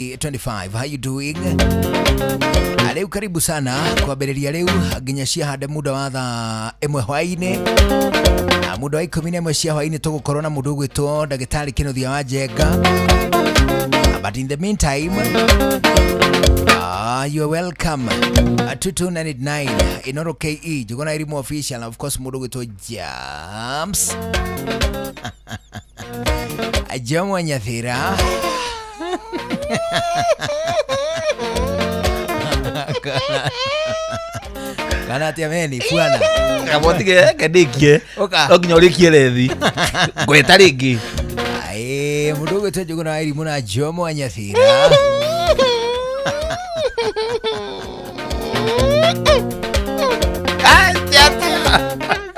25. How you doing? Rĩu karibu sana kwambĩrĩria rĩu nginya ciahande muda wa thaa 1 hwaĩ-inĩ. Muda wa 11 cia hwaĩ-inĩ tũgũkorwo na mũndũ ũgwĩtwo ndagĩtarĩ Kĩnuthia wa Njenga. But in the meantime, you are welcome. 22989 Inoro KE Njuguna Elimu official, and of course mũndũ ũgwĩtwo Jams Jomo Nyathira. Kana atia meni bwana. Kabotige kendikie. Ũka. No nginya ũrĩkie rethi. Ngweta rĩngĩ. Aĩ, mũndũ ũgwĩtwo Njuguna wa Irimũ na Jomo Nyathira.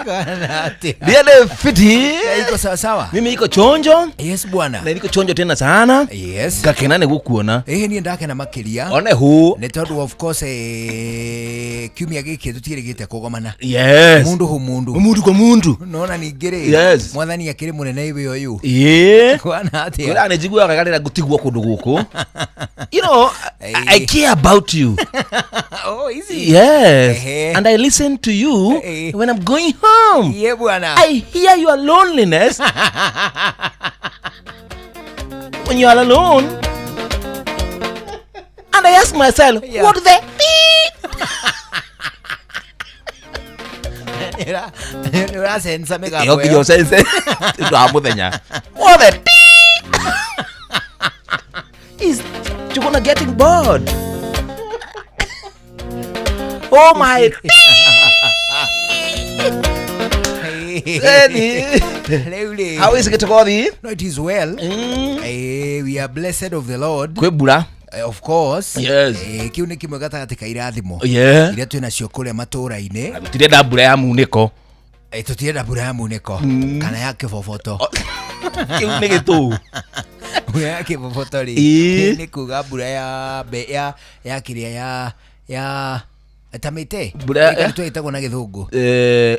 Kana atia. Ndiye fiti. Iko sawa sawa. Mimi iko chonjo Yes bwana. na niko chonjo tena sana. Yes. Ngakena nĩ gũkuona. Ĩĩ niĩ ndakena makĩria. One hu. Nĩ tondũ of course kiumia gĩkĩ tũtiĩrĩgĩte kũgomana. Yes. Mundu hu mundu. Mundu kwa mundu. Nona ningĩ rĩ. Yes. Mwathani akĩrĩ mũnene iwe ũyũ. Ĩĩ. Kwana atĩa? Kwĩra nĩ njiguaga wega rĩrĩa ngũtigwo kũndũ gũkũ. You know, I care about you. Oh, easy. Yes. Ehe. And I listen to you Eh. when I'm going home. Ye bwana. I hear your loneliness when you are alone. And I ask myself, Yeah. what the Nĩ ũracenca mĩgambo Ĩyo nginya ĩyo. ũcence ũndũ wa mũthenya. What the is Njuguna getting bored? Oh my Eni. Rĩu rĩ. How is Gĩtogothi? No, it is well. We are blessed of the Lord. Kwĩ mbura. Of course. Yes. Kĩu nĩ kĩmwe gatagatĩ ka irathimo Yeah. iria twĩ nacio kũrĩa matũũra-inĩ. Tũtirenda mbura ya munĩko. Tũtirenda mbura ya munĩko kana ya kĩboboto. Kĩu nĩ gĩtũũ. Mbura ya kĩboboto rĩ Ĩĩ. nĩ kuga mbura ya mbe ya ya kĩrĩa ya ya ta mĩtĩ. Mbura ya- Ĩtagwo ĩtagwo na gĩthũngũ.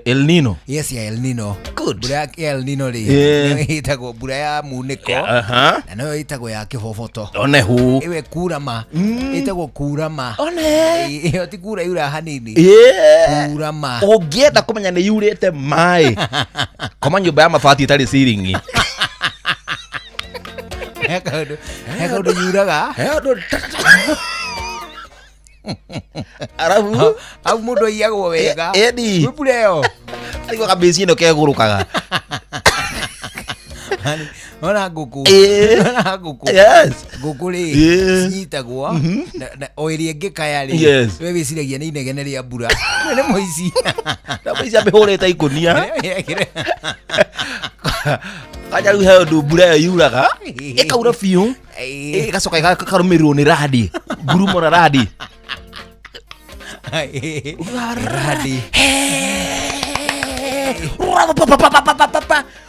El Nino. Yes, ya El Nino. Good. Mbura ya El Nino rĩ Ĩĩ. nĩyo ĩtagwo mbura ya munĩko Aha. na noyo ĩtagwo ya kĩboboto. One hu. Ĩwe kurama ĩtagwo kurama. One. Ĩyo ti kura yura hanini. Yeah. Kurama. Ũngĩenda kũmenya nĩ yurĩte maĩ koma nyũmba ya mabati ĩtarĩ ciringi. He kaũndũ yuraga. He ũndũ arabu Au mũndũ aiyagwo wega. Ĩni. Kwĩ mbura ĩyo. Arigwo kabĩci ĩno kegũrũkaga. Ona ngũkũ. Ĩĩ. Ona ngũkũ. Yes. Ngũkũ rĩ Ĩĩ. cinyitagwo o ĩrĩa ĩngĩkaya rĩ Yes. we wĩciragia nĩ inegene rĩa mbura. We nĩ mũici. Na mũici amĩhũrĩte ikũnia. Kanja rĩu he ũndũ mbura ĩyo yuraga ĩkaura biũ Ĩĩ. ĩgacoka ĩkarũmĩrĩrwo nĩ radi ngurumo na radi. Radi.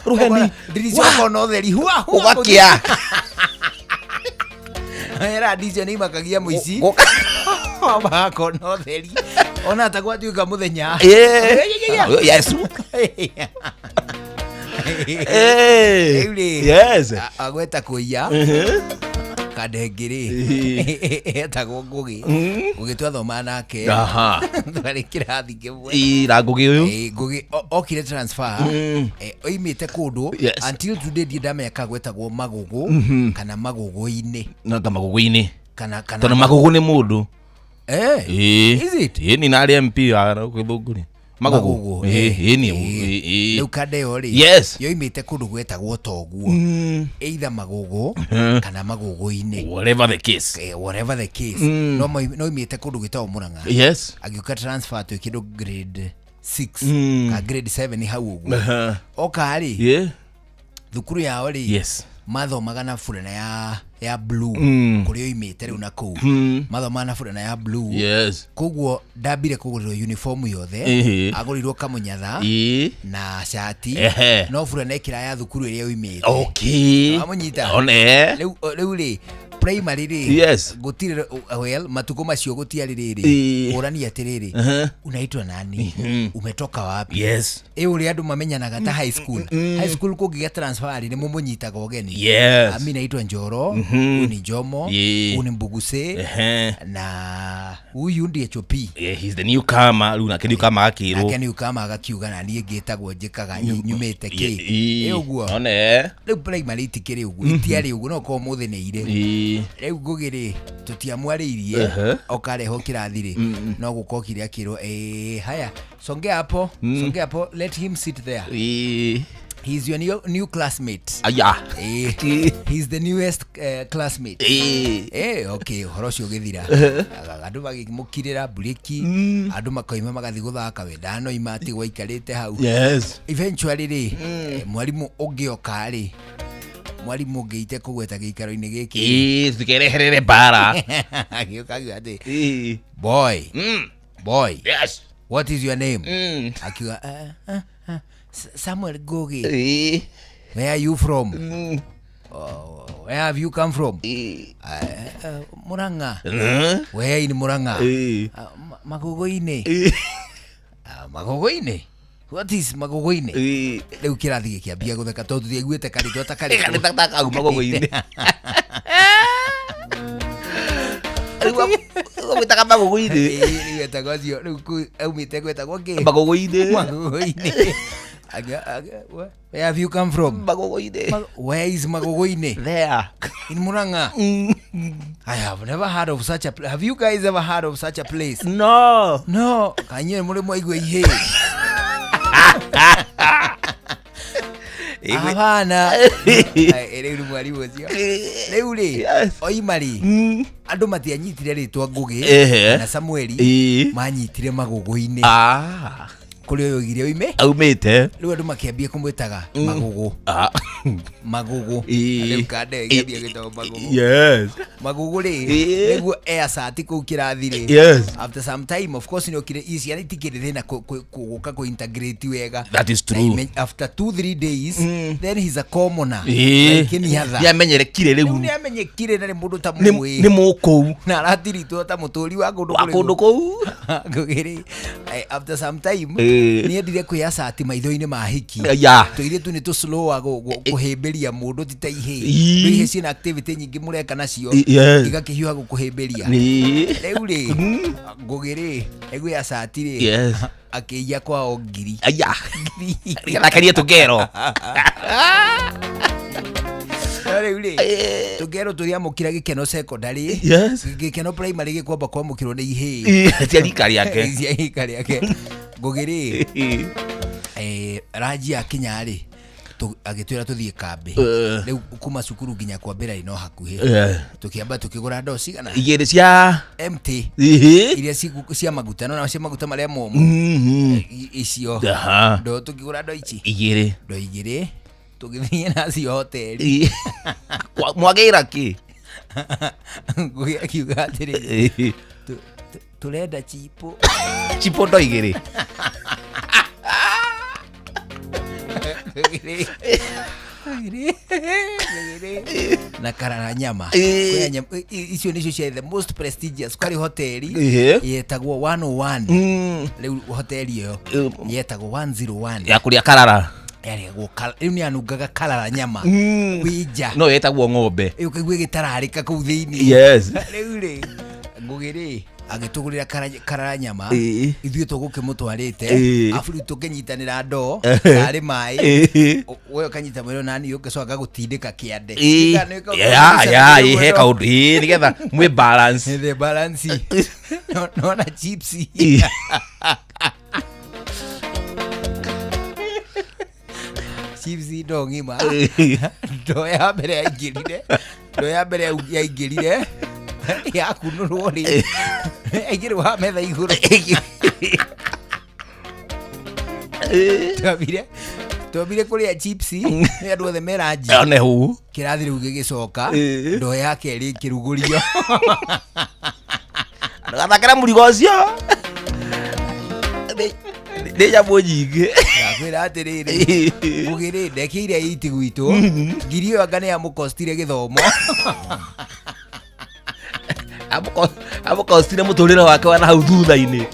Rũheni Ndirica ũkona ũtheri hua hua. ũgakĩa. Radi icio nĩ imakagia mũici. Makona ũtheri. Ona ta gwatuĩka mũthenya. Ĩĩ. Yes. Rĩu rĩ. Yes. Agweta kũiya kandengĩ rĩ etagwo Ngũgĩ. Ngũgĩ twathomaga nake. Aha. Twarĩ kĩrathi kĩmwe. Ira Ngũgĩ ũyũ. Ngũgĩ okire transfer oimĩte kũndũ Yes. until today ndirĩ ndamenya kana gwetagwo Magũgũ kana Magũgũ-inĩ No ta Magũgũ-inĩ. kana kana Tondũ Magũgũ nĩ mũndũ. Eh, is it? Ĩĩ ni narĩ MP wa Gĩthũngũri. Magũgũ. eh. Ĩĩ ni. Rĩu kanda ĩyo rĩ Yes. yoimĩte kũndũ gwetagwo toguo either Magũgũ kana Magũgũ-inĩ. Whatever the case. Whatever the case no oimĩte kũndũ gwĩtagwo Mũrang'a. Yes. Agĩũka transfer twĩ kĩndũ grade 6 ka grade 7 hau ũguo. Oka rĩ Yeah. thukuru yao rĩ Yes. mathomaga na burana ya blue kũrĩa oimĩte rĩu na kũu mathomaga na burana ya blue. Yes. Koguo ndambire kũgũrĩrwo uniform yothe. Ĩhĩ. Agũrĩirwo kamũnyatha Ĩĩ. na cati Ehe. no burana ĩkĩra ya thukuru ĩrĩa oimĩte. Okay. Wamũnyita? One. Rĩu rĩ Primary rĩ, Yes. gũtirĩ, well, matukũ macio gũtiarĩ rĩrĩ Ĩĩ. ũrania atĩrĩrĩ, unaitwa nani, umetoka wapi. Yes. Ĩ ũrĩa andũ mamenyanaga ta high school, high school kũngĩgĩa transfer rĩ, nĩ mũmũnyitaga ũgeni. Yes. Mi naitwa Njoro, huyu ni Njomo, Ĩĩ. huyu ni Mbuguse na huyu ndiye Chopi. Yeah, he's the newcomer rĩu, nake newcomer akĩrwo. Nake newcomer agakiuga na niĩ ngĩtagwo, njĩkaga, nyumĩte kĩ. Ĩ ũguo. One. Rĩu primary itikĩrĩ ũguo, itiarĩ ũguo, no korwo mũthĩ nĩ irĩ. Rĩu Ngũgĩ rĩ, tũtiamwarĩirie. Okarehwo kĩrathi rĩ, no gũkokire akĩrwo, "Ĩ, haya, songea hapo, songea hapo, let him sit there. He's your new classmate." Aya. He's the newest classmate. Okay, ũhoro ũcio ũgĩthira, andũ magĩmũkirĩra mburĩki, andũ makoima magathiĩ gũthaka, we ndanoima, atigwo aikarĩte hau. Eventually rĩ, mwarimũ ũngĩ oka rĩ, mwarimũ ũngĩ itekũgweta gĩikaro-inĩ gĩkĩ, Tũkereherere mbara. Agĩũka akiuga atĩ, "Boy, boy, what is your name?" Akiuga, "Samuel Ngugi." "Where are you from? Oh, where have you come from?" "Murang'a." "Where in Murang'a?" "Magogo-inĩ." "Magogo-inĩ? What is Magogo-inĩ?" Rĩu kĩrathi gĩkĩambia gũtheka tondũ tũtiaiguĩte karĩtwa ta karĩkũ. Karĩtwa kau Magogo-inĩ. Rĩu gwĩtaga Magogo-inĩ. Rĩu etagwo ũcio rĩu aumĩte gwetagwo kĩ? Magogo-inĩ. Magogo-inĩ. "Where have you come from?" Magogo-inĩ. "Where is Magogo-inĩ?" There. "In Murang'a." "I have never heard of such a place. Have you guys ever heard of such a place?" No. "No." Kanywe mũrĩ mwaigua ihĩ? Hapana. Rĩu nĩ mwarimũ ũcio rĩu rĩ, oima rĩ, andũ matianyitire rĩtwa Ngũgĩ na Samueli, manyitire Magũgũ-inĩ, kũrĩa ũyũ oigire oime. Aumĩte. Rĩu andũ makĩambia kũmwĩtaga Magũgũ. Magũgũ. Rĩu kanda ĩkĩambia gwĩtagwo Magũgũ. Magũgũ rĩ, nĩguo eacati kũu kĩrathi rĩ, after some time, of course, nĩokire ciana itikĩrĩ thĩna gũka kũ integrate wega. That is Na true. After 2-3 days, then he's a commoner like any other. Nĩamenyerekire. Rĩu Rĩu nĩamenyekire na nĩ mũndũ ta nĩ mũĩ mũkũu na aratiritwo ta mũtũri wa kũndũ wa kũndũ kũu. Ngũgĩ rĩ, after some time, nĩendire kwĩacati maitho-inĩ ma hiki. Tũirĩtu nĩ tũslowa kũhĩmbĩria mũndũ, ti ta ihĩ. Rĩu ihĩ ciĩna activity nyingĩ mũreka nacio, igakĩhiũha gũkũhĩmbĩria. Rĩu rĩ, Ngũgĩ rĩ, egwĩacati rĩ, akĩiya kwao ngiri. Aya, nĩgetha tũngero. No rĩu rĩ, tũngerwo tũrĩamũkĩra Gĩkeno Secondary, Gĩkeno Primary gĩkwamba kwamũkĩrwo nĩ ihĩ Cia rika rĩake. Cia rika rĩake. Ngũgĩ rĩ, ranji akinya rĩ, agĩtwĩra tũthiĩ kambĩ. Rĩu kuma cukuru nginya kwambĩra rĩ, no hakuhĩ. Tũkĩamba tũkĩgũra ndoo cigana? Igĩrĩ cia Empty, iria cia maguta, no cia maguta marĩa momũ. Icio ndoo, tũkĩgũra ndoo ici. Igĩrĩ. Ndoo igĩrĩ, tũgĩthiĩ nacio hoteli. Mwagĩra kĩ? Ngũgĩ akiuga atĩrĩrĩ, "Tũrenda chipo." Chipo ndo igĩrĩ. Ngũgĩ rĩ, Ngũgĩ rĩ, na karara nyama. Kwĩna nyama icio nĩcio ciarĩ the most prestigious. Kwarĩ hoteli yetagwo 101. Rĩu hoteli ĩyo yetagwo 101. Ya kũrĩa karara. Yarĩagwo rĩu nĩ yanungaga karara nyama wĩ nja. No yetagwo ng'ombe. Ĩ ũkaigua ĩgĩtararĩka kũu thĩinĩ. Rĩu rĩ, Ngũgĩ rĩ, agĩtũgũrĩra karara nyama. Ithuĩ tũgũkĩmũtwarĩte, abu rĩu tũkĩnyitanĩra ndoo tarĩ maĩ. We ũkanyita mwĩrĩ nani ũgĩcoka gagũtindĩka kĩande. Ya, he kaũndũ nĩgetha mwĩ balance. The balance. Nona chips. Chips ndo ng'ima. Ndoo ya mbere yaingĩrire, ndoo ya mbere yaingĩrire yakunũrwo rĩ, yaingĩrwo ha metha igũrũ. Twambire kũrĩa chips nĩ andũ othe meranji. One hau. Kĩrathi rĩu gĩgĩcoka, ndoo ya kerĩ ĩkĩrugũrio. Ndũgathakĩre mũrigo ũcio. Nĩ nyamũ nyingĩ. Ndakwĩra atĩrĩrĩ, Ngũgĩ rĩ, ndekĩire iti gwitũ ngiri ĩyo, anga nĩ yamũkostire gĩthomo. Amũkostire mũtũrĩre wake wa nahau thutha-inĩ.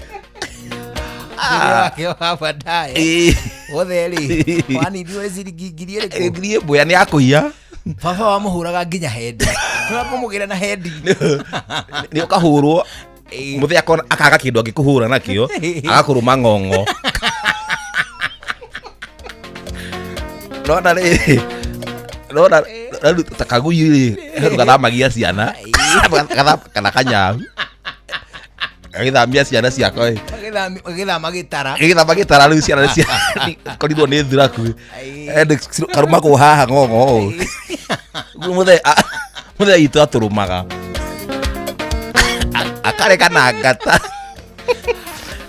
Mũtũrĩre wake wa baadaye. Ĩĩ. Wothe rĩ, wanithiwe nĩ ciringi ngiri ĩrĩkũ? Ngiri ĩmwe nĩ yakũiya. Baba wamũhũraga nginya hendi. Nĩwamũmũgĩra na hendi. Nĩ ũkahũrwo. Ĩĩ. Mũthee akona akaga kĩndũ angĩkũhũra nakĩo, agakũrũma ng'ong'o. Nona rĩ, nona rĩu ta kagui rĩ, rĩu gathamagia ciana. Kana kanyau. Gagĩthamia ciana ciako ĩ. Agĩthama gĩtara. Gĩgĩthama gĩtara rĩu ciana cia korirwo nĩ thuraku. Ĩĩ. Ende karũmagwo haha ng'ong'o ũũ. Ũguo mũthee mũthee witũ atũrũmaga. Akareka na ngata.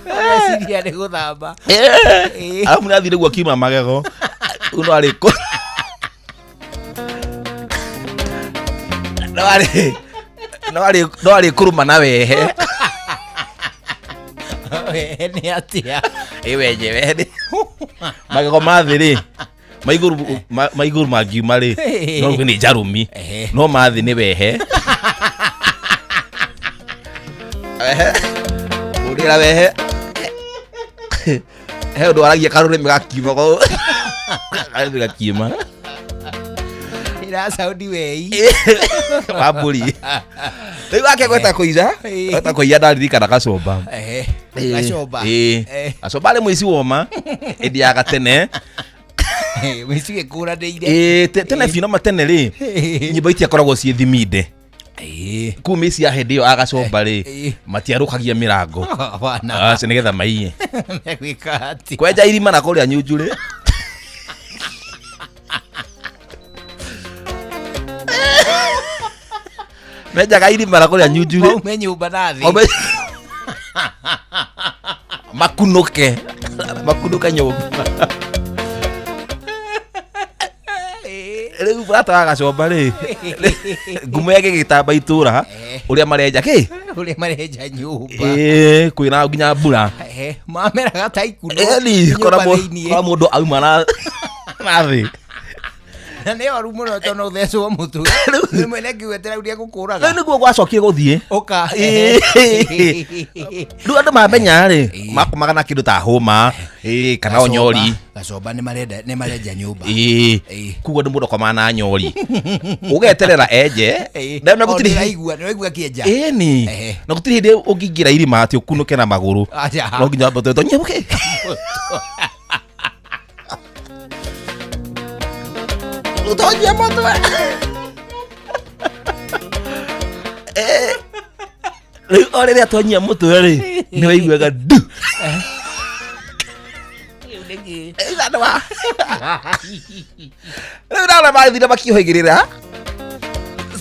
Ageciria nĩ gũthamba. Ĩĩ. Arabu nĩ athire guo akiuma magego. Rĩu no arĩ kũ. No arĩ no arĩ no arĩ kũrũma na wehe. Wehe nĩ atĩa? Ĩ wenye wehe nĩ magego ma thĩ rĩ ma igũrũ ma igũrũ mangiuma rĩ no uge nĩ njarũmi. Ehe. No ma thĩ nĩ wehe. Wehe. Ũrĩra wehe. He ũndũ waragia karũrĩmĩ gakiuma karũrĩmĩ gakiuma. Ira saundi wei. Wa mbũri. Rĩu wake gweta kũiya, Ĩĩ. gweta kũiya ndaririkana gacũmba. Ehe. Ĩĩ, Gacũmba. Ĩĩ. Eh. Gacũmba arĩ mũici woma ĩndĩ ya gatene. Mũici gĩkũranĩire. Ĩĩ, tene biũ na matene rĩ, nyũmba itiakoragwo ciĩ thiminde. Ĩĩ. Kuu mĩciĩ ya hĩndĩ ĩyo agacomba rĩ, Ĩĩ. matiarũkagia mĩrango. Bana. Acio nĩgetha maiye. Megwĩka atĩa? Kwenja irima na kũrĩa nyunjurĩ. Menjaga irima na kũrĩa nyunjurĩ. Maume nyũmba na thĩ. Makunũke. Makunũke nyũmba. Rĩu bata wa gacomba rĩ, ngumo yake gĩtamba itũra ũrĩa marenja kĩ? Ũrĩa marenja nyũmba. Ĩĩ, kwĩna nginya mbura. Ehe, mameraga ta ikuno. Ĩni, kora nyũmba thĩiniĩ. kora mũndũ auma na na thĩ. Na nĩ oru mũno tondũ no ũthecwo mũtwe. Rĩmwe nĩ ngiuga rĩu Rĩu nĩegũkũraga. nĩguo gwacokire gũthiĩ. Ũka. Ĩĩ. Rĩu andũ mamenya rĩ, Ĩĩ. makomaga na kĩndũ ta hũma, ĩĩ, kana onyori. Gacomba nĩ marenda nĩ marenja nyũmba. Ĩĩ. Ĩĩ. Koguo andũ mũndũ akomaga na nyori. Ũgeterera enje. Ĩĩ. Na na O, gũtirĩ nĩũraigua nĩũraigua akĩenja. Ĩni. Ehe. Na gũtirĩ hĩndĩ ũngĩingĩra irima atĩ ũkunũke na magũrũ. Acha. No nginya wambe ũtonye mũke. Ũtonye mũtwe. Eh. Rĩu o rĩrĩa atonyia mũtwe rĩ, nĩ waiguaga ndu. Eh, andũ rĩu ndona mathire makĩũhĩgĩrĩra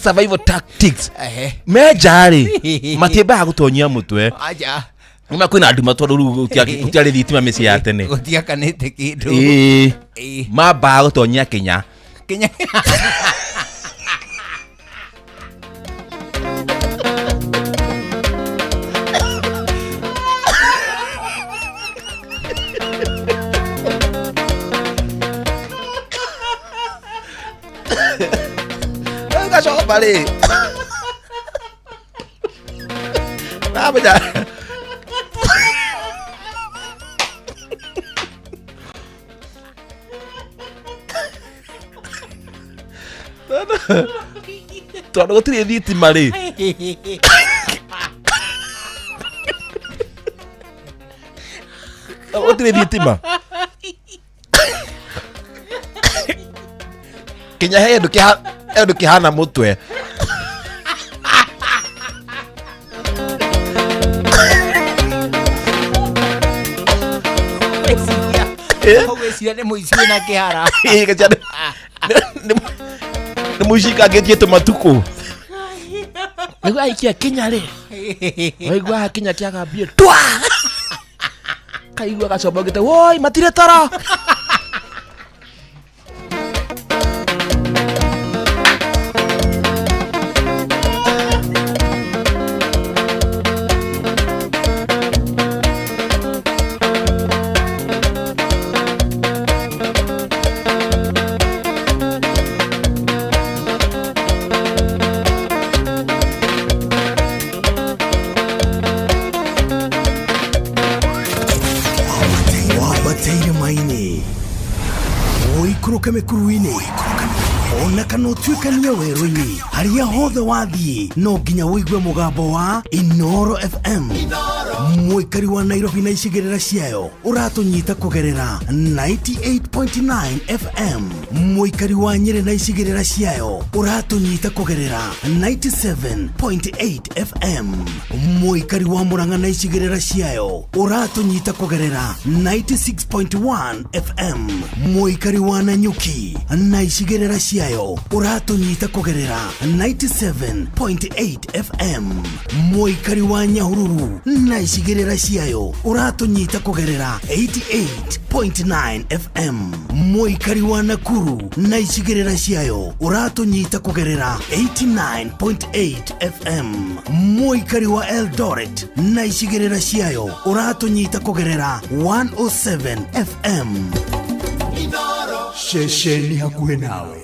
survival tactics. Ehe. Menja rĩ, matiambaga gũtonyia mũtwe. Acha. Nĩma kwĩna nduma tondũ rĩu gũtiarĩ thitima mĩciĩ ya tene. Gũtiakanĩte kĩndũ. Ĩĩ. Ĩĩ. Mambaga gũtonyia kĩnya. Kinya. Rĩu gacomba rĩ, namenya tondũ gũtirĩ thitima rĩ, gũtirĩ thitima kinya he kĩndũ he ũndũ kĩhana mũtwe. Ũgwĩciria nĩ mũici wĩna kĩhara. Ĩĩ, gĩcia nĩ mũici kangĩtie tũmatukũ nĩguo aikia kinya rĩ, waiguaga kinya kĩagambie twa kaigua gacomba gĩte woi matirĩ toro. Ũikũrũke mĩkuru-inĩ ona kana ũtuĩkanie werũ-inĩ, harĩa hothe wathiĩ no nginya ũigue mũgambo wa Inoro FM. Mũikari wa Nairobi na icigĩrĩra ciayo ũratũnyita kũgerera 98.9 FM. Mũikari wa Nyĩrĩ na icigĩrĩra ciayo ũratũnyita kũgerera 97.8 FM. Mũikari wa Murang'a na icigĩrĩra ciayo ũratũnyita kũgerera 96.1 FM. Mũikari wa Nanyuki na icigĩrĩra ciayo ũratũnyita kũgerera 97.8 FM. Mũikari wa Nyahururu na icigĩrĩra ciayo ũratũnyita kũgerera 88.9 FM. Mũikari wa Nakuru na icigĩrĩra ciayo ũratũnyita kũgerera 89.8 FM. Mũikari wa Eldoret na icigĩrĩra ciayo ũratũnyita kũgerera 107 FM. Ceceni hakuhĩ nawe.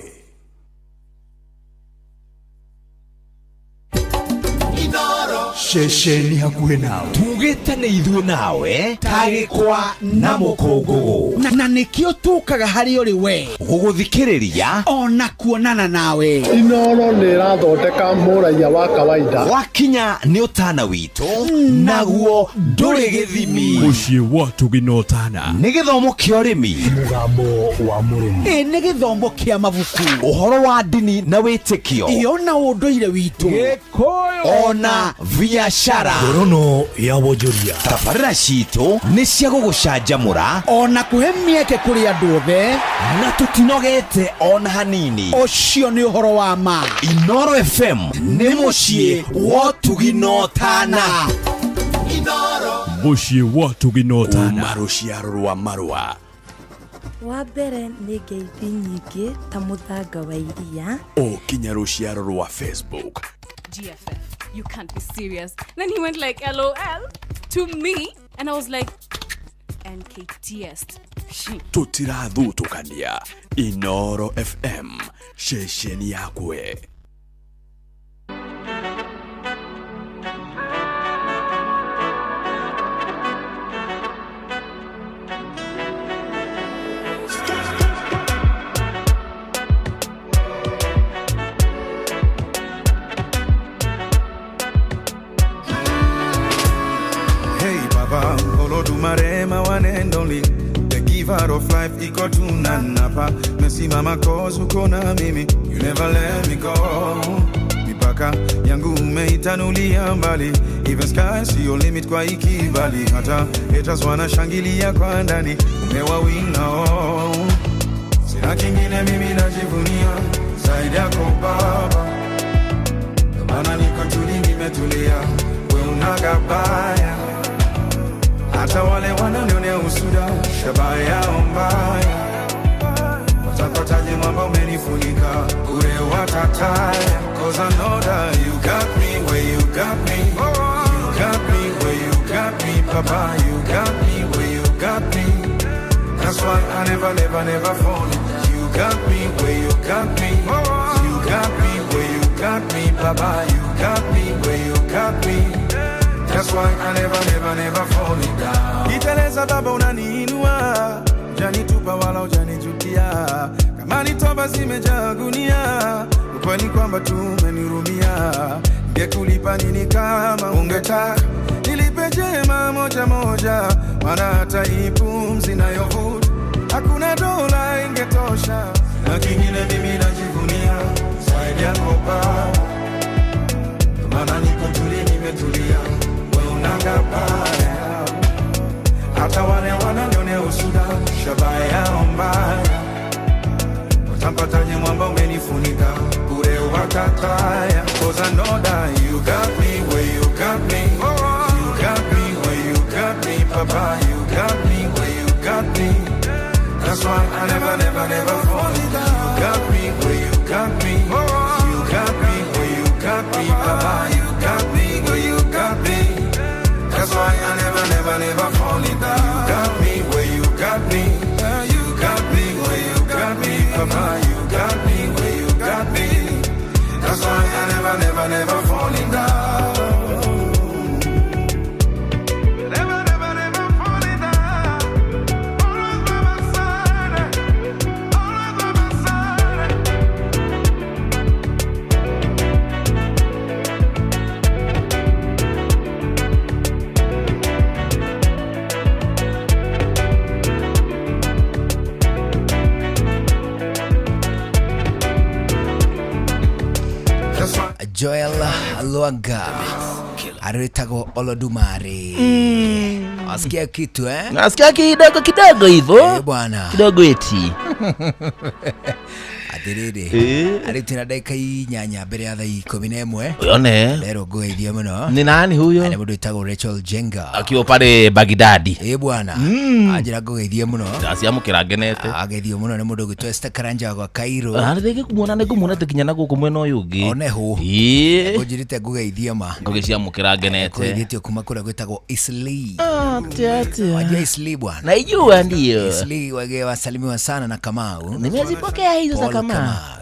Ceceni hakuhĩ nawe. Tugĩte nĩ ithuĩ nawe tagĩkwa na mũkũngũgũ, na nĩkĩo tũkaga harĩ ũrĩ we gũgũthikĩrĩria ona kuonana nawe. Inoro nĩ ĩrathondeka mũraiya wa kawaida. Wakinya nĩ ũtana witũ, naguo ndũrĩ gĩthimi. Mũciĩ wa Tũginotana. Nĩ gĩthomo kĩa ũrĩmi, Mũgambo wa mũrĩmi. Ĩ nĩ gĩthomo kĩa mabuku, ũhoro wa ndini na wĩtĩkio, iyo na ũndũire witũ, ona biacara. Ngorono ya wonjoria. Tabarĩra citũ nĩ cia gũgũcanjamũra ona kũhe mĩeke kũrĩ andũ othe, na tũtinogete ona hanini. Ũcio nĩ ũhoro wa ma. Inoro FM nĩ mũciĩ wa Tũginotana. Mũciĩ wa Tũginotana. Rũciaro rwa marũa. Wa mbere nĩ ngeithi nyingĩ ta mũthanga wa iria. O kinya rũciaro rwa Facebook. GFF, you can't be serious. Then he went like, LOL to me. And I was like, NKTS. Tũtirathutũkania. Inoro FM, ceceni yakwe. Hey Baba, Olodumare, my one and only, the giver of life, iko tunanapa. Mesimama cause uko na mimi, you never let me go. Mipaka yangu umeitanulia mbali, even sky siyo limit kwa ikibali. Hata haters wanashangilia kwa ndani, umewawina oh. Sina kingine mimi najivunia zaidi yako Baba, ndio maana niko tuli, nimetulia, we unagabaya hata wale wananionea usuda, shabaha yao mbaya. Watapataje mwamba umenifunika bure watataya. Cause I know that you got me where you got me. You got me where you got me, Papa. You got me where you got me. That's why I never, never, never fall. You got me where you got me. You got me where you got me, Papa. You got me where you got me. That's why I never, never, never fall it down. Niteleza Baba unaniinua, hujanitupa wala hujanijutia. Kama ni toba zimejaa gunia, ukweli kwamba tu umenihurumia. Ningekulipa nini kama ungetaka nilipe jema moja moja, maana hata hii pumzi nayovuta hakuna dola ingetosha. Na kingine mimi najivunia zaidi yako Baba, maana niko tuli, nimetulia, we unagabaya. Hata wale wananionea usuda, shabaha yao mbaya. Watampataje mwamba umenifunika bure watataya. Cause I know that you got me where you got me. You got me where you got me, Papa. You got me where you got me. That's why I never, never, never fall down. You got me where you got me. You got me where you got me, Papa. You got me where you got me. That's why I never, never, never fall down. You got me where you got me. You got me where you got me, Papa. You got me where you got me. That's why I never, never, never fall down. Never, never, never fall down. Always by my side. Always Joel Lwanga arĩtagwo Olodumare. Wasikia kitu eh? Nasikia kidogo kidogo hivyo. Eh, bwana. Kidogo eti. Atĩrĩrĩ, Eh. arĩ twĩna ndagĩka 8 mbere ya thaa 11. Yone. Rero ngũgeithia mũno. Ni nani huyo? Nĩ mũndũ wĩtagwo Rachel Jenga. Akiwa pale Bagdadi. Ĩ bwana. Anjĩra ngũgeithie mũno. Ndaciamũkĩra ngenete. Ageithio mũno nĩ mũndũ ũgwĩtwo Esther Karanja gwa Cairo. Rĩngĩ kumuona nĩ ngũmuona kinya na gũkũ mwena ũyũ ũngĩ. One hũ. Ĩĩ. Ngũnjĩrĩte ngũgeithie ma. Ngũgĩciamũkĩra ngenete. Kũgeithĩtio kuma kũrĩa gwĩtagwo Eastleigh. Atia. Wajua Eastleigh bwana? Naijua ndio. Eastleigh wage wasalimiwa sana na Kamau. Nimezipokea hizo za Paul Kamau.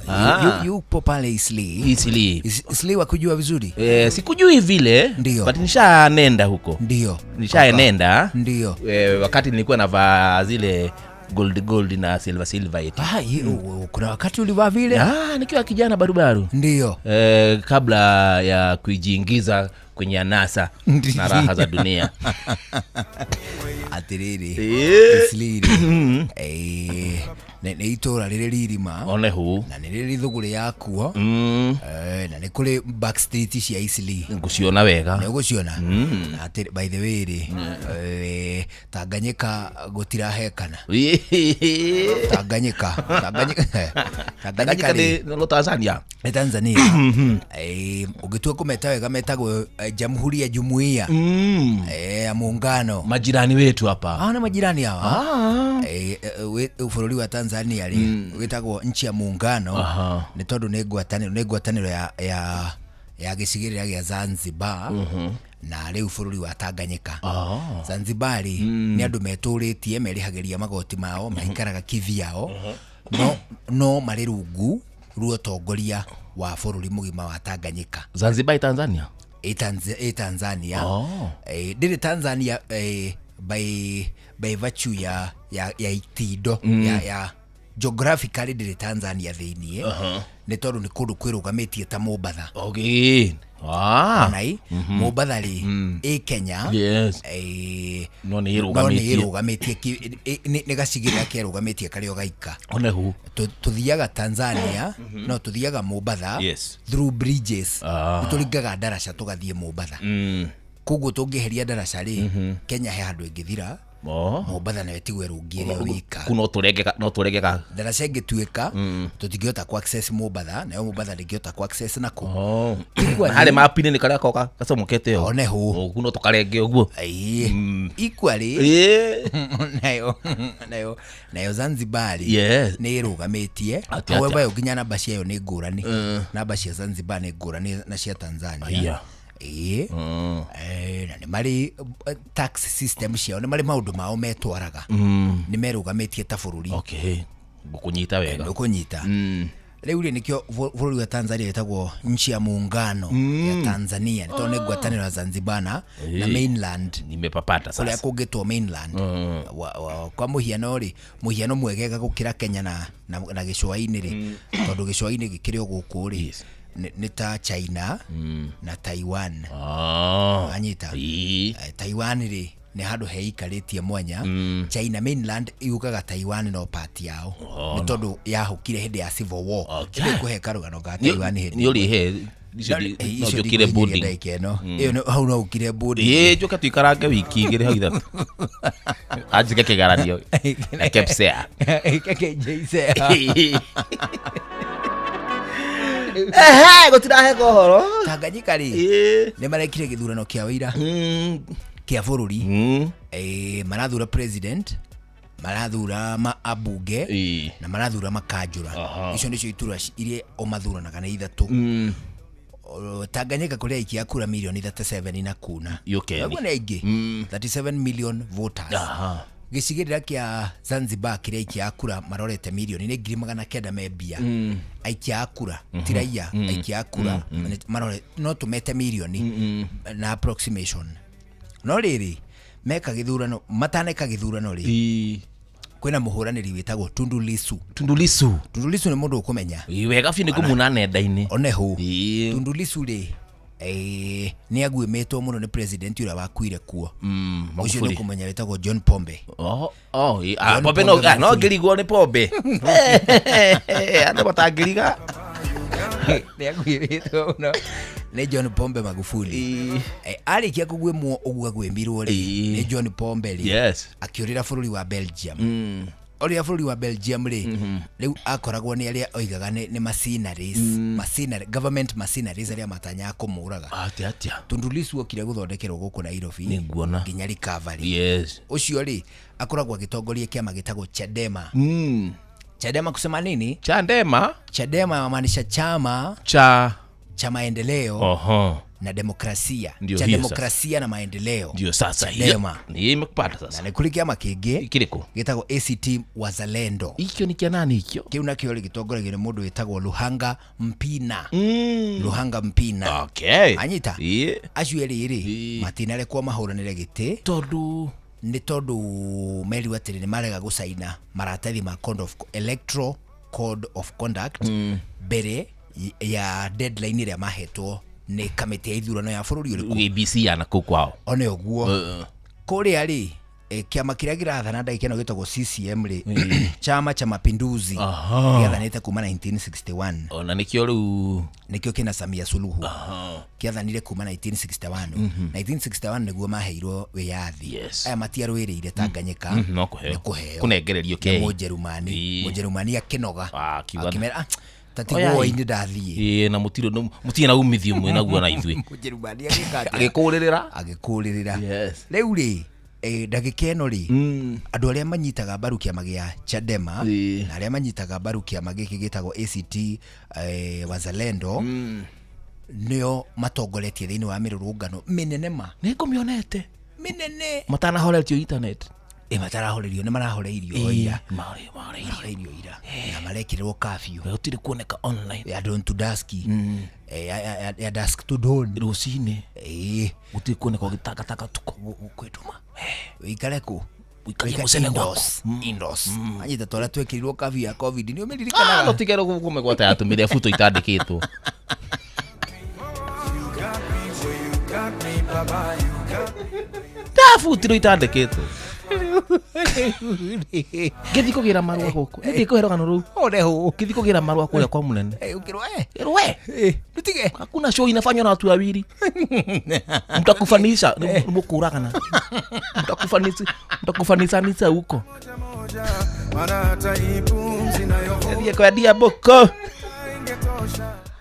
Kamau. Yupo pale Eastleigh. Eastleigh. Eastleigh wakujua vizuri? Eh, sikujui vile. Ndio. But nishanenda huko. Ndio. Nishaenenda. Ndio. Eh, wakati nilikuwa navaa zile gold gold na silver silver eti. Ah, kuna wakati ulivaa vile? Ah, nikiwa kijana barubaru. Ndio. Eh, kabla ya kujiingiza kwenye anasa na raha za dunia. Atĩrĩrĩ. Eh. Eastleigh rĩ, eh, nĩ itũra rĩrĩ ririma. One hu. Na nĩ rĩrĩ thũgũrĩ yakuo. Eh, na nĩ kũrĩ back street cia Eastleigh. Ngũciona wega. Nĩ ũgũciona? Na atĩ by the way rĩ, eh, Tanganyika gũtirahekana. Tanganyika. Tanganyika. Tanganyika rĩ, nĩ Tanzania. Nĩ Tanzania. Eh, ũngĩtua kũmeta wega metagwo Jamhuri ya Jumuiya ya Muungano. Majirani wetu hapa. Ah, nĩ majirani hawa. Eh, bũrũri wa Tanzania rĩ wĩtagwo nchi ya muungano nĩ tondũ nĩ ngwatanĩro nĩ ngwatanĩro ya gĩcigĩrĩra gĩa Zanzibar na rĩu bũrũri wa Tanganyika. Zanzibar rĩ nĩ andũ metũrĩtie merĩhagĩria magoti mao maikaraga kivyao no marĩ rungu rwa ũtongoria wa bũrũri mũgima wa Tanganyika. Zanzibar Tanzania? Ĩ Tanzania. Ndĩrĩ Tanzania by virtue ya itindo ya geographically ndĩrĩ Tanzania thĩiniĩ nĩ tondũ nĩ kũndũ kwĩrũgamĩtie ta Mombatha. Okay. Ah. Onai, Mombatha rĩ ĩ Kenya. Yes. No nĩ no nĩ ĩrũgamĩtie. ĩrũgamĩtie nĩ gacigĩrĩra kerũgamĩtie karĩ o gaika. One hu. Tũthiaga Tanzania no tũthiaga Mombatha through bridges. Ah. Tũringaga ndaraca tũgathiĩ Mombatha. Koguo tũngĩeheria ndaraca rĩ Kenya he handũ ĩngĩthira. Mombatha nayo ĩtigwo ĩrũngiĩ ĩrĩ o wika. Ku no tũrengeka. Ndaraca ĩngĩtuĩka tũtingĩhota ku access Mombatha nayo Mombatha ndĩngĩhota ku access naku. Equally- Harĩ mapu-inĩ nĩ karĩa koka gacomokete ũũ. One hũ. Ku no tũkarenge ũguo. Ĩĩ. Equally nayo Zanzibar rĩ Yes. nĩ ĩrũgamĩtie. Atĩa, However atĩa. yo nginya namba ciayo nĩ ngũrani. Namba cia Zanzibar nĩ ngũrani na cia Tanzania. Aya. Ĩĩ. Eh, na nĩ marĩ tax system ciao nĩ marĩ maũndũ mao metwaraga. Nĩ merũgamĩtie ta bũrũri. Okay. Ngũkũnyita wega. Ndũkũnyita. Rĩu rĩ nĩkĩo bũrũri wa Tanzania wĩtagwo nchi ya muungano ya Tanzania nĩ tondũ nĩ ngwatanĩro ya Zanzibar na mainland. Nimepapata Kũrĩa sasa. kũngĩtwo mainland. Kwa mũhiano rĩ, mũhiano mwegega gũkĩra Kenya na gĩcũa-inĩ rĩ, tondũ gĩcũa-inĩ gĩkĩrĩ o gũkũ rĩ, nĩ ta China na Taiwan. Wanyita? Taiwan rĩ nĩ handũ heikarĩtie mwanya. China mainland yugaga Taiwan no part yao nĩ tondũ yahũkire hĩndĩ ya civil war. Okay. Nĩ ngũhe karũgano ga Taiwan hĩndĩ Nĩ ũrĩhe icio No, no icio njũkire ndikũhinyĩria boarding. ndagĩka ĩno. Ĩyo hau no ũkire boarding. Ĩĩ njũke tũikarange wiki 2 hau 3. Anjĩke kĩgeranio na KPSEA. KJSEA. Ehe, gũtiraheka ũhoro. Tanganyika rĩ nĩ marekire gĩthurano kĩa wĩira kĩa bũrũri. Marathura president, marathura ambunge na marathura makanjũra. Icio nĩcio iturwa iria o mathuranaga nĩ ithatũ. Tanganyika kũrĩ aikia a kura mirioni 37 na kuna. Yũkeni. Ũguo nĩ aingĩ. 37 million voters. Gĩcigĩrĩra kĩa Zanzibar kĩrĩa aikia a kura marorete mirioni nĩ 900,000 me mbia. Aikia a kura, ti raia, aikia a kura, marore, no tũmete mirioni na approximation. No rĩrĩ, meka gĩthurano, mataneka gĩthurano rĩ, kwĩna mũhũranĩri wĩtagwo Tundu Lissu. Tundu Lissu. Tundu Lissu nĩ mũndũ ũkũmenya. Ĩ, wega biũ nĩ kũmuona nenda-inĩ. One hũ. Tundu Lissu rĩ, nĩ aguĩmĩtwo mũno nĩ president ũrĩa wakuire kuo. Ũcio nĩ Magufuli. ũkũmenya wĩtagwo John Pombe. Oh, oh, ĩ, ah, John Pombe Pombe no Magufuli. ngĩrigwo nĩ Pombe. Andũ matangĩriga. Nĩ agwĩrĩtwo mũno nĩ John Pombe Magufuli. Arĩkia kũgwĩmwo ũguo agwĩmirwo rĩ nĩ John Pombe rĩ, akĩũrĩra bũrũri wa Belgium. Ũrĩa bũrũri wa Belgium rĩ, rĩu akoragwo nĩ arĩa oigaga nĩ mercenaries, government mercenaries arĩa matanyaga kũmũraga. Atia atia. Tundu Lissu okire gũthondekerwo gũkũ Nairobi Nĩnguona. nginya recovery. Ũcio rĩ akoragwo agĩtongoria kĩama gĩtagwo Chadema. Chadema kusema nini? Chandema. Chadema maanisha chama cha cha maendeleo na demokrasia. Ndio cha hiyo sasa. demokrasia na maendeleo. Ndio sasa hiyo. Chadema. Ni imekupata sasa. Na nĩ kũrĩ kĩama kĩngĩ Kĩrĩkũ? gĩtagwo ACT Wazalendo. Ikio ni kia nani ikio? Kĩu nakĩo rĩ gĩtongoragio nĩ mũndũ wĩtagwo Luhanga Mpina. Luhanga Mpina. Okay. Anyita? Acio erĩ rĩ matinarekwo mahũranĩre gĩtĩ tondũ nĩ tondũ merirwo atĩrĩ nĩ marega gũcaina maratathi ma code of, electoral code of conduct mbere ya deadline ĩrĩa mahetwo nĩ kamĩtĩ ya ithurano ya bũrũri ũrĩkũ. ABC ya na kũu kwao. One ũguo kũrĩa rĩ, kĩama kĩrĩa kĩrathana ndagĩka ĩno gĩtagwo CCM rĩ, Chama cha Mapinduzi, gĩathanĩte kuma 1961. Ona nĩkĩo rĩu nĩkĩo kĩna Samia Suluhu. Kĩathanire kuma 1961. 1961 nĩguo maheirwo wĩyathi. Aya matiarũĩrĩire Tanganyika. No kũheo. Nĩ kũheo. Kũnengererio Nĩ kei. Mũjerumani. Mũjerumani akĩnoga. Akiuga akĩmera, "Ah, ta Oyai. tigwo-inĩ ndathiĩ." Ĩĩ, na mũtirĩ na umithio mwĩ naguo na ithuĩ. Mũjerumani agĩka atĩa? Agĩkũrĩrĩra. Agĩkũrĩrĩra. Rĩu rĩ, ndagĩka ĩno rĩ, andũ arĩa manyitaga mbaru kĩama gĩa Chadema na arĩa manyitaga mbaru kĩama gĩkĩ gĩtagwo ACT Wazalendo nĩo matongoretie thĩinĩ wa mĩrũrũngano mĩnene ma. Nĩ ngũmĩonete. Mĩnene. Matanahoretio internet. Matarahorerio, nĩ marahoreirio ira. Mahoreirio ira. Na marekĩrĩrwo curfew. Gũtirĩ kuoneka online. Ya dawn to dusk. Ya dusk to dawn. Rũcinĩ. Gũtirĩ kuoneka ũgĩtangatanga ũtukũ. Kwĩtuma. Wĩikare kũ? Wĩikarie Wĩikare mũcene gwaku. indoors. Indoors. Anyita tũrĩa twekĩrirwo curfew ya COVID nĩ ũmĩririkanaga? No tige rĩu kũmĩgwata yatũmire buto itandĩkĩtwo. Ndabutirwo itandĩkĩtwo. Ngĩthiĩ kũgĩra marũa gũkũ. Nĩ ndĩkũhe rũgano rũu. Ngĩthiĩ kũgĩra marũa kũrĩa kwa mũnene. Ũkĩrwo, eh. Ĩrwe. Ndutige. Hakuna show inafanywa na watu wawili. Mtakufanisha, mũkũragana. Mtakufanisanisa huko. Maana hata hii pumzi nayo Thiĩ kwendia mbũkũ.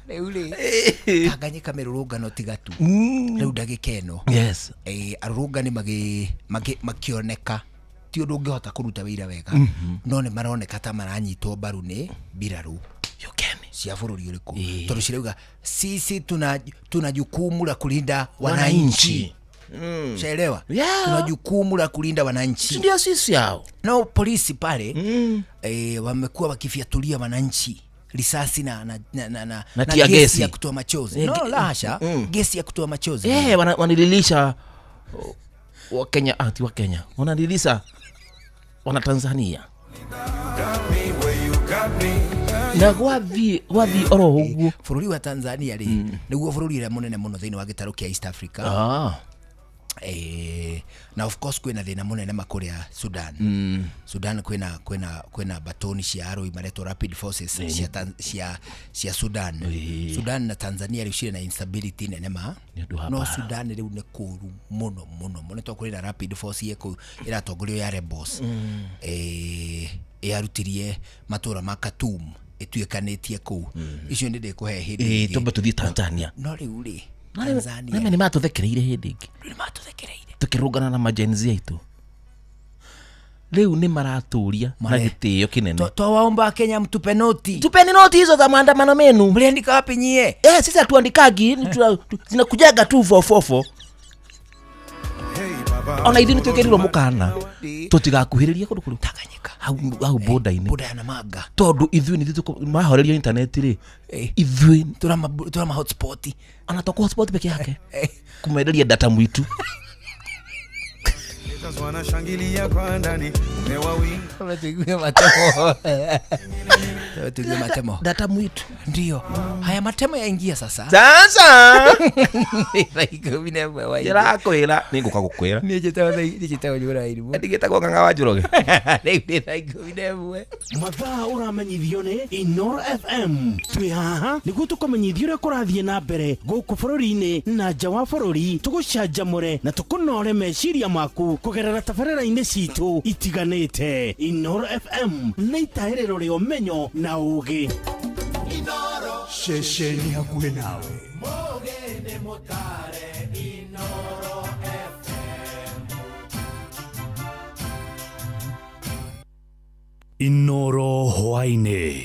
Rĩu rĩ, Tanganyika mĩrũrũngano tiga tu. Rĩu ndagĩka ĩno. Arũrũngani makĩoneka ti ũndũ ũngĩhota kũruta wĩra wega. No nĩ maroneka ta maranyitwo mbaru nĩ mbirarũ cia bũrũri ũrĩkũ, tondũ cirauga sisi tuna jukumu la kulinda wananchi. Ushaelewa? Tuna jukumu la kulinda wananchi. Ndio sisi hao. No polisi pale wamekuwa wakifyatulia wananchi risasi na na na na, na, Na tia gesi gesi. ya kutoa machozi. No, la hasha, gesi ya kutoa machozi. Wanililisha Wakenya, ti Wakenya. Wanalilisha wana Tanzania. Na gwathi oro ũguo. Bũrũri wa Tanzania rĩ, nĩguo bũrũri ũrĩa mũnene mũno thĩinĩ wa gĩtarũ kĩa East Africa. Na of course kwĩna thĩna mũnene makũrĩa Sudan. Sudan kwĩna batoni cia arũi maretwo Rapid Forces cia Sudan. Sudan na Tanzania rĩu cirĩ na instability nene ma. Nĩ ũndũ wa No mbaara. Sudan rĩu nĩ kũũru mũno mũno mũno, tondũ kũrĩ na Rapid Force ĩ kũu ĩratongorio ya rebels. Ĩarutirie matũra ma Khartoum ĩtuĩkanĩtie kũu. Icio nĩ ndĩkũhe hĩndĩ ĩngĩ. Twambe tũthiĩ Tanzania. No rĩu rĩ, Tanzania. Nĩme nĩ matũthekereire hĩndĩ ĩngĩ. Rĩu nĩ matũthekereire. Tũkĩrũngana na majenzi aitũ. Rĩu nĩ maratũria na gĩtĩo kĩnene. Twawaomba Kenya mtupe noti. Tupeni noti hizo za maandamano menu. Mliandika wapi nyie? Sisi hatuandikagi, zinakujaga tu fofofo. Ona ithuĩ nĩtwĩkĩrirwo mũkana tũtigakuhĩrĩrie kũndũ kũrĩkũ Tanganyika hau border-inĩ. Border ya Namanga. Tondũ ithuĩ nĩ ithuĩ mahorerio internet rĩ, ithuĩ tũrama hotspot. Ona to hotspot peke yake. Kumenderia data mwitu. Haters wanashangilia kwa ndani, umewawinda. Tuigue matemo. Tuige matemo. Data mwitu. Ndio. Haya matemo yaingia sasa. Sasa. Thaa 11 hwaĩ-inĩ. Ndĩrakwĩra nĩ ngũka gũkwĩra. Niĩ njĩtagwo Njũgũna wa Irimũ. Ndigĩtagwo Ng'ang'a wa Njoroge. Rĩu nĩ thaa 11. Mathaa ũramenyithio nĩ Inoro FM. Twĩ haha nĩguo tũkũmenyithia ũrĩa kũrathiĩ na mbere gũkũ bũrũri-inĩ na nja wa bũrũri, tũgũcanjamũre na tũkũnore meciria maku kũgerera tabarĩra-inĩ citũ itiganĩte. Inoro FM nĩ itahĩrĩro rĩa ũmenyo na ũgĩ. Ceceni hakuhĩ nawe. Inoro hwaĩ-inĩ.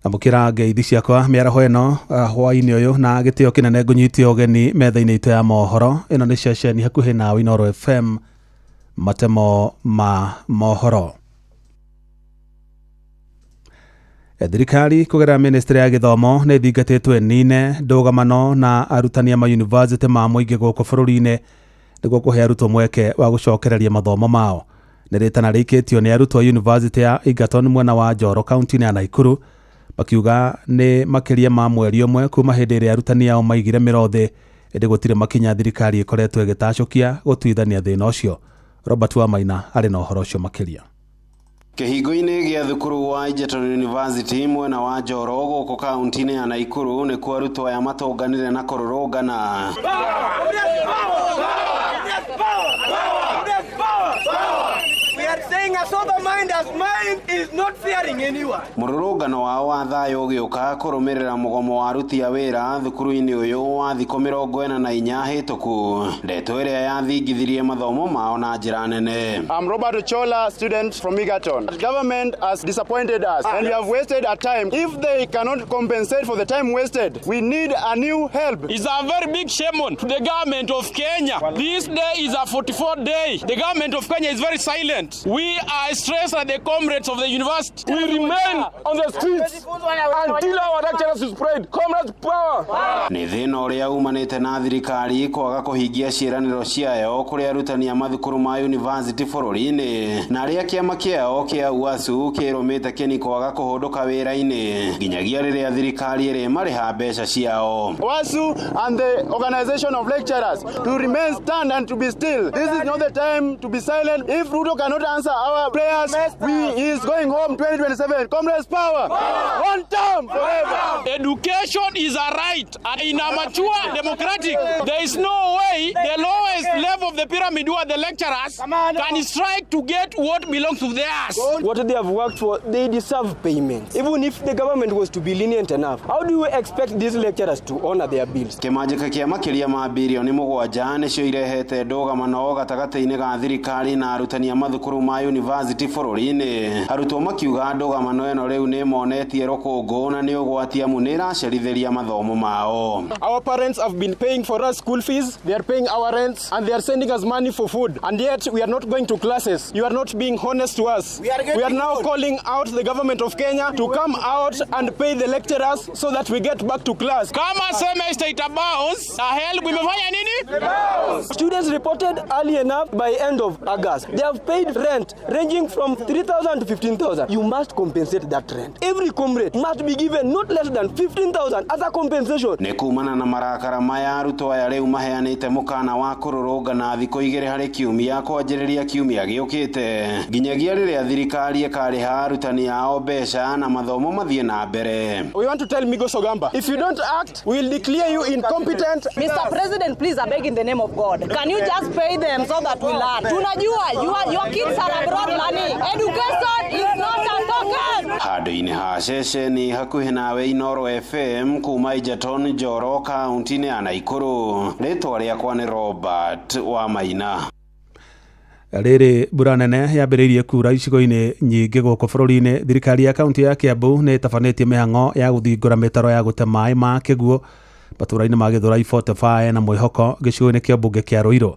Amũkĩra ngeithi ciakwa mĩaraho ĩno hwaĩ-inĩ ũyũ na gĩtĩo kĩnene ngũnyite ũgeni metha-inĩ itũ ya mohoro. Ĩno nĩ ceceni hakuhĩ nawe Inoro FM, matemo ma mohoro. Thirikari kũgerera ministry ya gĩthomo nĩ ĩthingatĩtwo ĩnine ndũgamano na arutani a mayunivasĩtĩ ma mũingĩ gũkũ bũrũri-inĩ nĩguo kũhe arutwo mweke wa gũcokereria mathomo mao. Nĩ rĩtana rĩikĩtio nĩ arutwo a yunivasĩtĩ ya Egerton mwena wa Njoro kaunti-inĩ ya Naikuru, makiuga nĩ makĩria ma mweri ũmwe kuma hĩndĩ ĩrĩa arutani ao maigire mĩro thĩ, ĩndĩ gũtirĩ makinya thirikari ĩkoretwo ĩgĩtacũkia gũtuithania thĩna ũcio. Robert Wamaina arĩ na ũhoro ũcio makĩria. Kĩhingo-inĩ gĩa thukuru wa Egerton University mwena wa Njoro gũkũ kaunti-inĩ ya Naikuru nĩkuo arutwo aya matũnganire na kũrũrũngana. Mũrũrũngano wao wa thayũ ũgĩũka kũrũmĩrĩra mũgomo wa aruti a wĩra thukuru-inĩ ũyũ wa thikũ 44 hĩtũku, ndeto ĩrĩa yathingithirie mathomo mao na njĩra nene. I'm Robert Ochola, student from Egerton. The government has disappointed us and we have wasted our time. If they cannot compensate for the time wasted, we need a new help. It's a very big shame on to the government of Kenya. This day is a 44th day. The government of Kenya is very silent. We are stressed at the comrades of the university. We remain on the streets until our lecturers is prayed. Comrades, power! Nĩ thĩna ũrĩa umanĩte na thirikari kwaga kũhingia ciĩranĩro ciayo kũrĩ arutani a mathukuru ma university bũrũri-inĩ na arĩa kĩama kĩao kĩa UASU kĩrũmĩte kĩni kwaga kũhũndũka wĩra-inĩ nginyagia rĩrĩa thirikari ĩrĩmarĩha mbeca ciao. UASU and the organization of lecturers to remain stand and to be still. This is not the time to be silent. If Ruto cannot answer our prayers, we is going home 2027. Comrades, power! One time forever! Education is a right, and in a mature democratic, there is no way the lowest level of the pyramid, who are the lecturers, can strike to get what belongs to theirs. What they have worked for, they deserve payment. Even if the government was to be lenient enough, how do you expect these lecturers to honor their bills? Kĩmanjĩka kĩa makĩria ma birioni 7 nĩcio irehete ndũgamano gatagatĩ-inĩ ga thirikari na arutani a mathukuru ma university bũrũri-inĩ. Arutwo makiuga ndũgamano ĩno rĩu nĩ monetie rũkũngũ na nĩ ũgwati amu nĩ ĩracerithĩria mathomo mao. Our parents have been paying for us school fees, they are paying our rents, and they are sending us money for food. And yet we are not going to classes. You are not being honest to us. We are now calling out the government of Kenya to come out and pay the lecturers so that we get back to class. Kama semester itabounce, na HELB imefanya nini? Students reported early enough by end of August. They have paid rent ranging from 3,000 to 15,000. You must compensate that rent. Every comrade must be given not less than 15,000 as a compensation. Nĩ kumana na marakara maya arutwo aya rĩu maheanĩte mũkana wa kũrũrũngana thikũ 2 harĩ kiumia kwanjĩrĩria kiumia gĩũkĩte nginyagia rĩrĩa thirikari ĩkarĩha arutani ao mbeca na mathomo mathiĩ na mbere. We want to tell Migos Ogamba, if you don't act, we will declare you incompetent. Mr. President, please, I beg in the name of God. Can you just pay them so that we learn? Tunajua, your kids are abroad learning. Education is not a token. Handũ-inĩ ha ceceni hakuhĩ nawe Inoro FM kuma Egerton Njoro kaunti-inĩ ya Naikuru. Rĩtwa rĩakwa nĩ Robert Wamaina. Rĩrĩ mbura nene yambĩrĩirie kura icigo-inĩ nyingĩ gũkũ bũrũri-inĩ. Thirikari ya kaunti ya Kiambu nĩ ĩtabanĩtie mĩhang'o ya gũthingũra mĩtaro ya gũte maĩ ma kĩguũ matũũra-inĩ ma Gĩthũrai 45 na Mwĩhoko gĩcigo-inĩ kĩa mbunge kĩa Ruiru,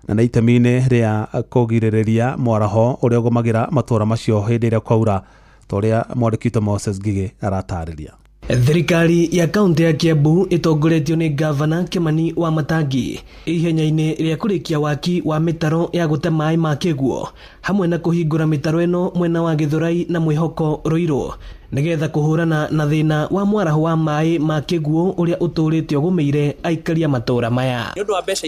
na nĩ itemi-inĩ rĩa kũgirĩrĩria mwaraho ũrĩa ũgũmagĩra matũũra macio hĩndĩ ĩrĩa kwaura, ta ũrĩa mwandĩki witũ Moses Ngigĩ aratarĩria. Thirikari ya kaunti ya Kiambu ĩtongoretio nĩ ngavana Kĩmani wa Matangi ihenya-inĩ rĩa kũrĩkia waki wa mĩtaro ya gũte maĩ ma kĩguo hamwe na kũhingũra mĩtaro ĩno mwena wa Gĩthũrai na Mwĩhoko Ruiru nĩgetha kũhũrana na thĩna wa mwaraho wa maĩ ma kĩguo ũrĩa ũtũrĩte ũgũmĩire aikari a matũũra maya. Nĩ ũndũ wa mbeca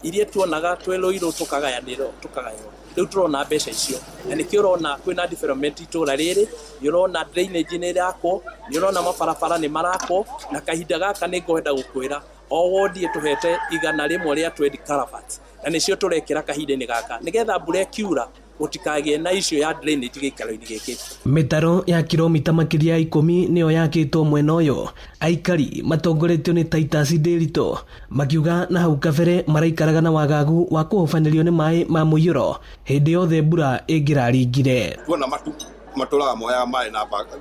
iria tuonaga twĩ Ruiru tũkagayanĩrwo tũkagaywo rĩu tũrona mbeca icio na nĩkĩo ũrona kwĩna development itũra rĩrĩ, nĩ ũrona drainage nĩ ĩrakwo, nĩ ũrona mabarabara nĩ marakwo, na kahinda gaka nĩ ngwenda gũkwĩra o wodi ĩtũhete 100 rĩa 20 culverts na nĩcio tũrekĩra kahinda-inĩ gaka nĩgetha mbura ĩkiura gũtikagĩe na issue ya drainage gĩikaro-inĩ gĩkĩ. Mĩtaro ya kilomita makĩria ya 10 nĩyo yakĩtwo mwena ũyũ, aikari matongoretio nĩ Titus Ndĩritũ makiuga na hau kabere maraikaraga na wagagu wa kũhobanĩrio nĩ maĩ ma mũiyũro hĩndĩ yothe mbura ĩngĩraringire. Tuona matu matũraga moyaga maĩ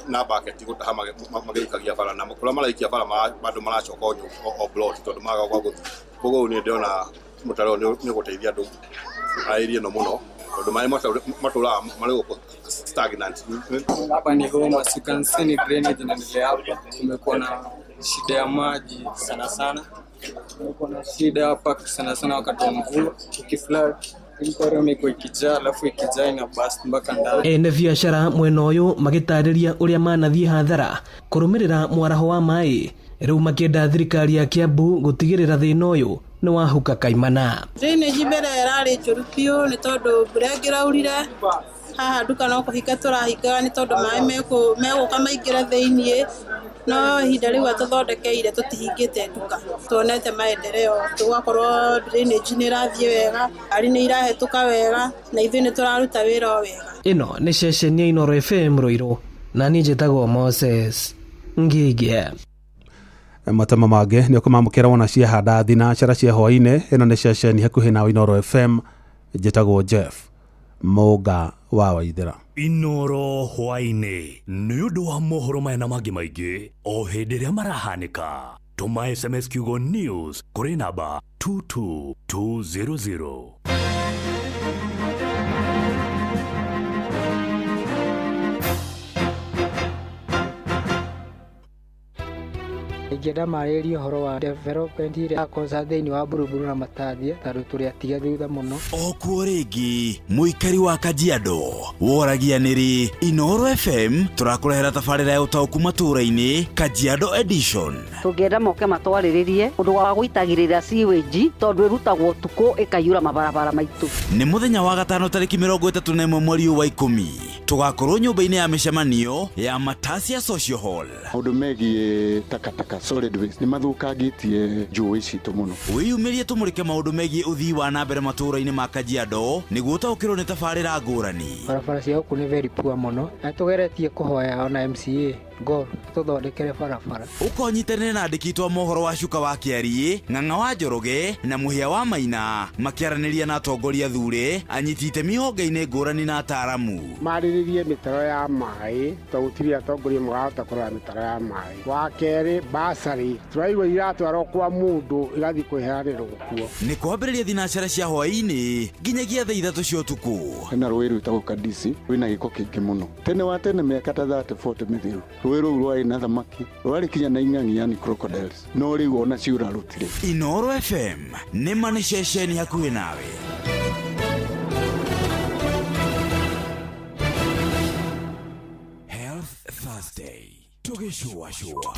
na baketi gũtaha magĩikagia bara na kũrĩa maraikia bara bado maracoka o plot tondũ magaga gwa gũthiĩ. Koguo niĩ ndĩrona mũtaro nĩ ũgũteithia andũ a area ĩno mũno tondũ maĩ matũraga marĩ gũkũ stagnant. Hapa ni home, as you can see ni drainage inaendelea hapa. Kumekuwa na shida ya maji sana sana. Kumekuwa na shida hapa sana sana wakati wa mvua, ukiflood mtaro imekuwa ikijaa, alafu ikijaa ina burst mpaka ndani. Ene biacara mwena ũyũ magĩtarĩria ũrĩa manathiĩ hathara kũrũmĩrĩra mwaraho wa maĩ rĩu makĩenda thirikari ya Kiambu gũtigĩrĩra thĩna ũyũ nĩ wahuka kaimana. Drainage mbere ĩrarĩ njũru biũ nĩ tondũ mbura ĩngĩraurire haha nduka no kũhinga tũrahingaga nĩ tondũ maĩ megũka maingĩre thĩiniĩ, no ihinda rĩu atũthondekeire tũtihingĩte nduka. Tuonete maendeleo, tũgakorwo drainage nĩ ĩrathiĩ wega, ngari nĩ irahĩtũka wega na ithuĩ nĩ tũraruta wĩra o wega. Ĩno nĩ ceceni ya Inooro FM Ruiru na niĩ njĩtagwo Moses Ngĩgĩ. Matemo mangĩ nĩ ũkũmamũkĩra wona ciahanda thinacara cia hwaĩ-inĩ. Ĩno nĩ ceceni hakuhĩ na Inooro FM, njĩtagwo Jeff Mũnga wa Waithĩra. Inooro hwaĩ-inĩ nĩ ũndũ wa mohoro maya na mangĩ maingĩ o hĩndĩ ĩrĩa marahanĩka. Tũma SMS kiugo news kũrĩ namba 22200. Ingĩenda marĩrĩrie ũhoro wa development ĩrĩa ya thĩinĩ wa Buruburu na Matathia tondũ tũrĩ atige thutha mũno. Okuo rĩngĩ mũikari wa Kajiado woragia nĩrĩ Inooro FM tũrakũrehera tabarĩra ya ũtaũku matũũra-inĩ Kajiado Edition. Tũngĩenda moke matwarĩrĩrie ũndũ wa gũitagĩrĩra sewage tondũ ĩrutagwo ũtukũ ĩkaiyũra mabarabara maitũ. Nĩ mũthenya wa gatano tarĩki 31 mweri wa 10 tũgakorwo nyũmba-inĩ ya mĩcemanio ya Matasia Social Hall. Maũndũ megiĩ takataka solid waste nĩ mathũkangĩtie njũĩ citũ mũno. Wĩyumĩrie tũmũrĩke maũndũ megiĩ ũthii wa na mbere matũũra-inĩ ma Kajiado nĩguo ũtaũkĩrwo nĩ tabarĩra ngũrani. Barabara cia gũkũ nĩ very poor mũno na tũgeretie kũhoya ona MCA Gor tũthondekere barabara. Ũkonyitanĩre na andĩki twa mohoro wa Cuka wa Kĩariĩ, Ng'ang'a wa Njoroge na Mũhĩa wa Maina makĩaranĩria na atongoria thure, anyiti itemi honge-inĩ ngũrani na ataaramu. Marĩrĩrie mĩtaro ya maĩ tondũ gũtirĩ atongoria marahota kũrora mĩtaro ya maĩ. Wa kerĩ basarĩ tũraigua iratwarwo kwa mũndũ igathiĩ kwĩheanĩrwo kuo. Nĩ kwambĩrĩria thinacara cia hwaĩ-inĩ nginyagia thaa 3 cia ũtukũ. Hena rũĩ rwĩtagwo Kadisi rwĩna gĩko kĩingĩ mũno. Tene wa tene mĩaka ta 30 40 mĩthiru rũĩ rũu rwarĩ na thamaki rwarĩ kinya na ing'ang'i yani crocodiles, no rĩu ona ciũra rũtirĩ. Inooro FM nĩ ma nĩ ceceni hakuhĩ nawe. Health Thursday tũgĩcũa shũa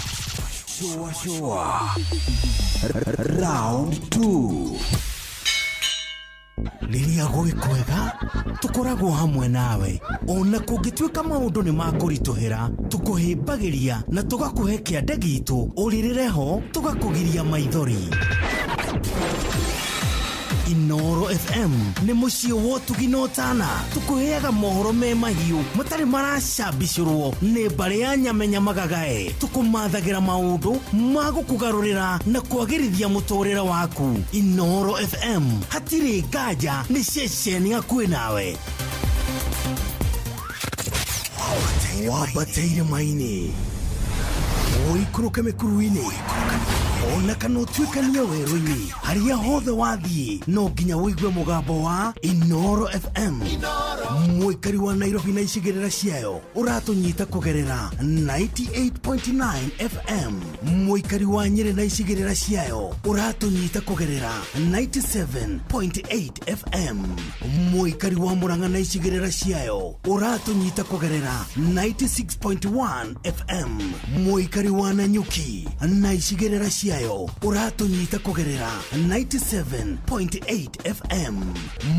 shũa shũa round 2. Rĩrĩa gwĩ kwega tũkoragwo hamwe nawe ona kũngĩtuĩka maũndũ nĩ makũritũhĩra tũkũhĩmbagĩria na tũgakũhe kĩande gitũ ũrĩrĩre ho tũgakũgiria maithori. Inooro FM nĩ mũciĩ wa ũtugi na ũtana tũkũheaga mohoro me mahiũ matarĩ maracambicũrwo nĩ mbarĩ ya nyamenya magagae tũkũmathagĩra maũndũ ma gũkũgarũrĩra na kwagĩrithia mũtũrĩre waku. Inooro FM hatirĩ nganja nĩ ceceni hakuhĩ nawe. Wambate irĩma-inĩ ũikũrũke mĩkuru-inĩ ona kana ũtuĩkanie werũ-inĩ Harĩa hothe wathiĩ no nginya ũigue mũgambo wa Inoro FM. Mũikari wa Nairobi na icigĩrĩra ciayo ũratũnyita kũgerera 98.9 FM. Mũikari wa Nyĩrĩ na icigĩrĩra ciayo ũratũnyita kũgerera 97.8 FM. Mũikari wa Murang'a na icigĩrĩra ciayo ũratũnyita kũgerera 96.1 FM. Mũikari wa Nanyuki na icigĩrĩra ciayo ũratũnyita kũgerera 97.8 FM.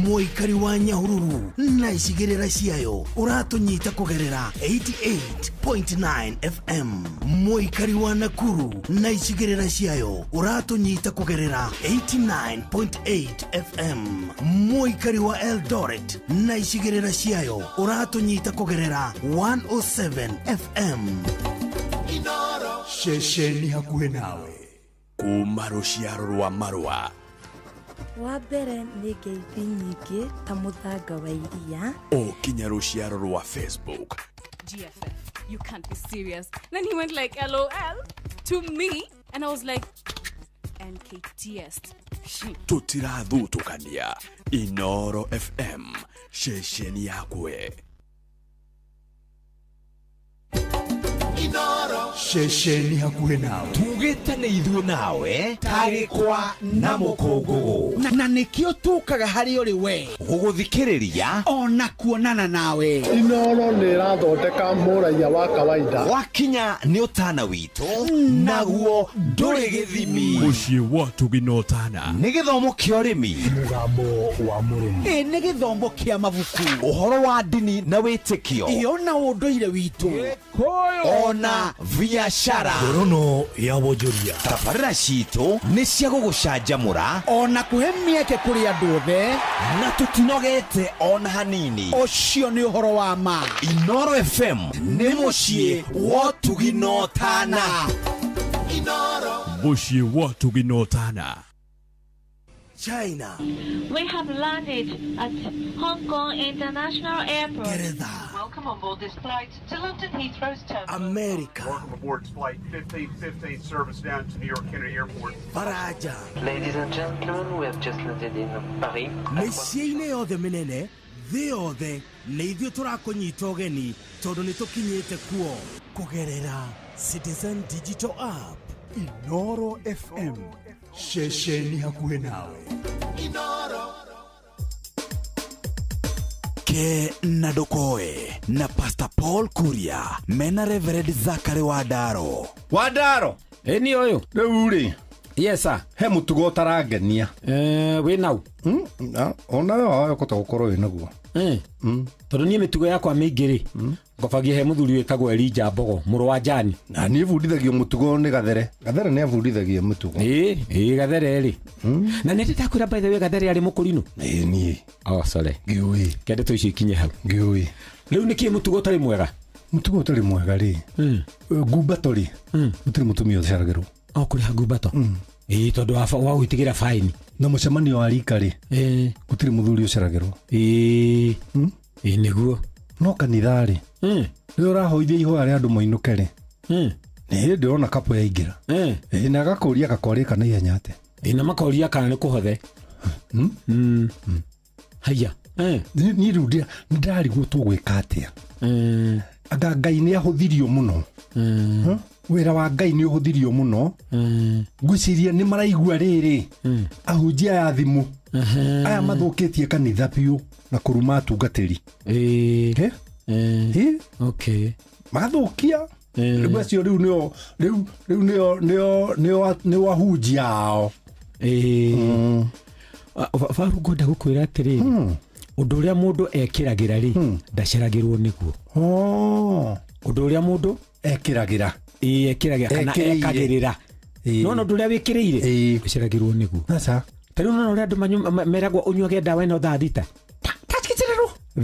Mũikari wa Nyahururu na icigĩrĩra ciayo ũratũnyita kũgerera 88.9 FM. Mũikari wa Nakuru na icigĩrĩra ciayo ũratũnyita kũgerera 89.8 FM. Mũikari wa Eldoret na icigĩrĩra ciayo ũratũnyita kũgerera 107 FM. Ceceni hakuhĩ nawe kuma rũciaro rwa marũa Wa mbere nĩ ngeithi nyingĩ ta mũthanga wa iria. O kinya rũciaro rwa Facebook. GFF, you can't be serious. Then he went like, LOL to me. And I was like, NKTS. Tũtirathutũkania. Inoro FM, ceceni yakwe. Ceceni hakuhĩ nawe. Tugĩte nĩ ithuĩ nawe tarĩkwa na mũkũngũgũ. Na nĩkĩo tũkaga harĩ ũrĩ we gũgũthikĩrĩria ona kuonana nawe. Inoro nĩ ĩrathondeka mũraiya wa kawaida. Wakinya nĩ ũtana witũ naguo ndũrĩ gĩthimi. Mũciĩ wa Tugi na ũtana. Nĩ gĩthomo kĩa ũrĩmi. Mũgambo wa mũrĩmi. Ĩ nĩ gĩthomo kĩa mabuku. Ũhoro wa ndini na wĩtĩkio. Ĩ ona ũndũire witũ. Ona biashara. Ngorono ya wonjoria. Tabarĩra citũ nĩ cia gũgũcanjamũra ona kũhe mĩeke kũrĩ andũ othe, na tũtinogete ona hanini. Ũcio nĩ ũhoro wa ma. Inoro FM nĩ mũciĩ wa ũtugi na ũtana. Mũciĩ wa ũtugi na ũtana. China. We have landed at Hong Kong International Airport. Geretha. Welcome on board this flight to London Heathrow's terminal. America. Welcome aboard flight 1515 service down to New York Kennedy Airport. Faraja. Ladies and gentlemen, we have just landed in Paris. Mĩciĩ-inĩ yothe mĩnene thĩ yothe nĩ ithuĩ tũrakũnyita ũgeni tondũ nĩ tũkinyĩte kuo kũgerera Citizen Digital App. Inoro FM, ceceni hakuhĩ nawe. Ke na ndũkoe na Pastor Paul Kuria mena Reverend Zachary Wandaro. Wandaro ĩni ũyũ rĩu rĩ, yes sir, he mũtugo ũtarangenia. Wĩ nau onawe wahota gũkorwo wĩ naguo. Tondũ niĩ mĩtugo yakwa mĩingĩ rĩ, ngobagia he mũthuri wĩtagwo Elijah Mbogo mũrũ wa Jani. Na niĩ bundithagio mũtugo nĩ Gathere. Gathere nĩ abundithagia mũtugo. Ĩĩ Gathere rĩ, na nĩ ndakwĩra by the way Gathere arĩ mũkũrinũ. Ĩĩ niĩ. Oh sorry. Ngĩũĩ. Kende tũ icio ikinye hau. Ngĩũĩ. Rĩu nĩkĩĩ mũtugo ũtarĩ mwega? Mũtugo ũtarĩ mwega rĩ, ngumbato rĩ, gũtirĩ mũtumia ũceragĩrwo. O kũrĩha ngumbato? Ĩĩ tondũ wa gwĩtigĩra faini. Na mũcemanio wa rika rĩ, gũtirĩ mũthuri ũceragĩrwo. Ĩĩ. Ĩĩ nĩguo. No kanitha rĩ, rĩrĩa ũrahoithia ihoya rĩa andũ moinũke rĩ, nĩ hĩndĩ ũrona kapo yaingĩra. Ĩĩ na agakũria gakwarĩka na ihenya atĩa. Ĩĩ na makoria kana nĩ kũhothe. Haiya. Niĩ rĩu nĩ ndarigwo tũgwĩka atĩa. Anga Ngai nĩ ahũthirio mũno. Wĩra wa Ngai nĩ ũhũthirio mũno. Ngwĩciria nĩ maraigua rĩrĩ ahunjia aya thimũ aya mathũkĩtie kanitha biũ na kũruma atungatĩri. Okay. Magathũkia. Rĩu acio rĩu nĩo rĩu rĩu nĩo nĩo nĩo nĩo ahunjia ao. Baru ngwenda gũkwĩra atĩrĩrĩ, ũndũ ũrĩa mũndũ ekĩragĩra rĩ, ndaceragĩrwo nĩguo. Ũndũ ũrĩa mũndũ ekĩragĩra. Ĩĩ ekĩragĩra kana ekagĩrĩra. No ũndũ ũrĩa wĩkĩrĩire ũceragĩrwo nĩguo. Aca. Ta rĩu nona ũrĩa andũ meragwo ũnyuage ndawa ĩno thaa thita.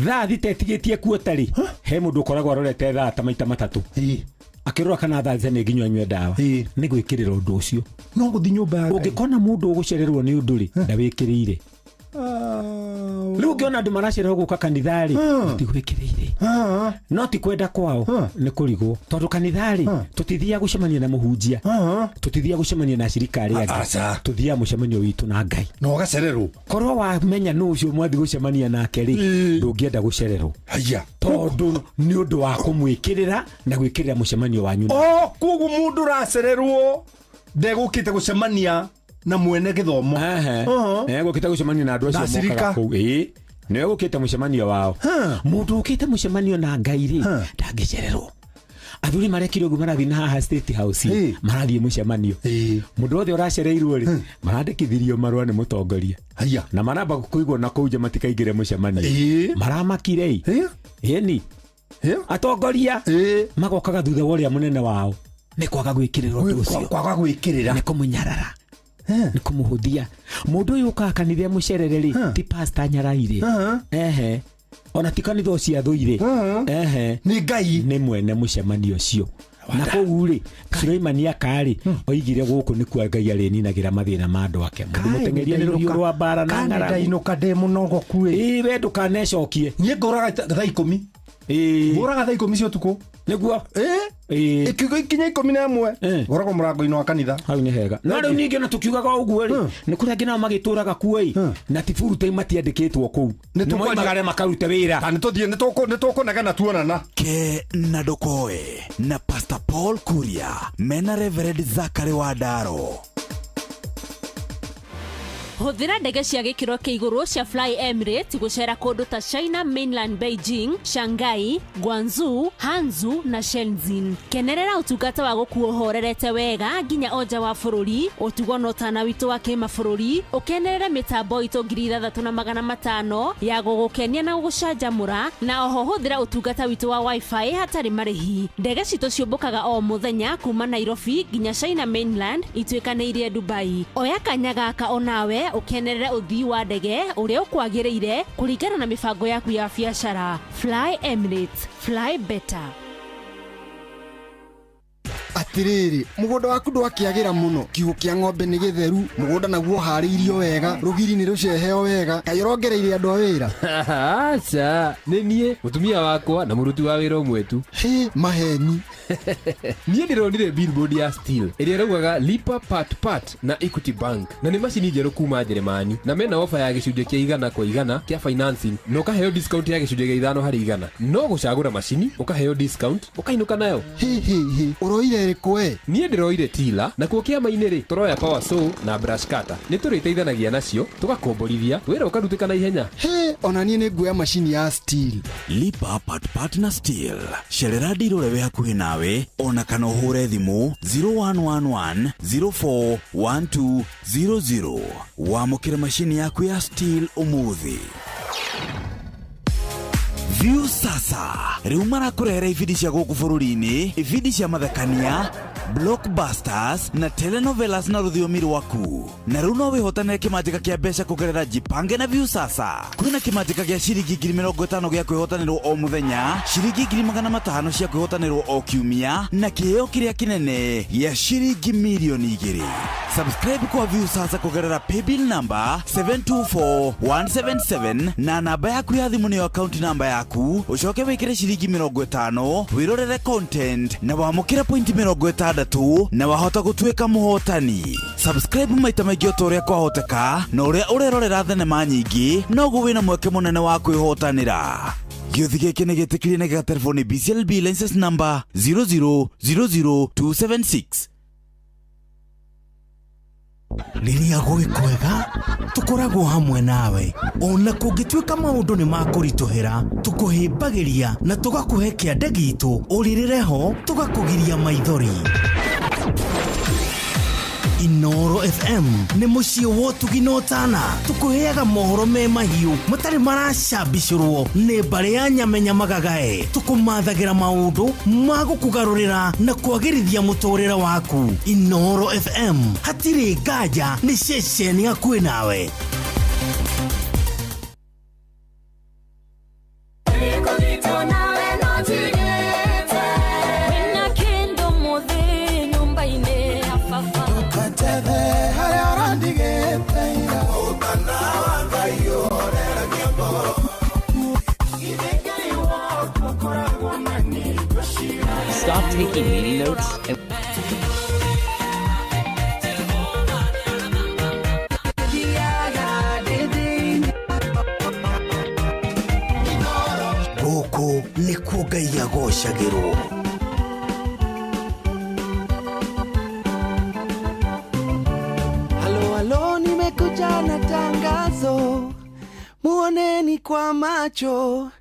Thaa thita ĩtigĩtie kuota rĩ, he mũndũ ũkoragwo arorete thaa ta maita matatũ. Akĩrora kana thaa thita nĩ nginya anyue ndawa. Nĩ gwĩkĩrĩra ũndũ ũcio. No gũthiĩ nyũmba ya Ngai. Ũngĩkona mũndũ ũgũcererwo nĩ ũndũ rĩ, ndawĩkĩrĩire. Rĩu ũngĩona andũ maracererwo gũka kanitha rĩ, matigwĩkĩrĩire, no ti kwenda kwao, nĩ kũrigwo, tondũ kanitha rĩ, tũtithiaga gũcemania na mũhunjia, tũtithiaga gũcemania na acirika arĩa angĩ, Aca. Tũthiaga mũcemanio witũ na Ngai. Na ũgacererwo. Korwo wamenya nũ ũcio mwathi gũcemania nake rĩ, ndũngĩenda gũcererwo. Haya. Tondũ nĩ ũndũ wa kũmwĩkĩrĩra na gwĩkĩrĩra mũcemanio wanyu. O koguo mũndũ ũracererwo ndegũkĩte gũcemania na mwene gĩthomo. Egũkĩte gũcemania na andũ Na acio mokaga acirika. kũu, ĩĩ, nĩwe gũkĩte mũcemanio wao. Mũndũ ũkĩte mũcemanio na Ngai rĩ, ndangĩcererwo. Athuri marekire ũguo, marathiĩ na haha State House, marathiĩ mũcemanio. Mũndũ wothe ũracereirwo rĩ, marandĩkithirio marũa nĩ mũtongoria na maramba kũigwo na kũu nja matikaingĩre mũcemanio. Maramakire ĩ, ĩni atongoria magokaga thutha wa ũrĩa mũnene wao nĩ kwaga gwĩkĩrĩra ũndũ ũcio. Kwaga gwĩkĩrĩra. Nĩ kũmũnyarara, nĩ kũmũhũthia. Mũndũ ũyũ ũkaga kanitha mũcerere rĩ, ti pasta nyaraire, ehe, ona ti kanitha ũcio athũire, ehe, nĩ Ngai, nĩ mwene mũcemanio ũcio. Na kũu rĩ, Suleimani akarĩ oigire gũkũ nĩkuo Ngai arĩninagĩra mathĩna ma andũ ake. Mũndũ mũteng'eria nĩ rũhiũ rwa mbara na ng'aragu. Ndainũka ndĩ mũnogoku ĩ. Ĩ, we ndũkanecokie. Niĩ ngũraga thaa 10. Ngũraga thaa 10 cia ũtukũ. Nĩguo. Ĩkiuga ikinya 11, ngoragwo mũrango-inĩ wa kanitha. Hau nĩ hega. No rĩu ningĩ ona tũkiugaga ũguo rĩ, nĩ kũrĩ angĩ nao magĩtũraga kuo ĩ, na ti full-time matiandĩkĩtwo kũu. Nĩ moimagare makarute wĩra. Nĩ tũthiĩ, nĩ tũkũnegena tuonana. Ke na Ndokoe na Pastor Paul Kuria mena Reverend Zachary Wandaro. Hũthĩra ndege cia gĩkĩro kĩa igũrũ cia Fly Emirates gũcera kũndũ ta China Mainland, Beijing, Shanghai, Guangzhou, Hangzhou na Shenzhen. Kenerera ũtungata wa gũkuo ũhorerete wega nginya o nja wa bũrũri, ũtugo na ũtana witũ wa kĩmabũrũri, ũkenerere mĩtambo itũ 6500 ya gũgũkenia na gũgũcanjamũra, na oho hũthĩra ũtungata witũ wa wifi hatarĩ marĩhi. Ndege citũ ciũmbũkaga o mũthenya kuma Nairobi nginya China Mainland ituĩkanĩirie Dubai. Oya kanya gaka onawe ũkenerere ũthii wa ndege ũrĩa ũkwagĩrĩire kũringana na mĩbango yaku ya biacara. Fly Emirates, fly better. Atiriri, mũgũnda waku ndwakĩagĩra mũno, kiugũ kĩa ng'ombe nĩ gĩtheru, mũgũnda naguo ũharĩirio wega, rũgiri nĩ rũceheo wega, kaĩ ũrongereire andũ a wĩra? Aca, nĩ niĩ, mũtumia wakwa na mũruti wa wĩra ũmwe tu. Hĩ, maheni. Niĩ ndĩronire billboard ya Steel ĩrĩa ĩraugaga lipa part part na Equity Bank, na nĩ macini njerũ kuma Njeremani, na mena ofa ya gĩcunjĩ kĩa 100% kĩa financing, na ũkaheo discount ya gĩcunjĩ kĩa 5%. No gũcagũra macini ũkaheo discount ũkainũka nayo. Hĩ hĩ hĩ, ũroire ĩrĩkũ we? Niĩ ndĩroire tila, nakuo kĩama-inĩ rĩ, tũroya power saw na brush cutter. Nĩ tũrĩteithanagia nacio tũgakomborithia wĩra ũkarutĩka na ihenya. Hĩ, ona niĩ nĩ nguoya macini ya Steel. Lipa part part na Steel. Cerera ndiro ũrĩa wĩ hakuhĩ nawe ona kana ũhũre thimũ 0111 041200. Wamũkĩre macini yaku ya Steel ũmũthĩ. View sasa rĩu marakũrehera ibindi cia gũkũ bũrũri-inĩ, ibindi cia mathekania, blockbusters na telenovelas na rũthiomi rwaku. Na rĩu no wĩhotanĩre kĩmanjĩka kĩa mbeca kũgerera Jipange na View sasa. Kwĩna kĩmanjĩka gĩa ciringi 50,000 gĩa kwĩhotanĩrwo o mũthenya, ciringi 500,000 cia kwĩhotanĩrwo o kiumia, na kĩheo kĩrĩa kĩnene gĩa ciringi 2,000,000. Subscribe kwa View sasa kũgerera paybill number 724177 na namba yaku ya thimũ nĩyo account namba yaku, ũcoke wĩkĩre ciringi 50, wĩrorere content na wamũkĩre point 60 na wahota gũtuĩka mũhotani. Subscribe maita maingĩ o ta ũrĩa kwahoteka, na ũrĩa ũrerorera thenema nyingĩ noguo wĩna mweke mũnene wa kwĩhotanĩra. Gĩũthi gĩkĩ nĩ gĩtĩkĩrie na gĩgaterwo nĩ BCLB license number 0000276. Rĩrĩa gwĩ kwega tũkoragwo hamwe nawe, ona kũngĩtuĩka maũndũ nĩ makũritũhĩra, tũkũhĩmbagĩria na tũgakũhe kĩande gitũ, ũrĩrĩre ho tũgakũgiria maithori. Inoro FM nĩ mũciĩ wa ũtugi na ũtana, tũkũheaga mohoro me mahiũ matarĩ maracambicũrwo nĩ mbarĩ ya nyamenya magagae, tũkũmathagĩra maũndũ ma gũkũgarũrĩra na kwagĩrithia mũtũrĩre waku. Inoro FM, hatirĩ nganja, nĩ ceceni hakuhĩ nawe. Stop taking meeting notes and Gũkũ nĩkuo Ngai agocagĩrwo. Halo halo, nimekuja na tangazo, muoneni kwa macho,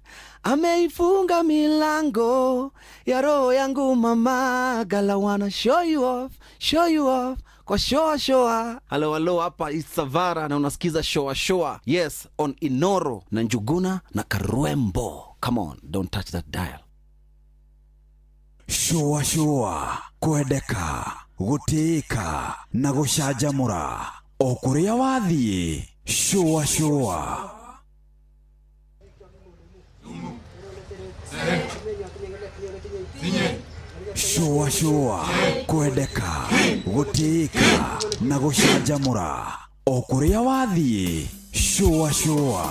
ameifunga milango ya roho yangu mama. Gala wanna show you off kwa shoa shoa. Halo halo, hapa Isavara na unasikiza shoa shoa. Yes, on Inoro na Njuguna na Karwembo. Come on, don't touch that dial. Shua shua, kwendeka, gũtĩĩka na gũcanjamũra o kũrĩa wathiĩ. Shua shua. Shua shua, kwendeka, gũtĩĩka na gũcanjamũra o kũrĩa wathiĩ. Shua shua.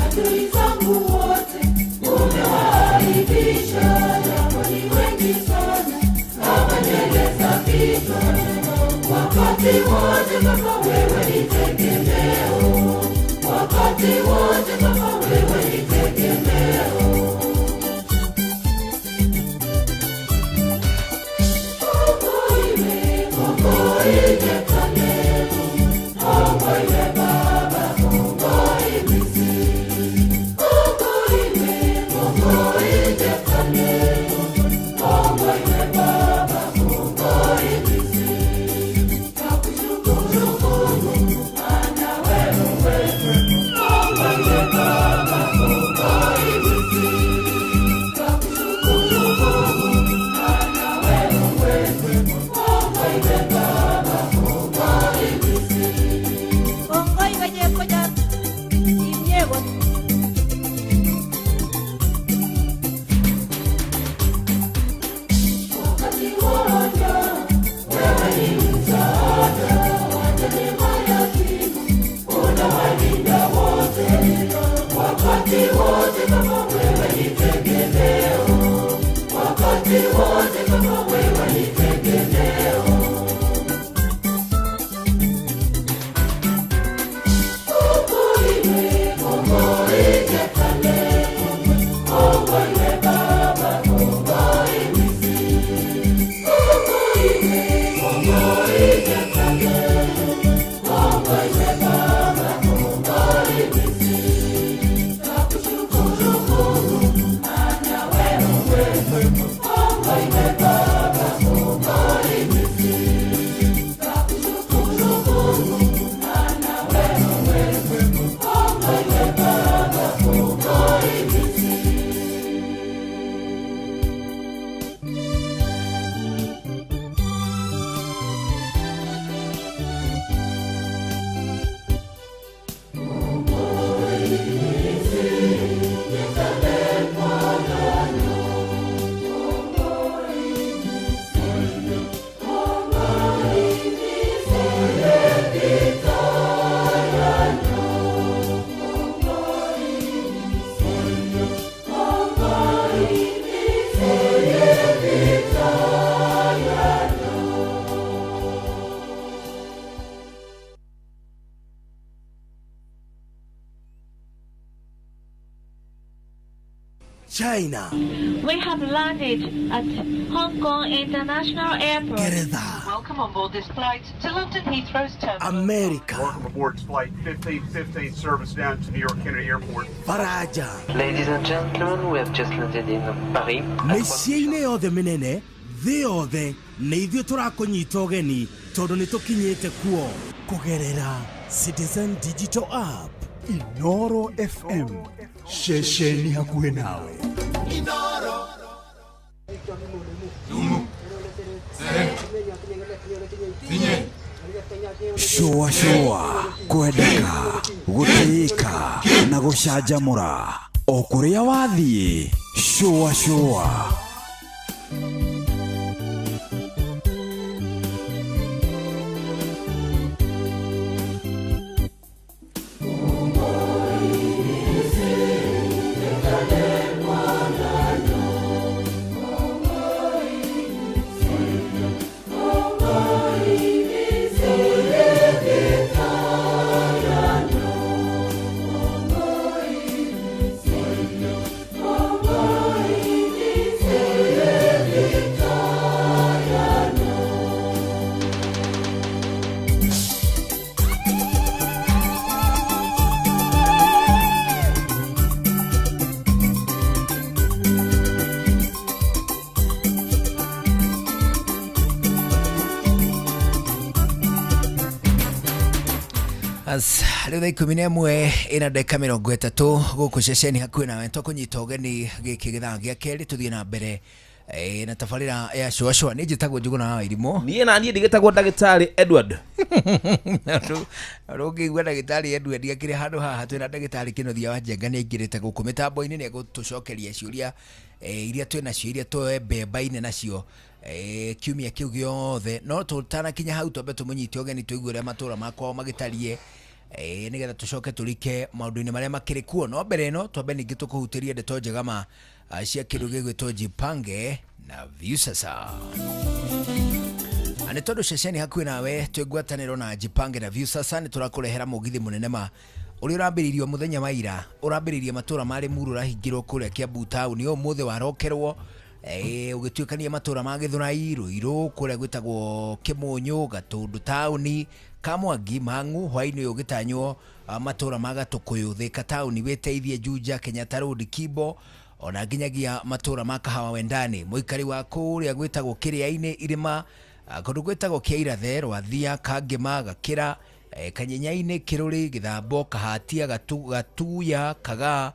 Adui zangu. Wakati wote Baba wewe ni tegemeo, wakati wote Baba wewe ni tegemeo. Wakati wote Baba wewe ni tegemeo, wakati wote Baba wewe ni tegemeo. China, We have landed at Hong Kong International Airport. Gereza, Welcome on board this flight to London Heathrow's terminal. America, Welcome aboard flight 1515 service down to New York Kennedy Airport. Faraja, Ladies and gentlemen, we have just landed in Paris. mĩciĩ-inĩ yothe mĩnene thĩ yothe nĩ ithuĩ tũrakũnyita ũgeni tondũ nĩ tũkinyĩte kuo kũgerera Citizen Digital App. Inoro FM, ceceni hakuhĩ nawe. Shũa shũa kwendeka gũtĩĩka na gũcanjamũra o kũrĩa wathiĩ shũa shũa. As rĩu thaa 11 ĩna ndagĩka 30 gũkũ ceceni hakuhĩ nawe tũkũnyita ũgeni gĩkĩ gĩthaa gĩa kerĩ tũthiĩ na mbere na tabarĩra ya cũacũa. Niĩ njĩtagwo Njũgũna wa Irimũ. Niĩ na niĩ ndigĩtagwo ndagĩtarĩ Edward. Ũngĩigua ndagĩtarĩ Edward akĩrĩ handũ haha twĩna ndagĩtarĩ Kĩnuthia wa Njenga nĩ aingĩrĩte gũkũ mĩtambo-inĩ nĩ egũtũcokeria ciũria iria twĩ nacio iria twembembaine nacio kiumia kĩu gĩothe. No tũtanakinya hau twambe tũmũnyite ũgeni tũigue ũrĩa matũra makwao magĩtariĩ nĩgetha tũcoke tũrike maũndũ-inĩ marĩa makĩrĩ kuo. No mbere ĩno twambe ningĩ tũkũhutĩrie ndeto njega ma cia kĩndũ gĩgwĩtwo Jipange na Viusasa. Nĩ tondũ ceceni hakuhĩ nawe twĩ ngwatanĩro na Jipange na Viusasa nĩ tũrakũrehera mũgithi mũnene ma ũrĩa ũrambĩrĩirio mũthenya wa ira, ũrambĩrĩirie matũra ma Limuru ũrahingĩrwo kũrĩa Kiambu taũni, ũmũthĩ warokerwo ũgĩtuĩkania matũra ma Gĩthũrai, Ruiru, kũrĩa gwĩtagwo Kĩmũnyũ, Gatũndũ taũni, Kamwangi, Mang'u, hwaĩ-inĩ ũyũ ũgĩtanywo matũra ma Gatũkũyũ, Thĩka taũni, Wĩteithie, Juja, Kenyatta Road, Kimbo, ona nginyagia matũra ma Kahawa Wendani. Mũikari wa kũrĩa gwĩtagwo Kĩrĩa-inĩ, irĩma, kũndũ gwĩtagwo Kĩairathe, Rwathia, Kangĩma, Gakĩra, Kanyenyainĩ, Kĩrũrĩ, Gĩthambo, Kahatia, Gatuya, Kagaa,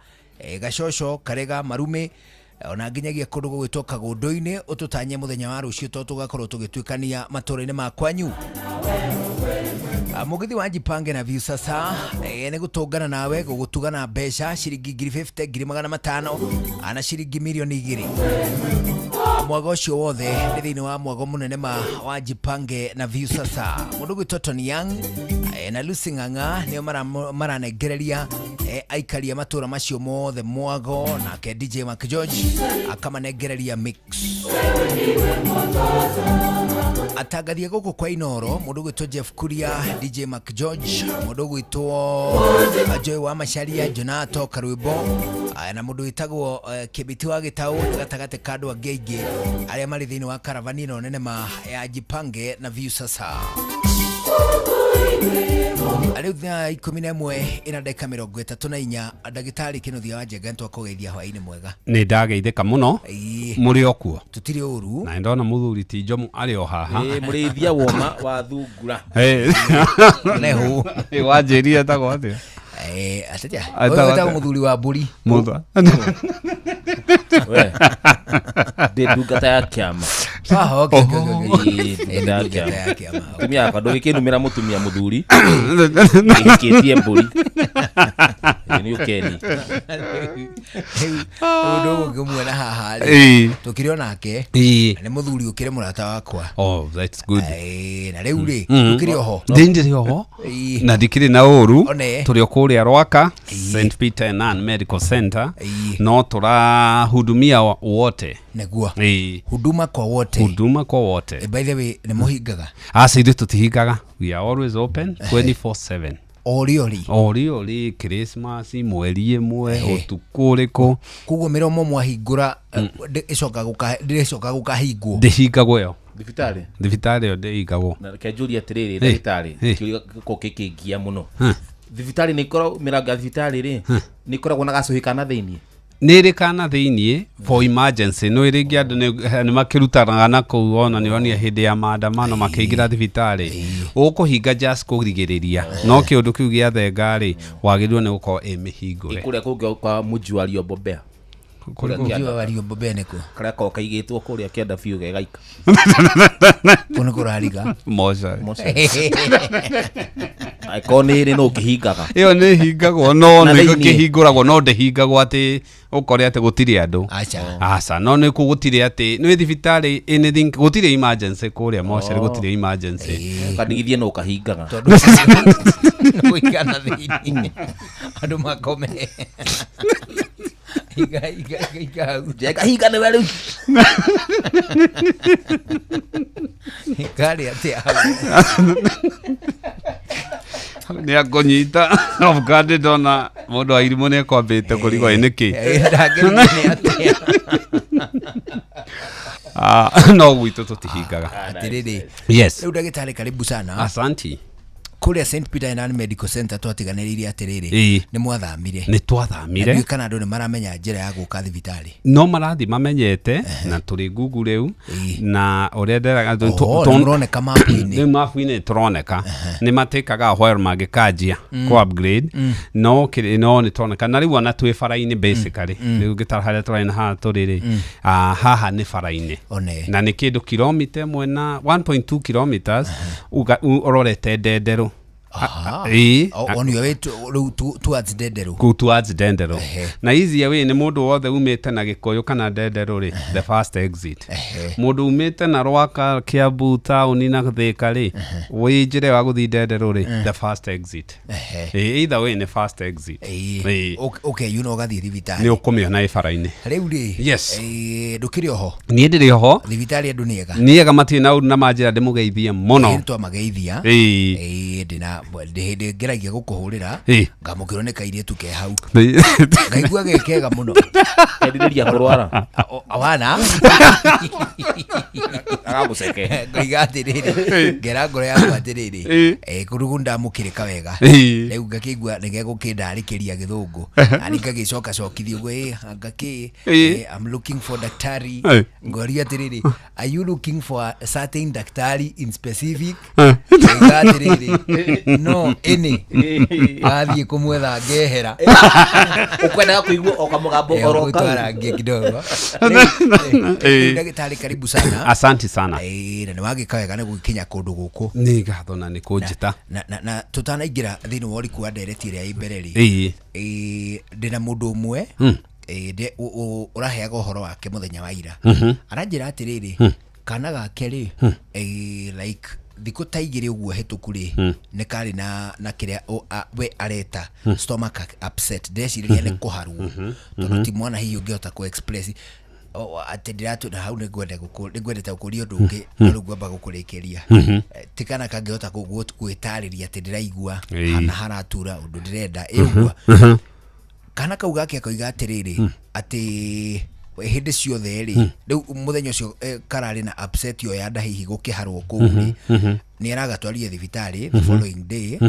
Gacoco, Karega, Marume, ona nginyagia kũndũ gũgwĩtwo Kagũndũ-inĩ. Ũtũtanye mũthenya wa rũciũ tondũ tũgakorwo tũgĩtuĩkania matũra-inĩ ma kwanyu. Mũgithi wa Jipange na Viusasa nĩ gũtũngana nawe gũgũtuga na mbeca ciringi 50,000, 500,000 na ciringi 2,000,000. Mwago ũcio wothe nĩ thĩinĩ wa mwago mũnene ma wa Jipange na Viusasa. Mũndũ gwĩtwo Tony Young na Lucy Ng'ang'a nĩo maranengereria aikari a matũra macio mothe mwago, nake DJ Mark George akamanengereria mix. Atangathia gũkũ kwa Inoro, mũndũ gwĩtwo Jeff Kuria, DJ Mark George, mũndũ gwĩtwo Joy wa Macharia, Jonato Karwimbo, na mũndũ wĩtagwo Kĩbiti wa Gĩtaũ, nĩ gatagatĩ ka andũ angĩ aingĩ arĩa marĩ thĩinĩ wa karavani ĩno nene ma ya Jipange na Viusasa. Rĩu thaa 11 ĩna ndagĩka 34, ndagĩtarĩ Kĩnuthia wa Njenga, nĩtwakũgeithia hwaĩ-inĩ mwega. Nĩ ndageithĩka mũno. Mũrĩ o kuo? Tũtirĩ ũru. Na ndona mũthuri ti Njomu arĩ o haha. Ĩĩ, mũrĩithia woma wa thungura. Nehu. Wanjĩrire etagwo atĩa? Atĩa? Etagwo Ũyũ wĩtagwo atĩa? mũthuri wa mbũri. Mũthuri. We, ndĩ ndungata ya kĩama. Ah, okay, okay, okay, okay. Ĩĩ, ndungata ya Ndungata ya kĩama. kĩama. Mũtumia wakwa ndũgĩkĩnumĩra mũtumia mũthuri. Ĩhikĩtie mbũri. Ĩĩ, nĩ ũkeni. Rĩu ndũgũkĩmuona haha rĩ. Tũkĩrĩ o nake. Nĩ mũthuri ũkĩrĩ mũrata wakwa. Oh, that's good. Na rĩu rĩ, ũkĩrĩ oho? Ndĩ ndĩrĩ oho. Na ndikĩrĩ na ũru. One. Tũrĩ o kũrĩa Rwaka, St Peter and Ann Medical Center. No tũrahudumia wote. Nĩguo. Huduma kwa wote. Huduma kwa wote. By the way, nĩ mũhingaga? Aca, ithuĩ tũtihingaga. We are always open 24/7. Ori ori. Ori ori, Christmas, mweri ĩmwe, ũtukũ ũrĩkũ. Koguo mĩromo mwahingũra ĩcoka gũkahingwo. Ndĩhingagwo ĩyo. Thibitarĩ? Thibitarĩ ĩyo ndĩhingagwo. Na reke njũrie atĩrĩrĩ, ndagĩtarĩ, kĩũria gĩkoragwo gĩkĩngia mũno. Thibitarĩ nĩ ĩkoragwo, mĩrango ya thibitarĩ rĩ, nĩ ĩkoragwo na gacũhĩ kana thĩiniĩ? Nĩ ĩrĩ kana thĩiniĩ for emergency. No rĩngĩ andũ nĩ makĩrutanaga na kũu, ona nĩ onire hĩndĩ ya maandamano makĩingĩra thibitarĩ. Ũkũhinga just kũrigĩrĩria, no kĩũndũ kĩu gĩa thenga rĩ, wagĩrĩirwo nĩ gũkorwo ĩ mĩhingũre. Kũrĩa kũngĩ kwa Mũji wa Riombobea. Kũrĩa Mũji wa Riombobea nĩ kũ? Karĩa koragwo kaigĩtwo kũrĩa kĩanda biũ gegaika. Kũu nĩ kũrariga. Mocarĩ. Mocarĩ. Angĩkorwo nĩ ĩrĩ no ũkĩhingaga. Ĩyo nĩ ĩhingagwo, no Na nĩ thĩiniĩ. ĩkĩhingũragwo, no ndĩhingagwo atĩ ũkore atĩ gũtirĩ andũ. Aca. Aca, no nĩ kũ gũtirĩ atĩ nĩ thibitarĩ anything, gũtirĩ emergency kũrĩa mocarĩ, gũtirĩ emergency. Ũkandigithie no ũkahingaga. Tondũ kũigana thĩiniĩ andũ makome. Iga, iga, iga, iga hau. Njenga hinga nĩwe rĩu. Ngarĩ atĩa hau? Nĩ akũnyita off guard, ndona mũndũ wa irimũ nĩ ekwambĩte kũrigwo ĩ nĩkĩ. Ndangĩrigwo nĩ atĩa. No gwitũ tũtihingaga. Atĩrĩrĩ. Yes. Rĩu ndagĩtarĩ, karibu sana. Asanti. Kũrĩa St Peter and Ann Medical Center twatiganĩrĩire atĩrĩrĩ, nĩ mwathamire. Nĩ twathamire. Na ndiũĩ kana andũ nĩ maramenya njĩra ya gũka thibitarĩ. No marathiĩ mamenyete, na tũrĩ Google rĩu na ũrĩa nderaga Oho, nĩ mũroneka mapu-inĩ. Rĩu mapu-inĩ tũroneka. Nĩ matĩkaga while mangĩkanjia kũ upgrade, no no nĩ tũroneka na rĩu ona twĩ bara-inĩ basically. Rĩu ngĩtara harĩa tũrarĩ na haha tũrĩ rĩ, haha nĩ bara-inĩ. One. Na nĩ kĩndũ kilomita ĩmwe na 1.2 kilometers ũrorete Ndenderũ. Ĩĩ. On your way to rĩu towards Ndenderũ. Kũu towards Ndenderũ, na easier way nĩ mũndũ wothe umĩte na Gĩkũyũ kana Ndenderũ rĩ, the first exit. Mũndũ umĩte na Rwaka, Kiambu taũni na Thĩka rĩ, wĩ njĩra ĩyo ya gũthiĩ Ndenderũ rĩ, the first exit. Ĩĩ, either way nĩ first exit. Ĩĩ. Ũkeyuna ũgathiĩ thibitarĩ. Nĩ ũkũmĩona ĩ bara-inĩ. Rĩu rĩ, Yes. Ndũkĩrĩ oho? Niĩ ndĩrĩ oho. Thibitarĩ andũ nĩ ega? Nĩ ega, matirĩ na ũru, na manjĩra ndĩmũgeithie mũno. Ĩĩ, twamageithia. Ĩĩ. Ĩĩ, ndĩna ndĩ hĩndĩ ngeragia gũkũhũrĩra, ngamũkĩrwo nĩ kairĩtu ke hau, ngaigua ge kega mũno. Kendirĩria kũrwara. Wana Agagũceke. Ngoiga atĩrĩrĩ, ngera ngoro yakwa atĩrĩrĩ, kũrũgũ ndamũkĩrĩka wega. Rĩu ngakĩigua nĩ gegũkĩndarĩkĩria gĩthũngũ, nani ngagĩcoka cokithia ũguo, ngakĩ I'm looking for daktari. Ngoria atĩrĩrĩ, are you looking for a certain daktari in specific? Ngoiga atĩrĩrĩ, no any. Gathiĩ kũmwetha ngehera. Ũkwendaga kũigua o kamũgambo oro kau. Twarangie kidogo. Ndagĩtarĩ, karibu sana. Asante sana. Na nĩ wagĩka wega nĩ gũgĩkinya kũndũ gũkũ. Nĩ ngatho na nĩ kũnjĩta. Na tũtanaingĩra thĩinĩ wa ũriku wa ndereti ĩrĩa ĩ mbere rĩ, ndĩna mũndũ ũmwe ũraheaga ũhoro wake mũthenya wa ira. Aranjĩra atĩrĩrĩ, kana gake rĩ, like thikũ ta 2 ũguo hĩtũku rĩ, nĩ karĩ na kĩrĩa we areta stomach upset. Ndecirĩria nĩ kũharwo, tondũ ti mwana hihi ũngĩhota kũ express atĩ ndĩratũ na hau nĩngwendete gũkũria ũndũ ũngĩ, no rĩu ngwamba gũkũrĩkĩria. Ti kana kangĩhota gwĩtarĩria atĩ ndĩraigua hana haratura ũndũ ndĩrenda ĩ ũguo. Kana kau gake akoiga atĩrĩrĩ, atĩ hĩndĩ ciothe rĩ, rĩu mũthenya ũcio kararĩ na upset ĩyo ya nda, hihi gũkĩharwo kũu rĩ, nĩ aragatwarire thibitarĩ the following day,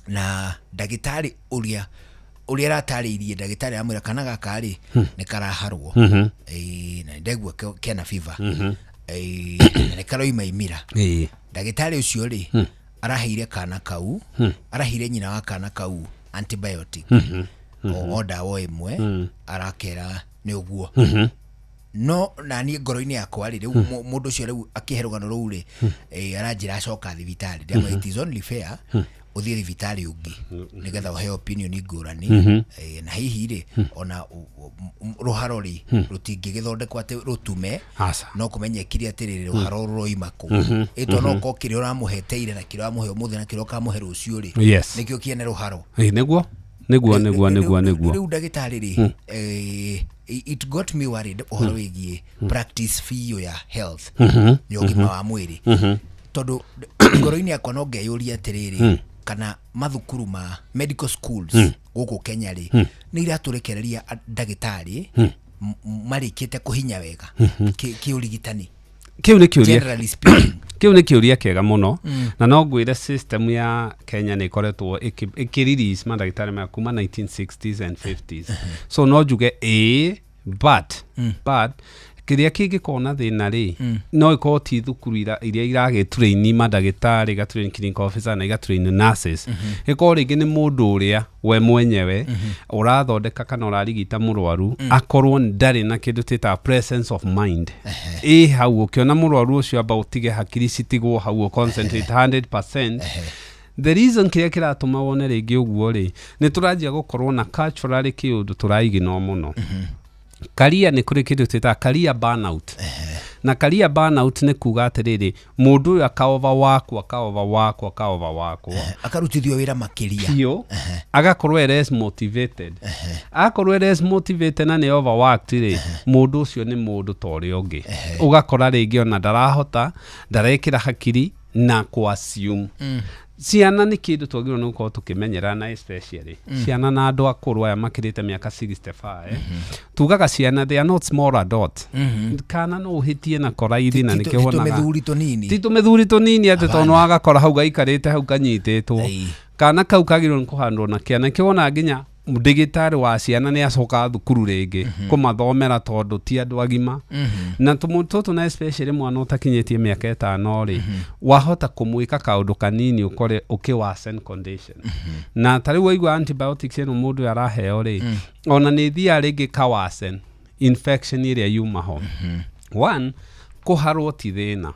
na ndagĩtarĩ ũrĩa aratarĩirie, ndagĩtarĩ amwĩra kana gaka rĩ, nĩ karaharwo. Na ndaigua kena fever. Na nĩ karoima imira. Ndagĩtarĩ ũcio rĩ, araheire kana kau, araheire nyina wa kana kau antibiotic, o ndawa ĩmwe, arakera nĩ ũguo. No naniĩ ngoro-inĩ yakwa rĩ, rĩu mũndũ ũcio rĩu akĩhe rũgano rũu rĩ, aranjĩra acoka thibitarĩ. Ndamwĩra it is only fair ũthiĩ thibitarĩ ũngĩ nĩgetha ũheo opinion ngũrani. Na hihi rĩ, ona rũharo rĩ, rũtingĩgĩthondekwo atĩ rũtume. Aca. No kũmenyekire atĩrĩrĩ, rũharo rũroima kũ. Ĩto no korwo kĩrĩa ũramũhete ira na kĩrĩa ũramũhe ũmũthĩ na kĩrĩa ũkamũhe rũciũ rĩ, nĩkĩo kĩene rũharo. Ĩĩ, nĩguo nĩguo nĩguo nĩguo nĩguo. Rĩu ndagĩtarĩ rĩ, it got me worried ũhoro wĩgiĩ practice biũ ya health, nĩ ũgima wa mwĩrĩ, tondũ ngoro-inĩ yakwa no ngeyũria atĩrĩrĩ, kana mathukuru ma medical schools gũkũ Kenya rĩ, nĩ iratũrekereria ndagĩtarĩ marĩkĩte kũhinya wega kĩũrigitani? Kĩu nĩ kĩũria Generally speaking. Kĩu nĩ kĩũria kĩega mũno, na no ngwĩre system ya Kenya nĩ ĩkoretwo ĩkĩ-release mandagĩtarĩ maya kuma 1960s and 50s, so no njuge ĩĩ, but kĩrĩa kĩngĩkorwo na thĩna rĩ, no ĩkorwo ti thukuru iria iragĩtrain mandagĩtarĩ, igatrain clinical officer na igatrain nurses. Ĩkorwo rĩngĩ nĩ mũndũ ũrĩa we mwenyewe ũrathondeka kana ũrarigita mũrwaru, akorwo ndarĩ na kĩndũ twĩtaga presence of mind. Ĩ hau ũkĩona mũrwaru ũcio, amba ũtige hakiri citigwo hau, ũ concentrate 100%. The reason kĩrĩa kĩratũma wone rĩngĩ ũguo rĩ, nĩ tũranjia gũkorwo na culturally kĩũndũ tũraiginwo mũno. Career, nĩ kũrĩ kĩndũ twĩtaga career burnout, na career burnout nĩ kuga atĩrĩrĩ, mũndũ ũyũ akaoverworkwo, akaoverworkwo, akaoverworkwo, akarutithio wĩra makĩria biũ, agakorwo e less motivated. Akorwo e less motivated na nĩ overworked rĩ, mũndũ ũcio nĩ mũndũ ta ũrĩa ũngĩ, ũgakora rĩngĩ ona ndarahota, ndarekĩra hakiri na kũ assume. Ciana nĩ kĩndũ twagĩrĩirwo nĩ gũkorwo tũkĩmenyera, na especially ciana na andũ akũrũ aya makĩrĩte mĩaka 65. Tugaga ciana, they are not small adult. Kana no ũhĩtie na koraithi na nĩkĩo Ti wonaga tũmĩthuri tũnini. Ti tũmĩthuri tũnini atĩ tondũ wagakora hau gaikarĩte hau kanyitĩtwo. Kana kau kagĩrĩirwo nĩ kũhandwo na kĩana. Nĩkĩo wonaga nginya ndĩgĩtarĩ wa ciana nĩ acokaga thukuru rĩngĩ kũmathomera, tondũ ti andũ agima. Na tũmũ tũtũ, na especially mwana ũtakinyĩtie mĩaka 5 rĩ, wahota kũmwĩka kaũndũ kanini ũkore ũkĩ worsen condition. Na ta rĩu waigua antibiotics ĩno mũndũ ũyũ araheo rĩ, ona nĩ ĩthiaga rĩngĩ ka worsen infection ĩrĩa yuma ho. One, kũharwo ti thĩna.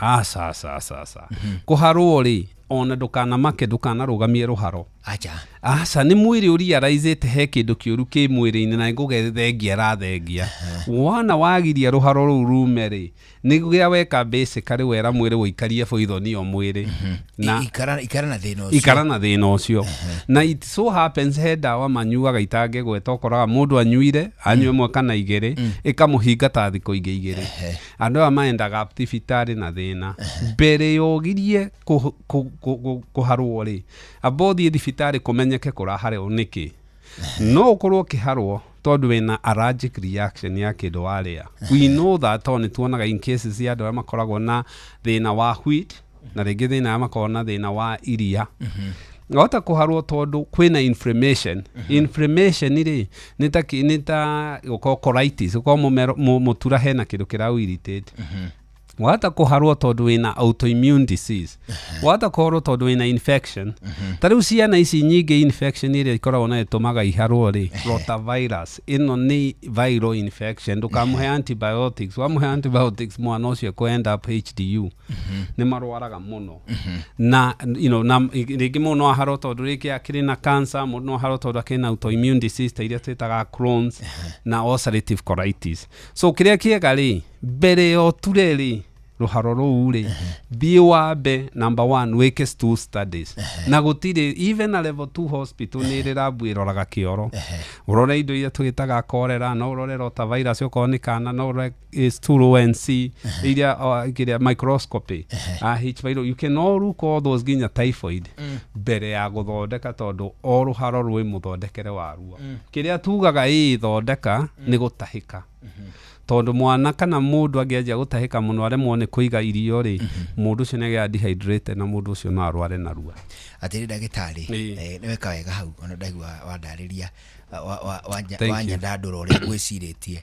Aca, aca, aca, aca. Kũharwo rĩ, Ona ndũkanamake, ndũkanarũgamie rũharo. Acha. Aca, nĩ mwĩrĩ ũriaraicĩte he kĩndũ kĩũru kĩ mwĩrĩ-inĩ na nĩgũgethengia arathengia. Wona wagiria rũharo rũu rume rĩ, nĩ gĩa weka basically wera mwĩrĩ ũikarie poison ĩyo mwĩrĩ na Ikara na thĩna ũcio. Ikara na thĩna ũcio. Na it so happens he ndawa manyuaga itangĩgweta, ũkoraga mũndũ anyuire, anyue ĩmwe kana igĩrĩ, ĩkamũhinga ta thikũ ingĩ igĩrĩ. Andũ aya maendaga thibitarĩ na thĩna. Mbere ya ũgirie kũharwo rĩ, amba ũthiĩ thibitarĩ kũmenyeke kũraharwo nĩkĩ. No ũkorwo ũkĩharwo tondũ wĩna allergic reaction ya kĩndũ warĩa. We know that tondũ nĩ tuonaga in cases ya andũ arĩa makoragwo na thĩna wa wheat, na rĩngĩ thĩna arĩa makoragwo na thĩna wa iria. Wahota kũharwo tondũ kwĩna inflammation. Inflammation rĩ, nĩ ta gũkorwo colitis, gũkorwo mũmero, mũtura hena kĩndũ kĩraũ irritate. Wahota kũharwo tondũ wĩna autoimmune disease. Wahota kũharwo tondũ wĩna infection. Ta rĩu ciana ici nyingĩ infection ĩrĩa ikoragwo nayo ĩtũmaga iharwo rĩ, rotavirus ĩno nĩ viral infection. Ndũkamũhe antibiotics. Wamũhe antibiotics mwana ũcio ekũ end up HDU. Nĩ marwaraga mũno. Na na rĩngĩ mũndũ no aharwo tondũ rĩngĩ akĩrĩ na cancer, mũndũ no aharwo tondũ akĩrĩ na autoimmune disease ta iria twĩtaga Crohn's na ulcerative colitis. So kĩrĩa kĩega rĩ, mbere ya ũture rĩ rũharo rũu rĩ, thiĩ wambe number one wĩke stool studies. Na gũtirĩ even a level 2 hospital nĩ ĩrĩ lab ĩroraga kĩoro. Ũrore indo iria twĩtaga cholera, no ũrore rotavirus okorwo nĩ kana, no ũrore stool ONC iria kĩrĩa microscopy, H pylori. You can all look all those nginya typhoid mbere ya gũthondeka, tondũ o rũharo rwĩ mũthondekere waruo. Kĩrĩa tugaga ĩ thondeka nĩ gũtahĩka, tondũ mwana kana mũndũ angĩanjia gũtahĩka mũno aremwo nĩ kũiga irio rĩ, mũndũ ũcio nĩ agĩaga dehydrated na mũndũ ũcio no arware narua. Atĩrĩ ndagĩtarĩ, nĩ weka wega hau, ona ndaigua wandarĩria Thank you. wanyandandũra ũrĩa ngwĩcirĩtie.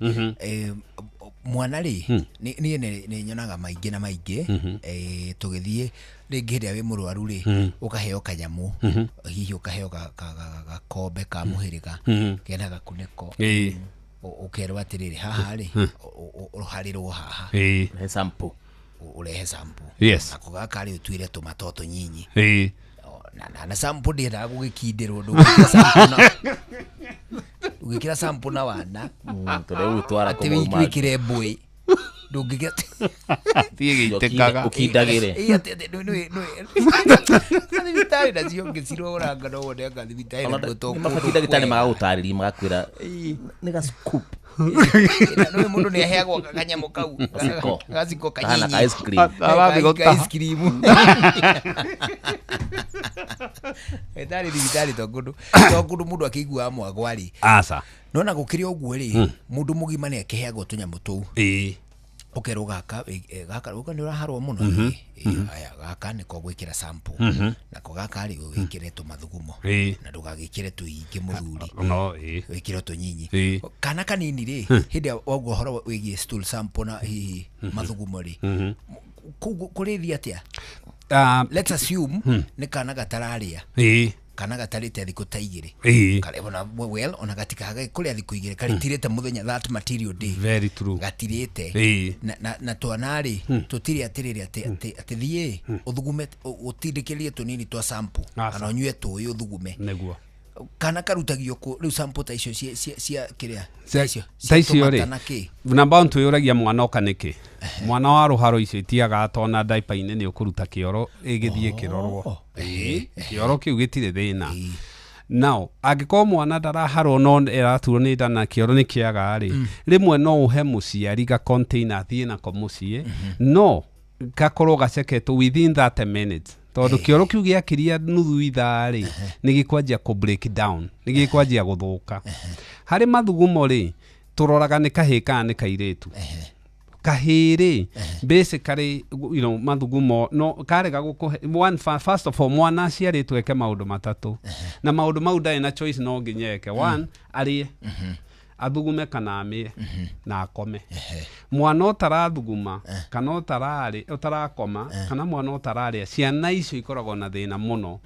Mwana rĩ, niĩ nĩ nyonaga maingĩ na maingĩ, tũgĩthiĩ rĩngĩ hĩndĩ ĩrĩa wĩ mũrwaru rĩ, ũkaheo kanyamũ, hihi ũkaheo gakombe ka mũhĩrĩga kena gakunĩko, ũkerwo atĩrĩrĩ, haha rĩ, ũharĩrwo haha. He sample. Ũrehe sample. Yes. Nako gaka rĩ, ũtuĩre tũmato tũnyinyi. Na sample ndĩendaga gũgĩkindĩrwo. Ndũngĩkĩra sample na ndũngĩkĩra sample na wana. Tondũ rĩu twara atĩ kũmwe mangĩ. wĩkĩre mbũĩ ndũngĩkĩra. Thiĩ gĩitĩkaga. Ũkindagĩre. Ĩ, atĩ thibitarĩ nacio ngĩciroranga no wone anga thibitarĩ nakuo to Mabatiĩ kũndũ ndagĩtarĩ kwega. magagũtarĩria magakwĩra nĩ ga scoop. Nĩ mũndũ nĩ aheagwo kanyamũ kau Gaciko. Gaciko Kahana kanyinyi. ka ice cream. Arathiĩ Ka gũtaha. ice cream. Ĩtarĩ thibitarĩ to kũndũ mũndũ akĩiguaga mwagwa rĩ. Aca. Nona gũkĩrĩ ũguo rĩ, mũndũ mũgima nĩ akĩheagwo tũnyamũ tũu, ũkerwo gaka gaka gũka nĩ ũraharwo mũno. Aya gaka nĩko gwĩkĩra sample, nako gaka rĩ, wĩkĩre tũmathugumo na ndũgagĩkĩre tũingĩ mũthuri, No ĩ. wĩkĩre tũnyinyi. Kana kanini rĩ, hĩndĩ ĩrĩa waugua ũhoro wĩgiĩ stool sample na hihi mathugumo rĩ, kũu kũrĩthi atĩa? Let's assume nĩ kana gatararĩa, kana gatarĩte thikũ ta 2. Ona well, ona gatikage kũrĩa thikũ 2, karĩtirĩte mũthenya, that material day. Very true. Gatirĩte. Na twana rĩ, tũtirĩ atĩrĩrĩ atĩ thiĩ ũthugume, ũtindĩkĩrie tũnini twa sample Aca. kana ũnyue tũĩ ũthugume. Nĩguo. Kana karutagio kũ rĩu sample ta icio cia kĩrĩa ta icio ta icio tũmata rĩ, na kĩ? Namba one, twĩyũragia mwana oka nĩkĩ. Mwana wa rũharo icio itiagaga tona diaper-inĩ nĩ ũkũruta kĩoro ĩgĩthiĩ kĩrorwo. Ĩĩ, kĩoro kĩu gĩtirĩ thĩna. Now angĩkorwo mwana ndaraharwo no ĩraturwo nĩ nda na kĩoro nĩ kĩaga rĩ, rĩmwe no ũhe mũciari ga container athiĩ nako mũciĩ, no gakorwo gaceketwo within 30 minutes, tondũ kĩoro kĩu gĩakĩria nuthu ithaa rĩ, nĩ gĩkwanjia kũ break down, nĩ gĩkwanjia gũthũka. Harĩ mathugumo rĩ, tũroraga nĩ kahĩĩ kana nĩ kairĩtu. Kahĩĩ rĩ, basically mathugumo no karega gũkũhe one. First of all, mwana aciarĩtwo eke maũndũ matatũ, na maũndũ mau ndarĩ na choice, no nginya eke. One, arĩe, athugume kana amĩe, na akome. Mwana ũtarathuguma kana ũtararĩ ũtarakoma kana mwana ũtararĩa, ciana icio ikoragwo na thĩna mũno.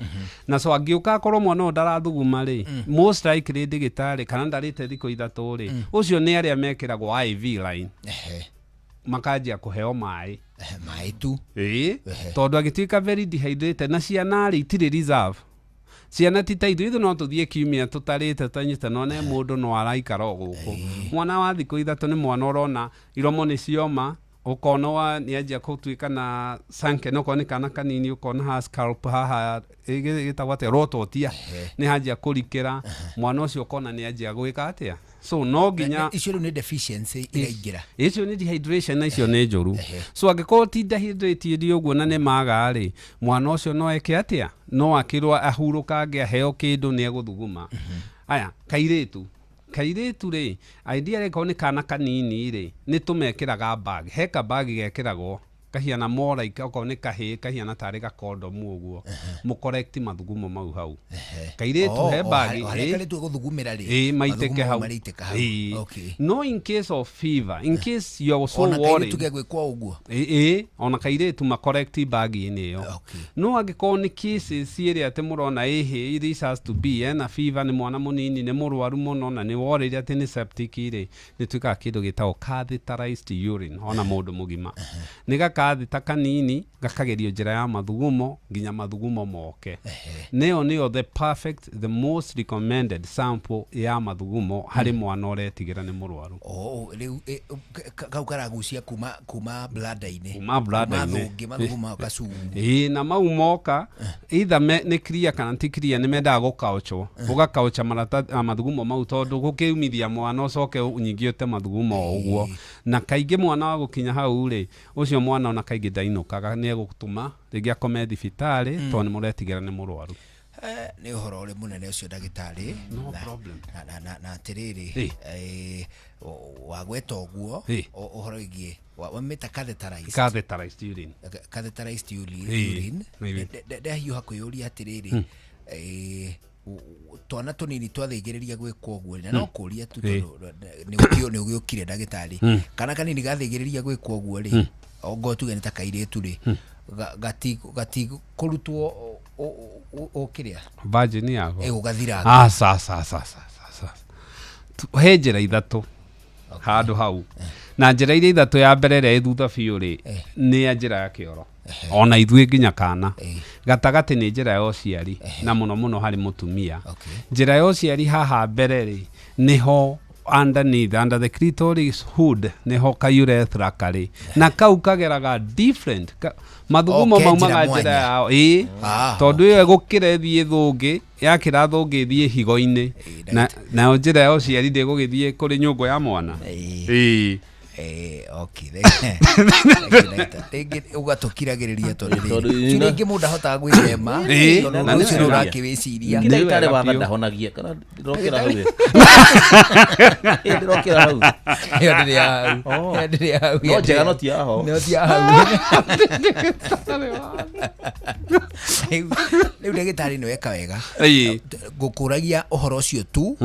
Na so angĩũka akorwo mwana ũyũ ndarathuguma rĩ, most likely ndĩgĩtarĩ kana ndarĩte thikũ 3 rĩ, ũcio nĩ arĩa mekĩragwo IV line. Makanjia kũheo maĩ. Maĩ tu. Ĩĩ, tondũ agĩtuĩka very dehydrated, na ciana rĩ, itirĩ reserve. Ciana ti ta ithuĩ. Ithuĩ no tũthiĩ kiumia tũtarĩte, tũtanyuĩte, no ne mũndũ no araikara o gũkũ. Mwana wa thikũ 3 nĩ mwana ũrona iromo nĩ cioma, ũkona wa nĩ anjia gũtuĩka na sunken, okorwo nĩ kana kanini, ũkona ha scalp haha, gĩtagwo atĩa, rototia, nĩ hanjia kũrikĩra mwana ũcio, ũkona nĩ anjia gwĩka atĩa. So no nginya Icio rĩu nĩ deficiency iraingĩra. Icio nĩ dehydration, na icio nĩ njũru. So angĩkorwo ti dehydrated ũguo na nĩ maga rĩ, mwana ũcio no eke atĩa? No akĩrwo ahurũkange, aheo kĩndũ, nĩ egũthuguma. Aya, kairĩtu rĩ, idea rĩ, nĩ kana kanini rĩ, nĩ tũmekĩraga bag. He kabagi gekĩragwo kahiana more like, okorwo nĩ kahĩĩ, kahiana tarĩ gakondomu ũguo, mũcorrect mathugumo mau hau kairĩtu. Oh, he oh, bagi. Harĩa kairĩtu egũthugumĩra rĩ, Ĩĩ, maitĩke mathugumo hau. Marĩitĩka hau. Ĩĩ. Okay. No in case of fever, in case you are so Ona worried, kairĩtu gegwĩkwo ũguo. Ĩĩ, ona kairĩtu macorrect bagi-inĩ ĩyo. No angĩkorwo nĩ cases ĩrĩa atĩ mũrona ĩhĩ, this has to be, ena fever, nĩ mwana mũnini, nĩ mũrwaru mũno, na nĩ worĩire atĩ nĩ septic rĩ, nĩ twĩkaga kĩndũ gĩtagwo catheterized urine. Ona mũndũ mũgima nĩ gakatheta kanini gakagerio njĩra ya mathugumo nginya mathugumo moke. Nĩyo the perfect, the most recommended sample ya mathugumo harĩ mwana ũretigĩra nĩ mũrwaru. Oh, rĩu kau karagucia kuma bladder-inĩ. Kuma bladder-inĩ. Thũngĩ mathugumo mau kacu. Ĩĩ, na mau moka either nĩ clear kana ti clear, nĩ mendaga gũkaũchwo, ũgakaũcha mathugumo mau, tondũ gũkĩumithia mwana ũcoke nyingĩ ũte mathugumo o ũguo. Na kaingĩ mwana wa gũkinya hau rĩ, ũcio mwana ona kaingĩ ndainũkaga, nĩ egũtũma rĩngĩ akome thibitarĩ, tondũ nĩ mũretigĩra nĩ mũrwaru. Nĩ ũhoro ũrĩ mũnene ũcio, ndagĩtarĩ. No problem. Na atĩrĩrĩ, wagweta ũguo ũhoro wĩgiĩ wamĩta catheterized. Catheterized urine. Catheterized urine. Ndahiũha kwĩyũria atĩrĩrĩ, twana tũnini twathĩngĩrĩria gwĩkwo ũguo, na no kũria tu, tondũ nĩ ũgĩũkire, ndagĩtarĩ, kana kanini gathĩngĩrĩria gwĩkwo ũguo rĩ, ongorwo tuge nĩ ta kairĩtu rĩ, gatikũrutwo ũkĩrĩa Virgin yako. Gũgathira. Aca, aca, aca, aca, aca. He njĩra ithatũ handũ hau, na njĩra iria ithatũ, ya mbere ĩrĩa ĩ thutha biũ rĩ, nĩ ya njĩra ya kĩoro, ona ithuĩ nginya kana. Gatagatĩ nĩ njĩra ya ũciari, na mũno mũno harĩ mũtumia. Njĩra ya ũciari haha mbere rĩ, nĩho underneath, under the clitoris hood, nĩho ka urethra karĩ, na kau kageraga different mathugumo Oh, ke maumaga njĩra njĩra mwanya. yao. Ĩĩ, tondũ ĩyo ĩgũkĩra ĩthiĩ thũngĩ, yakĩra thũngĩ ĩthiĩ higo-inĩ, na nayo njĩra ya ũciari ndĩgũgĩthiĩ kũrĩ nyũngũ ya mwana. Ĩĩ. Okay, thank you, ndagĩtarĩ. Rĩngĩ ũgatũkiragĩrĩria tondũ Tondũ rĩrĩ rĩngĩ mũndũ ahotaga gwĩthema, tondũ na ũndũ nĩ ũcio nĩ wega. ũrakĩwĩciria. Nĩ ndagĩtarĩ wega watha biũ. ndahonagia kana ndĩrokĩra hau ĩ? Ĩ, ndĩrokĩra hau. Ĩyo ndĩrĩ ya hau. Oh. Ĩyo ndĩrĩ ya hau. No njega, no ti ya ho. No ti ya hau. Rĩu ndagĩtarĩ nĩ weka wega ngũkũragia ũhoro ũcio tu,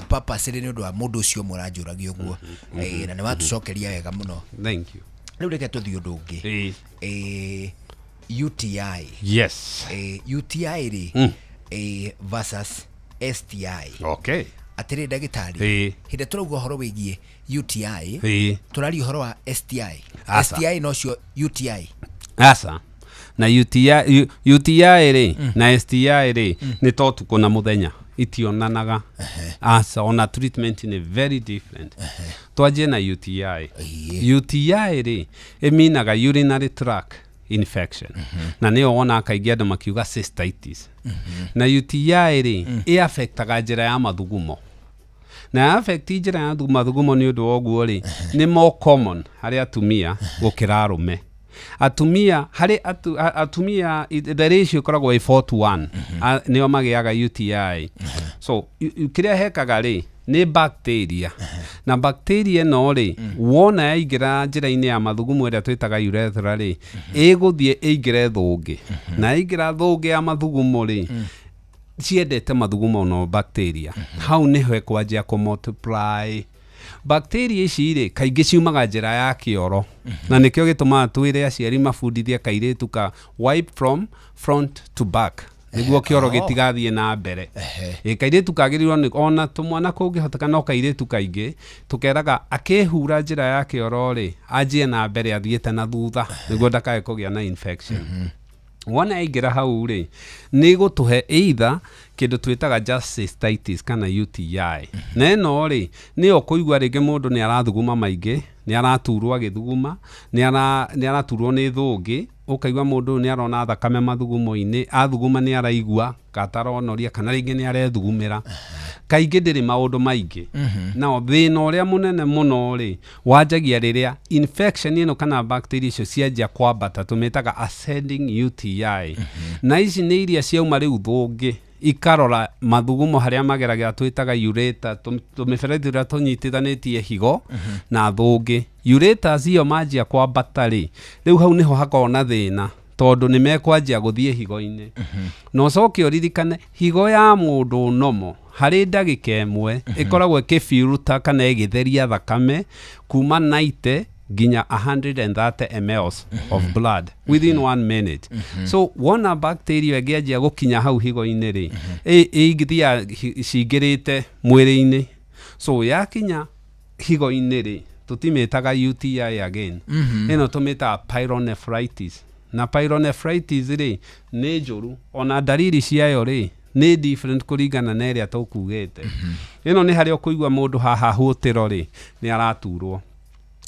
purposely nĩ ũndũ wa mũndũ ũcio ũmwe ũranjũragia ũguo. Na nĩ watũcokeria wega mũno. Thank you. Rĩu reke tũthiĩ ũndũ ũngĩ. UTI. Yes. UTI rĩ, versus STI. Atĩrĩ ndagĩtarĩ, hĩndĩ ĩrĩa tũrauga ũhoro wĩgiĩ UTI, tũraria ũhoro wa STI? Aca. STI nocio UTI? Aca, na UTI, UTI rĩ na STI rĩ, nĩ ta ũtukũ na mũthenya, itionanaga. Aca, ona treatment nĩ very different. Twanjie na UTI. UTI rĩ, ĩminaga urinary tract infection, na nĩyo wonaga kaingĩ andũ makiuga cystitis. Na UTI rĩ, ĩafectaga njĩra ya mathugumo, na affect njĩra ya mathugumo. Nĩ ũndũ wa ũguo rĩ, nĩ more common harĩ atumia gũkĩra arũme. Atumia harĩ atumia the ratio ĩkoragwo ĩ 4 to 1, nĩo magĩaga UTI. So kĩrĩa hekaga rĩ, nĩ bacteria, na bacteria ĩno rĩ, wona yaingĩra njĩra-inĩ ya mathugumo ĩrĩa twĩtaga urethra rĩ, ĩgũthiĩ ĩingĩre thũngĩ, na yaingĩra thũngĩ ya mathugumo rĩ, ciendete mathugumo no bacteria hau nĩho ĩkwanjia kũ multiply. Bacteria ici rĩ, kaingĩ ciumaga njĩra ya kĩoro, na nĩkĩo gĩtũmaga twĩre aciari mabundithie kairĩtu ka wipe from front to back. Nĩguo kĩoro gĩtigathiĩ na mbere. Ĩ kairĩtu kagĩrĩirwo nĩ ona tũmwana kũngĩhoteka no kairĩtu kaingĩ tũkeraga akĩhura njĩra ya kĩoro rĩ, anjie na mbere athiĩte na thutha nĩguo ndakae kũgĩa na infection. Wona yaingĩra hau rĩ, nĩ ĩgũtũhe either kĩndũ twĩtaga just cystitis kana UTI. Na ĩno rĩ, nĩyo ũkũigua rĩngĩ mũndũ nĩ arathuguma maingĩ, nĩ araturwo agĩthuguma, nĩ araturwo nĩ thũngĩ, ũkaigua mũndũ ũyũ nĩ arona thakame mathugumo-inĩ, athuguma nĩ araigua gataronoria kana rĩngĩ nĩ arethugumĩra. Kaingĩ ndĩrĩ maũndũ maingĩ. Nao thĩna ũrĩa mũnene mũno rĩ, wanjagia rĩrĩa infection ĩno kana bacteria icio cianjia kwambata, tũmĩtaga ascending UTI. Na ici nĩ iria ciauma rĩu thũngĩ ikarora mathugumo harĩa mageragĩra twĩtaga ureter, tũmĩberethi tũrĩa tũnyitithanĩtie higo na thũngĩ. Ureters iyo manjia kwambata rĩ, rĩu hau nĩho hakoragwo na thĩna tondũ nĩ mekwanjia gũthiĩ higo-inĩ. Na ũcoke ũririkane higo ya mũndũ nomo harĩ ndagĩka ĩmwe ĩkoragwo ĩkĩbiuruta kana ĩgĩtheria thakame kuma 90 nginya 130 mls of blood within 1 minute. So wona bacteria ĩngĩanjia gũkinya hau higo-inĩ rĩ, ĩngĩthiaga cingĩrĩte mwĩrĩ-inĩ. So yakinya higo-inĩ rĩ, tũtimĩtaga UTI again. Ĩno tũmĩtaga pyelonephritis. Na pyelonephritis rĩ, nĩ njũru ona ndariri ciayo rĩ nĩ different kũringana na ĩrĩa tũkugĩte. Ĩno nĩ harĩa ũkũigua mũndũ haha hũtĩro rĩ, nĩ araturwo,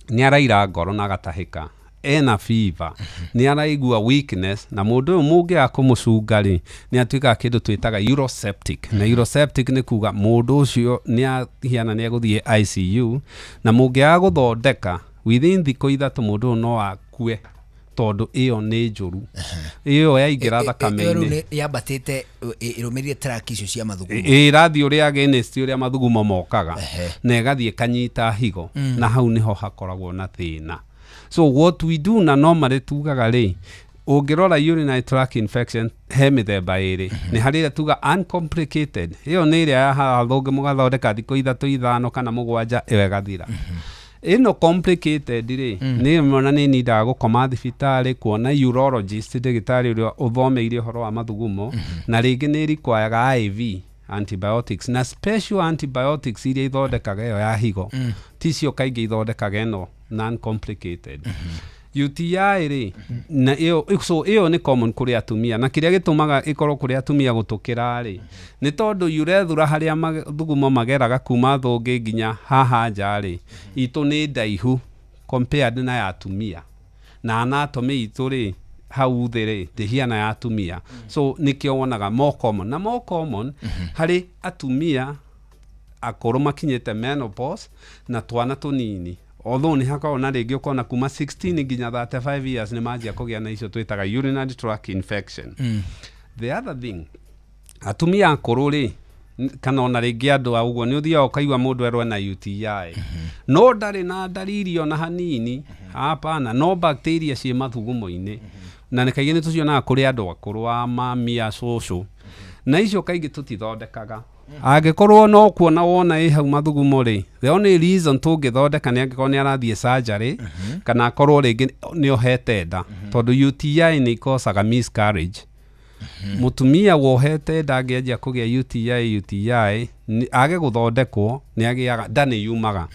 nĩ araira ngoro na agatahĩka, ena fever, nĩ araigua weakness, na mũndũ ũyũ mũngĩaga kũmũcunga rĩ, nĩ atuĩkaga kĩndũ twĩtaga uroseptic. Na uroseptic nĩ kuga mũndũ ũcio nĩ ahiana nĩ egũthiĩ ICU, na mũngĩaga gũthondeka within thikũ 3 mũndũ ũyũ no akue tondũ ĩyo nĩ njũru. Ĩyo yaingĩra thakame-inĩ yambatĩte ĩrũmĩrĩire track icio cia mathugumo, ĩrathiĩ ũrĩa against ũrĩa mathugumo mokaga na ĩgathiĩ kanyita higo, na hau nĩho hakoragwo na thĩna. So what we do na normally tugaga rĩ, ũngĩrora urinary tract infection he mĩthemba ĩrĩ. Nĩ harĩ ĩrĩa tuga uncomplicated, ĩyo nĩ ĩrĩa ya haha thũngĩ mũgathondeka thikũ 3 5 kana 7 ĩyo ĩgathira. Ĩno complicated rĩ, nĩ mwana nĩ nindaga gũkoma thibitarĩ kuona urologist, ndagĩtarĩ ũrĩa ũthomeire ũhoro wa mathugumo, na rĩngĩ nĩ require IV antibiotics na special antibiotics iria ithondekaga ĩyo ya higo, ticio kaingĩ ithondekaga ĩno non complicated. UTI rĩ, na ĩyo, so ĩyo nĩ common kũrĩ atumia, na kĩrĩa gĩtũmaga ĩkorwo kũrĩ atumia gũtũkĩra rĩ, nĩ tondũ urethra harĩa mathugumo mageraga kuma thũngĩ nginya haha nja rĩ, itũ nĩ ndaihu compared na ya atumia, na anatomy itũ rĩ hau thĩ rĩ ndĩhiana ya atumia. So nĩkĩo wonaga more common, na more common harĩ atumia akũrũ makinyĩte menopause na twana tũnini. Although nĩ hakoragwo na rĩngĩ ũkona kuma 16 nginya 35 years nĩ manjia kũgĩa na icio twĩtaga urinary tract infection. The other thing, atumia akũrũ rĩ, kana ona rĩngĩ andũ a ũguo nĩ ũthiaga ũkaigua mũndũ erwo na UTI, no ndarĩ na ndariri ona hanini, hapana, no bacteria ciĩ mathugumo-inĩ, na nĩ kaingĩ nĩ tũcionaga kũrĩ andũ akũrũ a mami a cũcũ, na icio kaingĩ tũtithondekaga. Angĩkorwo no kuona wona ĩ hau mathugumo rĩ, the only reason tũngĩthondeka nĩ angĩkorwo nĩ arathiĩ surgery, kana akorwo rĩngĩ nĩ ohete nda, tondũ UTI nĩ ikosaga miscarriage. Mũtumia wohete nda angĩanjia kũgĩa UTI age gũthondekwo nĩ agĩaga nda nĩ yumaga.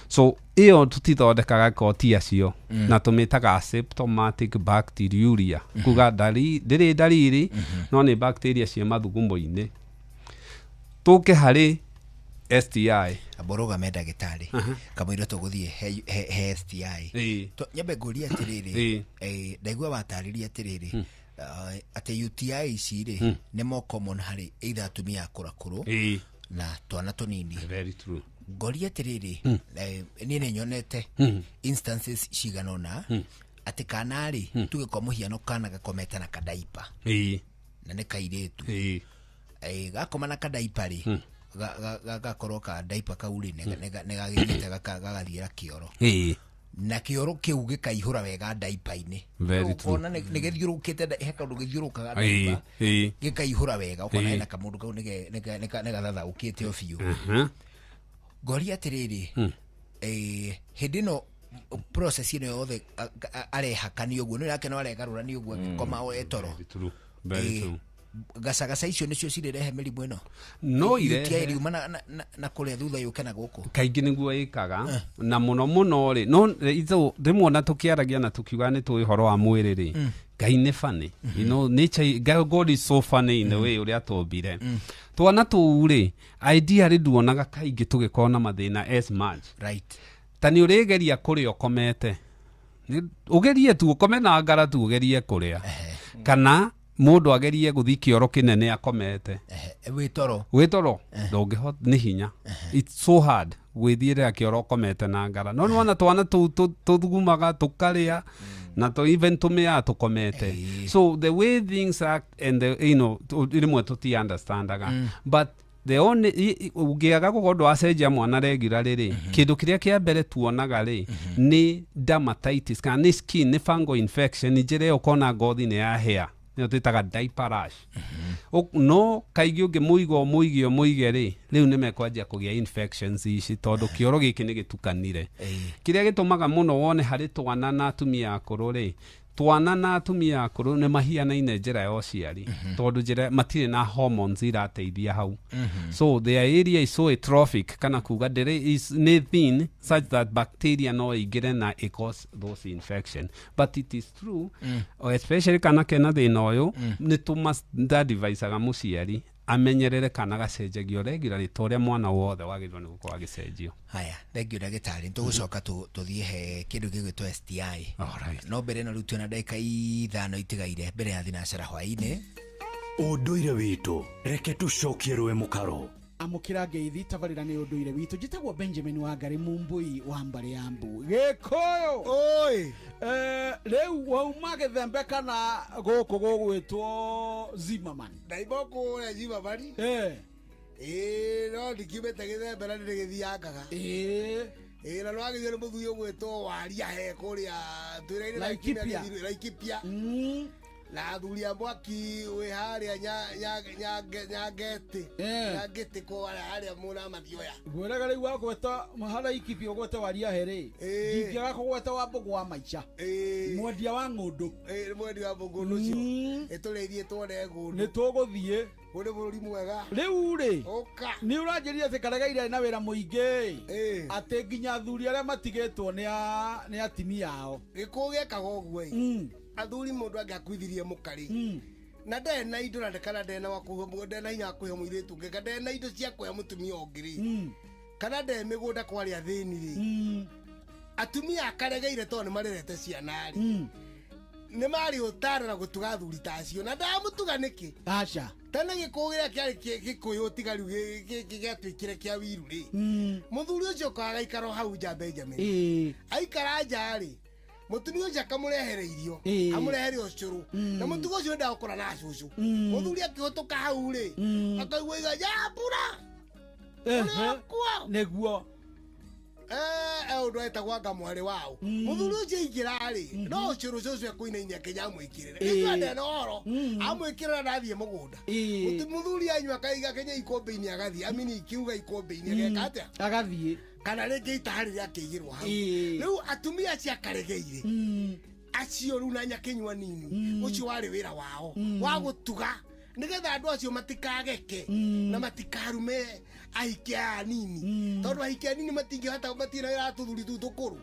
So ĩyo tũtithondekaga koti acio, na tũmĩtaga asymptomatic bacteriuria, kuga ndĩrĩ ndariri, no nĩ bacteria ciĩ mathugumo-inĩ. Tũke harĩ STI. Amboroga me ndagĩtarĩ kamũira tũgũthiĩ he STI. Nyambe ngũrie atĩrĩrĩ, ndaigua watarĩria atĩrĩrĩ atĩ UTI ici rĩ nĩ more common harĩ either atumia akũrakũrũ na twana tũnini. Very true. Ngoria atĩrĩrĩ, niĩ nĩ nyonete instances cigana ũna atĩ kana rĩ, tuge kwa mũhiano kana gakomete na kadaipa na nĩ kairĩtu, gakoma na kadaipa rĩ, gagakorwo ka daipa kau rĩ nĩ gagĩthiĩte gagathiĩra kĩoro, na kĩoro kĩu gĩkaihũra wega daipa-inĩ. Ũkona nĩ gĩthiũrũkĩte, he kaũndũ gĩthiũrũkaga daipa gĩkaihũra wega, ũkona hena kamũndũ kau nĩ gathathaũkĩte o biũ. Ngoria atĩrĩrĩ, hĩndĩ ĩno process ĩno yothe arehakanio ũguo, nĩ nake no aregarũrania ũguo agĩkoma o etoro. Gacagaca icio nĩcio cirerehe mĩrimũ ĩno. No irehe. UTI riuma na kũrĩa thutha yũke na gũkũ. Kaingĩ nĩguo ĩkaga na mũno mũno rĩ no itho rĩmwe ona tũkĩaragia na tũkiuga nĩ tũĩ ũhoro wa mwĩrĩ rĩ Ngai nĩ funny. You know, nature, God is so funny in the way ũrĩa tũmbire. Twana tũu rĩ ideally nduonaga kaingĩ tũgĩkorwo na mathĩna as much. Right. Ta nĩ ũrĩgeria kũrĩa ũkomete. Ũgerie tu ũkome na ngara tu ũgerie kũrĩa. Kana mũndũ agerie gũthiĩ kĩoro kĩnene akomete. Wĩ toro. Wĩ toro ndũngĩhota nĩ hinya. It's so hard gwĩthiĩrĩra kĩoro ũkomete na ngara. No nĩwona twana tũu tũthugumaga tũkarĩa na to even tũmĩaga tũkomete. So the way things act and the, you know, rĩmwe tũti understandaga. But the only ũngĩaga gũkorwo ndwacenjia mwana regularly rĩ kĩndũ kĩrĩa kĩa mbere tuonaga rĩ nĩ dermatitis kana nĩ skin nĩ fungal infection njĩra ĩyo ũkona ngothi nĩ yahĩa nĩyo twĩtaga diaper rash. No kaingĩ ũngĩmũiga ũmũige ũmũige rĩ rĩu nĩ mekwanjia kũgĩa infections ici tondũ kĩoro gĩkĩ nĩ gĩtukanire. Kĩrĩa gĩtũmaga mũno wone harĩ twana na atumia akũrũ rĩ twana na atumia akũrũ nĩ mahianaine njĩra ya ũciari tondũ njĩra matirĩ na hormones irateithia hau. So their area is so atrophic kana kuga ndĩrĩ is nĩ thin such that bacteria no ĩingĩre na ĩ cause those infection. But it is true, especially kana kena thĩna ũyũ nĩ tũmadvisaga mũciari amenyerere kana gacenjagio regularly ta ũrĩa mwana wothe wagĩrĩirwo nĩ gũkorwo agĩcenjio. Haya, thank you ndagĩtarĩ. Nĩtũgũcoka tũthiĩ he kĩndũ gĩgwĩtwo STI. No mbere ĩno rĩu twĩna ndagĩka 5 itigaire mbere ya thinacara hwaĩ-inĩ. Ũndũire witũ reke tũcokie rũĩ mũkaro. Amũkĩra ngeithi tabarĩra nĩ ũndũire witũ. Njĩtagwo Benjamin Wangari Mumbui wa mbarĩ ya Mbu Gĩkũyũ. Oi, rĩu wauma Gĩthembe kana gũkũ gũgwĩtwo Zimmerman? Ndaima kũrĩa Zimmerman. Ĩĩ no ndikiumĩte Gĩthembe na nĩndĩgĩthiangaga. Ĩĩ na nĩwagĩthio nĩ mũthuri ũgwĩtwo Waria he kũrĩa twĩra-inĩ Laikipia. Laikipia. Na athuri a mwaki wĩ harĩa Nyangeti. Nyangeti kũrĩa harĩa mũna mathioya. Ngwĩraga rĩu wagweta harĩa Laikipia ũgwete Waria he rĩ ndingĩaga kũgweta wa Mbũgũ wa Maica. Mwendia wa ng'ũndũ. Ĩĩ mwendia wa ng'ũndũ ũcio. Ĩtũrĩithie tuone ng'ũndũ. Nĩ tũgũthiĩ. Kũrĩ bũrũri mwega. Rĩu rĩ ũka nĩ ũranjĩrire atĩ Karegeire na wĩra mũingĩ atĩ nginya athuri arĩa matigĩtwo nĩ atimia ao. Gĩkũyũ gĩekaga ũguo ĩ. Athuri mũndũ angĩakuithirie mũka rĩ na ndarĩ na indo na kana ndarĩ na wa kũhe ndarĩ na hinya wa kũhe mũirĩtu ũngĩ kana ndarĩ na indo cia kũhe mũtumia ũngĩ rĩ kana ndarĩ mĩgũnda kwarĩ athĩni rĩ atumia akaregeire tondũ nĩ marerete ciana rĩ nĩ marĩ ũtara na gũtuga athuri ta acio na ndamũtuga nĩkĩ. Aca. Tene gĩkũyũ kĩrĩa kĩarĩ gĩkũyũ tiga rĩu gĩatuĩkire kĩa wiru rĩ mũthuri ũcio ũkaga agaikara o hau nja Benjamin. Aikara nja rĩ mũtumia ũcio akamũrehere irio amũrehere ũcũrũ na mũtugo ũcio endaga gũkora na cũcũ mũthuri akĩhũtũka hau rĩ akaigua iga ya mbura nĩguo ũndũ etagwo anga mwarĩ wao mũthuri ũcio aingĩra rĩ no ũcũrũ cũcũ ekũinainia nginya amwĩkĩrĩre gĩkĩo ndena ũhoro amwĩkĩrĩra na athiĩ mũgũnda mũthuri anyua akaiga nginya ikũmbĩ-inĩ agathiĩ amini ikiuga ikũmbĩ-inĩ ageka atĩa agathiĩ kana rĩngĩ itaha rĩrĩa akĩigĩrwo hau rĩu atumia acio akaregeire acio rĩu na nyakĩnyua nini ũcio warĩ wĩra wao wa gũtuga nĩgetha andũ acio matikageke na matikarume ahiki aya anini tondũ ahiki anini matingĩhota matirĩ na wĩra wa tũthuri tũu tũkũrũ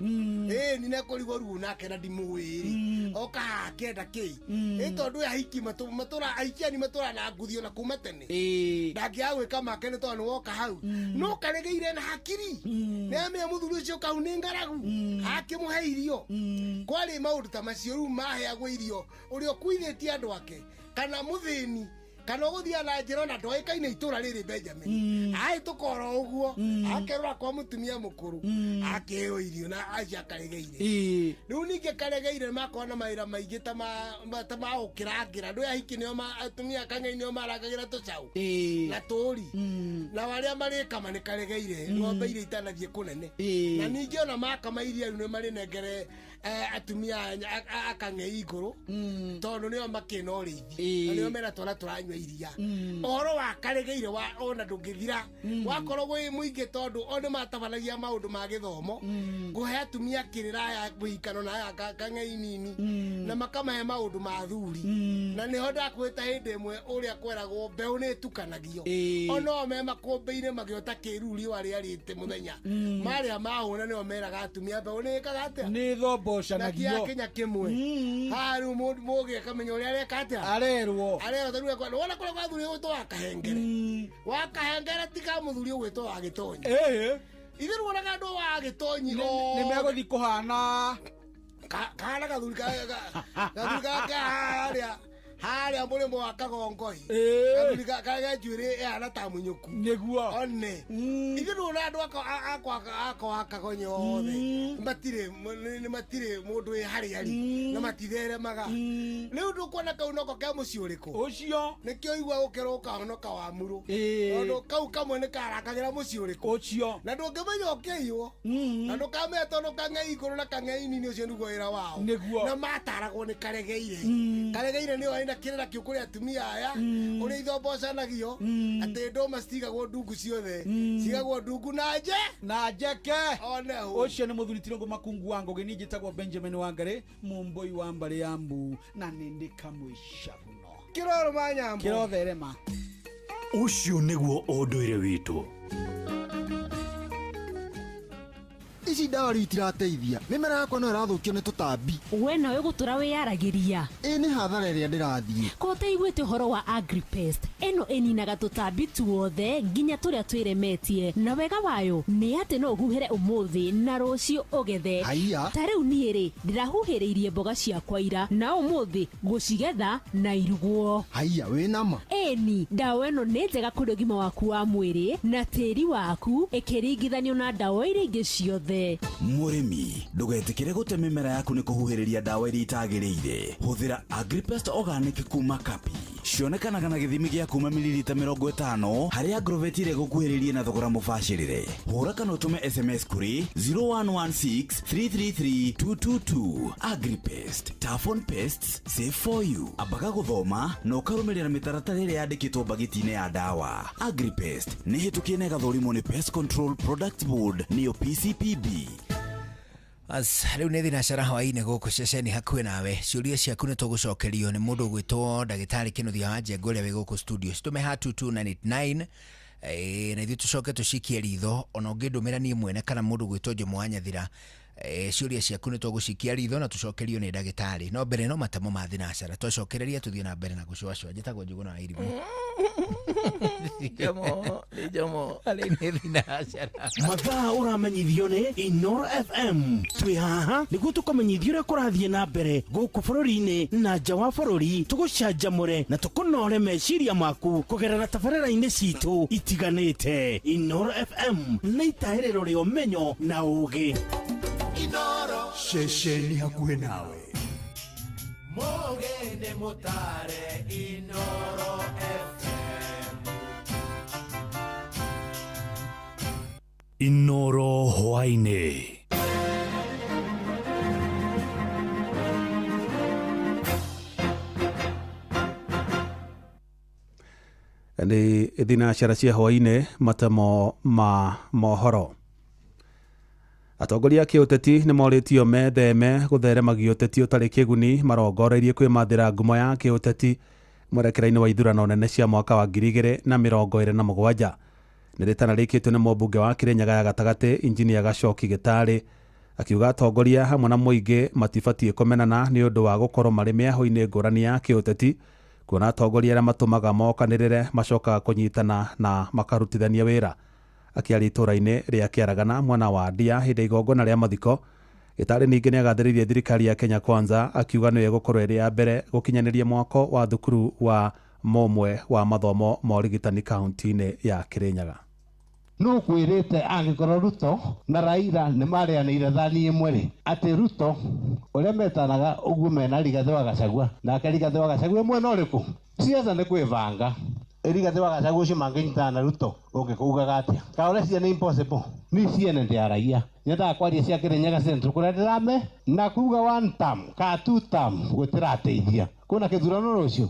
ĩĩ nĩ nekũrigwo rĩu nake na ndimũĩ rĩ oka haha akĩenda kĩĩ ĩ tondũ ahiki matũra ahiki anini matũra na nguthi ona kuma tene ndangĩaga gwĩka make nĩ tondũ nĩ woka hau no karegeire na hakiri nĩ amenya mũthuri ũcio kau nĩ ng'aragu akĩmũhe irio kwarĩ maũndũ ta macio rĩu maheagwo irio ũrĩa ũkuithĩtie andũ ake kana mũthĩni kana ũgũthiaga na njĩra ona ndoĩkaine itũra rĩrĩ Benjamin ahĩtũka oro ũguo akerora kwa mũtumia mũkũrũ akĩheo irio na acio akaregeire rĩu ningĩ karegeire makorwo na mawĩra maingĩ ta ma gũkĩrangĩra andũ aya ahiki nĩo atumia akang'ei nĩo marangagĩra tũcaũ na tũri na arĩa marĩkama nĩ karegeire ng'ombe iria itanathiĩ kũnene na ningĩ ona makama iria rĩu nĩ marĩnengere atumia akang'ei igũrũ tondũ nĩo makĩna ũrĩithi na nĩo mena twana tũranyua iria ũhoro wa Karegeire wa ona ndũngĩthira wakorwo wĩ mũingĩ tondũ o nĩ matabanagia maũndũ ma gĩthomo kũhe atumia kĩrĩra ya mũhikano na ya kang'ei nini na makamahe maũndũ ma athuri na nĩho ndakwĩta hĩndĩ ĩmwe ũrĩa kweragwo mbeũ nĩ ĩtukanagio ono me makũmbĩ-inĩ magĩota kĩruru riũa rĩarĩte mũthenya marĩa mahũna nĩo meraga atumia mbeũ nĩ ĩkaga atĩa nĩ thombocanagio na kinya kĩmwe haha rĩu mũgĩ akamenya ũrĩa areka atĩa arerwo tarĩu ekwa wona kũrĩa gwa thuri ũgwĩtwo wa Kahengere wa Kahengere ti ka mũthuri ũgwĩtwo wa Gĩtonyi ithuĩ wonaga andũ wa Gĩtonyi nĩ megũthiĩ kũhana kahana gathuri ka harĩa mũrĩmo wa Kagongoi gathuri ka njuĩrĩ ĩhana ta mũnyũku nĩguo one ithuĩ nĩwona andũ akwa wa Kagonyo othe matirĩ matirĩ mũndũ wĩ harĩa arĩ na matitheremaga rĩu ndũkuona kau noko ke mũciĩ ũrĩkũ ũcio nĩkĩo igua gũkerwo ũkahonoka wa murũ tondũ kau kamwe nĩ karakagĩra mũciĩ ũrĩkũ ũcio na ndũngĩmenya ũkĩiywo na ndũkamenya tondũ kang'ei igũrũ na kang'ei nini ũcio nĩguo wĩra wao na mataragwo nĩ Karegeire Karegeire nĩyo ĩna kĩrĩra kĩu kũrĩ atumia aya ũrĩa ithombocanagio atĩ ndũma citigagwo ndungu ciothe cigagwo ndungu na nje na njeke oneho ũcio nĩ mũthuri Tirũngũ Makungu wa Ngũgĩ niĩ njĩtagwo Benjamin Wangari mũmbũi wa mbarĩ ya mbu na nĩ ndĩ kamũica mũno kĩroro ma nyambo kĩrotherema ũcio nĩguo ũndũire witũ. Ici ndawa rĩu itirateithia mĩmera yakwa no ĩrathũkio nĩ tũtambi we nawe gũtũra wĩyaragĩria ĩ nĩ hathara ĩrĩa ndĩrathiĩ ko ũtaiguĩte ũhoro wa Agripest ĩno ĩninaga tũtambi tuothe nginya tũrĩa twĩremetie na wega wayo nĩ atĩ no ũhuhĩre ũmũthĩ na rũciũ ũgethe ta rĩu niĩ rĩ ndĩrahuhĩrĩirie mboga ciakwa ira na ũmũthĩ gũcigetha na irugwo haiya wĩ nama ĩni ndawa ĩno nĩ njega kũrĩ ũgima waku wa mwĩrĩ na tĩri waku ĩkĩringithanio na ndawa iria ingĩ ciothe. Mũrĩmi ndũgetĩkĩre gũte mĩmera yaku nĩ kũhuhĩrĩria ndawa iria itagĩrĩire. Hũthĩra Agripest Organic kuma Kapi. Cionekanaga na gĩthimi gĩa kuma mililita 50 harĩa Agrovet ĩrĩa ĩgũkuhĩrĩrie na thogora mũbacĩrĩre. Hũra kana ũtũme SMS kũrĩ 0116 333 222. Agripest, tough on pests, safe for you. Ambaga gũthoma na ũkarũmĩrĩra mĩtaratara ĩrĩa yandĩkĩtwo mbagiti-inĩ ya ndawa. Agripest nĩ hĩtũkie na ĩgathũrimwo nĩ Pest Control Products Board nĩyo PCPB. As rĩu nĩ thinacara hwaĩ-inĩ gũkũ ceceni hakuhĩ nawe ciũria ciaku nĩ tũgũcokerio nĩ mũndũ ũgwĩtwo ndagĩtarĩ Kĩnuthia wa Njenga ũrĩa wĩ gũkũ studio citũme ha 22989 na ithuĩ tũcoke tũcikie ritho ona ũngĩndũmĩra niĩ mwene kana mũndũ ũgwĩtwo Jomo wa Nyathira ciũria ciaku nĩ tũgũcikia ritho na tũcokerio nĩ ndagĩtarĩ no mbere no matamo ma thinacara twacokereria tũthiĩ na mbere na gũcũacũa njĩtagwo Njũgũna wa Irimũ. Jomo, nĩ Jomo. Arĩ nĩ thinacara. Mathaa ũramenyithio nĩ Inoro FM twĩ haha nĩguo tũkũmenyithio ũrĩa kũrathiĩ na mbere gũkũ bũrũri-inĩ na nja wa bũrũri tũgũcanjamũre na tũkũnore meciria maku kũgerera tabarĩra-inĩ citũ itiganĩte. Inoro FM nĩ itahĩrĩro rĩa ũmenyo na ũũgĩ. Inoro ceceni hakuhĩ nawe Mũgene mũtare Inoro FM. Inoro hwaĩ-inĩ. Nĩ thinacara cia hwaĩ-inĩ matemo ma mohoro. Atongoria a kĩũteti nĩ morĩtio metheme gũtheremagia ũteti ũtarĩ kĩguni marongoreirie kwĩmathĩra ngumo ya kĩũteti mwerekera-inĩ wa ithurano nene cia mwaka wa 2027. Nĩ rĩtana rĩkĩtio nĩ mũmbunge wa Kĩrĩnyaga ya gatagatĩ Injinia Gacoki Gĩtarĩ akiuga atongoria hamwe na mũingĩ matibatiĩ kũmenana nĩ ũndũ wa gũkorwo marĩ mĩahũ-inĩ ngũrani ya kĩũteti kuona atongoria arĩa matũmaga mokanĩrĩre macokaga kũnyitana na makarutithania wĩra. Akĩaria itũũra-inĩ rĩa Kĩaragana mwena wa Ndia hĩndĩ ya igongona rĩa mathiko Gĩtarĩ ningĩ nĩagathĩrĩirie thirikari ya Kenya Kwanza akiuga nĩyo ĩgũkorwo ĩrĩ ya mbere gũkinyanĩria mwako wa thukuru wa momwe wa mathomo ma ũrigitani kaunti-inĩ ya Kĩrĩnyaga. No kwĩrĩte angĩkorwo Ruto na Raila nĩ marĩanĩire thani ĩmwe rĩ atĩ Ruto ũrĩa metanaga ũguo mena Rigathĩ wa Gachagua nake Rigathĩ wa Gachagua mwena ũrĩkũ siasa nĩ kwĩbanga Rigathĩ wa Gachagua ũcio mangĩnyitana na Ruto ũngĩkaugaga atĩa ka ũreciria nĩ impossible ni ciene ndĩ araia nyendaga kwaria cia Kĩrĩnyaga Central kũrĩa ndĩrame na kuga one term ka two term gũtirateithia kwĩna kĩthurano rũciũ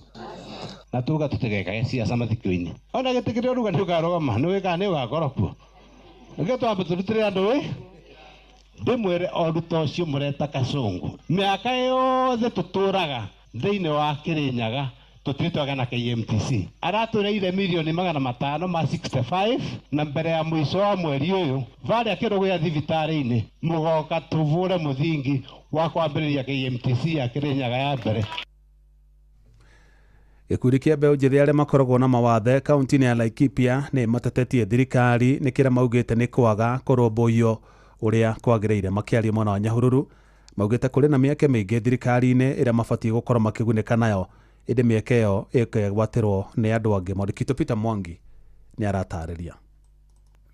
na Na tuga tũtigekage ciaca mathikio-inĩ. Ona gĩtĩ kĩrĩa ũruga nĩ ũkarũgama, nĩ wĩkaga nĩ ũgakorwo kuo. Reke twambe tũrutĩre andũ ĩ ndĩmwĩre o ruta ũcio mũreta Kasongo. Mĩaka yothe tũtũraga thĩinĩ wa Kĩrĩnyaga tũtirĩ twagĩa na KMTC. Aratũrĩire mirioni 500 ma 65 na mbere ya mũico wa mweri ũyũ varĩa kĩrũgũya thibitarĩ-inĩ mũgoka tũvũre mũthingi wa kwambĩrĩria KMTC ya Kĩrĩnyaga ya mbere. Gĩkundi kĩa mbeũ njĩthĩ arĩa makoragwo na mawathe kaunti-inĩ ya Laikipia nĩ matetetie thirikari nĩ kĩrĩa maugĩte nĩ kwaga kũrũmbũiyo ũrĩa kwagĩrĩire. Makĩaria mwena wa Nyahururu maugĩte kũrĩ na mĩeke mĩingĩ thirikari-inĩ ĩrĩa mabatiĩ gũkorwo makĩgunĩka nayo, ĩndĩ mĩeke ĩyo ĩkegwatĩrwo nĩ andũ angĩ. Mwandĩki witũ Peter Mwangi nĩ aratarĩria.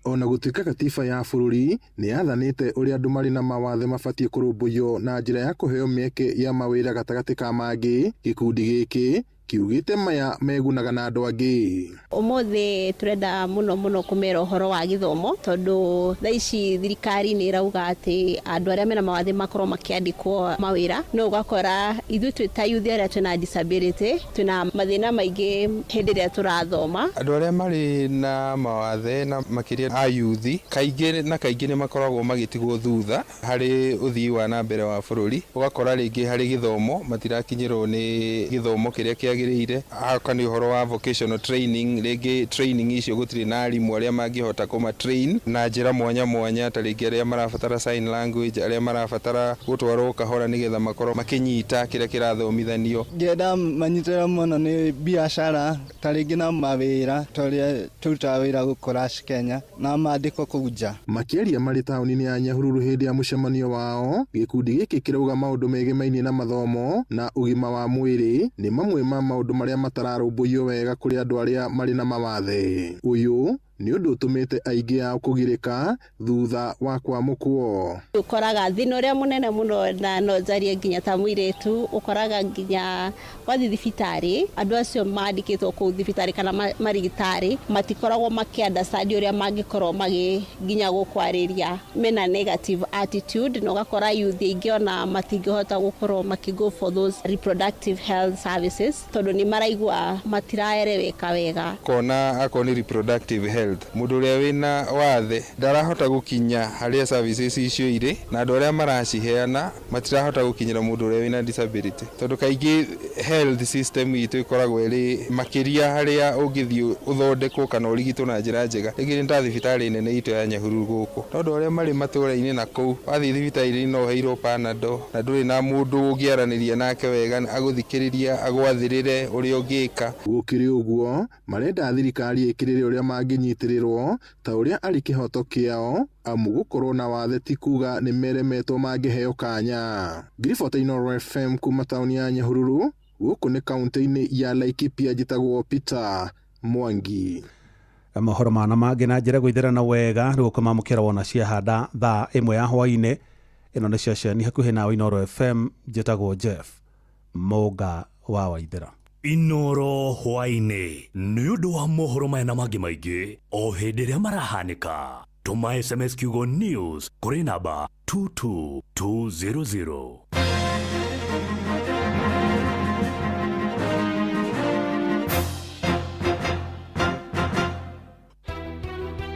Ona gũtuĩka gatiba ya bũrũri nĩ yathanĩte ũrĩa andũ marĩ na mawathe mabatiĩ kũrũmbũiyo na njĩra ya kũheo mĩeke ya mawĩra gatagatĩ ka mangĩ, gĩkundi gĩkĩ kiugĩte maya megunaga na andũ angĩ. Ũmũthĩ tũrenda mũno mũno kũmera ũhoro wa gĩthomo tondũ thaa ici thirikari nĩ ĩrauga atĩ andũ arĩa mena mawathe makorwo makĩandĩkwo mawĩra, no ũgakora ithuĩ twĩ ta youth arĩa twĩna disability twĩna mathĩna maingĩ hĩndĩ ĩrĩa tũrathoma. Andũ arĩa marĩ na mawathe na makĩria a youth kaingĩ na kaingĩ nĩ makoragwo magĩtigwo thutha harĩ ũthii wa na mbere wa bũrũri. Ũgakora rĩngĩ harĩ gĩthomo matirakinyĩrwo nĩ gĩthomo kĩrĩa kĩagĩrĩire, aka nĩ ũhoro wa vocational training, rĩngĩ training icio gũtirĩ na arimũ arĩa mangĩhota kũma train na njĩra mwanya mwanya, ta rĩngĩ arĩa marabatara sign language, arĩa marabatara gũtwarwo kahora nĩgetha makorwo makĩnyita kĩrĩa kĩrathomithanio. Ngĩenda manyitĩrĩre mũno nĩ biacara ta rĩngĩ na mawĩra ta ũrĩa tũrutaga wĩra gũkũ Rush Kenya na mandĩko kũu nja. Makĩaria marĩ taũni-inĩ ya Nyahururu hĩndĩ ya mũcemanio wao, gĩkundi gĩkĩ kĩrauga maũndũ megemainie na mathomo na ũgima wa mwĩrĩ nĩ mamwe ma maũndũ marĩa matararũmbũiyo wega kũrĩ andũ arĩa marĩ na mawathe. Ũyũ nĩ ũndũ ũtũmĩte aingĩ ao kũgirĩka thutha wa kwamũkwo. Ũkoraga thĩna ũrĩa mũnene mũno na no njarie nginya ta mũirĩtu, ũkoraga nginya wathiĩ thibitarĩ andũ acio mandĩkĩtwo kũu thibitarĩ kana marigitari matikoragwo makĩ-understand ũrĩa mangĩkorwo magĩ nginya gũkwarĩria, mena negative attitude, na ũgakora youth aingĩ ona matingĩhota gũkorwo makĩ go for those reproductive health services tondũ nĩ maraigua matiraereweka wega. Kona akorwo nĩ reproductive health, mũndũ ũrĩa wĩna wathe ndarahota gũkinya harĩa services icio irĩ, na andũ arĩa maraciheana matirahota gũkinyĩra mũndũ ũrĩa wĩna disability, tondũ kaingĩ health system itũ ĩkoragwo ĩrĩ makĩria harĩa ũngĩthiĩ ũthondekwo kana ũrigitwo na njĩra njega. Rĩngĩ nĩ ta thibitarĩ nene itũ ya Nyahururu gũkũ, no andũ arĩa marĩ matũũra-inĩ na kũu wathiĩ thibitarĩ no ũheirwo Panadol na ndũrĩ na mũndũ ũngĩaranĩria nake wega agũthikĩrĩria agwathĩrĩre ũrĩa ũngĩka. Gũkĩrĩ ũguo marenda thirikari ĩkĩrĩre ũrĩa mangĩnyitĩrĩrwo ta ũrĩa arĩ kĩhoto kĩao, amu gũkorwo na wathe ti kuga nĩ meremetwo mangĩheo kanya. Ngiribota Inooro FM kuma taũni ya Nyahururu, gũkũ nĩ kaunti-inĩ ya Laikipia, njĩtagwo Peter Mwangi. Mohoro mana mangĩ na njĩra gũitherana wega rĩu ũkũmamũkĩra wona ciahanda thaa 1 ya hwaĩ-inĩ. Ĩno nĩ ceceni hakuhĩ nawe Inooro FM, njĩtagwo Jeff Mũnga wa Waithera. Inooro hwaĩ-inĩ nĩ ũndũ wa mohoro maya na mangĩ maingĩ o hĩndĩ ĩrĩa marahanĩka. Tũma SMS kiugo news kũrĩ namba 22200.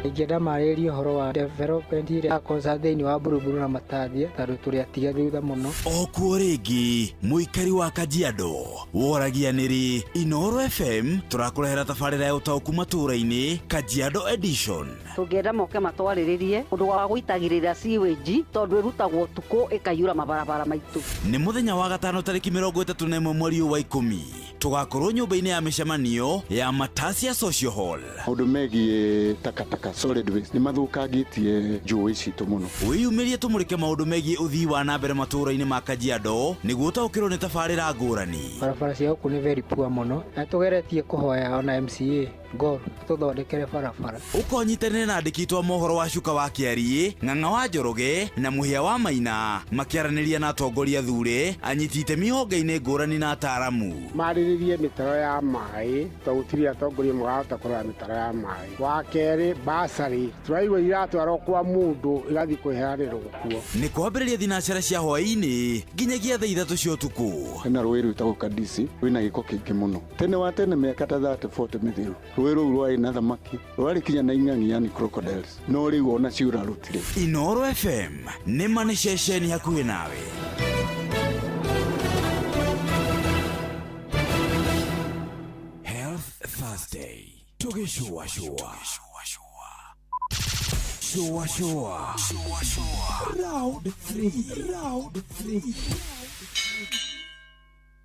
Ingĩenda marĩrĩrie ũhoro wa development ĩrĩa ya thĩinĩ wa Buruburu na Matathia tondũ tũrĩ atige thutha mũno. O kuo rĩngĩ mũikari wa Kajiado woragia nĩrĩ Inooro FM tũrakũrehera tabarĩra ya ũtaũku matũũra-inĩ Kajiado Edition. Tũngĩenda moke matwarĩrĩrie ũndũ wa gũitagĩrĩra sewage tondũ ĩrutagwo ũtukũ ĩkaiyũra mabarabara maitũ. Nĩ mũthenya wa gatano tarĩki 31 mweri wa 10 tũgakorwo nyũmba-inĩ ya mĩcemanio ya Matasia Social Hall. Maũndũ megiĩ takataka solid waste nĩ mathũkangĩtie njũĩ citũ mũno. Wĩyumĩrie tũmũrĩke maũndũ megiĩ ũthii wa na mbere matũũra-inĩ ma Kajiado nĩguo ũtaũkĩrwo nĩ tabarĩra ngũrani. Barabara cia gũkũ nĩ very poor mũno na tũgeretie kũhoya ona MCA Gor tũthondekere barabara. Ũkonyitanĩre na andĩki twa mohoro wa Cuka wa Kĩariĩ, Ng'ang'a wa Njoroge na Mũhĩa wa Maina makĩaranĩria na atongoria thure, anyiti itemi honge-inĩ ngũrani na ataaramu. Marĩrĩrie Marĩrĩrie mĩtaro ya maĩ tondũ gũtirĩ atongoria marahota kũrora mĩtaro ya maĩ. Wa kerĩ basarĩ tũraigua iratwarwo kwa mũndũ igathiĩ kũheanĩrwo kuo. Nĩ kwambĩrĩria thinacara cia hwaĩ-inĩ nginyagia thaa 3 cia ũtukũ. Hena rũĩ rwĩtagwo Kadisi rwĩna gĩko kĩingĩ mũno. Tene wa tene mĩaka ta 30 40 mĩthiru rũĩ rũu rwarĩ na thamaki, rwarĩ kinya na ing'ang'i yani crocodiles, no rĩu ona ciũra rũtirĩ. Inoro FM nĩ ma nĩ ceceni hakuhĩ nawe. Health Thursday tũgĩcũacũa shua shua Round 3 round 3.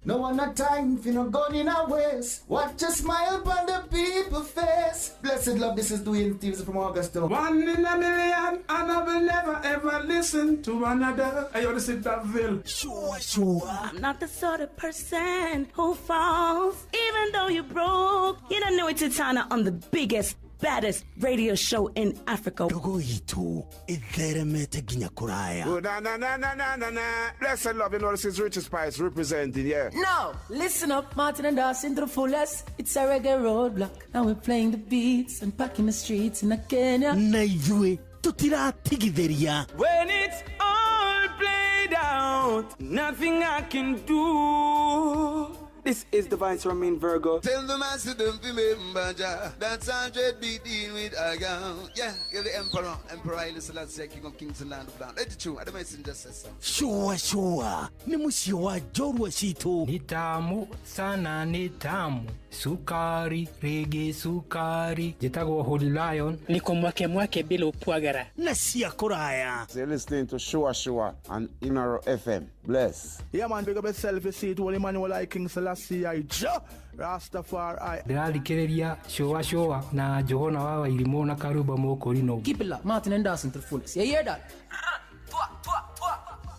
No one a time for no gun in a waste. Watch a smile upon the people face. Blessed love, this is Dwayne Stevens from Augusta. One in a million, and I will never ever listen to another. I ought to sit that Ville. Sure, sure. I'm not the sort of person who falls, even though you broke. You don't know it's Titana on the biggest, baddest radio show in Africa. Ndogo itu itheremete nginya kuraya. Oh, na na na na na na na. Blessed love, you know this is Richard Spice representing, yeah. Now, listen up, Martin and Dawson to the fullest. It's a reggae roadblock. Now we're playing the beats and packing the streets in Kenya. Na ithuĩ tutiratigithĩria. When it's all played out, nothing I can do. This is the Vice Romain Virgo. Tell the master don't remember Jah. That's 100 be dealing with a gun. Yeah, you're the emperor, Emperor Haile Selassie, King of Kings and Land of Land. Let it true. I don't messenger says so. Shua shua ni muciĩ wa njorua citũ. Ni tamu sana, ni tamu sukari rege sukari. Njĩtagwo Holy Lion. Niko mwake mwake bila upwagara na cia kũraya. So you're listening to Shua Shua on Inoro FM. Bless. Yeah man, big up yourself, you see it, Holy Emmanuel I King Selassie I Jah Rastafari. Ndĩrathikĩrĩria Shua Shua na Njũgũna wa Wairimũ na Karumba Mũkũrinũ. Keep it locked, Martin and Dawson to the fullest. You hear that?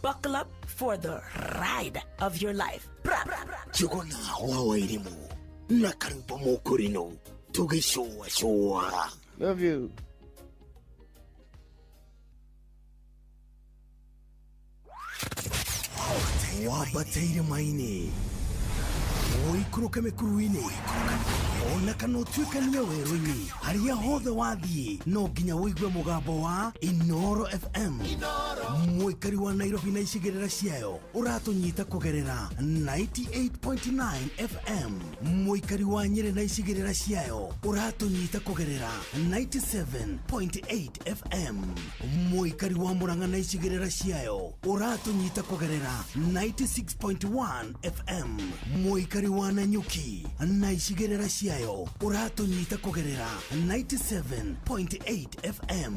Buckle up for the ride of your life. Njũgũna wa Wairimũ na Karumba Mũkũrinũ tũgĩcũa cũa. Love you. Wambate irĩma-inĩ, ũikũrũke mĩkuru-inĩ, ona kana ũtuĩkanie werũ-inĩ, harĩa hothe wathiĩ no nginya ũigue mũgambo wa Inoro FM. Mũikari wa Nairobi na icigĩrĩra ciayo ũratũnyita kũgerera 98.9 FM. Mũikari wa Nyĩrĩ na icigĩrĩra ciayo ũratũnyita kũgerera 97.8 FM. Mũikari wa Murang'a na icigĩrĩra ciayo ũratũnyita kũgerera 96.1 FM. Mũikari wa Nanyuki na icigĩrĩra ciayo ũratũnyita kũgerera 97.8 FM.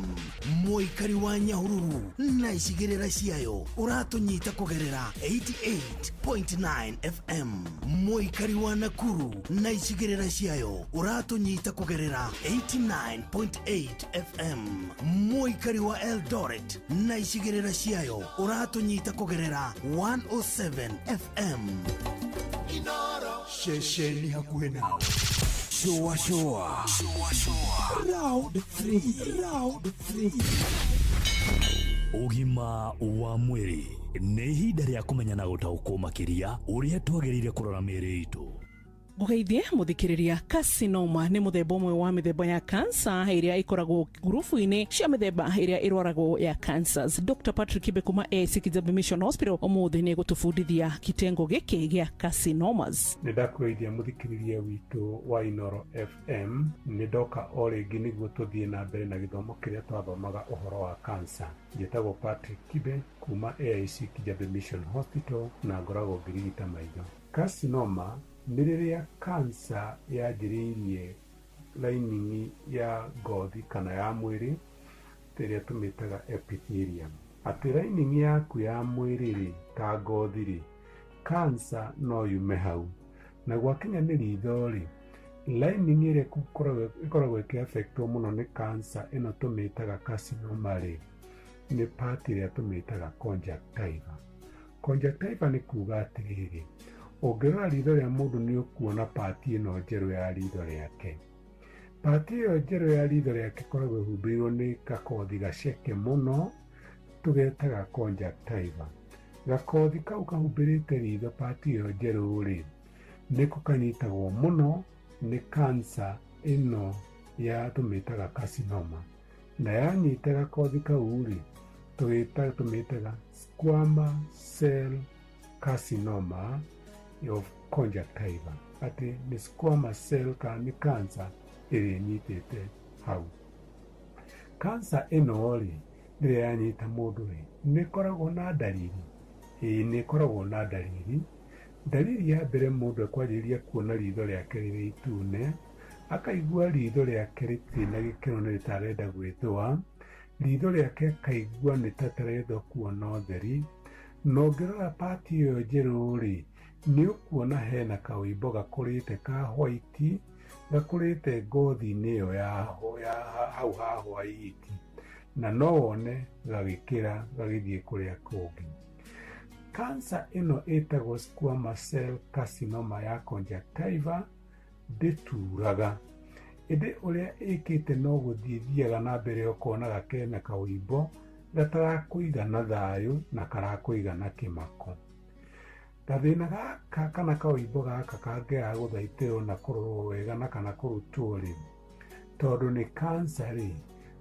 Mũikari wa Nyahururu na icigĩrĩra ciayo ũratũnyita kũgerera 88.9 FM. Mũikari wa Nakuru na icigĩrĩra ciayo ũratũnyita kũgerera 89.8 FM. Mũikari wa Eldoret na icigĩrĩra ciayo ũratũnyita kũgerera 107 FM. Ceceni hakuhĩ nawe. Shua shua Round 3 round 3. Ũgima wa mwĩrĩ nĩ ihinda rĩa kũmenya na gũtaũkwo makĩria ũrĩa twagĩrĩire kũrora mĩĩrĩ itũ. Ngũgeithie mũthikĩrĩria, carcinoma nĩ mũthemba ũmwe wa mĩthemba ya cancer ĩrĩa ĩkoragwo ngurubu-inĩ cia mĩthemba ĩrĩa ĩrwaragwo ya cancers. Dr. Patrick Kibe kuma AIC Kijabe Mission Hospital ũmũthĩ nĩ egũtũbundithia kitengo gĩkĩ gĩa carcinomas. Nĩ ndakũgeithia mũthikĩrĩria witũ wa Inoro FM. Nĩ ndoka o rĩngĩ nĩguo tũthiĩ na mbere na gĩthomo kĩrĩa twathomaga ũhoro wa cancer. Njĩtagwo Patrick Kibe kuma AIC Kijabe Mission Hospital na ngoragwo ngĩrigita maitho. Carcinoma nĩ rĩrĩa cancer yanjĩrĩirie lining ya ngothi kana ya mwĩrĩ ĩrĩa tũmĩtaga epithelium. Atĩ lining yaku ya mwĩrĩ rĩ, ta ngothi rĩ, cancer no yume hau. Na gwakinya nĩ ritho rĩ, lining ĩrĩa ĩkoragwo ĩkĩaffectwo mũno nĩ cancer ĩno tũmĩtaga carcinoma rĩ, nĩ part ĩrĩa tũmĩtaga conjunctiva. Conjunctiva nĩ kuga atĩrĩrĩ, ũngĩrora ritho rĩa mũndũ nĩ ũkuona pati ĩno njerũ ya ritho rĩake. Pati ĩyo njerũ ya ritho rĩake ĩkoragwo ĩhumbĩirwo nĩ gakothi gaceke mũno tũgetaga conjunctiva. Gakothi kau kahumbĩrĩte ritho pati ĩyo njerũ rĩ, Nĩko kanyitagwo mũno nĩ kansa ĩno ya tũmĩtaga carcinoma. Na yanyita gakothi kau rĩ, tũmĩtaga squamous cell carcinoma of conjunctiva, atĩ nĩ squamous cell kana nĩ cancer ĩrĩa ĩnyitĩte hau. Cancer ĩno rĩ, rĩrĩa yanyita mũndũ rĩ, nĩ ĩkoragwo na ndariri? Ĩĩ nĩ ĩkoragwo na ndariri. Ndariri ya mbere mũndũ ekwanjĩrĩria kuona ritho rĩake rĩrĩ itune, akaigua ritho rĩake rĩtirĩ na gĩkeno na rĩtarenda gwĩthũa, ritho rĩake akaigua nĩ ta rĩtarenda kuona ũtheri, na ũngĩrora pati ĩyo njerũ rĩ, nĩ ũkuona hena kawĩimbo gakũrĩte ka white, gakũrĩte ngothi-inĩ ĩyo ya hau ha white, na no wone gagĩkĩra gagĩthiĩ kũrĩa kũngĩ. Cancer ĩno ĩtagwo squamous cell carcinoma ya conjunctiva ndĩturaga, ĩndĩ ũrĩa ĩkĩte no gũthiĩ ĩthiaga na mbere ũkonaga kena kawĩimbo gatarakũiga na thayũ na karakũiga na kĩmako. Gathĩna gaka kana kawĩimbo gaka kangĩaga gũthaitĩrwo na kũrorwo wega na kana kũrutwo rĩ, tondũ nĩ cancer rĩ,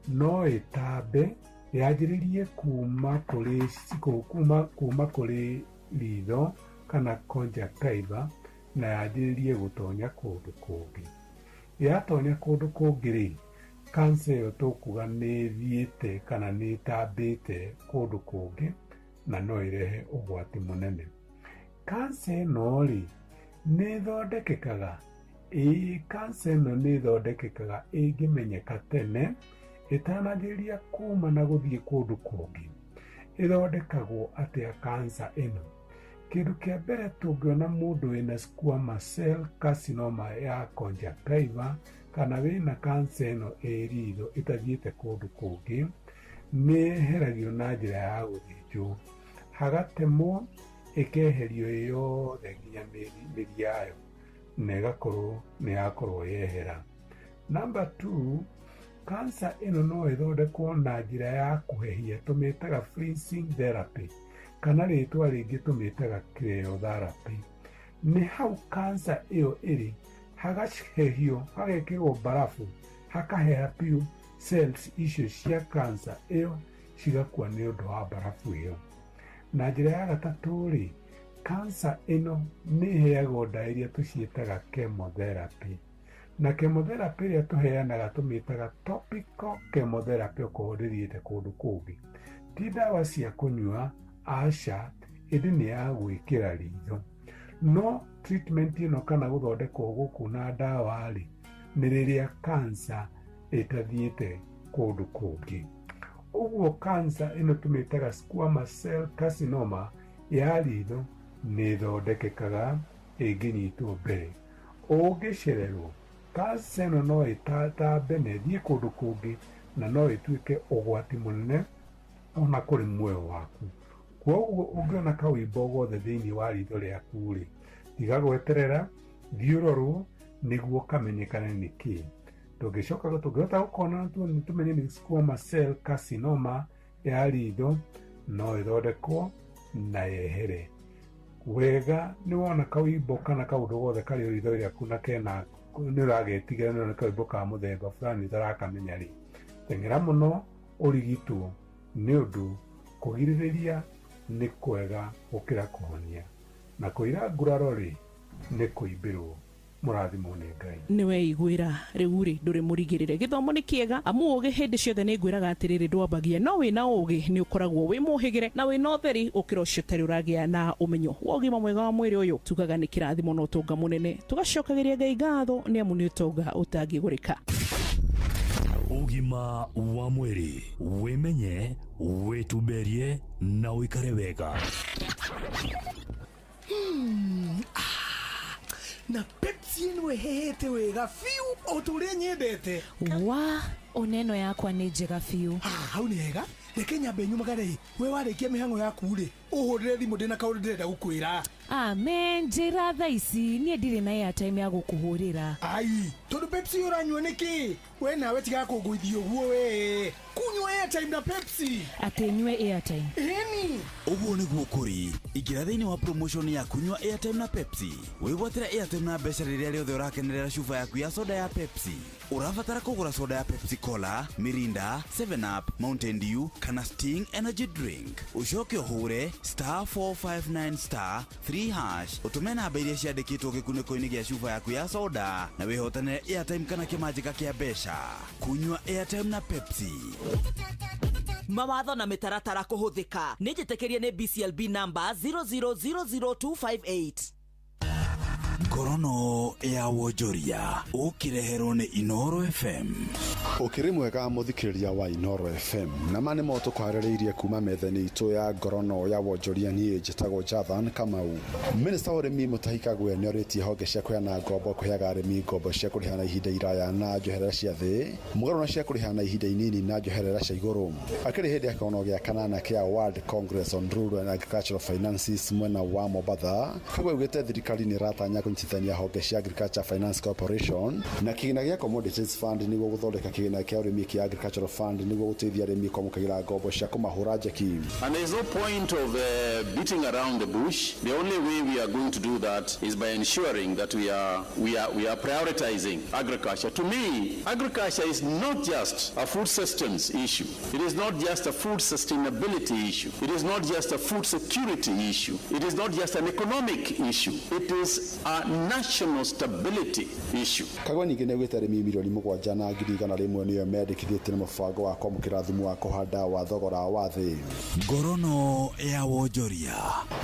no ĩtambe yanjĩrĩrie kuma kũrĩ ritho kana conjunctiva na yanjĩrĩrie gũtonya kũndũ kũngĩ. Yatonya kũndũ kũngĩ rĩ, cancer ĩyo tũkuga nĩ ĩthiĩte kana nĩ ĩtambĩte kũndũ kũngĩ na no ĩrehe ũgwati mũnene. Cancer ĩno rĩ, nĩ ĩthondekekaga? Ĩĩ, cancer ĩno nĩ ĩthondekekaga ĩngĩmenyeka tene ĩtananjĩrĩria kuma na gũthiĩ kũndũ kũngĩ. Ĩthondekagwo atĩa cancer ĩno? Kĩndũ kĩa mbere tũngĩona mũndũ wĩna squamous cell carcinoma ya conjunctiva kana wĩna cancer ĩno ĩ ritho ĩtathiĩte kũndũ kũngĩ, nĩ yeheragio na njĩra ya gũthĩnjwo, hagatemwo ĩkeherio ĩ yothe nginya mĩri yayo na ĩgakorwo nĩ yakorwo yehera. Number 2, cancer ĩno no ĩthondekwo na njĩra ya kũhehia, tũmĩtaga freezing therapy kana rĩtwa rĩngĩ tũmĩtaga cryotherapy. Nĩ hau cancer ĩyo ĩrĩ hagahehio, hagekĩrwo barafu, hakaheha biũ cells icio cia cancer ĩyo cigakua nĩ ũndũ wa barafu ĩyo. Na njĩra ya gatatũ rĩ, cancer ĩno nĩ ĩheagwo ndawa iria tũciĩtaga chemotherapy. Na chemotherapy ĩrĩa tũheanaga tũmĩtaga topical chemotherapy okorwo ndĩthiĩte kũndũ kũngĩ. Ti ndawa cia kũnyua, aca, ĩndĩ nĩ ya gwĩkĩra ritho. No treatment ĩno kana gũthondekwo gũkũ na ndawa rĩ, nĩ rĩrĩa cancer ĩtathiĩte kũndũ kũngĩ. Ũguo cancer ĩno tũmĩtaga squamous cell carcinoma ya ritho nĩ ĩthondekekaga ĩngĩnyitwo mbere. Ũngĩcererwo, cancer ĩno no ĩtatambe na ĩthiĩ kũndũ kũngĩ na no ĩtuĩke ũgwati mũnene ona kũrĩ muoyo waku. Kwoguo ũngĩona kawĩimbo gothe thĩinĩ wa ritho rĩaku rĩ, tiga gweterera, thiĩ ũrorwo nĩguo kamenyekane nĩ kĩĩ. Tũngĩcoka tũngĩhota gũkona tũmenye nĩ squamous cell carcinoma ya ritho, no ĩthondekwo na yehere. Wega nĩ wona kawĩimbo kana kaũndũ gothe karĩ ritho rĩaku na kena nĩ ũragetigĩra nĩ kawĩimbo ka mũthemba fulani ũtarakamenya rĩ, teng'era mũno ũrigitwo nĩ ũndũ kũgirĩrĩria nĩ kwega gũkĩra kũhonia, na kũira nguraro rĩ nĩ kũimbĩrwo. Mũrathimwo nĩ Ngai. Nĩ weiguĩra rĩu rĩ ndũrĩ mũrigĩrĩre. Gĩthomo nĩ kĩega amu ũgĩ hĩndĩ ciothe nĩ ngwĩraga atĩrĩrĩ ndwambagia, no wĩna ũgĩ nĩ ũkoragwo wĩ mũhĩgĩre na wĩna ũtheri ũkĩra ũcio ũtarĩ ũragĩa na ũmenyo wa ũgima mwega wa mwĩrĩ. Ũyũ tugaga nĩ kĩrathimo na ũtonga mũnene, tũgacokagĩria Ngai ngatho nĩ amu nĩ ũtonga ũtangĩgũrĩka. Ũgima wa mwĩrĩ, wĩmenye, wĩtumberie na ũikare wega. Na Pepsi ĩno ĩhehete wega biũ o ta ũrĩa nyendete. Wa oneno yakwa nĩ njega biũ. Hau nĩ hega, reke nyambe nyumagare. We warĩkia mĩhang'o yaku rĩ, ũhũrĩre thimũ ndĩna kaũndũ ndĩrenda gũkwĩra. Amen, njĩra thaa ici niĩ ndirĩ na airtime ya gũkũhũrĩra. Ai, tondũ Pepsi ũranyua nĩkĩ? We nawe tiga kũngũithia ũguo we. Kunyua airtime na Pepsi. Atĩ nyue airtime? Ĩni. Ũguo nĩguo kũrĩ. Ingĩra thĩinĩ wa promotion ya kunyua airtime na Pepsi, wĩgwatĩre airtime na mbeca rĩrĩa rĩothe ũrakenerera cuba yaku ya soda ya Pepsi. Ũrabatara kũgũra soda ya Pepsi Cola, Mirinda, 7 Up, Mountain Dew kana Sting Energy Drink, ũcoke ũhũre *459*3# ũtũme namba iria ciandĩkĩtwo gĩkunĩko-inĩ gĩa cuba yaku ya soda na wĩhotanĩre airtime kana kĩmanjĩka kĩa mbeca. Kunyua airtime na Pepsi. Mawatho na mĩtaratara kũhũthĩka. Nĩ njĩtĩkĩrie nĩ BCLB number 0000258. Ngorono ya wonjoria ũkĩreherwo nĩ Inoro FM. Ũkĩrĩ mwega mũthikĩrĩria wa Inoro FM, na ma nĩmo tũkwarĩrĩirie kuma metha-inĩ itũ ya ngorono ya wonjoria. Niĩ njĩtagwo Jathan Kamau. Minista wa ũrĩmi Mutahi Kagwe nĩ orĩtie honge cia kũheana ngombo kũheaga arĩmi ngombo cia kũrĩha na ihinda iraya na njoherera cia thĩ mũgarũ na cia kũrĩha na ihinda inini na njoherera cia igũrũ. Akĩrĩ hĩndĩ ya kĩgongano gĩa kanana kĩa World Congress on Rural and Agricultural Finances mwena wa Mombatha, Kagwe augĩte thirikari nĩ ĩratanya kũnyitithania honge cia Agriculture Finance Corporation na kĩgĩna gĩa Commodities Fund nĩguo gũthondeka kĩgĩna kĩa ũrĩmi kĩa Agricultural Fund nĩguo gũteithia arĩmi kwamũkagĩra ngombo cia kũmahũra njeki. And there's no point of beating around the bush. The only way we are going to do that is by ensuring that we are prioritizing agriculture. To me, agriculture is not just a food systems issue. It is not just a food sustainability issue. It is not just a food security issue. It is not just an economic issue. It is a national stability issue. Kagwe ningĩ nĩ augĩte arĩmi 7,100,000 nĩo meyandĩkithĩtie na mũbango wa kwamũkĩra thumu wa kũhanda wa thogora wa thĩ. Ngorono ya wonjoria.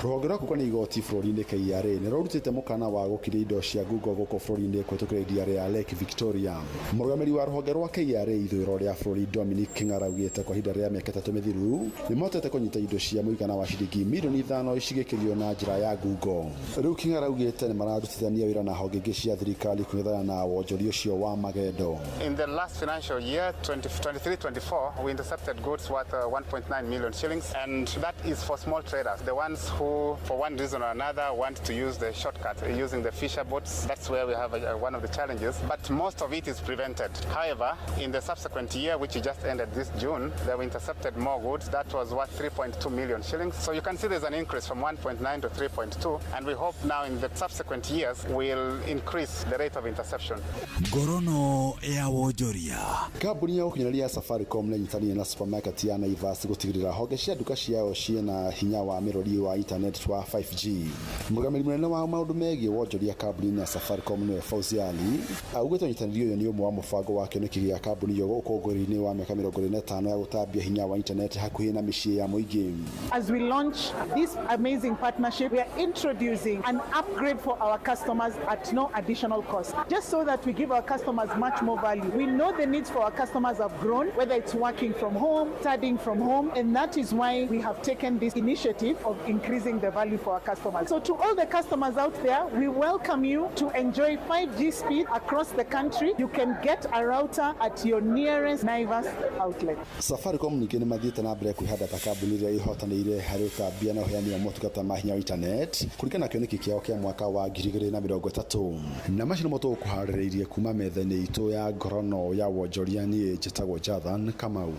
Rũhonge rwa kũngania igoti bũrũri-inĩ KRA nĩ rũrutĩte mũkana wa gũkiria indo cia ngungo gũkũ bũrũri-inĩ kũhĩtũkĩra iria rĩa Lake Victoria. Mũrũgamĩrĩri wa rũhonge rwa KRA ithũĩro rĩa bũrũri Dominic King'ara augĩte kwa ihinda rĩa mĩaka 3 mĩthiru nĩ mahotete kũnyita indo cia mũigana wa ciringi mirioni 5 cigĩkĩrio na njĩra ya ngungo. Rĩu King'ara augĩte nĩ mararutithania wĩra na honge ingĩ cia thirikari kũng'ethana na wonjoria ũcio wa magendo. In the last financial year, 2023-24, we intercepted goods worth 1.9 million shillings, and that is for small traders, the ones who, for one reason or another, want to use the shortcut, using the fisher boats. That's where we have one of the challenges, but most of it is prevented. However, in the subsequent year, which just ended this June, they were intercepted more goods. That was worth 3.2 million shillings. So you can see there's an increase from 1.9 to 3.2, and we hope now in the subsequent years we'll increase the rate of interception. Ngorono ya wonjoria. Kambuni ya ũkinyanĩria ya Safaricom nĩ ĩnyitanĩire na supermarket ya Naivas gũtigĩrĩra honge cia nduka ciao ciĩna hinya wa mĩrũri wa internet wa 5G. Mũrũgamĩrĩri mũnene wa maũndũ megiĩ wonjoria kambuni-inĩ ya Safaricom nĩwe Fauzi Ali augĩte ũnyitanĩri ũyũ nĩ ũmwe wa mũbango wa kĩoneki gĩa kambuni ĩyo ũkũngũĩri-inĩ wa mĩaka 25 ya gũtambia hinya wa internet hakuhĩ na mĩciĩ ya mũingĩ. As we launch this amazing partnership, we are introducing an upgrade for our customers at no additional cost, just so that we give our customers much more value. We know the needs for our customers have grown, whether it's working from home, studying from home, and that is why we have taken this initiative of increasing the value for our customers. So to all the customers out there, we welcome you to enjoy 5G speed across the country. You can get a router at your nearest Naivas outlet. Safaricom ningĩ nĩ mathiĩte na mbere kwĩhanda ta kambuni ĩrĩa ĩhotanĩire harĩ ũtambia na ũheani wa motungata ma hinya wa internet kũringana na kĩoneki kĩao kĩa mwaka wa 2030. Na macio nĩmo tũgũkũharĩrĩirie kuma metha-inĩ itũ ya ngorono ya wonjoria. Niĩ njĩtagwo Jathan Kamau.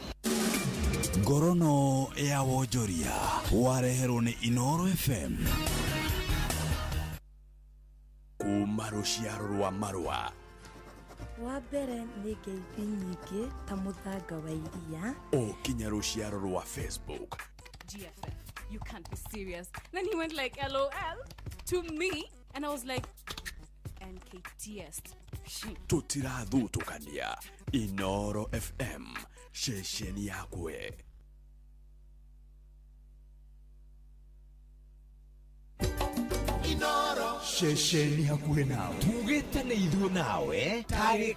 Ngorono ya wonjoria wareherwo nĩ Inoro FM. Kuma rũciaro rwa marũa. Wa mbere nĩ ngeithi nyingĩ ta mũthanga wa iria. O kinya rũciaro rwa Facebook. GFF, you can't be serious. Then he went like, LOL to me. And I was like, NKTS. Tũtirathutũkania. Inoro FM, ceceni yakwe. Ceceni hakuhĩ nawe, tugĩte nĩ ithuĩ nawe tarĩ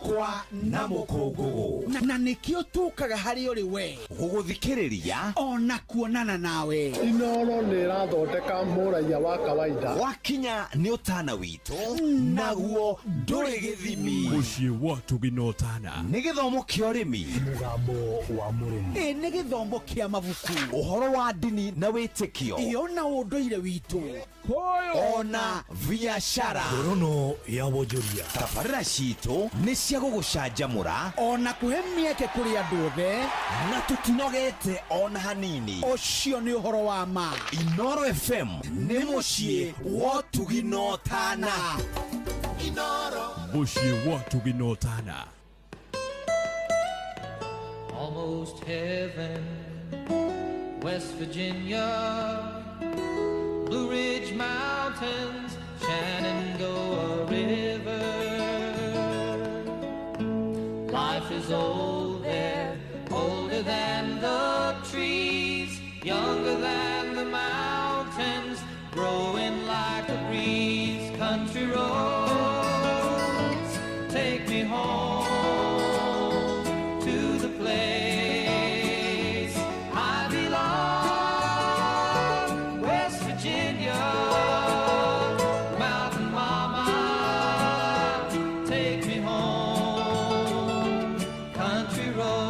na mũkũngũgũ. Na nĩkĩo tũkaga harĩ ũrĩ we gũgũthikĩrĩria ona kuonana nawe. Inoro nĩ ĩrathondeka mũraiya wa kawaida. Wakinya nĩ ũtana witũ, naguo ndũrĩ gĩthimi. Mũciĩ wa tũgina ũtana. Nĩ gĩthomo kĩa ũrĩmi. Mũgambo wa mũrĩmi. Ĩ nĩ gĩthomo kĩa mabuku, ũhoro wa ndini na wĩtĩkio. Ĩ ona ũndũire witũ, ona biacara. biacara. Ngorono ya wonjoria. Tabarĩra citũ nĩ cia gũgũcanjamũra ona kũhe mĩeke kũrĩ andũ othe, na tũtinogete ona hanini. Ũcio nĩ ũhoro wa ma. Inoro FM nĩ mũciĩ wa ũtugi na ũtana. Mũciĩ wa ũtugi na ũtana. Almost heaven, West Virginia, Blue Ridge Mountains, Shenandoah River. Life is old there, older than the trees, younger than the mountains, growing like a breeze. Country roads, take me home to the place I belong, West Virginia, Mountain Mama, take me home, country roads.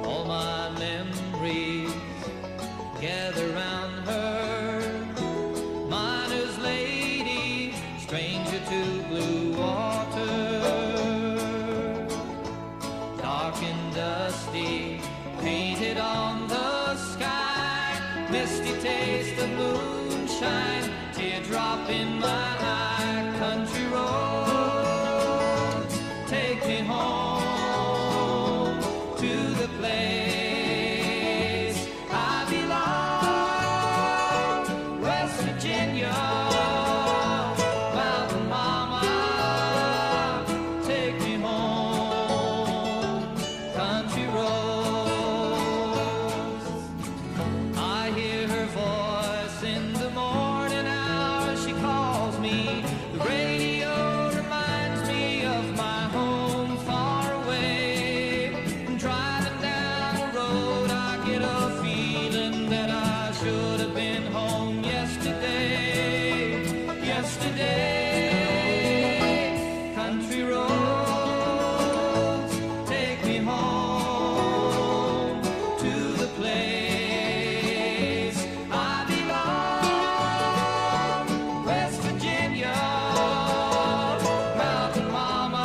All my memories gather round her, miner's lady, stranger to blue water. Dark and dusty, painted on the sky, misty taste of moonshine, teardrop in my eye. Country roads, take me home to the place I belong, West Virginia, Mountain Mama, take me home, country roads. I hear her voice in the morning hour, she calls me. The radio reminds me of my home far away. Driving down the road, I get a feeling that I should have been home yesterday. Yesterday, country roads, take me home to the place I belong, West Virginia, Mountain Mama,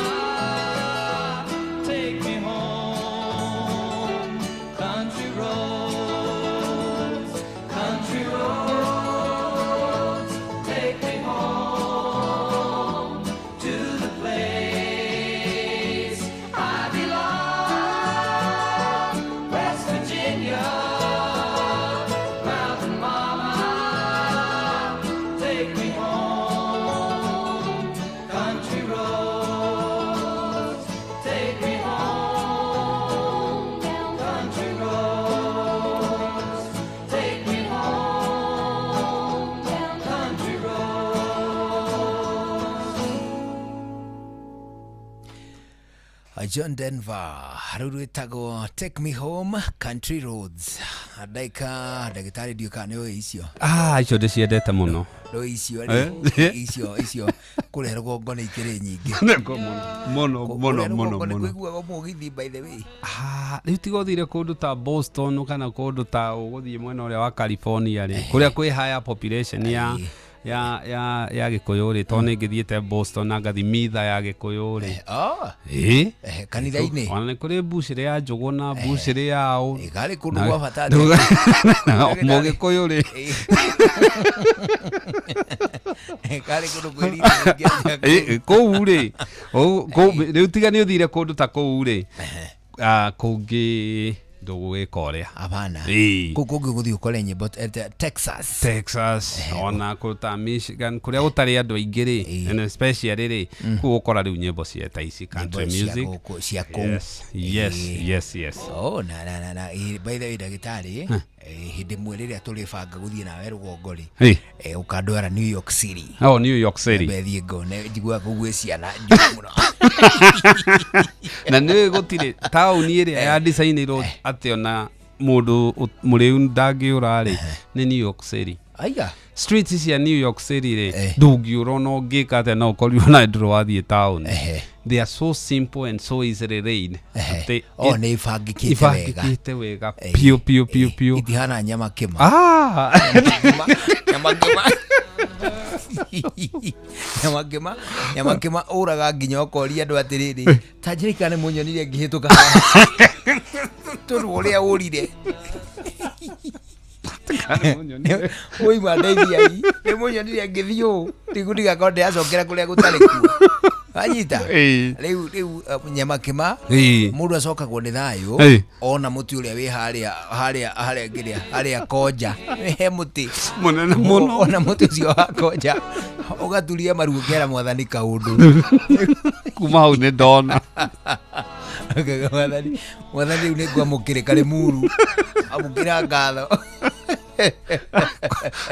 take me home, country roads, country roads, take me home to the place I belong, West Virginia, Mountain Mama, take me home, country roads, take me home, country roads, take me home, country roads. John Denver rĩu rwĩtagwo Take Me Home Country Roads. Ndagĩka ndagĩtarĩ ndiũĩ kana nĩ ũĩ icio. Ah, icio ndĩciendete mũno. Rũĩ icio Eh? rĩ, icio kũrĩa rũgongo nĩ ikĩrĩ nyingĩ. Nĩguo mũno mũno Kũrĩa mũno rũgongo nĩ mũno. kũiguagwo mũgithi by the way. Ah, rĩu tiga ũthire kũndũ ta Boston kana kũndũ ta ũgũthiĩ mwena ũrĩa wa California rĩ, kũrĩa kwĩ higher population ya Gĩkũyũ rĩ, tondũ nĩ ngĩthiĩte Boston na ngathi mitha ya Gĩkũyũ rĩ. Oh. Ĩ? Kanitha-inĩ. Ona nĩ kũrĩ mbucĩrĩ ya njũgũ na mbucĩrĩ ya ũ. Karĩ kũndũ gwa bata atĩa? Mũgĩkũyũ rĩ. Karĩ kũndũ kwĩrire. Kũu rĩ, rĩu tiga nĩ ũthire kũndũ ta kũu rĩ, ah, kũngĩ ndũgũgĩka ũrĩa. Hapana. Ĩĩ. Kũu kũngĩ ũgũthiĩ ũkore nyĩmbo Texas. Texas ona kũndũ ta Michigan kũrĩa gũtarĩ andũ aingĩ rĩ, and especially rĩ, kũu ũkora rĩu nyĩmbo cia ta ici country Nyĩmbo cia music. gũkũ- cia kũu. Yes, yes, Ĩĩ. yes, yes. Oh, na by the way ndagĩtarĩ, hĩndĩ ĩmwe rĩrĩa tũrĩbanga gũthiĩ nawe rũgongo rĩ, Ĩ. ũkandwara New York City. Oh, New York City. Nyambe thiĩ ngone, njiguaga kũu gwĩ ciana njũru mũno. Na nĩ gũtirĩ taũni ĩrĩa ya design-irwo atĩ ona mũndũ mũrĩu ndangĩũra rĩ, nĩ New York City. Aiga. Streets cia New York City rĩ, ndũngiũra ona ũngĩka atĩa, no ũkorirwo na ndũrĩ wathiĩ town. They are so simple and so easily laid. Oh, nĩ ibangĩkĩte wega. Ibangĩkĩte wega piũ piũ piũ piũ. Itihana nyama kĩma. Ah! Nyama kĩma, nyama kĩma, nyama kĩma ũraga nginya ũkoria andũ atĩrĩrĩ, ta njĩra kana nĩ mũnyonire ngĩhĩtũka haha, tondũ ũrĩa ũrire ũima ndeithiai, nĩ mũnyonire ngĩthiĩ ũũ ndigũtigakorwo ndĩracokera kũrĩa gũtarĩ kuo, wanyita? Rĩu rĩu nyama kĩma, mũndũ acokagwo nĩ thayũ ona mũtĩ ũrĩa wĩ harĩa harĩa harĩa kĩrĩa harĩa konja, he mũtĩ mũnene mũno. Ona mũtĩ ũcio wa konja ũgaturia maru ũkera mwathani kaũndũ. Kuma hau nĩ ndona. Ũkauga, mwathani, mwathani, rĩu nĩ ngwamũkĩrĩ karĩ muru amũkĩra ngatho.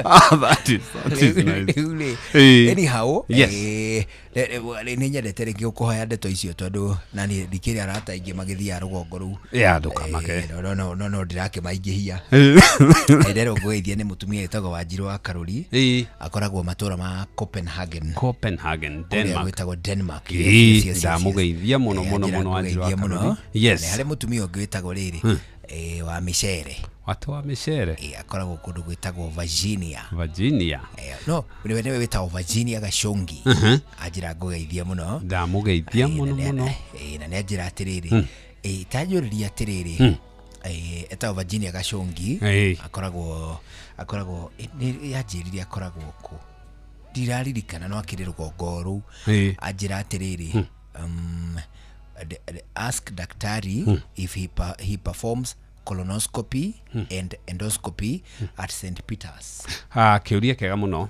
Ah, that is nice. Rĩu rĩ, anyhow, nĩ nyendete rĩngĩ gũkũhoya ndeto icio, tondũ nani ndikĩrĩ arata aingĩ magĩthiaga rũgongo rũu. Yeah, ndũkamake. No no no no ndĩrakĩmaingĩhia. Nderwo ngũgeithia nĩ mũtumia wĩtagwo Wanjirũ wa Karũri, akoragwo matũra ma Copenhagen. Copenhagen, kũrĩa Denmark. Gwĩtagwo Denmark. Yes, yes, yes, yes. Ndamũgeithia mũno mũno Anjĩra mũno Wanjirũ wa ngũgeithie mũno. Karũri. Yes. Na nĩ harĩ mũtumia ũngĩ wĩtagwo rĩrĩ, wa mĩcere. Watu wa mĩcere. Akoragwo kũndũ gwĩtagwo Virginia. Virginia. No nĩwe wĩtagwo Virginia Gachongi. Anjĩra ngũgeithia mũno. Ndamũgeithia mũno mũno. Na nĩ anjĩra atĩrĩrĩ, tanjũrĩria atĩrĩrĩ, etagwo Virginia Gachongi. Akoragwo nĩ yanjĩrire akoragwo kũ, ndiraririkana, no akĩrĩ rũgongo rũu. Anjĩra atĩrĩrĩ, ask daktari if he performs colonoscopy and endoscopy at St Peters. Ah, kĩũria kĩega mũno.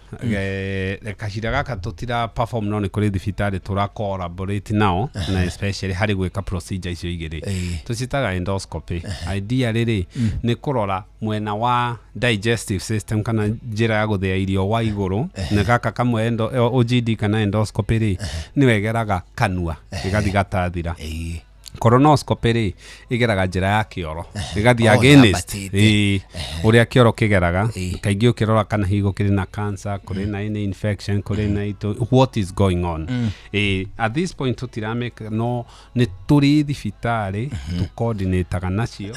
Kahinda gaka tũtira perform, no nĩ kũrĩ thibitarĩ tũra collaborate nao, na especially harĩ gwĩka procedure icio igĩrĩ tũcitaga endoscopy. Idea rĩrĩ nĩ kũrora mwena wa digestive system kana njĩra ya gũthĩa irio wa igũrũ, na gaka kamwe OGD kana endoscopy rĩ, nĩ wegeraga kanua ĩgathi gatathira. Colonoscopy rĩ, ĩgeraga njĩra ya kĩoro ĩgathiĩ Oh, against yambatĩte. Ĩĩ, ũrĩa kĩoro kĩgeraga, kaingĩ ũkĩrora kana higo kĩrĩ na cancer, kũrĩ na any infection, kũrĩ na ito, what is going on. Ĩĩ, at this point tũtiramĩka, no nĩ tũrĩ thibitarĩ tũcoordinataga nacio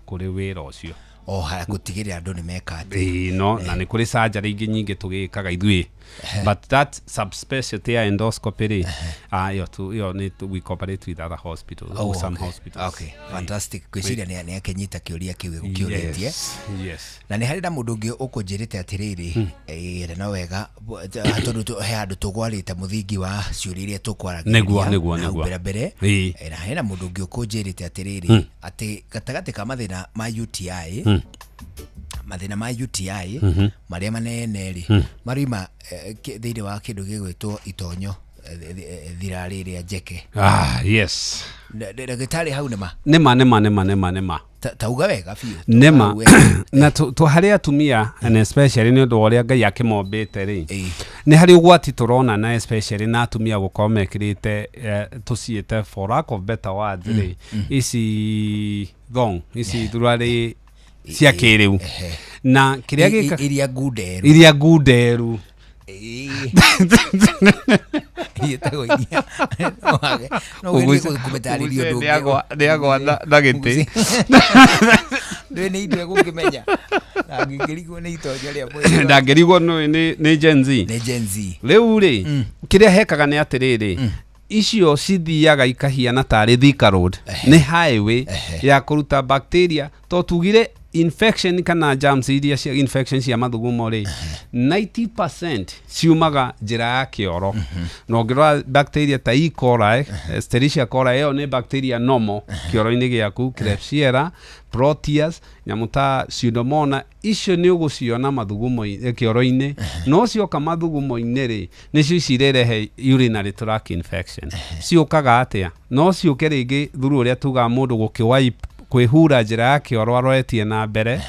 kũrĩ wĩra ũcio. O haya gũtigĩrĩra andũ nĩ meka atĩ. Ĩĩ, no na nĩ kũrĩ surgery ingĩ nyingĩ tũgĩkaga ithuĩ, but that subspecialty ya endoscopy rĩ, ah, ĩyo ĩyo nĩ we cooperate with other hospitals Oh, or some okay. hospitals. Okay, fantastic. Ngwĩciria nĩ akĩnyita kĩũria kĩu gũkĩũrĩtie. Yes. Na nĩ harĩ na mũndũ ũngĩ ũkũnjĩrĩte atĩrĩrĩ, na no wega tondũ he handũ tũgwarĩte mũthingi wa ciũria iria tũkwaragĩrĩria hau mbere mbere. Na hena mũndũ ũngĩ ũkũnjĩrĩte atĩrĩrĩ, atĩ gatagatĩ ka mathĩna ma UTI, mathĩna ma UTI marĩa manene rĩ, maroima thĩinĩ wa kĩndũ gĩgwĩtwo itonyo, thirarĩ ĩrĩa njeke. Ah, yes. Ndagĩtarĩ, hau nĩma? Nĩma, nĩma, nĩma, nĩma, nĩma. Tauga wega biũ. Nĩma. Hau wega. Na harĩ atumia, and especially nĩ ũndũ wa ũrĩa Ngai akĩmombĩte rĩ, nĩ harĩ ũgwati tũrona, na especially na atumia gũkorwo mekĩrĩte, tũciĩte for lack of better words rĩ, ici thong, ici thuruarĩ cia kĩrĩu, na kĩrĩa gĩka iria ngunderu. Iria ngunderu. Ĩtagwo iria no ũgerie kũmĩtarĩria ũndũ ũngĩ. Nĩagwa na gĩtĩ. Ndũĩ nĩ indo egũkĩmenya na ngĩkĩrigwo nĩ itonyo rĩa mwĩrĩ. Ndangĩrigwo nĩ Gen Z. Nĩ Gen Z. Rĩu rĩ, kĩrĩa hekaga nĩ atĩrĩrĩ, icio cithiaga ikahiana tarĩ Thika Road, nĩ highway ya kũruta bacteria, to tugire infection kana germs iria cia infection cia mathugumo rĩ, 90% ciumaga njĩra ya kĩoro. Na ũngĩrora bacteria ta E. coli, Escherichia coli, ĩyo nĩ bacteria normal kĩoro-inĩ gĩaku, Klebsiella, Proteus, nyamũ ta Pseudomonas, icio nĩ ũgũciona mathugumo kĩoro-inĩ. No cioka mathugumo-inĩ rĩ, nĩcio ici irerehe urinary tract infection. Ciũkaga atĩa? No ciũke rĩngĩ through ũrĩa tugaga mũndũ gũkĩ kwĩhura njĩra ya kĩoro aroretie na mbere,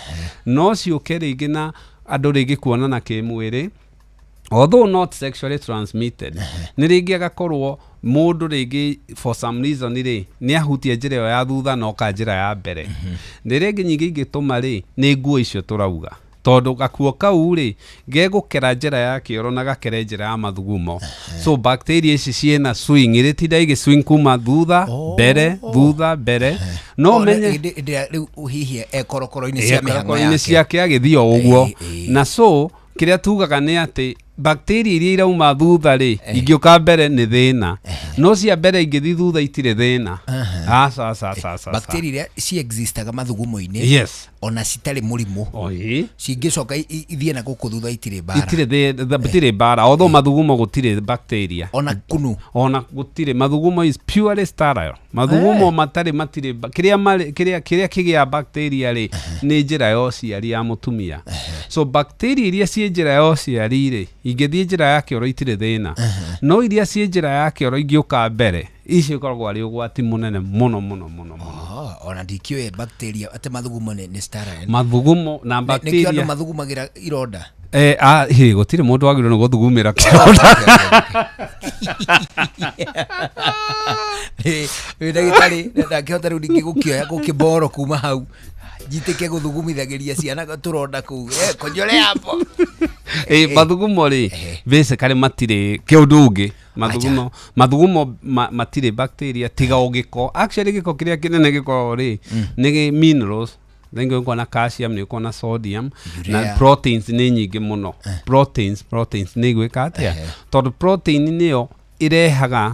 no ciũke rĩngĩ na andũ rĩngĩ kuonana kĩmwĩrĩ, although not sexually transmitted, nĩ rĩngĩ agakorwo mũndũ rĩngĩ for some reason rĩ, nĩ ahutia njĩra ĩyo ya thutha na oka njĩra ya mbere. Nĩ rĩngĩ nyingĩ ingĩtũma rĩ, nĩ nguo icio tũrauga. Tondũ gakuo kau rĩ gegũkera njĩra ya kĩoro na gakere njĩra ya mathugumo. So bacteria ici ciĩna swing, irĩtinda igĩ swing kuma thutha mbere, thutha mbere. No menye hĩndĩ ĩrĩa rĩu hihi e korokoro-inĩ cia mĩhang'o korokoro-inĩ yake. Ciake agĩthiĩ o ũguo. Na so kĩrĩa tugaga nĩ atĩ bacteria iria irauma thutha rĩ, ingĩũka mbere nĩ thĩna, no cia mbere ingĩthiĩ thutha itirĩ thĩna. Aca, aca, aca, aca. Bacteria iria ci-existaga mathugumo-inĩ ona citarĩ mũrimũ, cingĩcoka ithiĩ na gũkũ thutha itirĩ mbara. Itirĩ itirĩ mbara, although mathugumo gũtirĩ bacteria. Ona kunu? Ona gũtirĩ. Mathugumo is purely sterile. Mathugumo matarĩ, matirĩ kĩrĩa marĩ, kĩrĩa kĩgĩa bacteria rĩ, nĩ njĩra ya ũciari ya mũtumia. So bacteria iria ciĩ njĩra ya ũciari rĩ, ingĩthiĩ njĩra ya kĩoro itirĩ thĩna, no iria ciĩ njĩra ya kĩoro ingĩũka mbere, icio ikoragwo arĩ ũgwati mũnene mũno mũno mũno mũno. Oh, ona ndikĩũĩ bacteria atĩ mathugumo nĩ sterile. Mathugumo na Nĩkĩo andũ bacteria mathugumagĩra ironda. Eh, ah, hĩ, gũtirĩ mũndũ wagĩrĩirwo nĩ gũthugumĩra kĩronda. Wĩ ndagĩtarĩ, ndangĩhota rĩu ningĩ gũkĩoya gũkĩmboro kuma hau njitĩke gũthugumithagĩria ciana tũronda kũu. Eh, konyore hapo. Eh, mathugumo rĩ, basically matirĩ kĩũndũ ũngĩ. Mathugumo matirĩ bacteria tiga o gĩko. Actually gĩko kĩrĩa kĩnene gĩkoragwo rĩ nĩ minerals. Rĩngĩ ũkona calcium, nĩ ũkona sodium na Urea. Proteins nĩ nyingĩ mũno. Proteins nĩ igwĩka atĩa? Tondũ protein nĩyo ĩrehaga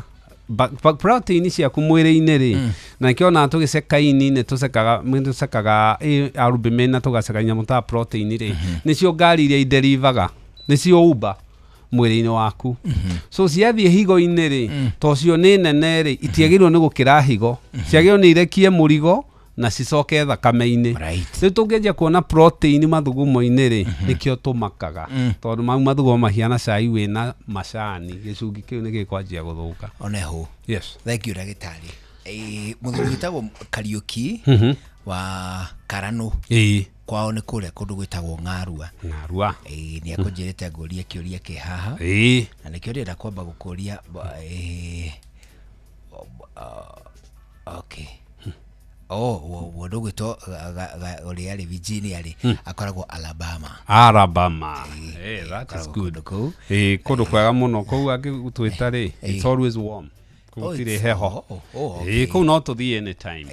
protein ciaku mwĩrĩ-inĩ rĩ, na nĩkĩo ona tũgĩceka ini nĩ tũcekaga albumin na tũgaceka nyamũ ta protein rĩ, nĩcio ngari iria iderivaga, nĩcio Uber mwĩrĩ-inĩ waku. So ciathiĩ higo-inĩ rĩ, to cio nĩ nene rĩ, itiagĩrĩirwo nĩ gũkĩra higo, ciagĩrĩirwo nĩ irekie mũrigo na cicoke thakame-inĩ. Rĩu tũngĩanjia kuona protein mathugumo-inĩ rĩ, nĩkĩo tũmakaga, tondũ mau mathugumo mahiana cai wĩna macani, gĩcungi kĩu nĩ gĩkwanjia gũthũka. Oneho. Yes. Thank you, ndagĩtarĩ. Mũthuri wĩtagwo Kariũki wa Karanũ, kwao nĩ kũrĩa kũndũ gwĩtagwo Ng'arua. Ng'arua. Nĩ akũnjĩrĩte ngũrie kĩũria kĩ haha, na nĩkĩo ndĩrenda kwamba gũkũria okay. Oh, mũndũ ũgwĩtwo ũrĩa arĩ Virginia rĩ, akoragwo Alabama. Alabama. Hey, that is akoragwo good. Kũndũ kũu. Kũndũ kwega mũno kũu angĩgũtwĩta rĩ, it's always warm. Kũu Oh, gũtirĩ heho. oh, okay. Kũu no tũthiĩ anytime.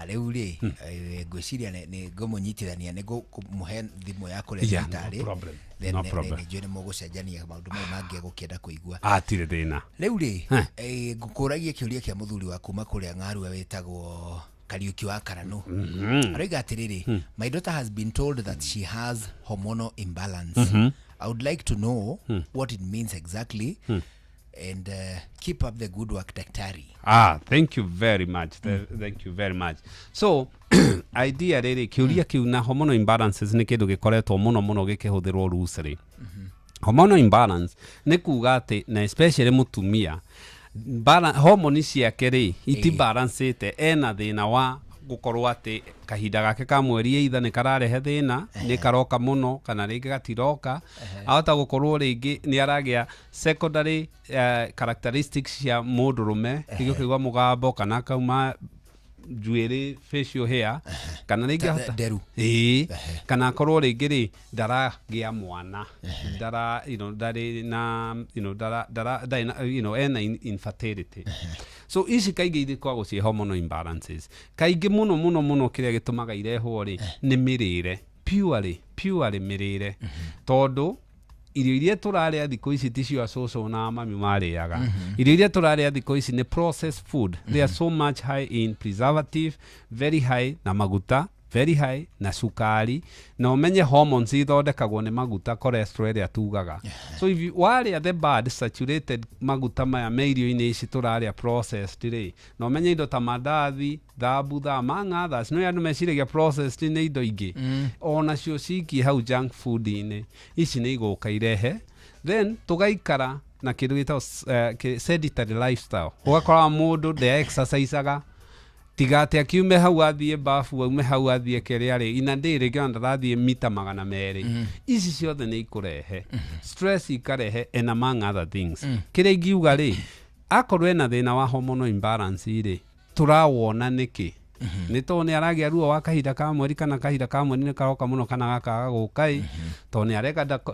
Rĩu rĩ, ngwĩciria nĩ ngũmũnyitithania, nĩ ngũmũhe thimũ ya kũrĩa Yeah, no thibitarĩ. problem. Then No problem. nĩ njũĩ nĩ mũgũcenjania maũndũ mau mangĩ egũkĩenda kũigua. Atirĩ thĩna. Rĩu rĩ, ngũkũragia kĩũria kĩa mũthuri wa kuma kũrĩa Ng'arua wĩtagwo Kariũki wa Karanũ. Aroiga atĩrĩrĩ, "My daughter has been told that she has hormonal imbalance. I would like to know what it means exactly and keep up the good work, daktari." Ah, thank you very much. Thank you very much. So, idea rĩrĩ, kĩũria kĩu na hormonal imbalances nĩ kĩndũ gĩkoretwo mũno mũno gĩkĩhũthĩrwo loosely. Hormonal imbalance nĩ kuga atĩ, na especially mũtumia, hormone ciake rĩ itibalancĩte, ena thĩna wa gũkorwo atĩ kahinda gake ka mweri either nĩ kararehe thĩna, nĩ karoka mũno kana rĩngĩ gatiroka. Ahota gũkorwo rĩngĩ nĩ aragĩa secondary characteristics cia mũndũrũme, rĩngĩ ũkaigua mũgambo kana akauma njuĩrĩ, facial hair, kana rĩngĩ ahota nderu. Ĩĩ, kana akorwo rĩngĩ rĩ ndaragĩa mwana, ndara ndarĩ na ndara ndara ndarĩ na ena infertility. So ici kaingĩ ikoragwo ciĩ hormonal imbalances. Kaingĩ mũno mũno mũno kĩrĩa gĩtũmaga irehwo rĩ nĩ mĩrĩre, purely mĩrĩre, tondũ irio iria tũrarĩa thikũ ici ticio acũcũ na mami marĩaga. Irio iria tũrarĩa thikũ ici nĩ processed food. They are so much high in preservative, very high na maguta, very high na cukari, na ũmenye hormones ithondekagwo nĩ maguta, cholesterol ĩrĩa tugaga. So if you warĩa the bad saturated maguta maya me irio-inĩ ici tũrarĩa processed rĩ, na ũmenye indo ta mandathi, thambutha, among others, no andũ meciragia processed nĩ indo ingĩ, onacio cikie hau junk food-inĩ. Ici nĩ igũka irehe, then tũgaikara na kĩndũ gĩtagwo sedentary lifestyle. Ũgakora mũndũ nde exercisaga, tiga atĩ akiume hau athiĩ bafu, aume hau athiĩ kĩrĩa rĩ, ina ndĩ rĩngĩ ona ndarathiĩ mita 200. Ici ciothe nĩ ikũrehe stress, ikarehe and among other things. Kĩrĩa ingiuga rĩ, akorwo ena thĩna wa hormonal imbalance rĩ, tũrawona nĩkĩ? Nĩ tondũ nĩ aragĩa ruo wa kahinda ka mweri, kana kahinda ka mweri nĩ karoka mũno kana gakaga gũka ĩ, tondũ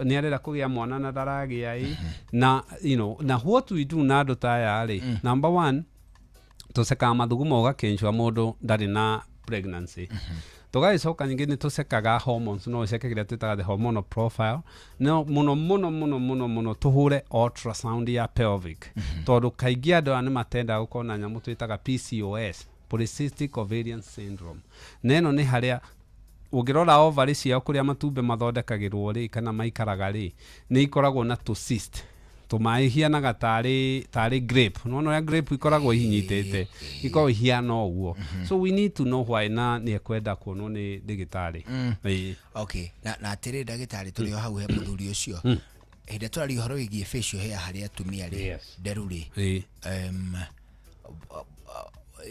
nĩ arenda kũgĩa mwana na ndaragĩa ĩ. Na you know, na what we do na andũ ta aya rĩ, number one, tũcekaga mathugumo ũgakĩnjwa mũndũ ndarĩ na pregnancy. Tũgagĩcoka ningĩ nĩ tũcekaga hormones, no ũceke kĩrĩa twĩtaga the hormonal profile, no mũno mũno mũno mũno mũno tũhũre ultrasound ya pelvic, tondũ kaingĩ andũ aya nĩ matendaga gũkorwo na nyamũ twĩtaga PCOS, polycystic ovarian syndrome. Na ĩno nĩ harĩa ũngĩrora ovary ciao, kũrĩa matumbĩ mathondekagĩrwo rĩ, kana maikaraga rĩ, nĩ ikoragwo na tũ cyst, tũmaĩ ihianaga tarĩ grape. Nĩwona ũrĩa grape ikoragwo ihinyitĩte, ikoragwo ihiana ũguo. So we need to know why, na nĩ ekwenda kuonwo nĩ ndagĩtarĩ. Ĩĩ. Okay, na atĩrĩ, ndagĩtarĩ, tũrĩ o hau he mũthuri ũcio, hĩndĩ ĩrĩa tũraria ũhoro wĩgiĩ facial hair harĩ atumia rĩ, nderu rĩ,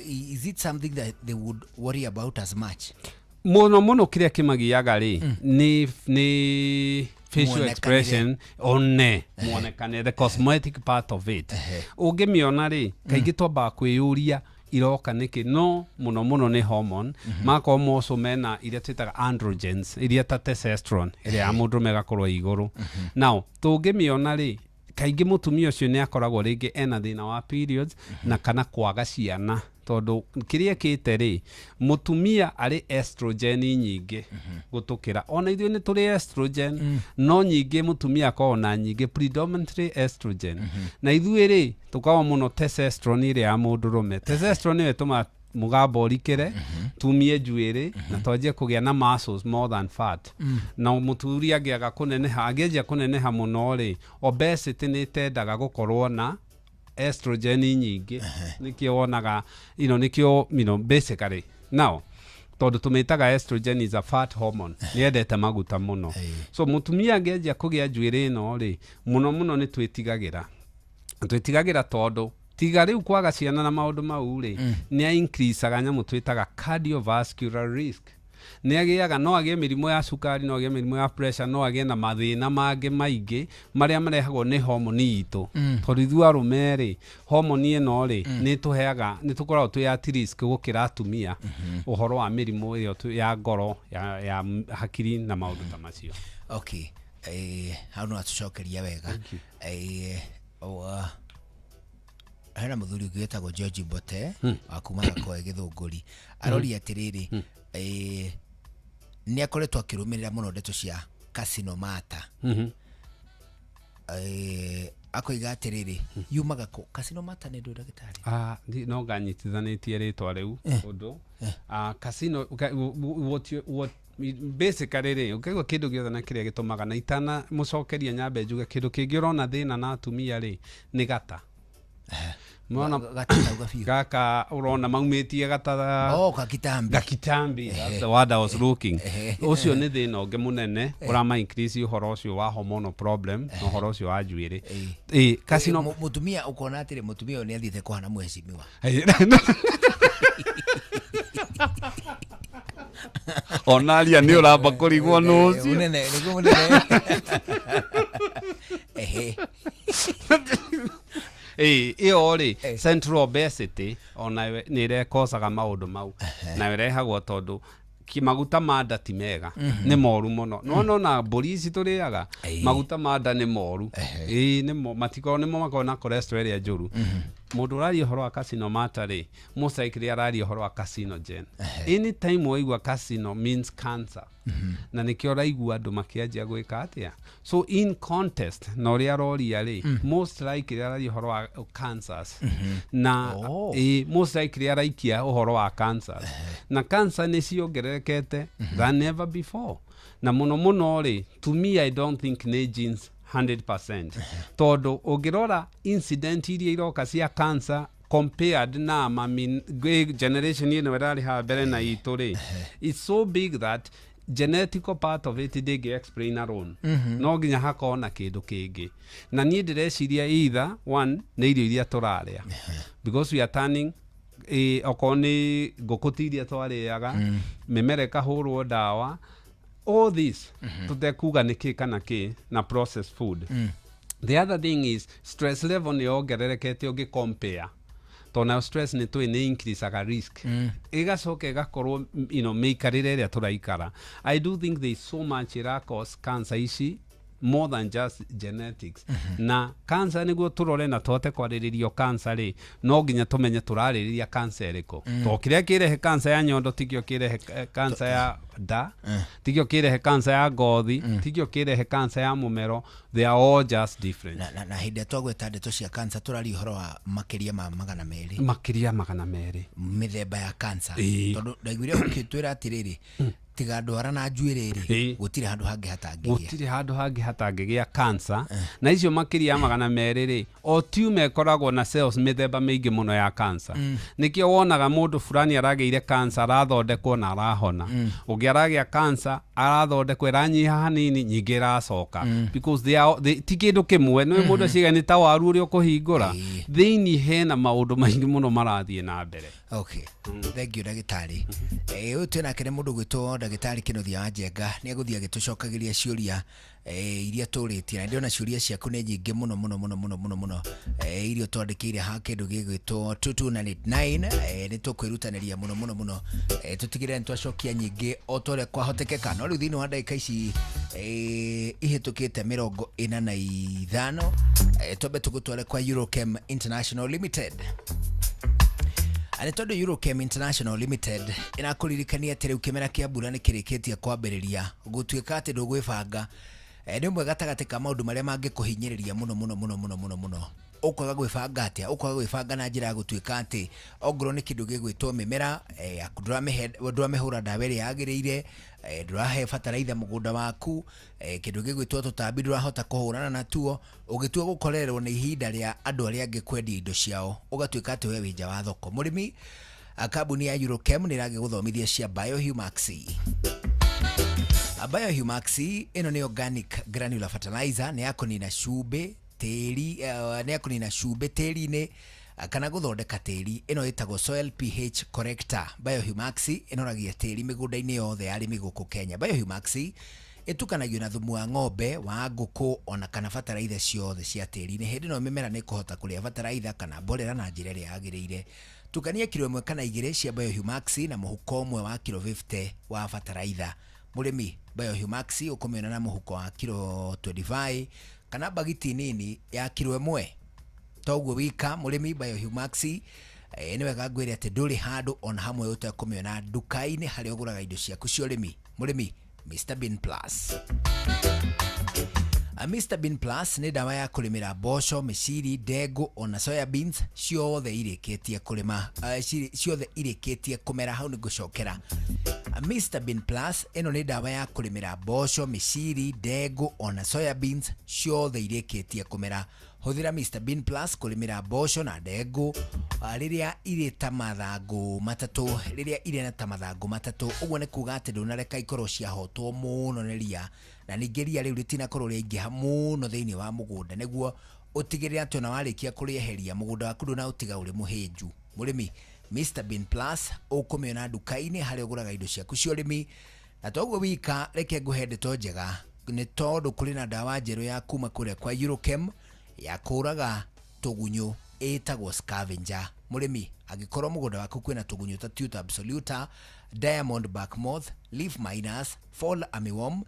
is it something that they would worry about as much? Mũno mũno kĩrĩa kĩmagiaga rĩ, nĩ facial Muonekanĩre. expression, one muonekane, the cosmetic part of it. Ũngĩmĩona rĩ, kaingĩ twambaga kwĩyũria iroka nĩkĩ, no mũno mũno nĩ hormone. Makorwo moco mena iria twĩtaga androgens, iria ta testosterone ĩrĩa ya mũndũrũme ĩgakorwo ĩ igũrũ. Now tũngĩmĩona rĩ, kaingĩ mũtumia ũcio nĩ akoragwo rĩngĩ ena thĩna wa periods na kana kwaga ciana, tondũ kĩrĩa ĩkĩte rĩ, mũtumia arĩ estrogen nyingĩ gũtũkĩra. Ona ithuĩ nĩ tũrĩ estrogen, no nyingĩ mũtumia akoragwo na nyingĩ, predominantly estrogen, na ithuĩ rĩ, tũkoragwo mũno testosterone ĩrĩa ya mũndũrũme. Testosterone nĩyo ĩtũmaga mũgambo ũrikĩre, tumie njuĩrĩ na twanjie kũgĩa na muscles more than fat. Na mũturi angĩaga kũneneha, angĩanjia kũneneha mũno rĩ, obesity nĩ ĩtendaga gũkorwo na estrogen nyingĩ. Nĩkĩo wonaga nĩkĩo basically now tondũ tũmĩtaga estrogen is a fat hormone, nĩ yendete maguta mũno. So mũtumia angĩanjia kũgĩa njuĩrĩ ĩno rĩ, mũno mũno nĩ twĩtigagĩra tondũ tiga rĩu kwaga ciana na maũndũ mau rĩ, nĩ a increaseaga nyamũ twĩtaga cardiovascular risk. Nĩ agĩaga, no agĩe mĩrimũ ya cukari, no agĩe mĩrimũ ya pressure, no agĩe na mathĩna mangĩ maingĩ marĩa marehagwo nĩ homoni itũ. Tondũ ithuĩ arũme rĩ, homoni ĩno rĩ, nĩ tũheaga, nĩ tũkoragwo twĩ at risk gũkĩra atumia ũhoro wa mĩrimũ ĩyo ya ngoro, ya hakiri na maũndũ ta macio. Okay, hau no atũcokeria wega. Hena mũthuri ũngĩ wĩtagwo George Mbote wa kuma Gakoe Gĩthũngũri, aroria atĩrĩrĩ, nĩ akoretwo akĩrũmĩrĩra mũno ndeto cia carcinomata. Akoiga atĩrĩrĩ, yumaga kũ carcinomata? Nĩ ndũ, ndagĩtarĩ? Ah, no nganyitithanĩtie rĩtwa rĩu ũndũ. Ah, casino what basically rĩ, ũkaigua kĩndũ gĩothe na kĩrĩa gĩtũmaga, na itana mũcokeria nyambe njuge kĩndũ kĩngĩ ũrona thĩna na atumia rĩ, nĩ gata. Mona Gata tauga biũ. Gaka ũrona maumĩtie gata. Oh, gakitambi. Gakitambi, that's the word I was looking. Ũcio nĩ thĩna ũngĩ mũnene ũrama increase ũhoro ũcio wa hormonal problem na ũhoro ũcio wa njuĩrĩ. Ĩ carcino Mũtumia ũkona atĩrĩ, mũtumia ũyũ nĩ athiĩte kũhana mheshimiwa. Onaria nĩ ũramba kũrigwo nũ ũcio. Mũnene, nĩguo mũnene. Ehe. Ĩ ĩyo rĩ, central obesity ona nĩ ĩrekocaga maũndũ mau, na ĩrehagwo tondũ maguta ma nda ti mega. Nĩ moru mũno. Nĩwona ona mbũri ici tũrĩaga, maguta ma nda nĩ moru. Ĩ nĩmo matikoragwo, nĩmo makoragwo na cholesterol ĩrĩa njũru. Mũndũ ũraria ũhoro wa carcinomata rĩ, most likely araria ũhoro wa carcinogen. Anytime waigua carcino means cancer, na nĩkĩo ũraigua andũ makĩanjia gwĩka atĩa. So in contest na ũrĩa aroria rĩ, most likely araria ũhoro wa cancers na ĩ, most likely araikia ũhoro wa cancers, na cancer nĩ ciongererekete than ever before. Na mũno mũno rĩ, to me I don't think nĩ genes 100%, tondũ ũngĩrora incident iria iroka cia cancer compared na mami generation ĩno ĩrarĩ haha mbere na itũ rĩ, it's so big that genetical part of it ndĩngĩ explain alone. No nginya hakorwo na kĩndũ kĩngĩ, na niĩ ndĩreciria either one nĩ irio iria tũrarĩa, because we are turning okorwo nĩ ngũkũ ti iria twarĩaga, mĩmera ĩkahũrwo ndawa, all this tũtekuga nĩ kĩ kana kĩ, na processed food. The other thing is stress level nĩ yongererekete ũngĩ compare. Tondũ nayo stress nĩ tũĩ nĩ increaseaga risk. Ĩgacoka ĩgakorwo mĩikarĩre ĩrĩa tũraikara. I do think there is so much ĩra cause cancer ici more than just genetics. Na cancer, nĩguo tũrore na tũhote kwarĩrĩrio cancer rĩ, no nginya tũmenye tũrarĩrĩria cancer ĩrĩkũ. To kĩrĩa kĩrehe cancer ya nyondo tikĩo kĩrehe cancer ya nda, tikĩo kĩrehe cancer ya ngothi, tikĩo kĩrehe cancer ya mũmero. They are all just different. Na hĩndĩ ĩrĩa twagweta ndeto cia cancer, tũraria ũhoro wa makĩria ma 200. Makĩria 200. Mĩthemba ya cancer. Tondũ ndaiguire ũkĩtwĩra atĩrĩrĩ, tiga ndwara na njuĩrĩ rĩ, gũtirĩ handũ hangĩ hatangĩgĩa. Gũtirĩ handũ hangĩ hatangĩgĩa cancer. Na icio makĩria ya 200 rĩ, o tumor ĩkoragwo na cells mĩthemba mĩingĩ mũno ya cancer. Nĩkĩo wonaga mũndũ fulani aragĩire cancer, arathondekwo na arahona. Ũngĩ aragĩa cancer, arathondekwo, ĩranyiha hanini, nyingĩ ĩracoka. Because they ti kĩndũ kĩmwe. Nĩ mũndũ aciga nĩ ta waru ũrĩa ũkũhingũra thĩinĩ, hena maũndũ maingĩ mũno marathiĩ na mbere. Okay, thank you ndagĩtarĩ. Ũyũ twĩnake nĩ mũndũ gwĩtwo ndagĩtarĩ Kĩnuthia wa Njenga. Nĩ egũthiĩ agĩtũcokagĩria ciũria iria tũrĩtie, na ndĩrona ciũria ciaku nĩ nyingĩ mũno mũno mũno mũno mũno mũno, iria twandĩkĩire ha kĩndũ gĩgwĩtwo 2289. Nĩ tũkwĩrutanĩria mũno mũno mũno, tũtigĩrĩre nĩ twacokia nyingĩ o ta ũrĩa kwahotekeka. No rĩu thĩinĩ wa ndagĩka ici ihĩtũkĩte 45, twambe tũgũtware kwa Eurochem International Limited. Nĩ tondũ Eurochem International Limited ĩrakũririkania atĩ rĩu kĩmera kĩa mbura nĩ kĩrĩkĩtie kwambĩrĩria. Gũtuĩka atĩ ndũgwĩbanga, nĩ ũmwe gatagatĩ ka maũndũ marĩa mangĩkũhinyĩrĩria mũno mũno mũno mũno mũno mũno. Ũkwaga gwĩbanga atĩa? Ũkwaga gwĩbanga na njĩra ya gũtuĩka atĩ ongorwo nĩ kĩndũ gĩgwĩtwo mĩmera yaku ndũramĩhũra ndawa ĩrĩa yagĩrĩire, ndũrahe bataraitha mũgũnda waku, kĩndũ gĩgwĩtwo tũtambi ndũrahota kũhũrana natuo. Ũgĩtua gũkorererwo nĩ ihinda rĩa andũ arĩa angĩ kwendia indo ciao, ũgatuĩka atĩ we wĩ nja wa thoko. Mũrĩmi, kambuni ya Eurochem nĩ ĩragĩgũthomithia cia Biohumax. Biohumax ĩno nĩ organic granular fertilizer, nĩ ya kũnina cumbĩ tĩri, nĩ ya kũnina cumbĩ tĩri-inĩ, kana gũthondeka tĩri. Ĩno ĩtagwo soil pH corrector. Biohumax ĩnoragia tĩri mĩgũnda-inĩ yothe ya arĩmi gũkũ Kenya. Biohumax ĩtukanagio na thumu wa ng'ombe, wa ngũkũ, ona kana bataraitha ciothe cia tĩri-inĩ. Hĩndĩ ĩno mĩmera nĩ ĩkũhota kũrĩa bataraitha kana mborera na njĩra ĩrĩa yagĩrĩire. Tukania kiro 1 kana 2 cia Biohumax na mũhuko ũmwe wa kiro 50 wa bataraitha. Mũrĩmi, Biohumax ũkũmĩona na mũhuko wa kiro 25 kana bagiti nini ya kiro 1. Toguo wika mũrĩmi, Biohumax nĩ wega ngwĩre atĩ ndũrĩ handũ ona hamwe ũtekũmĩona nduka-inĩ harĩa ũgũraga indo ciaku cia ũrĩmi. Mũrĩmi, Mr Bean Plus. Mr Bean Plus nĩ ndawa ya kũrĩmĩra mboco, mĩciri, ndengũ ona soya beans ciothe irĩkĩtie kũrĩma, ciothe irĩkĩtie kũmera. Hau nĩ ngũcokera. Mr Bean Plus ĩno nĩ ndawa ya kũrĩmĩra mboco, mĩciri, ndengũ ona soya beans ciothe irĩkĩtie kũmera. Hũthĩra Mr Bean Plus kũrĩmĩra mboco na ndengũ rĩrĩa irĩ ta mathangũ matatũ, rĩrĩa irĩ na ta mathangũ matatũ. Ũguo nĩ kuga atĩ ndũnareka ikorwo ciahotwo mũno nĩ ria, na ningĩ ria rĩu rĩtinakorwo rĩaingĩha mũno thĩinĩ wa mũgũnda, nĩguo ũtigĩrĩre atĩ ona warĩkia kũrĩeheria mũgũnda waku ndũnaũtiga ũrĩ mũhĩnju. Mũrĩmi, Mr Bean Plus ũkũmĩona nduka-inĩ harĩa ũgũraga indo ciaku cia ũrĩmi. Na toguo wika, reke ngũhe ndeto njega, nĩ tondũ kũrĩ na ndawa njerũ ya kuma kũrĩa kwa Eurochem ya kũraga tũgunyũ ĩtagwo Scavenger. Mũrĩmi, angĩkorwo mũgũnda waku kwĩna tũgunyũ ta Tuta absoluta, diamond bark moth, leaf miners, fall armyworm,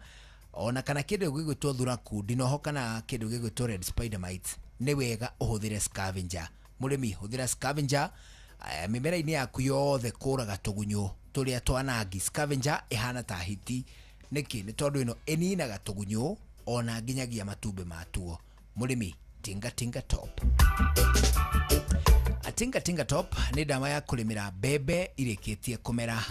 ona kana kĩndũ gĩgwĩtwo thuraku ndinoho kana kĩndũ gĩgwĩtwo red spider mites, nĩ wega ũhũthĩre Scavenger. Mũrĩmi, hũthĩra Scavenger mĩmera-inĩ yaku yothe kũraga tũgunyũ tũrĩa twanangi. Scavenger ĩhana ta hiti. Nĩkĩ? Nĩ tondũ ĩno ĩninaga tũgunyũ ona nginyagia matumbĩ matuo. Mũrĩmi, Tinga Tinga Top. Tinga Tinga Top nĩ ndawa ya kũrĩmĩra mbembe irĩkĩtie kũmera.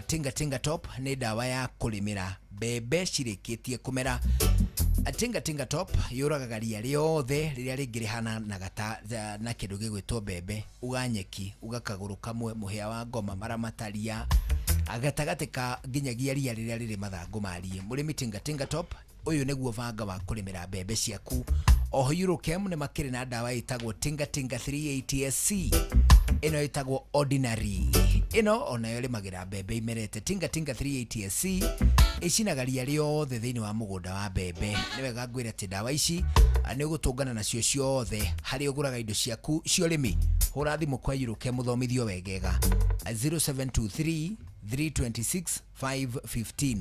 Tinga Tinga Top nĩ ndawa ya kũrĩmĩra mbembe cirĩkĩtie kũmera. Tinga Tinga Top yũragaga ria rĩothe rĩrĩa rĩngĩ rĩhananaga ta na kĩndũ gĩgwĩtwo mbembe, uga nyeki, uga kagũrũ kamwe, mũhĩa wa ngoma, maramataria gatagatĩ ka nginyagia ria rĩrĩa rĩrĩ mathangũ mariĩ. Mũrĩmi, Tinga Tinga Top ũyũ nĩguo banga wa kũrĩmĩra mbembe ciaku. Oho Eurochem nĩ makĩrĩ na ndawa ĩtagwo Tinga Tinga 380 SC. Ĩno ĩtagwo ordinary. Ĩno onayo ĩrĩmagĩra mbembe imerete. Tinga Tinga 380 SC ĩcinaga ria rĩothe thĩinĩ wa mũgũnda wa mbembe. Nĩ wega ngwĩre atĩ ndawa ici nĩ ũgũtũngana nacio ciothe harĩa ũgũraga indo ciaku cia ũrĩmi. Hũra thimũ kwa Eurochem mũthomithio wegega 0723 326 515,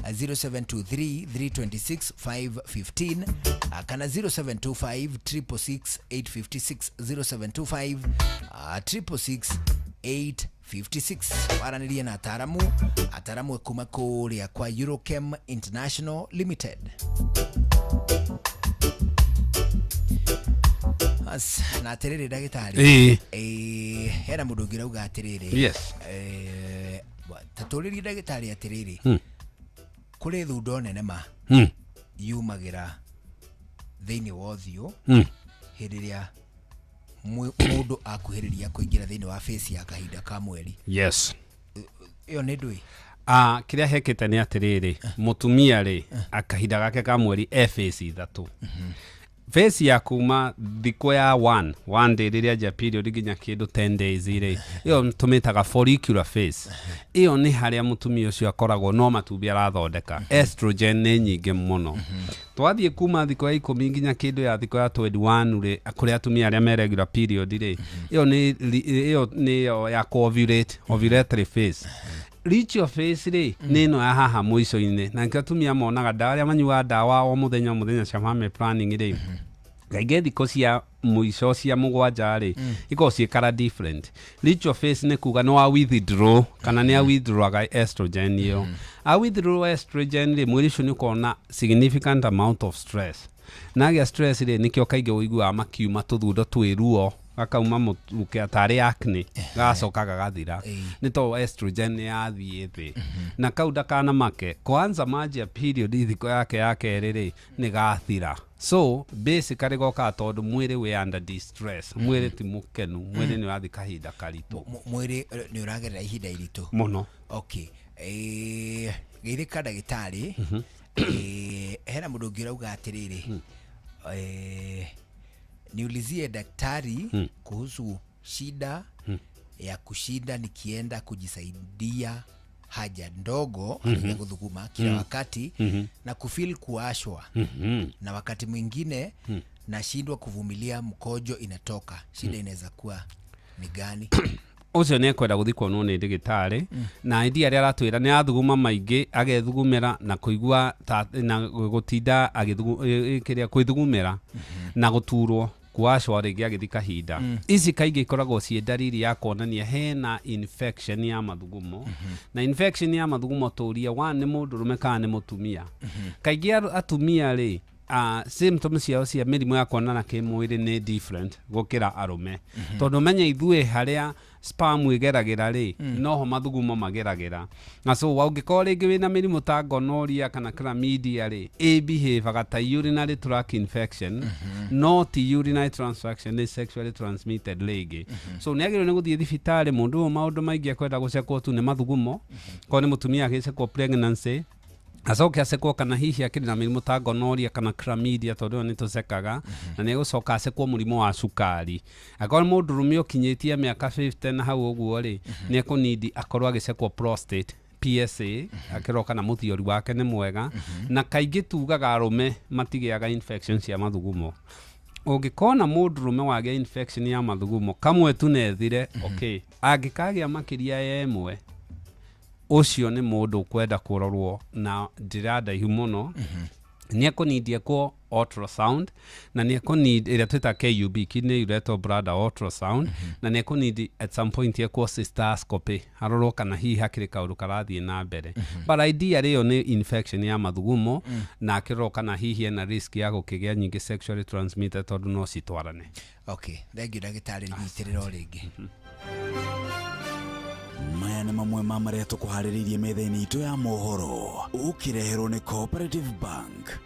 0723 326 515 kana 0725 666 856, 0725 666 856. Waranĩrie na ataramu kuma kũrĩa kwa Eurochem International Limited. As na atĩrĩrĩ ndagĩtarĩ, hena mũndũ ũngĩ ũrauga atĩrĩrĩ, Yes. Ta tũrĩrie ndagĩtarĩ atĩrĩrĩ, kũrĩ thundo nene ma yumagĩra thĩinĩ wa ũthiũ hĩndĩ ĩrĩa mũndũ akuhĩrĩria kũingĩra thĩinĩ wa face ya kahinda ka mweri. Yes. Ĩyo nĩ ndũĩ? Kĩrĩa hekĩte nĩ atĩrĩrĩ, mũtumia rĩ, kahinda gake ka mweri e face ithatũ. Face ya kuma thikũ ya one day rĩrĩa anjia period nginya kĩndũ 10 days rĩ, ĩyo tũmĩtaga follicular phase. Ĩyo nĩ harĩa mũtumia ũcio akoragwo no matumbĩ arathondeka, estrogen nĩ nyingĩ mũno. Twathiĩ kuma thikũ ya 10 nginya kĩndũ ya thikũ ya 21 rĩ, kũrĩ atumia arĩa me regular period rĩ, ĩyo nĩyo ya ku-ovulate, ovulatory phase. Ritual phase rĩ, nĩ ĩno ya haha mũico-inĩ, na nĩkĩo atumia monaga ndawa arĩa manyuaga ndawa o mũthenya o mũthenya cia family planning rĩ, kaingĩ thikũ cia mũico cia mũgwanja rĩ, ikoragwo ciĩ colour different. Ritual phase nĩ kuga nĩ wa withdraw kana nĩ a withdrawaga estrogen ĩyo. A withdraw estrogen rĩ, mwĩrĩ ũcio nĩ ũkoragwo na significant amount of stress. Na agĩa stress rĩ, nĩkĩo kaingĩ ũiguaga makiuma tũthundo twĩ ruo, gakauma mũtuke tarĩ acne, gagacoka gagathira, nĩ tondũ estrogen nĩ yathiĩ thĩ. Na kau ndakanamake, kwanza manjia period thikũ yake ya kerĩ rĩ, nĩ gathira. So basically gokaga tondũ mwĩrĩ wĩ under distress, mwĩrĩ ti mũkenu, mwĩrĩ nĩ ũrathiĩ kahinda karitũ. Mwĩrĩ nĩ ũragerera ihinda iritũ mũno. Okay, geithĩka ndagĩtarĩ. Hena mũndũ ũngĩ ũrauga atĩrĩrĩ, niulizie daktari kuhusu shida ya kushinda nikienda kujisaidia haja ndogo, mm kuthuguma kila wakati na kufeel kuashwa, na wakati mwingine nashindwa kuvumilia, mkojo inatoka. Shida inaweza kuwa ni gani? Ũcio nĩ ekwenda gũthiĩ kuonwo nĩ ndagĩtarĩ, na indi arĩa aratwĩra nĩ athuguma maingĩ, agethugumĩra na kũigua na gũtinda kĩrĩa kwĩthugumĩra na gũturwo kuwacwa rĩngĩ agĩthiĩ kahinda. Ici kaingĩ ikoragwo ciĩ ndariri ya kuonania hena infection ya mathugumo. Na infection ya mathugumo tũrie one nĩ mũndũrũme kana nĩ mũtumia. Kaingĩ atumia rĩ, symptoms ciao cia mĩrimũ ya kuonana kĩmwĩrĩ nĩ different gũkĩra arũme. Tondũ menye ithuĩ harĩa sperm ĩgeragĩra rĩ, noho mathugumo mageragĩra. Na so ũngĩkorwo rĩngĩ wĩna mĩrimũ ta gonorrhea kana chlamydia rĩ, ĩbehavaga ta urinary tract infection, no ti urinary transaction, nĩ sexually transmitted rĩngĩ. So nĩ agĩrĩirwo nĩ gũthiĩ thibitarĩ mũndũ ũyũ maũndũ maingĩ akwenda gũcekwo tu nĩ mathugumo, korwo nĩ mũtumia agĩcekwo pregnancy, acoke acekwo kana hihi akĩrĩ na mĩrimũ ta gonorrhea kana chlamydia, tondũ ĩyo nĩ tũcekaga, na nĩ egũcoka acekwo mũrimũ wa cukari. Akorwo nĩ mũndũrũme ũkinyĩtie mĩaka 50 na hau ũguo rĩ, nĩ ekũnidi akorwo agĩcekwo prostate PSA, akĩrorwo kana mũthiori wake nĩ mwega. Na kaingĩ tugaga arũme matigĩaga infection cia mathugumo. Ũngĩkona mũndũrũme wagĩa infection ya mathugumo kamwe tu nethire, okay, angĩkagĩa makĩria ya ĩmwe, ũcio nĩ mũndũ ũkwenda kũrorwo na njĩra ndaihu mũno. Nĩ ekũnidi ekwo ultrasound, na nĩ ekũnid ĩrĩa twĩtaga KUB, kidney ureteral bladder ultrasound, na nĩ ekũnidi at some point ekwo cystoscopy, arorwo kana hihi hakĩrĩ kaũndũ karathiĩ na mbere. But idea ĩyo nĩ infection ya mathugumo, na akĩrorwo kana hihi ena risk ya gũkĩgĩa nyingĩ sexually transmitted, tondũ no citwarane. Okay, thank you ndagĩtarĩ, nyitĩrĩra o rĩngĩ. Maya nĩ mamwe ma marĩa tũkũharĩrĩirie metha-inĩ itũ ya mohoro, ũkĩreherwo nĩ Cooperative Bank.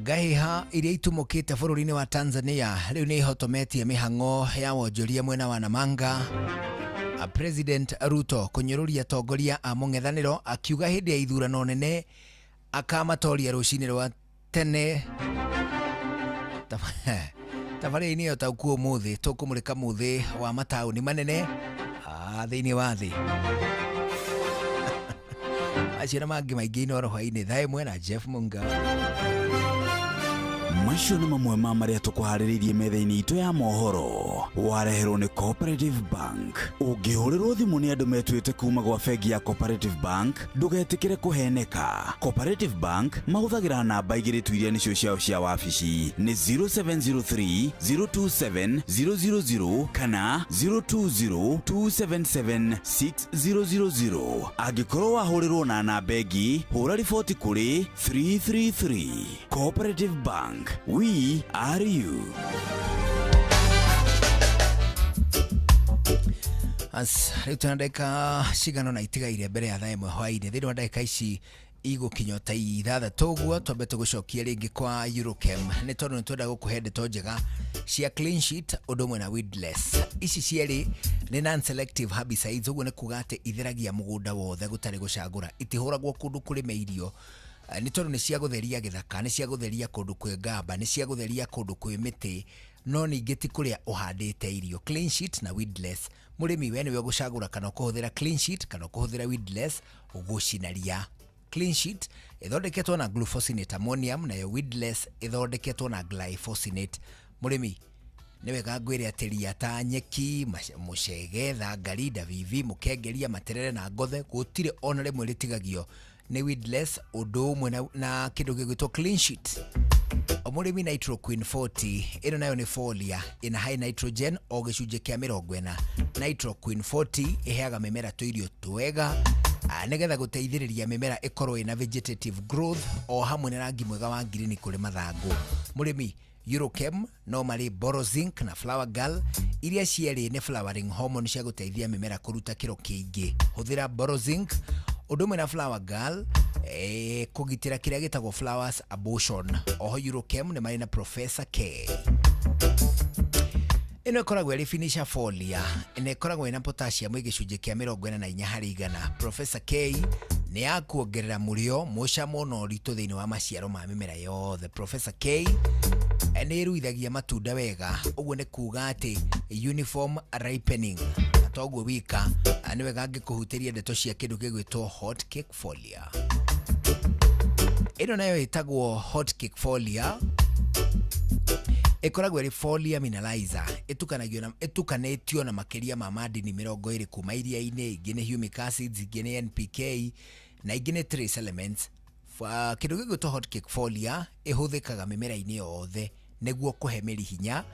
Ngahĩha iria itumũkĩte bũrũri-inĩ wa Tanzania rĩu nĩ ihotometie mĩhang'o ya wonjoria mwena wa Namanga. President Ruto kũnyũrũria atongoria a mũng'ethanĩro akiuga hĩndĩ ya ithurano nene akamatoria rũcinĩ rwa tene. Tabarĩra-inĩ ĩyo taukuo ũmũthĩ tũkũmũrĩka mũthĩ wa mataũni manene thĩinĩ wa thĩ. Acio na mangĩ maingĩ Inooro hwaĩ-inĩ thaa 1 na Jeff Munga. Macio nĩ mamwe ma marĩa tũkũharĩrĩirie metha-inĩ itũ ya mohoro. Wareherwo nĩ Cooperative Bank. Ũngĩhũrĩrwo thimũ nĩ andũ metuĩte kuma gwa bengi ya Cooperative Bank, ndũgetĩkĩre kũheneka. Cooperative Bank mahũthagĩra namba igĩrĩ tu iria nĩcio ciao cia wabici, nĩ 0703 027 000 kana 020 277 6000. Angĩkorwo wahũrĩrwo na namba ĩngĩ, hũra riboti kũrĩ 333. Cooperative Bank, we are you. As rĩu twĩna ndagĩka cigana na itigaire mbere ya thaa ĩmwe hwainĩ. Thĩinĩ wa ndagĩka ici igũkinya ta ithathatũ ũguo, twambe tũgũcokie rĩngĩ kwa Eurochem, nĩ tondũ nĩ twenda gũkũhe ndeto njega cia clean sheet ũndũ ũmwe na weedless. Ici cierĩ nĩ non selective herbicides, ũguo nĩ kuga atĩ itheragia mũgũnda wothe gũtarĩ gũcagũra, itihũragwo kũndũ kũrĩme irio. Nĩ tondũ nĩ cia gũtheria gĩthaka, nĩ cia gũtheria kũndũ kwĩ ngamba, nĩ cia gũtheria kũndũ kwĩ mĩtĩ, no ningĩ ti kũrĩa ũhandĩte irio. Clean sheet na weedless, mũrĩmi we nĩwe ũgũcagũra kana ũkũhũthĩra clean sheet kana ũkũhũthĩra weedless gũcina ria. Clean sheet ĩthondeketwo na glufosinate ammonium, nayo weedless ĩthondeketwo na glyphosate. Mũrĩmi, nĩ wega ngwĩre atĩ ria ta nyeki, mũcege, thangari, ndavivi, mũkengeria, materere na ngothe, gũtirĩ ona rĩmwe rĩtigagio nĩ weedless ũndũ ũmwe na kĩndũ gĩgwĩtwo clean sheet. Mũrĩmi, Nitro Queen 40 ĩno nayo nĩ folia ĩna high nitrogen o gĩcunjĩ kĩa 40. Nitro Queen 40 ĩheaga mĩmera tũirio twega, nĩgetha gũteithĩrĩria mĩmera ĩkorwo ĩna vegetative growth o hamwe na rangi mwega wa ngirini kũrĩ mathangũ. Mũrĩmi, Eurochem no marĩ Borozinc na Flower Girl, iria cierĩ nĩ flowering hormone cia gũteithia mĩmera kũruta kĩro kĩingĩ. Hũthĩra Borozinc ũndũ ũmwe na Flower Girl kũgitĩra kĩrĩa gĩtagwo flowers abortion. Oho Eurochem nĩ marĩ na Professor K. Ĩno ĩkoragwo ĩrĩ finisher folia na ĩkoragwo ĩna potassium ĩ gĩcunjĩ kĩa 44%. Professor K nĩ ya kuongerera mũrĩo, mũcamo na ũritũ thĩinĩ wa maciaro ma mĩmera yothe. Professor K nĩ ĩruithagia matunda wega, ũguo nĩ kuga atĩ uniform ripening. Na toguo wika, nĩ wega ngĩkũhutĩria ndeto cia kĩndũ gĩgwĩtwo hot cake folia. Ĩno nayo ĩtagwo hot cake folia, ĩkoragwo ĩrĩ folia mineralizer, ĩtukanagio na ĩtukanĩtio na makĩria ma madini 20 kuma iria-inĩ, ingĩ nĩ humic acids, ingĩ nĩ NPK na ingĩ nĩ trace elements. Kĩndũ gĩgwĩtwo hot cake folia ĩhũthĩkaga mĩmera-inĩ yothe nĩguo kũhe mĩri hinya,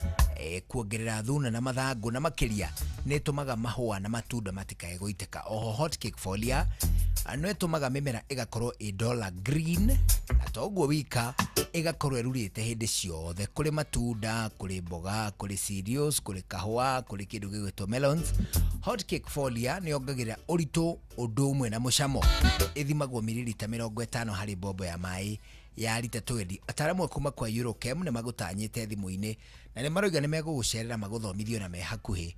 kuongerera thuna na mathangũ, na makĩria nĩ ĩtũmaga mahũa na matunda matikae gũitĩka. Oho hot cake folia no ĩtũmaga mĩmera ĩgakorwo ĩ dollar green, na toguo wika, ĩgakorwo ĩrurĩte hĩndĩ ciothe, kũrĩ matunda, kũrĩ mboga, kũrĩ cereals, kũrĩ kahũa, kũrĩ kĩndũ gĩgwĩtwo melons. Hot cake folia nĩ yongagĩrĩra ũritũ ũndũ ũmwe na mũcamo. Ĩthimagwo mililita 50 harĩ mbombo ya maĩ ya rita 20. Ataramu a kuma kwa Eurochem nĩ magũtanyĩte thimũ-inĩ na nĩ maroiga nĩ megũgũcerera magũthomithio na me hakuhĩ.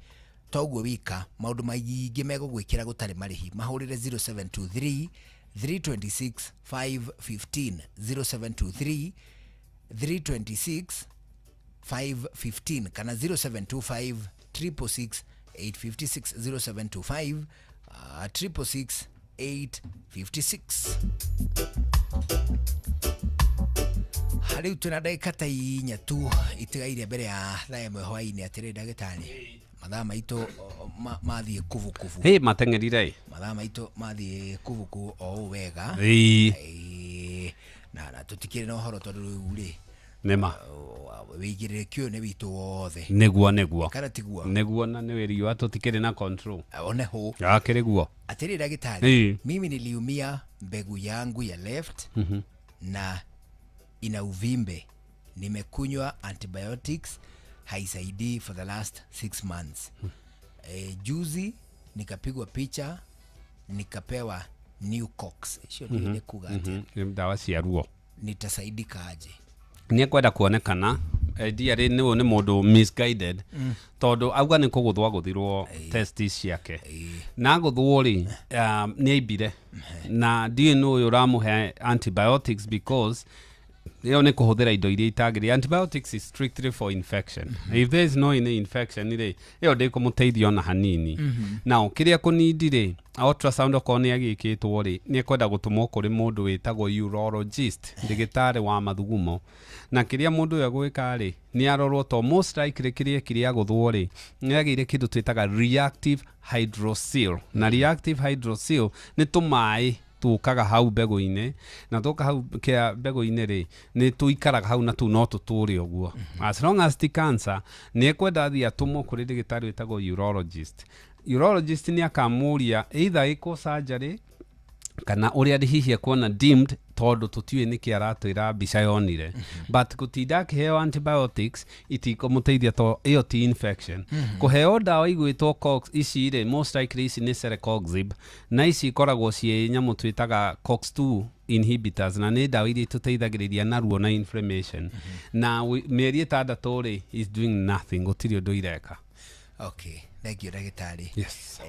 Toguo wika, maũndũ maingĩ megũgwĩkĩra gũtarĩ marĩhi. Mahũrĩre 0723 326 515, 0723 326 515 kana 0725 666 856, 0725 666 856. Rĩu twĩna ndagĩka ta 4 tu itigaire mbere ya thaa 1 hwainĩ. Atĩrĩ ndagĩtarĩ, mathaa maitũ mathiĩ kubukubu. Hĩ, mateng'erire. Mathaa maitũ mathiĩ kubukubu o ũũ wega. Ĩĩ. Na tũtikĩrĩ na ũhoro tondũ rĩu rĩ Nĩma. Wĩigĩrĩrĩki ũyũ nĩ witũ wothe. Nĩguo. Kana tiguo? Nĩguo, na nĩ wĩri wa tũtikĩrĩ na control. One hũ. Akĩrĩ guo. Atĩrĩ ndagĩtarĩ, mimi niliumia mbegu yangu ya left na ina uvimbe, nimekunywa antibiotics, haisaidii for the last 6 months. Juzi nikapigwa picha nikapewa new cox icio. Nĩ kuga atĩa? Nĩ ndawa cia ruo. Nitasaidika aje? Nĩ ekwenda kuonekana ndiarĩ nĩ ũyũ nĩ mũndũ misguided, tondũ auga nĩ kũgũthwo agũthirwo test ciake na agũthwo rĩ, nĩ aimbire na ndiũĩ nũ ũyũ ũramũhe antibiotics, because Ĩyo nĩ kũhũthĩra indo iria itagĩrĩire. Antibiotics is strictly for infection. If there is no any infection rĩ, ĩyo ndĩkũmũteithia ona hanini. Now kĩrĩa kũnindi rĩ, ultrasound okorwo nĩ agĩkĩtwo rĩ, nĩ ekwenda gũtũmwo kũrĩ mũndũ wĩtagwo urologist, ndagĩtarĩ wa mathugumo. Na kĩrĩa mũndũ ũyũ egwĩka rĩ, nĩ arorwo to most likely kĩrĩa ekire agũthwo rĩ, nĩ agĩire kĩndũ twĩtaga reactive hydrocele. Na reactive hydrocele nĩ tũmaĩ tũkaga hau mbegũ-inĩ, na tũka hau kĩa mbegũ-inĩ rĩ, nĩ tũikaraga hau na tũu no tũtũre ũguo. As long as ti cancer, nĩ ekwenda athiĩ atũmwo kũrĩ ndagĩtarĩ wĩtagwo urologist. Urologist nĩ akamũria either ĩkwo surgery kana ũrĩa hihi ekuona deemed, tondũ tũtiũĩ nĩkĩ aratwĩra mbica yonire. But gũtinda akĩheo antibiotics itikũmũteithia to ĩyo ti infection. Kũheo ndawa igwĩtwo cox ici rĩ, most likely ici nĩ celecoxib, na ici ikoragwo ciĩ nyamũ twĩtaga COX-2 inhibitors, na nĩ ndawa iria itũteithagĩrĩria na ruo na inflammation. Na mĩeri 6 rĩ, is doing nothing, gũtirĩ ũndũ ireka. Okay, thank you ndagĩtarĩ. Yes.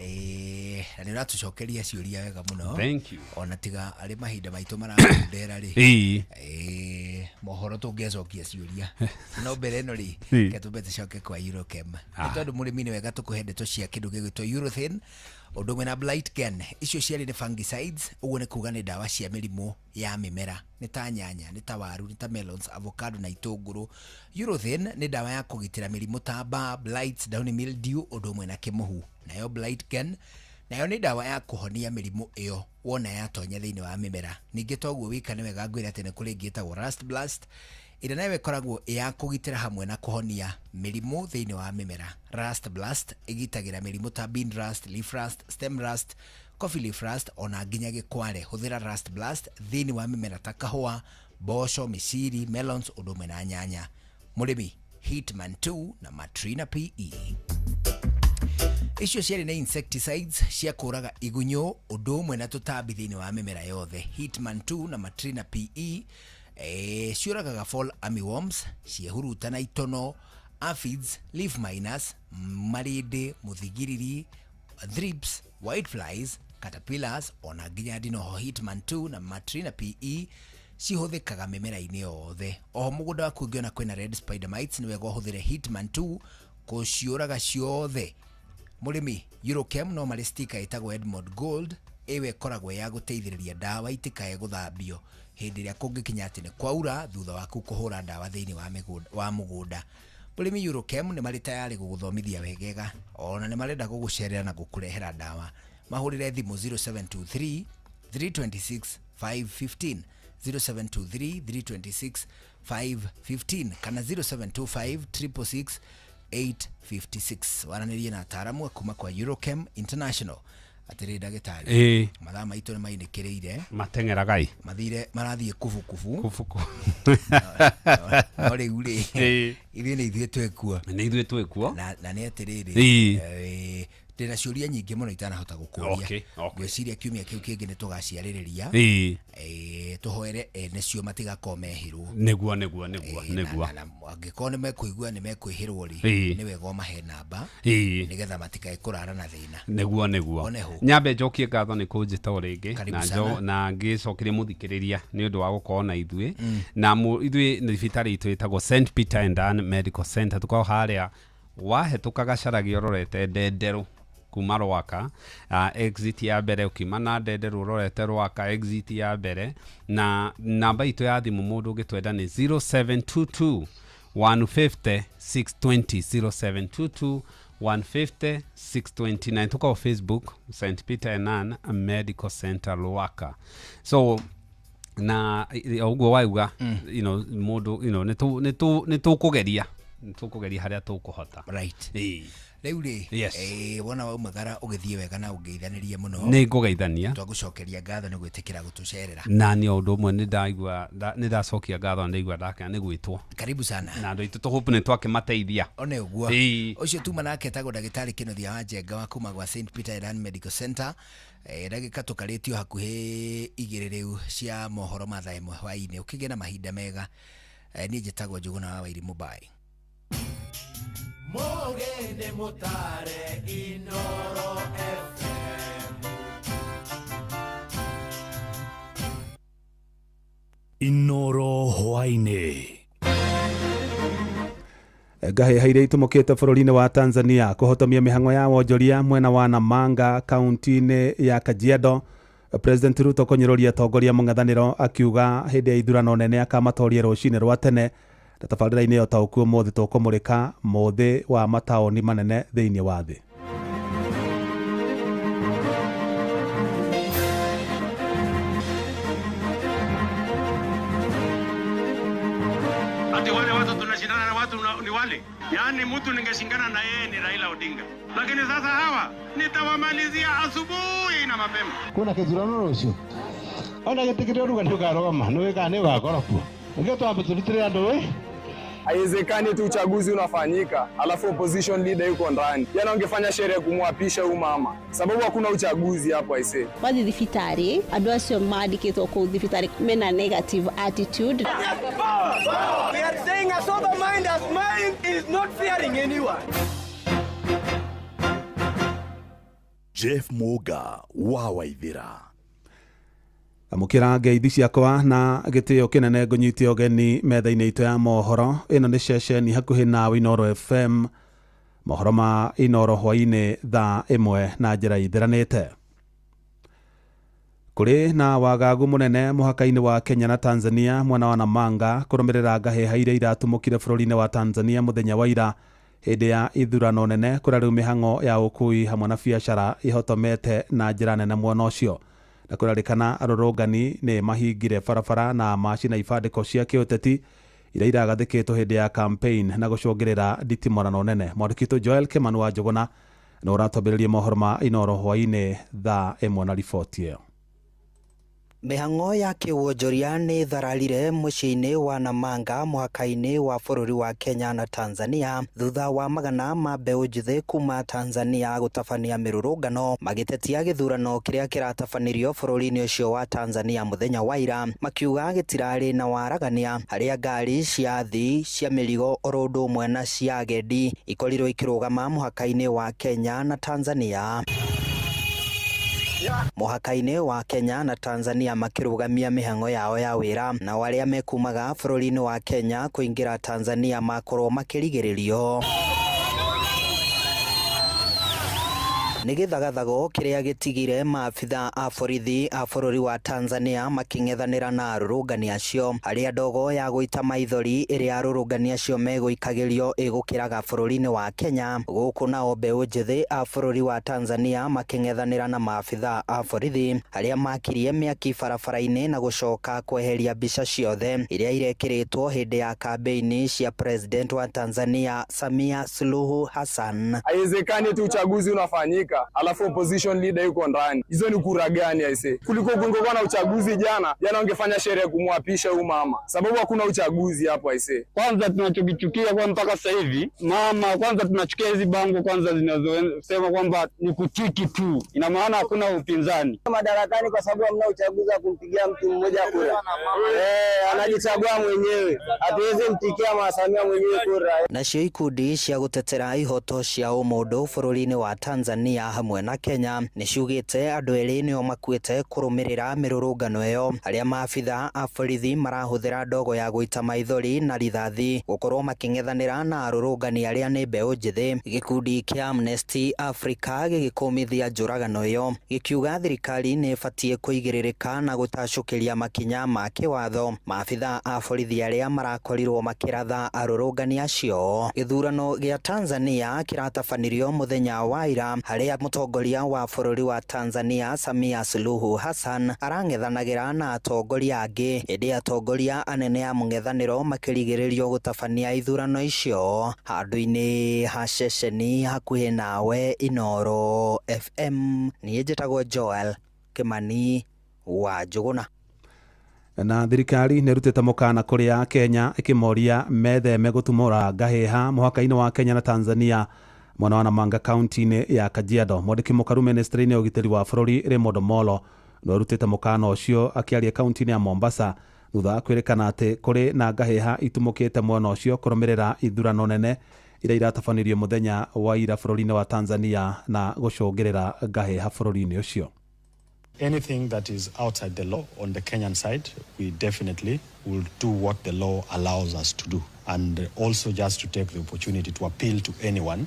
Na nĩ ũratũcokeria ciũria wega mũno. Thank you. Ona tiga arĩ mahinda maitũ marakundera rĩ. Mohoro tũngĩacokia ciũria. No mbere ĩno rĩ, reke tũmbe tũcoke kwa Eurochem. Nĩ tondũ mũrĩmi nĩ wega tũkũhe ndeto cia kĩndũ gĩgwĩtwo Urethane, ũndũ ũmwe na Blight Gun. Icio ciarĩ nĩ fungicides, ũguo nĩ kuga nĩ ndawa cia mĩrimũ ya mĩmera. Nĩ ta nyanya, nĩ ta waru, nĩ ta melons, avocado na itũngũrũ. Urethane nĩ ndawa ya kũgitĩra mĩrimũ ta mbaa, blights, downy mildew, ũndũ ũmwe na kĩmũhu. Nayo Blight Gun nayo nĩ ndawa ya kũhonia mĩrimũ ĩyo wona yatonya thĩinĩ wa mĩmera. Ningĩ toguo wika nĩ wega ngwĩre atĩ nĩ kũrĩ ĩngĩ ĩtagwo Rust Blast, ĩrĩa nayo ĩkoragwo ĩ ya kũgitĩra hamwe na kũhonia mĩrimũ thĩinĩ wa mĩmera. Rust Blast ĩgitagĩra mĩrimũ ta bean rust, leaf rust, stem rust, coffee leaf rust ona nginya gĩkware. Hũthĩra Rust Blast thĩinĩ wa mĩmera ta kahũa, mboco, mĩciri, melons ũndũ ũmwe na nyanya. Mũrĩmi, Hitman 2 na Matrina PE. Icio ciarĩ nĩ insecticides cia kũraga igunyũ ũndũ ũmwe na tũtambi thĩinĩ wa mĩmera yothe. Hitman 2 na Matrina PE ciũragaga fall armyworms, ciĩhuruta na itono, aphids, leaf miners, marĩndĩ, mũthigiriri, thrips, whiteflies, caterpillars ona nginya ndinoho. Hitman 2 na Matrina PE cihũthĩkaga mĩmera-inĩ yothe. Oho mũgũnda waku ũngĩona kwĩna red spider mites, nĩ wega ũhũthĩre Hitman 2 kũciũraga ciothe. Mũrĩmi, Eurochem no marĩ sticker ĩtagwo Edmond Gold, ĩyo ĩkoragwo ya gũteithĩrĩria ndawa itikae gũthambio hĩndĩ ĩrĩa kũngĩkinya atĩ nĩ kwaura thutha waku kũhũra ndawa thĩinĩ wa mũgũnda. Mũrĩmi, Eurochem nĩ marĩ tayarĩ gũgũthomithia wegega, ona nĩ marenda gũgũcerera na gũkũrehera ndawa. Mahũrĩre thimũ 0723 326 515, 0723 326 515 kana 0725 666 856. Waranĩrie na ataaramu kuma kwa Eurochem International. Atĩrĩ ndagĩtarĩ, mathaa maitũ nĩ mainĩkĩrĩire. Mateng'eragai. Mathire marathiĩ kubukubu. Kubukubu. No rĩu rĩ, ithuĩ nĩ ithuĩ twĩkuo. Nĩ ithuĩ twĩkuo. Na nĩ atĩrĩrĩ, ndĩna ciũria nyingĩ mũno itanahota gũkũria. Ngwĩciria kiumia kĩu kĩngĩ nĩ tũgaciarĩrĩria. Tũhoere ene cio matigakorwo mehĩrwo. Nĩguo nĩguo nĩguo nĩguo. Angĩkorwo nĩ mekũigua nĩ mekwĩhĩrwo rĩ, nĩ wega ũmahe namba nĩgetha matikae kũrara na thĩna. Nĩguo nĩguo. Nyambe njokie ngatho nĩ kũnjĩta o rĩngĩ na ngĩcokerie mũthikĩrĩria nĩ ũndũ wa gũkorwo na ithuĩ. Na ithuĩ thibitarĩ itũ ĩtagwo St Peter and Ann Medical Center, tũkoragwo harĩa wahetũka Gacaragia ũrorete Ndenderũ kuma Rwaka, exit ya mbere ũkiuma na Ndenderũ ũrorete Rwaka exit ya mbere. Na namba itũ ya thimũ mũndũ ũngĩtwenda nĩ 0722 150 620, 0722 150 629. Tuko Facebook St Peter and Ann Medical Center Rwaka. So na ũguo wauga, you know, mũndũ, you know, nĩ tũkũgeria harĩa tũkũhota. Right. Rĩu rĩ, wona waumagara ũgĩthiĩ wega na ũngeithanĩrie mũno. Nĩ ngũgeithania. Twagũcokeria ngatho nĩ gwĩtĩkĩra gũtũcerera. Na nĩ ũndũ ũmwe nĩ ndacokia ngatho na ndaigua ndakena nĩ gwĩtwo. Karibu sana. Na andũ aitũ tũhope nĩ twakĩmateithia. One ũguo. Ũcio tuma nake etagwo ndagĩtarĩ Kĩnuthia wa Njenga wa kuma gwa St Peter and Ann Medical Center. Ndagĩka tũkarĩtio hakuhĩ 2 rĩu cia mohoro ma thaa 1 hwaĩ-inĩ. Ũkĩgĩa na mahinda mega. Niĩ njĩtagwo Njũgũna wa Wairimu. Bye. Mogene mutare Inoro FM. Inoro hwaĩ. hwaĩ-inĩ. Ngahĩha iria itumũkĩte bũrũri-inĩ wa Tanzania kũhotomia mĩhang'o ya wonjoria mwena wa Namanga kaunti-inĩ ya Kajiado. President Ruto kũnyũrũria atongoria mũng'ethanĩro akiuga hĩndĩ ya ithurano nene akamatoria rũcinĩ rwa tene. Na tabarĩra-inĩ ya ũtaũku ũmũthĩ tũkũmũrĩka mũthĩ wa mataũni manene thĩinĩ wa thĩ. Ati wale watu tunashindana na watu ni wale, yaani mtu ningeshindana na yeye ni Raila Odinga, lakini sasa hawa nitawamalizia asubuhi na mapema. Kuna kithurano rucio ona gitikire ruga ni ukarugama ni wika ni ugakorwo kuo ndio twambe turutire andu we. Haiwezekani tu uchaguzi unafanyika alafu opposition leader yuko ndani. Yaani ungefanya sherehe kumwapisha huyu mama, sababu hakuna uchaguzi hapo aisee. Wathi thibitari andu acio mandikitwo kuu thibitari mena negative attitude. We are saying a sober mind as mine is not fearing anyone. Jeff Muga wa Waithira. Amũkĩra ngeithi ciakwa na gĩtĩo kĩnene ngũnyite ũgeni metha-inĩ itũ ya mohoro. Ĩno nĩ ceceni hakuhĩ nawe Inooro FM. Mohoro ma Inooro hwaĩ-inĩ thaa 1 na njĩra ithiranĩte. Kũrĩ na wagagu mũnene mũhaka-inĩ wa Kenya na Tanzania mwena wa Namanga kũrũmĩrĩra ngahĩha iria iratumũkire bũrũri-inĩ wa Tanzania mũthenya wa ira hĩndĩ ya ithurano nene kũrĩa rĩu mĩhang'o ya ũkui hamwe na biacara ihotomete na njĩra nene mwena ũcio. Na kũrarĩkana arũrũngani nĩ mahingire barabara na macina ibandĩko cia kĩũteti iria iragathĩkĩtwo hĩndĩ ya campaign na gũcũngĩrĩra nditimũrano nene. Mwandĩki witũ Joel Kimani wa Njũgũna nĩ ũratwambĩrĩria mohoro ma Inooro hwaĩ-inĩ thaa 1 na riboti ĩyo. Mĩhang'o ya kĩwonjoria nĩ thararire mũciĩ-inĩ wa Namanga mũhaka-inĩ wa bũrũri wa Kenya na Tanzania thutha wa magana ma mbeũ njĩthĩ kuma Tanzania gũtabania mĩrũrũngano magĩtetia gĩthurano kĩrĩa kĩratabanirio bũrũri-inĩ ũcio wa Tanzania mũthenya wa ira, makiuga gĩtirarĩ na waragania harĩa ngari cia athii cia mĩrigo oro ũndũ ũmwe na cia agendi ikorirwo ikĩrũgama mũhaka-inĩ wa Kenya na Tanzania. Mũhaka-inĩ wa Kenya na Tanzania makĩrũgamia mĩhang'o yao ya wĩra, nao arĩa mekumaga bũrũri-inĩ wa Kenya kũingĩra Tanzania makorwo makĩrigĩrĩrio. Nĩ gĩthagathago kĩrĩa gĩtigire maabitha a borithi a bũrũri wa Tanzania makĩng'ethanĩra na arũrũngani acio, harĩa ndogo ya gũita maithori ĩrĩa arũrũngani acio megũikagĩrio ĩgũkĩraga bũrũri-inĩ wa Kenya, gũkũ nao mbeũ njĩthĩ a bũrũri wa Tanzania makĩng'ethanĩra na maabitha a borithi arĩa makirie mĩaki barabara-inĩ na gũcoka kweheria mbica ciothe iria irekĩrĩtwo hĩndĩ ya kambeini cia President wa Tanzania Samia Suluhu Hassan. Haiwezekani tu uchaguzi unafanyika alafu opposition leader yuko ndani. Hizo ni kura gani aisee? Kuliko kungekuwa na uchaguzi jana, jana ungefanya sherehe kumwapisha huyu mama, sababu hakuna uchaguzi hapo aisee. Kwanza tunachokichukia kwa mpaka sasa hivi mama, kwanza tunachukia hizi bango kwanza zinazosema kwamba ni kutiki tu, ina maana hakuna upinzani madarakani kwa sababu hamna uchaguzi wa kumpigia mtu mmoja kura. Anajichagua mwenyewe, hatuwezi mtikia Mama Samia mwenyewe kura. Nacio ikundi cia gũtetera ihoto cia ũmũndũ bũrũri-inĩ wa Tanzania hamwe na Kenya nĩ ciugĩte andũ erĩ nĩo makuĩte kũrũmĩrĩra mĩrũrũngano ĩyo, arĩa maabitha a borithi marahũthĩra ndogo ya gũita maithori na rithathi gũkorwo makĩng'ethanĩra na arũrũngani arĩa nĩ mbeũ njĩthĩ. Gĩkundi kĩa Amnesty Africa gĩgĩkũmithia njũragano ĩyo gĩkiuga thirikari nĩ ĩbatiĩ kũigĩrĩrĩka na gũtacũkĩria makinya ma kĩwatho maabitha a borithi arĩa marakorirwo makĩratha arũrũngani acio. Gĩthurano gĩa Tanzania kĩratabanirio mũthenya wa ira harĩa mũtongoria wa bũrũri wa Tanzania Samia Suluhu Hassan arang'ethanagĩra na atongoria angĩ, ĩndĩ atongoria anene a mũng'ethanĩro makĩrigĩrĩrio gũtabania ithurano icio. Handũ-inĩ ha ceceni hakuhĩ nawe Inooro FM, niĩ njĩtagwo Joel Kimani wa Njũgũna. Na thirikari nĩ ĩrutĩte mũkana kũrĩ a Kenya ĩkĩmoria metheme gũtumũra ngahĩha mũhaka-inĩ wa Kenya na Tanzania mwena wa Namanga kaunti-inĩ ya Kajiado. Mwandĩki mũkaru ministry-inĩ ya ũgitĩri wa bũrũri Raymond Omolo nĩ arutĩte mũkana ũcio akĩaria kaunti-inĩ ya Mombasa thutha wa kwĩrĩkana atĩ kũrĩ na ngahĩha itumũkĩte mwena ũcio kũrũmĩrĩra ithurano nene iria iratabanirio mũthenya wa ira bũrũri-inĩ wa Tanzania na gũcũngĩrĩra ngahĩha bũrũri-inĩ ũcio. Anything that is outside the law on the Kenyan side, we definitely will do what the law allows us to do. And also just to take the opportunity to appeal to anyone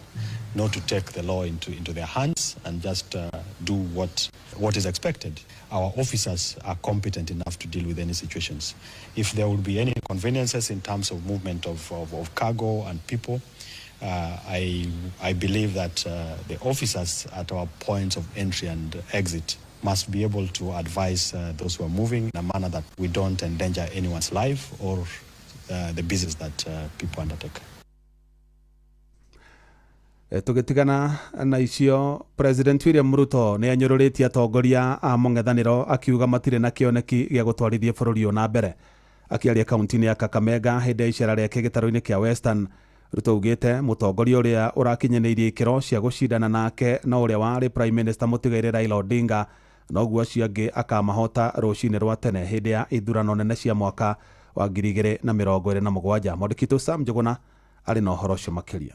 not to take the law into their hands and just do what is expected. Our officers are competent enough to deal with any situations. If there will be any inconveniences in terms of movement of cargo and people, I believe that the officers at our points of entry and exit must be able to advise those who are moving in a manner that we don't endanger anyone's life or the business that people undertake. Tũgĩtigana na icio, President William Ruto nĩ anyũrũrĩtie atongoria a mũng'ethanĩro akiuga matirĩ na kĩoneki gĩa gũtwarithia bũrũri ũyũ na mbere. Akĩaria kaunti-inĩ ya Kakamega hĩndĩ ya icera rĩake gĩtarũ-inĩ kĩa Western, Ruto augĩte mũtongoria ũrĩa ũrakinyanĩirie ikĩro cia gũcindana nake no ũrĩa warĩ Prime Minister mũtigairĩ Raila Odinga, noguo acio angĩ akamahota rũcinĩ rwa tene hĩndĩ ya ithurano nene cia mwaka wa 2027. Mwandĩki witũ Sam Njuguna arĩ na ũhoro ũcio makĩria.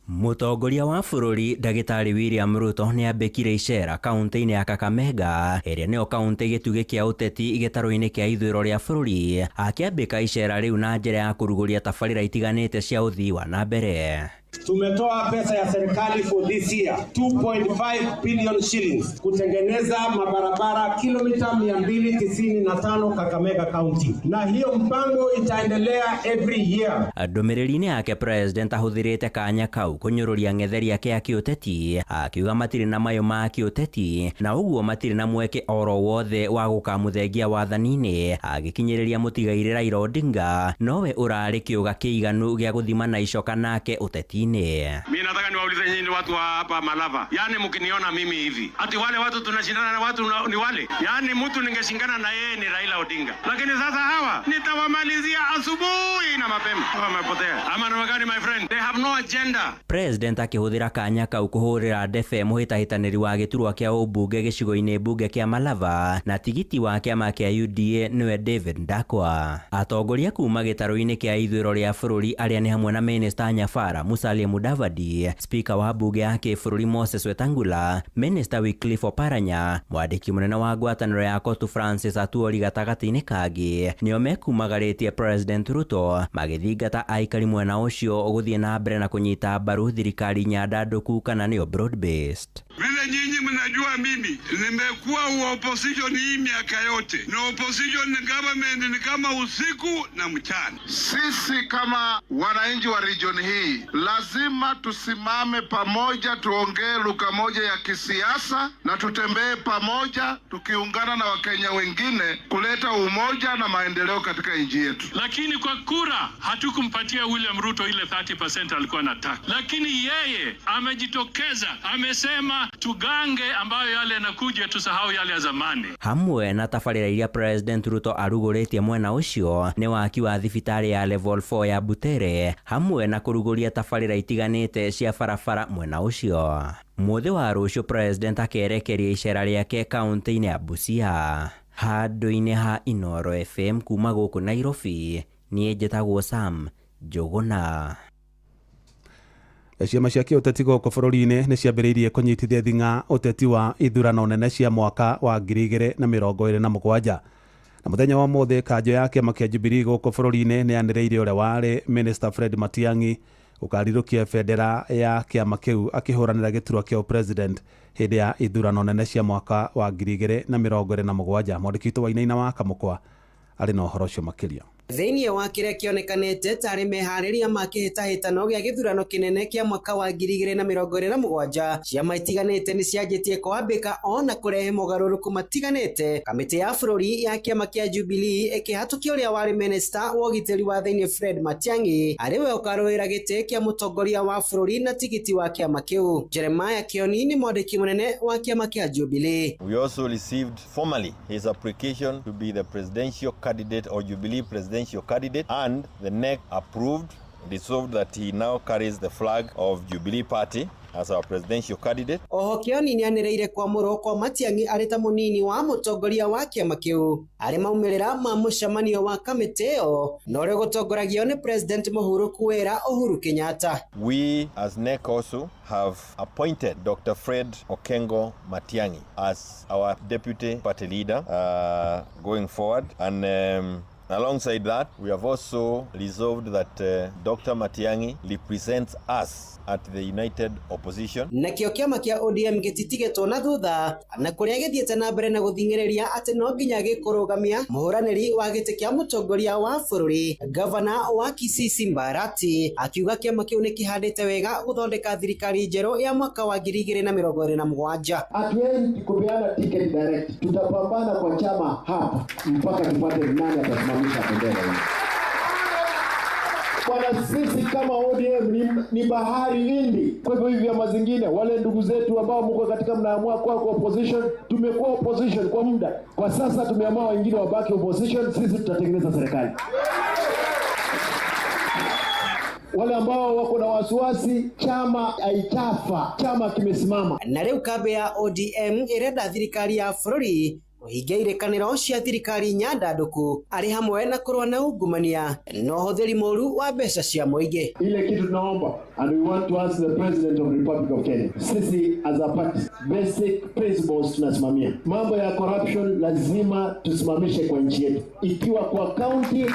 Mũtongoria wa bũrũri Ndagĩtarĩ William Ruto nĩ ambĩkire icera kaunti-inĩ ya Kakamega ĩrĩa nĩyo kaunti gĩtugĩ kĩa ũteti gĩtarũ-inĩ kĩa ithũĩro rĩa bũrũri, akĩambĩka icera rĩu na njĩra ya kũrugũria tabarĩra itiganĩte cia ũthii wa na mbere. Tumetoa pesa ya serikali for this year 2.5 billion shillings kutengeneza mabarabara kilomita 295 Kakamega County, na hiyo mpango itaendelea every year. Ndũmĩrĩri-inĩ yake President ahũthĩrĩte kanya kau kũnyũrũria ng'etheri ake ya kĩũteti, akiuga matirĩ na mayũ ma kĩũteti na ũguo matirĩ na mweke oro wothe wa gũkamũthengia wathani-inĩ, agĩkinyĩrĩria mũtigairĩ Raila Odinga nowe ũrarĩ kĩũga kĩiganu gĩa gũthima na icoka nake ũteti. Mimi nataka niwaulize nyinyi watu wa hapa Malava. Yaani mkiniona mimi hivi, ati wale watu tunashindana na watu ni wale. Yaani mtu ningeshindana na yeye ni Raila Odinga. Lakini sasa hawa nitawamalizia asubuhi na mapema. Wamepotea. Ama na gani, my friend? They have no agenda. President akĩhũthĩra kanya kau kũhũrĩra ndebe mũhĩtahĩtanĩri wa gĩturwa kĩa ũmbunge gĩcigo-inĩ mbunge kĩa Malava na tigiti wa kĩama kĩa UDA nĩwe David Ndakwa. Atongoria kuma gĩtarũ-inĩ kĩa ithũĩro rĩa bũrũri arĩa nĩ hamwe na Minister Nyafara Musalia Mudavadi, Speaker wa bunge ya kĩbũrũri Moses Wetangula, Minister Wycliffe Oparanya, mwandĩki mũnene wa ngwatanĩro ya Kotu Francis Atuori gatagatĩ-inĩ kangĩ nĩo mekumagarĩtie President Ruto magĩthingata aikari mwena ũcio gũthiĩ na mbere na kũnyita mbaru thirikari nyandandũku kana nĩyo broad based. Vile nyinyi mnajua mimi nimekuwa opposition hii miaka yote, na opposition na government ni kama usiku na mchana. Sisi kama wananchi wa region hii lazima tusimame pamoja, tuongee lugha moja ya kisiasa na tutembee pamoja tukiungana na Wakenya wengine kuleta umoja na maendeleo katika nchi yetu. Lakini kwa kura hatukumpatia William Ruto ile 30% alikuwa anataka, lakini yeye amejitokeza amesema tugange ambayo yale yanakuja, tusahau yale ya zamani. Hamwe na tabarĩra iria President Ruto arugũrĩtie mwena ũcio nĩ waki wa thibitarĩ ya level 4 ya Butere hamwe na kũrugũria tabarĩra itiganĩte cia barabara mwena ũcio. Mũthĩ wa rũciũ President akerekeria icera rĩake kaunti-inĩ ya Busia. Handũ-inĩ ha Inooro FM kuma gũkũ Nairobi, niĩ njĩtagwo Sam Njuguna. Ciama cia kĩũteti gũkũ bũrũri-inĩ nĩ ciambĩrĩirie kũnyitithia thing'a ũteti wa ithurano nene cia mwaka wa 2027. Na mũthenya wa ũmũthĩ kanjũ ya kĩama kĩa Jubilee gũkũ bũrũri-inĩ nĩ yanĩrĩire ũrĩa warĩ Minister Fred Matiang'i gũkarirũkia bendera ya kĩama kĩu akĩhũranĩra gĩturwa kĩa president hĩndĩ ya ithurano nene cia mwaka wa 2027. Mwandĩki witũ Wainaina wa Kamũkwa arĩ na ũhoro ũcio makĩria. Thĩinĩ wa kĩrĩa kĩonekanĩte tarĩ meharĩria ma kĩhĩtahĩtano gĩa gĩthurano kĩnene kĩa mwaka wa 2027, ciama itiganĩte nĩ cianjĩtie kwambĩka ona kũrehe mogarũrũku matiganĩte. Kamĩtĩ ya bũrũri ya kĩama kĩa Jubilee ĩkĩhatũkia ũrĩa warĩ Minister wa ũgitĩri wa thĩinĩ Fred Matiang'i arĩ we ũkarũĩra gĩtĩ kĩa mũtongoria wa bũrũri na tigiti wa kĩama kĩu. Jeremiah Kioni nĩ mwandĩki mũnene wa kĩama kĩa Jubilee. We also received formally his application to be the presidential candidate or Jubilee presidential candidate, and the NEC approved, resolved that he now carries the flag of Jubilee Party as our presidential candidate. Oho Kioni nĩanĩrĩire kwamũrwo kwa Matiang'i arĩ ta mũnini wa mũtongoria wa kĩama kĩu arĩ maumĩrĩra ma mũcemanio wa kamĩtĩ ĩyo na ũrĩa ũgũtongoragio nĩ President mũhurũku wĩra Uhuru Kenyatta. We as NEC also have appointed Dr. Fred Okengo Matiang'i as our deputy party leader going forward, and alongside that, we have also resolved that Dr. Matiang'i represents us at the United Opposition. Nakĩo kĩama kĩa ODM gĩtitigĩtwo na thutha na kũrĩa gĩthiĩte na mbere na gũthing'ĩrĩria atĩ no nginya gĩkũrũgamia mũhũranĩri wa gĩtĩ kĩa mũtongoria wa bũrũri Gavana wa Kisii Simba Arati akiuga kĩama kĩu nĩ kĩhandĩte wega gũthondeka thirikari njerũ ya mwaka wa 2027. Hatuwezi kupeana ticket direct, tutapambana kwa chama hapa mpaka tupate nani atasimamisha bendera hii. Bwana, sisi kama ODM ni bahari Hindi. Kwa hivyo hivi vyama zingine, wale ndugu zetu ambao mko katika mnaamua kuwa kwa opposition, tumekuwa opposition kwa muda. Kwa sasa tumeamua wengine wabaki opposition, sisi tutatengeneza serikali. Wale ambao wako na wasiwasi, chama haichafa, chama kimesimama. Na rĩu kambĩ ya ODM ĩrenda thirikari ya bũrũri kũhingia irĩkanĩro cia thirikari nyandandũku arĩ hamwe na kũrũa na ungumania na ũhũthĩri mũru wa mbeca cia mũingĩ. Ile kitu tunaomba, and we want to ask the President of the Republic of Kenya, sisi as a party, basic principles tunasimamia. Mambo ya corruption lazima tusimamishe kwa nchi yetu, ikiwa kwa county,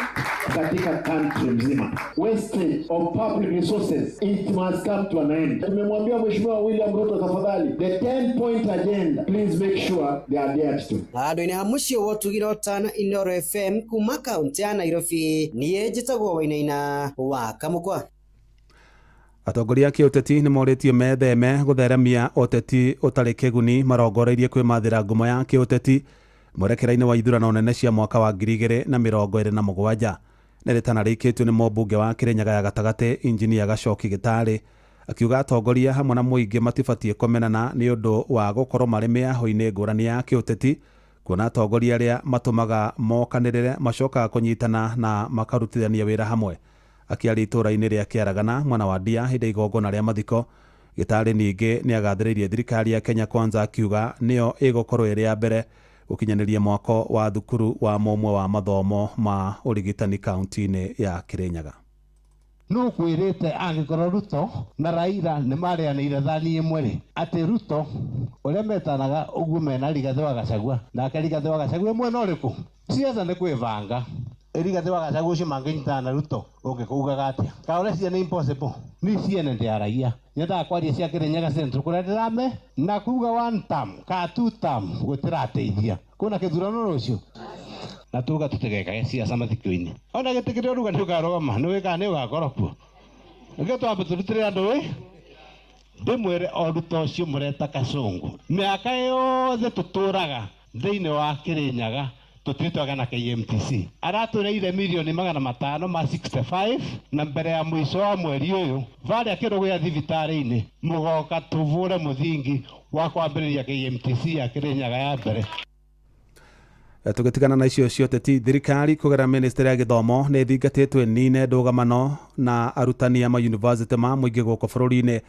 katika country mzima. Wastage of public resources, it must come to an end. Tumemwambia Mheshimiwa William Ruto, tafadhali, the 10 point agenda, please make sure they are adhered to. Handũ-inĩ ha mũciĩ wa Ũtugi Ũtana Inooro FM kuma kaũntĩ ya Nairobi niĩ njĩtagwo Wainaina wa Kamũkwa. Atongoria a kĩũteti nĩ morĩtio metheme gũtheremia ũteti ũtarĩ kĩguni marongoreirie kwĩmathĩra ngumo ya kĩũteti mwerekera-inĩ wa ithurano nene cia mwaka wa 2027. Nĩ rĩtana rĩikĩtio nĩ mũmbunge wa Kĩrĩnyaga ya gatagatĩ Injinia Gacoki Gĩtarĩ akiuga atongoria hamwe na mũingĩ matibatiĩ kũmenana nĩ ũndũ wa gũkorwo marĩ mĩaho-inĩ ngũrani ya kĩũteti, kuona atongoria arĩa matũmaga mokanĩrĩre macokaga kũnyitana na makarutithania wĩra hamwe. Akĩaria itũũra-inĩ rĩa Kĩaragana mwena wa Ndia hĩndĩ ya igongona rĩa mathiko, Gĩtarĩ ningĩ nĩagathĩrĩirie thirikari ya Kenya Kwanza akiuga nĩyo ĩgũkorwo ĩrĩ ya mbere gũkinyanĩria mwako wa thukuru wa mũmwe wa mathomo ma ũrigitani kaunti-inĩ ya Kĩrĩnyaga. No kwĩrĩte angĩkorwo Ruto na Raila nĩ marĩanĩire thani ĩmwe rĩ, atĩ Ruto ũrĩa metanaga ũguo mena Rigathĩ wa Gachagua, nake Rigathĩ wa Gachagua mwena ũrĩkũ? Siasa nĩ kwĩbanga. Rigathĩ wa Gachagua ũcio mangĩnyitana na Ruto ũngĩkaugaga atĩa? Ka ũreciria nĩ impossible? Niĩ ciene ndĩaragia, nyendaga kwaria cia Kĩrĩnyaga Central kũrĩa ndĩrame na kuga one term ka two term gũtirateithia. Kwĩna kĩthurano rũciũ na tuga tũtigekage siasa mathiko-inĩ. Ona gĩtĩ kĩrĩa ũruga nĩ ũkarũgama, nĩ wĩkaga nĩ ũgakorwo kuo. Nĩkĩo twambe tũrutĩre andũ ĩ ndĩmwĩre o Ruto ũcio mũreta Kasongo, mĩaka yothe tũtũraga thĩinĩ wa Kĩrĩnyaga tũtirĩ twagĩa na KMTC. Aratũreire mirioni 565 na mbere ya mũico wa mweri ũyũ varĩa kĩrũgũ gĩa thibitarĩ-inĩ mũgoka tũvũre mũthingi wa kwambĩrĩria KMTC ya Kĩrĩnyaga ya mbere. Tũgĩtigana na icio cia ũteti, thirikari kũgerera ministry ya gĩthomo nĩ ĩthingatĩtwo ĩnine ndũgamano na arutani a mayunivasĩtĩ ma mũingĩ gũkũ bũrũri-inĩ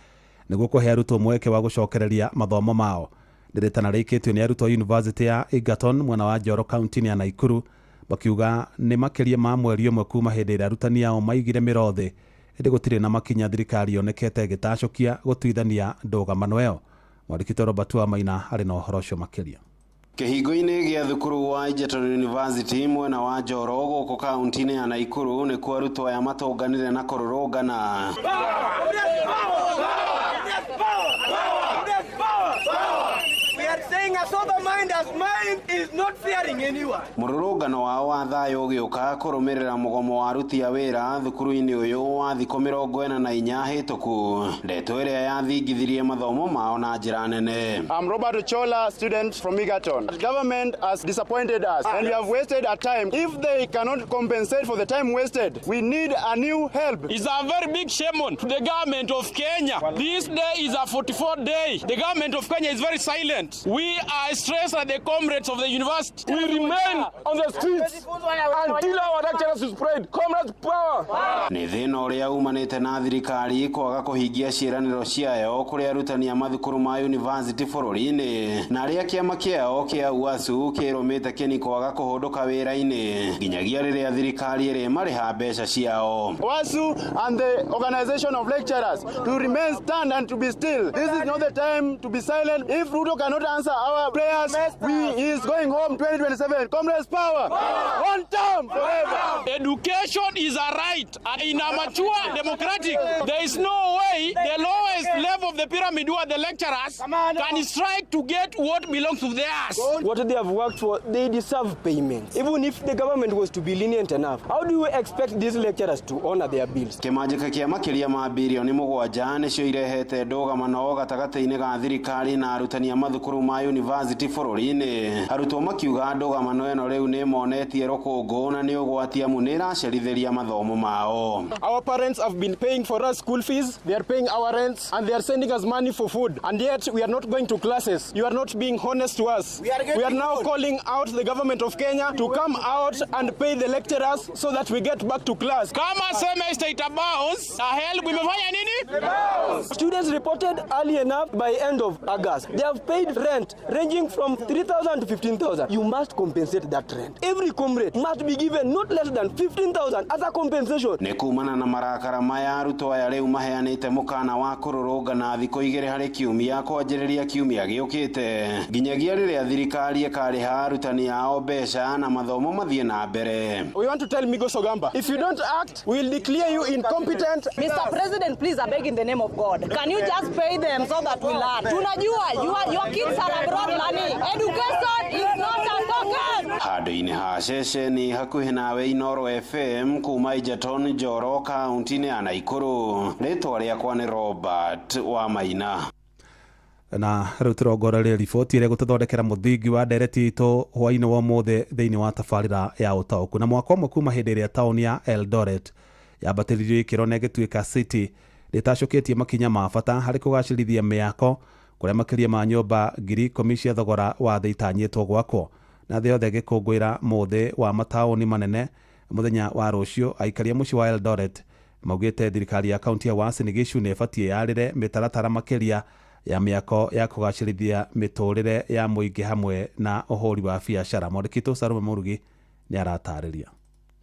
nĩguo kũhe arutwo mweke wa gũcokereria mathomo mao. Rĩtana rĩikĩtio nĩ arutwo a yunivasĩtĩ ya Egerton mwena wa Njoro kaunti-inĩ ya Naikuru makiuga nĩ makĩria ma mweri ũmwe kuma hĩndĩ ĩrĩa arutani ao maigire mĩro thĩ, ĩndĩ gũtirĩ na makinya thirikari yonekete ĩgĩtacũkia gũtuithania ndũgamano ĩyo. Mwandĩki Robert Wamaina arĩ na ũhoro ũcio makĩria. Kĩhingo-inĩ gĩa thukuru wa Egerton University mwena wa Njoro gũkũ kaunti-inĩ ya Naikuru nĩkuo arutwo aya matũnganire na kũrũrũngana. Mũrũrũngano wao wa thayũ ũgĩũka kũrũmĩrĩra mũgomo wa aruti a wĩra thukuru-inĩ ũyũ wa thikũ 44 hĩtũku, ndeto ĩrĩa yathingithirie mathomo mao na njĩra nene. I'm Robert Ochola, student from Egerton. The government has disappointed us and we have wasted our time. If they cannot compensate for the time wasted, we need a new help. It's a very big shame on to the government of Kenya. This day is a 44th day. The government of Kenya is very silent. We are stressed pressure the comrades of the university. We remain on the streets until our lecturers is paid. Comrades power. Nĩ thĩna ũrĩa umanĩte na thirikari kwaga kũhingia ciĩranĩro ciayo kũrĩ arutani a mathukuru ma university bũrũri-inĩ na arĩa kĩama kĩao kĩa UASU kĩrũmĩte kĩni kwaga kũhũndũka wĩra-inĩ nginyagia rĩrĩa thirikari ĩrĩmarĩha mbeca ciao. WASU and the organization of lecturers to remain stand and to be still. This is not the time to be silent. If Ruto cannot answer our prayers, we is going home 2027. Comrades power. One time forever. Education is a right, and in a mature democratic, there is no way the lowest level of the pyramid, who are the lecturers, can strike to get what belongs to theirs. What they have worked for, they deserve payment. Even if the government was to be lenient enough, how do you expect these lecturers to honor their bills? Kĩmanjĩka kĩa makĩria ma birioni 7 nĩcio irehete ndũgamano gatagatĩ-inĩ ga thirikari na arutani a mathukuru ma university bũrũri-inĩ. Arutwo makiuga ndũgamano ĩno rĩu nĩ monetie rũkũngũ na nĩ ũgwati amu nĩ ĩracerithĩria mathomo mao. Our parents have been paying for us school fees, they are paying our rents, and they are sending us money for food, and yet we are not going to classes. You are not being honest to us. We are now calling out the government of Kenya to come out and pay the lecturers so that we get back to class. Kama semester itabounce, na HELB imefanya nini? Students reported early enough by end of August. They have paid rent ranging from 3,000 to 15,000. You must compensate that rent. Every comrade must be given not less than 15,000 as a compensation. Nĩ kumana na marakara maya arutwo aya rĩu maheanĩte mũkana wa kũrũrũngana thikũ 2 harĩ kiumia kwanjĩrĩria kiumia gĩũkĩte nginyagia rĩrĩa thirikari ĩkarĩha arutani ao mbeca na mathomo mathiĩ na mbere. We want to tell Migos Ogamba, if you don't act, we will declare you incompetent. Mr. President, please, I beg in the name of God. Can you just pay them so that we learn? Tunajua, your kids are abroad learning. Education is not a token. Handũ-inĩ ha ceceni hakuhĩ nawe Inooro FM kuma Egerton Njoro kaunti-inĩ ya Naikuru. Rĩtwa rĩakwa nĩ Robert wa Maina. Na rĩu tũrongorerie riboti ĩrĩa gũtũthondekera mũthingi wa ndereti itũ hwaĩ-inĩ wa ũmũthĩ thĩinĩ wa tabarĩra ya ũtaũku. Na mwaka ũmwe kuma hĩndĩ ĩrĩa taũni ya Eldoret yambatĩririo ikĩro na ĩgĩtuĩka city rĩtacũkĩtie makinya ma bata harĩ kũgacĩrithia mĩako kũrĩa makĩria ma nyũmba 10,000 cia thogora wa thĩ itanyĩtwo gwakwo. Na thĩ yothe ĩgĩkũngũĩra mũthĩ wa mataũni manene mũthenya wa rũciũ, aikari a mũciĩ wa Eldoret maugĩte thirikari ya kaunti ya Uasin Gishu nĩ ĩbatiĩ yarĩre mĩtaratara makĩria ya mĩako ya kũgacĩrithia mĩtũrĩre ya mũingĩ hamwe na ũhũri wa biacara. Mwandĩki witũ Salome Mũrugi nĩ aratarĩria.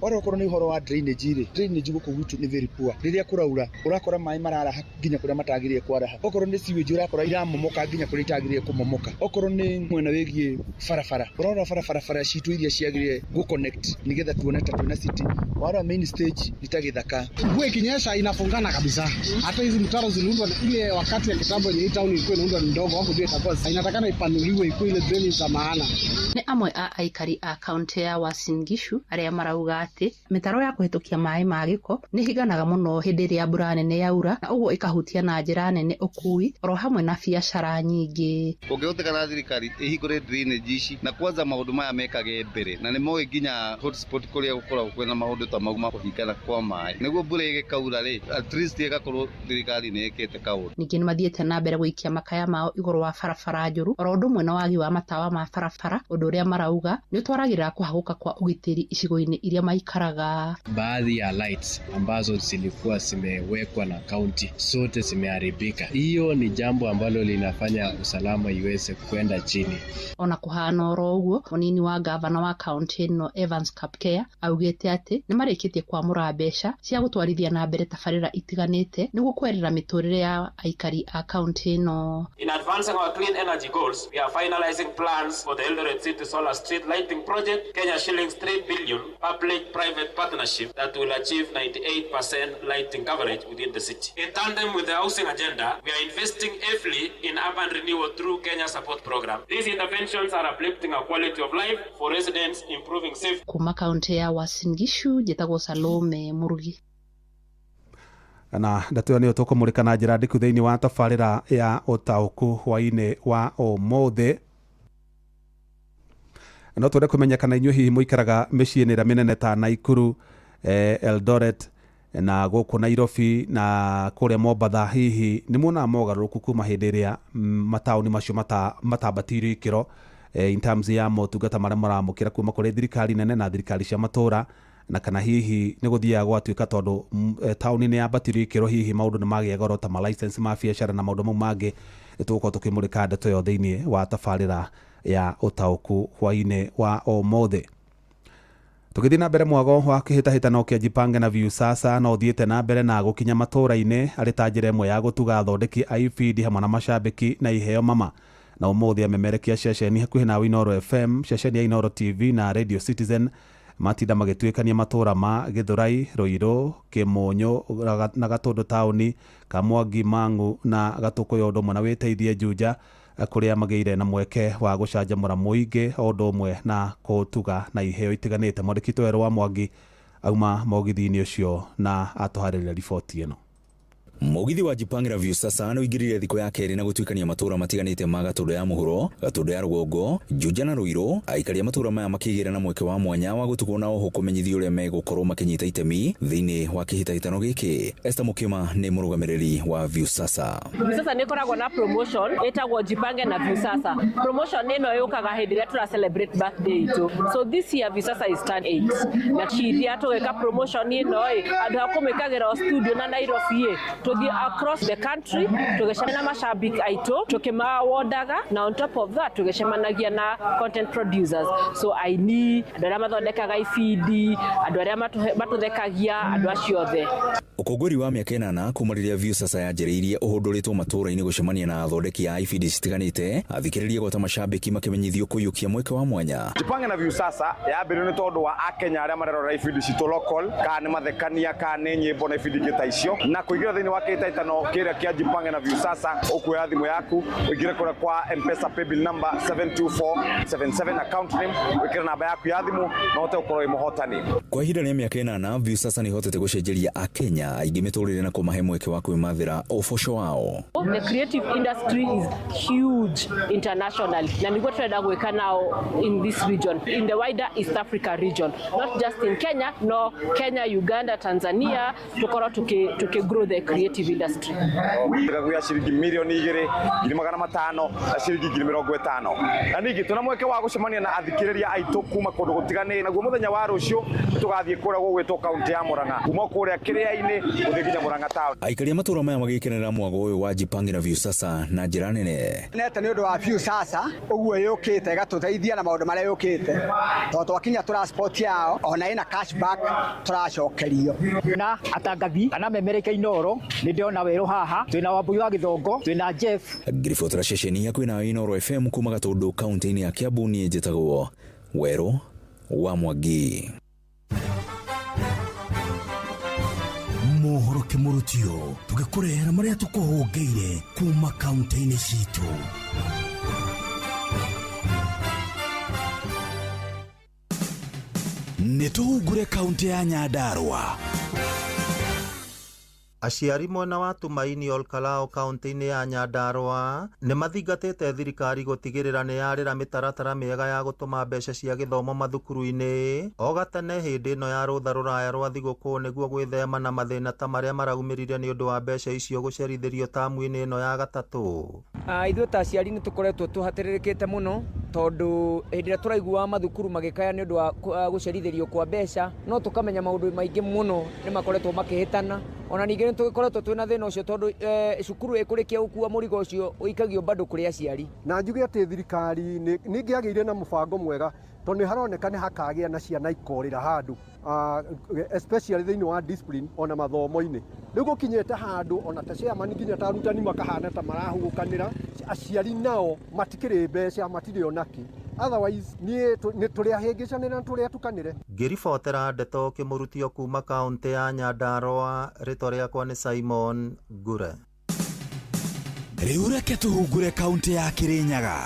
Oro okorwo nĩ ũhoro wa drainage rĩ, drainage gũkũ gwitũ nĩ very poor. Rĩrĩa kũraura ũrakora maĩ mararaha nginya kũrĩa matagĩrĩire kwaraha. Okorwo nĩ sewage ũrakora iramomoka nginya kũrĩa itagĩrĩire kũmomoka. Okorwo nĩ mwena wĩgiĩ barabara, ũrora barabara citũ iria ciagĩrĩire gũ connect nĩgetha tuone ta twĩna city. Wara main stage ni ta gĩthaka. Mvua ikinyesha inafungana kabisa. Hata hizi mtaro ziliundwa ile wakati ya kitambo ile town ilikuwa inaundwa ni ndogo, hapo ndio itakuwa inatakana ipanuliwe ikuwe ile drainage za maana. Nĩ amwe a aikari a kaunti ya Uasin Gishu arĩa marauga atĩ mĩtaro ya kũhĩtũkia maĩ ma gĩko nĩ hinganaga mũno hĩndĩ ĩrĩa mbura nene yaura, na ũguo ĩkahutia na njĩra nene ũkui oro hamwe na biacara nyingĩ. Kũngĩhoteka na thirikari ĩhingũre drainage ici na kwanza maũndũ maya mekage mbere, na nĩ moĩ nginya hotspot kũrĩa gũkoragwo kwĩna maũndũ ta mau ma kũhingana kwa maĩ, nĩguo mbura ĩgĩkaura rĩ, at least ĩgakorwo thirikari nĩ ĩkĩte kaũndũ. Ningĩ nĩ mathiĩte na mbere gũikia makaya mao igũrũ wa barabara njũru oro ũndũ ũmwe na wagi wa matawa ma barabara, ũndũ ũrĩa marauga nĩ ũtwaragĩrĩra kũhagũka kwa ũgitĩri icigo-inĩ iria maikaraga. Baadhi ya lights ambazo zilikuwa zimewekwa na county zote zimeharibika. Hiyo ni jambo ambalo linafanya usalama iweze kwenda chini. Ona kuhana oro ũguo, mũnini wa gavana wa county ĩno Evans Kapkea augĩte atĩ nĩ marĩkĩtie kwamũra mbeca cia gũtwarithia na mbere tabarĩra itiganĩte nĩguo kwerera mĩtũrĩre ya aikari a county ĩno. In advancing our clean energy goals, we are finalizing plans for the Eldoret City Solar Street Lighting Project, Kenya shillings 3 billion public-private partnership that will achieve 98% lighting coverage within the city. In tandem with the housing agenda, we are investing heavily in urban renewal through Kenya Support Program. These interventions are uplifting our quality of life for residents, improving safety. Kuma kaunti ya Uasin Gishu, njĩtagwo Salome Murugi. Na ndeto ĩyo nĩyo tũkũmũrĩka na njĩra ndiku thĩinĩ wa tabarĩra ya ũtaũku hwaĩ-inĩ wa ũmũthĩ. No twende kũmenya kana inyuĩ hihi mũikaraga mĩciĩ-inĩ ĩrĩa mĩnene ta Naikuru, Eldoret na gũkũ Nairobi na kũrĩa Mombatha, hihi nĩ muonaga mogarũrũku kuma hĩndĩ ĩrĩa mataũni macio matambatĩirio ikĩro in terms ya motungata marĩa maramũkĩra kuma kũrĩ thirikari nene na thirikari cia matũra, na kana hihi nĩ gũthiaga gwatuĩka tondũ taũni nĩ yambatirio ikĩro, hihi maũndũ nĩ magĩa goro ta ma license ma biacara na maũndũ mau mangĩ. Nĩ tũgũkorwo tũkĩmũrĩka ndeto ĩyo thĩinĩ wa tabarĩra ya ũtaũku hwainĩ wa ũmũthĩ. Tũgĩthiĩ na mbere, mwago wa kĩhĩtahĩtano kĩa Jipange na Viusasa no ũthiĩte na mbere na gũkinya matũra-inĩ arĩ ta njĩra ĩmwe ya gũtuga athondeki a ibindi hamwe na macambĩki na iheo mama. Na ũmũthĩ amemerekia ceceni hakuhĩ na Inooro FM, ceceni ya Inooro TV na Radio Citizen matinda magĩtuĩkania matũra ma Gĩthũrai, Ruiru, Kĩmũnyũ na Gatũndũ taũni, Kamwangi, Mang'u na Gatũkũyũ, ũndũ ũmwe na Wĩteithie Juja, kũrĩa magĩire na mweke wa gũcanjamũra mũingĩ o ũndũ ũmwe na kũtuga na iheo itiganĩte. Mwandĩki witũ Werũ wa Mwangi auma mũgithi-inĩ ũcio na atũharĩria riboti ĩno. Mũgithi wa Jipange na Viusasa nĩ ũingĩrire thikũ ya kerĩ na gũtuĩkania matũra matiganĩte ma Gatũndũ ya mũhuro, Gatũndũ ya rũgongo, Juja na Ruiru. Aikari a matũra maya makĩgĩra na mweke wa mwanya wa gũtugwo na oho kũmenyithio ũrĩa megũkorwo makĩnyita itemi thĩinĩ wa kĩhĩtahĩtano gĩkĩ. Esther Mukima nĩ mũrũgamĩrĩri wa Viusasa. Viusasa nĩ ĩkoragwo na promotion ĩtagwo Jipange na Viusasa. Promotion ĩno yũkaga hĩndĩ ĩrĩa tũra celebrate birthday itũ. So this year Viusasa is turn 8. Na kiria tũgĩka promotion ĩno ĩ andũ a kũmĩkagĩra o studio na Nairobi ĩ tũthiĩ across the country tũgĩcemania na mashabiki aitũ tũkĩmawodaga, na on top of that tũgĩcemanagia na content producers, so aini, andũ arĩa mathondekaga ibindi, andũ arĩa matũthekagia, andũ acio othe. Ũkũngũĩri wa mĩaka 8 kuma rĩrĩa Viusasa yanjĩrĩirie ũhũndũrĩtwo matũra-inĩ gũcemania na athondeki a ibindi citiganĩte, athikĩrĩria gwata macambĩki makĩmenyithio kũiyũkia mweke wa mwanya. Jipange na Viusasa yambĩrĩirio nĩ tondũ wa akenya arĩa marerora ibindi citũ local, kana nĩ mathekania, kana nĩ nyĩmbo na ibindi ingĩ ta icio, na kũingĩra thĩinĩ wa kĩhĩtahĩtano kĩrĩa kĩa Jipange na Viusasa, ũkuoya thimũ yaku ũingĩre kũrĩa kwa M-Pesa paybill number 72477, account name, wĩkĩre namba yaku ya thimũ na ũhote gũkorwo wĩ mũhotani. Kwa ihinda rĩa mĩaka 8 Viusasa nĩ ĩhotete gũcenjeria akenya aingĩ mĩtũrĩre na kũmahe mweke wa kwĩmathĩra ũboco wao. The creative industry is huge internationally, na nĩguo tũrenda gwĩka nao in this region, in the wider East Africa region, not just in Kenya, no Kenya, Uganda, Tanzania, tũkorwo tũkĩ grow the creative industry. Gũgĩa ciringi mirioni 2, 500,000 na ciringi 50,000. Na ningĩ tũna mweke wa gũcemania na athikĩrĩria aitũ kuma kũndũ gũtiganĩte, naguo mũthenya wa rũciũ tũgathiĩ kũrĩa gũgwĩtwo kaunti ya Murang'a, kuma kũrĩa kĩrĩa-inĩ gũthiĩ nginya Murang'a town. Aikari a matũra maya magĩkenera mwago ũyũ wa Jipange na Viusasa na njĩra nene. Nete nĩ ũndũ wa Viusasa ũguo yũkĩte ĩgatũteithia na maũndũ marĩa yũkĩte, tondũ twakinya transport yao ona ĩna cashback tũracokerio. Na atangathi kana memereka Inooro nĩ ndĩrona werũ haha, twĩna Wambui wa Gĩthongo, twĩna Jeff. Ngiribotera ceceni hakuhĩ na Inooro FM kuma Gatũndũ kaunti-inĩ ya Kiambu, niĩ njĩtagwo Werũ wa Mwangi. Mohoro kĩmũrutio tũgĩkũrehera marĩa tũkũhũngĩire kuma kaunti-inĩ citũ. Nĩ tũhungure kaunti ya Nyandarua. Aciari mwena wa Tumaini Olkalou kaunti-inĩ ya Nyandarua nĩ mathingatĩte thirikari gũtigĩrĩra nĩ yarĩra mĩtaratara mĩega ya gũtũma mbeca cia gĩthomo mathukuru-inĩ o gatene hĩndĩ ĩno ya rũtha rũraya rwa thigũkũ nĩguo gwĩthema na mathĩna ta marĩa maraumĩrire nĩ ũndũ wa mbeca icio gũcerithĩrio tamu-inĩ ĩno ya gatatũ. Ithuĩ ta aciari nĩ tũkoretwo tũhatĩrĩrĩkĩte mũno tondũ hĩndĩ ĩrĩa tũraigua mathukuru magĩkaya nĩ ũndũ wa gũcerithĩrio kwa mbeca, no tũkamenya maũndũ maingĩ mũno nĩ makoretwo makĩhĩtana. Ona ningĩ nĩ tũgĩkoretwo twĩna thĩna ũcio tondũ cukuru ĩkũrĩkia gũkua mũrigo ũcio ũikagio bado kũrĩ aciari. Na njuge atĩ thirikari nĩ ĩngĩagĩire na mũbango mwega tondũ nĩ haroneka nĩ hakagĩa na ciana ikorĩra handũ, especially thĩinĩ wa discipline ona mathomo-inĩ. Rĩu gũkinyĩte handũ ona ta chairman nginya ta arutani makahana ta marahũgũkanĩra, aciari nao matikĩrĩ mbeca, matirĩ onakĩ. Otherwise niĩ nĩ tũrĩahĩngĩcanĩra na tũrĩatukanĩre. Ngĩribotera ndeto kĩmũrutio kuma kaunti ya Nyandarua, rĩtwa rĩakwa nĩ Simon Ngure. Rĩu reke tũhungure kaunti ya Kirinyaga.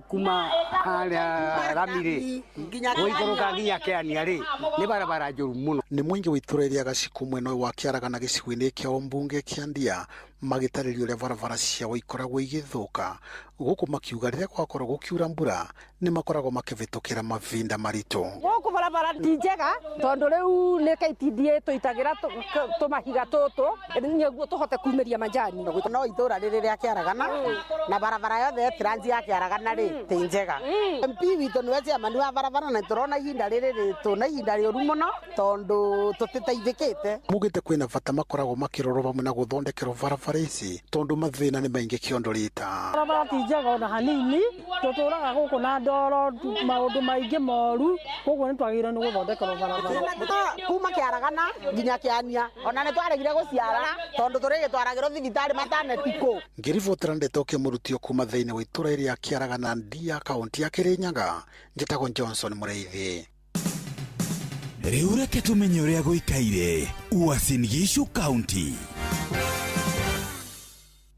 Kuma harĩa rami rĩ gũikũrũka nginya Kĩania rĩ nĩ barabara njũru mũno. Nĩ mũingĩ wa itũra rĩa Gaciku mwena wa Kĩaragana gĩcigo-inĩ kĩa ũmbunge kĩa Ndia Magĩtarĩria ũrĩa barabara ciao ikoragwo igĩthũka gũkũ, makiuga rĩrĩa gwakorwo gũkiura mbura nĩ makoragwo makĩvĩtũkĩra mavinda maritũ. Gũkũ barabara ti njega tondũ rĩu nĩ KTDA tũitagĩra tũmahiga tũtũ nĩguo tũhote kumĩria majani. No itũra rĩrĩ rĩa Kĩaragana na barabara yothe transi ya Kĩaragana rĩ ti njega. MP witũ nĩwe chairman wa barabara na tũrona ihinda rĩrĩ rĩtũ na ihinda rĩũru mũno tondũ tũtiteithĩkĩte. Mugĩte kwĩna bata makoragwo makĩrorwo hamwe na gũthondekerwo barabara ici tondũ mathĩna nĩ maingĩ kĩondo rita. Barabara ti njega ona hanini, tũtũraga gũkũ na ndoro, maũndũ maingĩ moru, koguo nĩ twagĩrĩirwo nĩ gũthondekerwo barabara. Kuma Kĩaragana nginya Kĩania ona nĩ twaregire gũciara tondũ tũrĩgĩtwaragĩrwo thibitarĩ mataneti kũ. Ngĩribotera ndeto kĩmũrutio kuma thĩinĩ wa itũra rĩa Kĩaragana Ndia kaunti ya Kĩrĩnyaga, njĩtagwo Johnson Mũrĩithi. Rĩu reke tũmenye ũrĩa gũikaire Uasin Gishu County.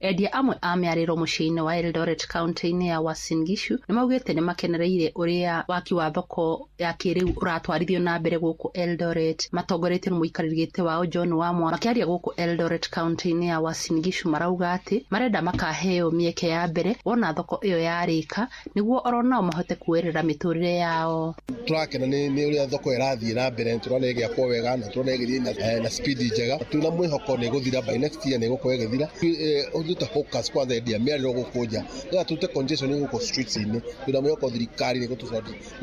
Endia amwe a mĩarĩro mũciĩ-inĩ wa Eldoret kaunti-inĩ ya Uasin Gishu nĩ maugĩte nĩ makenereire ũrĩa waki wa thoko ya kĩrĩu ũratwarithio na mbere gũkũ Eldoret. Matongoretio nĩ mũikarĩri gĩtĩ wao John Wamwa makĩaria gũkũ Eldoret kaunti-inĩ ya Uasin Gishu marauga atĩ marenda makaheo mĩeke ya mbere wona thoko ĩyo yarĩka nĩguo oro nao mahote kuoerera mĩtũrĩre yao. Tũrakena nĩ ũrĩa thoko ĩrathiĩ na mbere, tũrona ĩgĩakwo wega na tũrona ĩgĩthiĩ na speed njega. Twĩna mwĩhoko nĩ ĩgũthira by next year, nĩ ĩgũkorwo ĩgĩthira. Tũte focus kwanza endia mĩarĩro gũkũ nja nĩgetha tũrute congestion gũkũ streets-inĩ. Twĩna mwĩhoko thirikari nĩ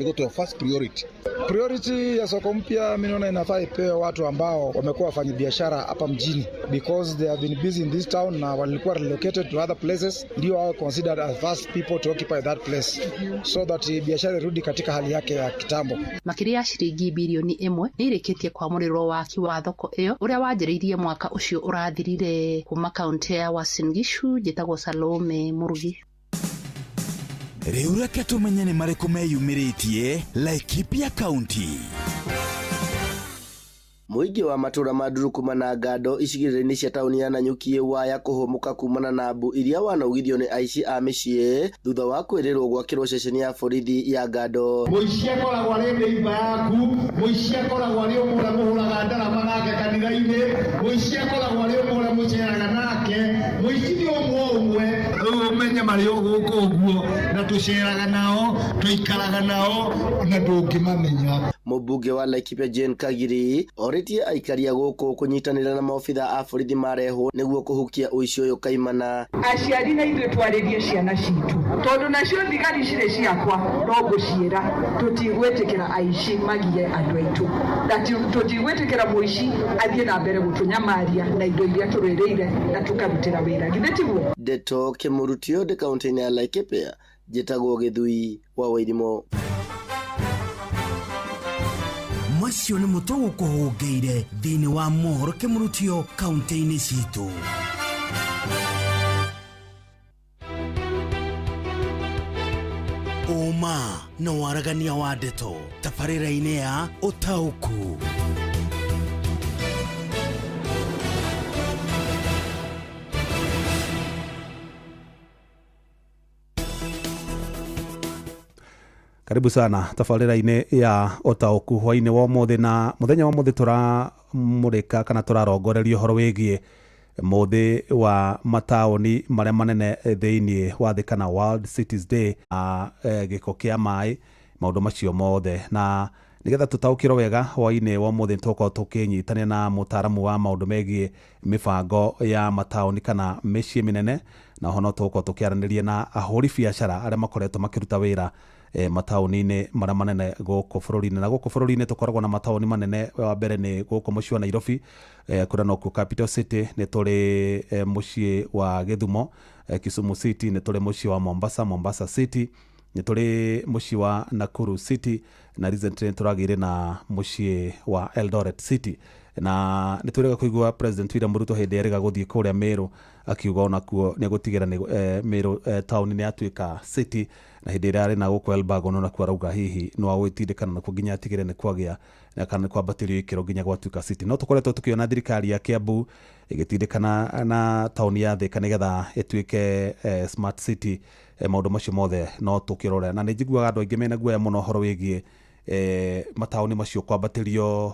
ĩgũtũhe first priority. Priority ya soko mpya mimi naona inafaa ipewe watu ambao wamekuwa wafanyabiashara hapa mjini because they have been busy in this town na walikuwa relocated to other places, ndio wawe considered as first people to occupy that place so that biashara irudi katika hali yake ya kitambo. Makĩria ya ciringi birioni 1 nĩ irĩkĩtie kwamũrĩrwo waki wa thoko ĩyo ũrĩa wanjĩrĩirie mwaka ũcio ũrathirire. Kuma kaunti ya Uasin Gishu njĩtagwo Salome Murugi. Rĩu reke tũmenye nĩ marĩkũ meyumĩrĩtie Laikipia County. Mũingĩ wa matũra ma Ndurukuma na Ngando icigĩrĩra-inĩ cia taũni ya Nanyuki waya kũhũmũka kumana na mbu iria wanaugithio nĩ aici a mĩciĩ thutha wa kwĩrĩrwo gwakĩrwo ceceni ya borithi ya Ngando. Mũici akoragwo arĩ neighbor yaku, mũici akoragwo arĩ ũmwe ũrĩa mũhũraga ndarama nake kanitha-inĩ, mũici akoragwo arĩ ũmwe ũrĩa mũceraga nake, mũici nĩ ũmwe ũmwe. Rĩu ũmenye marĩ o gũkũ ũguo na tũceraga nao, tũikaraga nao na ndũngĩmamenya. Mũmbunge wa Laikipia Jane Kagiri orĩtie aikari a gũkũ kũnyitanĩra na maobitha a borithi marehwo nĩguo kũhukia ũici ũyũ kaimana. Aciari na ithuĩ twarĩrie ciana citũ tondũ nacio thigari cirĩ ciakwa no ngũciĩra tũtigwĩtĩkĩra aici magie andũ aitũ na tũtigwĩtĩkĩra mũici athiĩ na mbere gũtũnyamaria na indo iria tũrwĩrĩire na tũkarutĩra wĩra, githĩ tiguo? Ndeto kĩmũrutio ndĩ kaunti-inĩ ya Laikipia, njĩtagwo Gĩthui wa Wairimu. Macio nĩ mũtũ gũkũhũngĩire thĩinĩ wa mohoro kĩmũrutio kaunti-inĩ citũ. Ũma na waragania wa ndeto tabarĩra-inĩ ya ũtaũku. Karibu sana tabarĩra-inĩ ya ũtaũku hwainĩ wa ũmũthĩ. Na mũthenya wa ũmũthĩ tũramũrĩka kana tũrarongoreria ũhoro wĩgiĩ mũthĩ wa mataũni marĩa manene thĩinĩ wa thĩ kana World Cities Day, gĩko kĩa maĩ, maũndũ macio mothe. Na nĩgetha tũtaũkĩrwo wega hwainĩ wa ũmũthĩ tũgũkorwo tũkĩnyitanĩra na mũtaaramu wa maũndũ megiĩ mĩbango ya mataũni kana mĩciĩ mĩnene, na oho no tũgũkorwo tũkĩaranĩria na ahũri biacara arĩa makoretwo makĩruta wĩra mataũni-inĩ marĩa manene gũkũ bũrũri-inĩ. Na gũkũ bũrũri-inĩ tũkoragwo na mataũni manene, wa mbere nĩ gũkũ mũciĩ wa Nairobi, kũrĩa nokuo Capital City, nĩ tũrĩ mũciĩ wa Gĩthumo, Kisumu City, nĩ tũrĩ mũciĩ wa Mombasa, Mombasa City, nĩ tũrĩ mũciĩ wa Nakuru City, na recently nĩ tũragĩire na mũciĩ wa Eldoret City. Na nĩ twĩrĩga kũigua President William Ruto hĩndĩ erĩga gũthiĩ kũrĩa Meru akiuga onakuo nĩ egũtigĩra nĩ Meru taũni nĩ yatuĩka city, na hĩndĩ ĩrĩa arĩ na gũkũ Elbagon onakuo arauga hihi no agwĩtindĩkana nakuo nginya atigĩre nĩ kwagĩa kana nĩ kwambatĩrio ikĩro nginya gwatuĩka city. No tũkoretwo tũkĩona thirikari ya Kiambu ĩgĩtindĩkana na taũni ya Thika nĩgetha ĩtuĩke smart city. Maũndũ macio mothe no tũkĩrore, na nĩ njiguaga andũ aingĩ mena guoya mũno ũhoro wĩgiĩ mataũni macio kwambatĩrio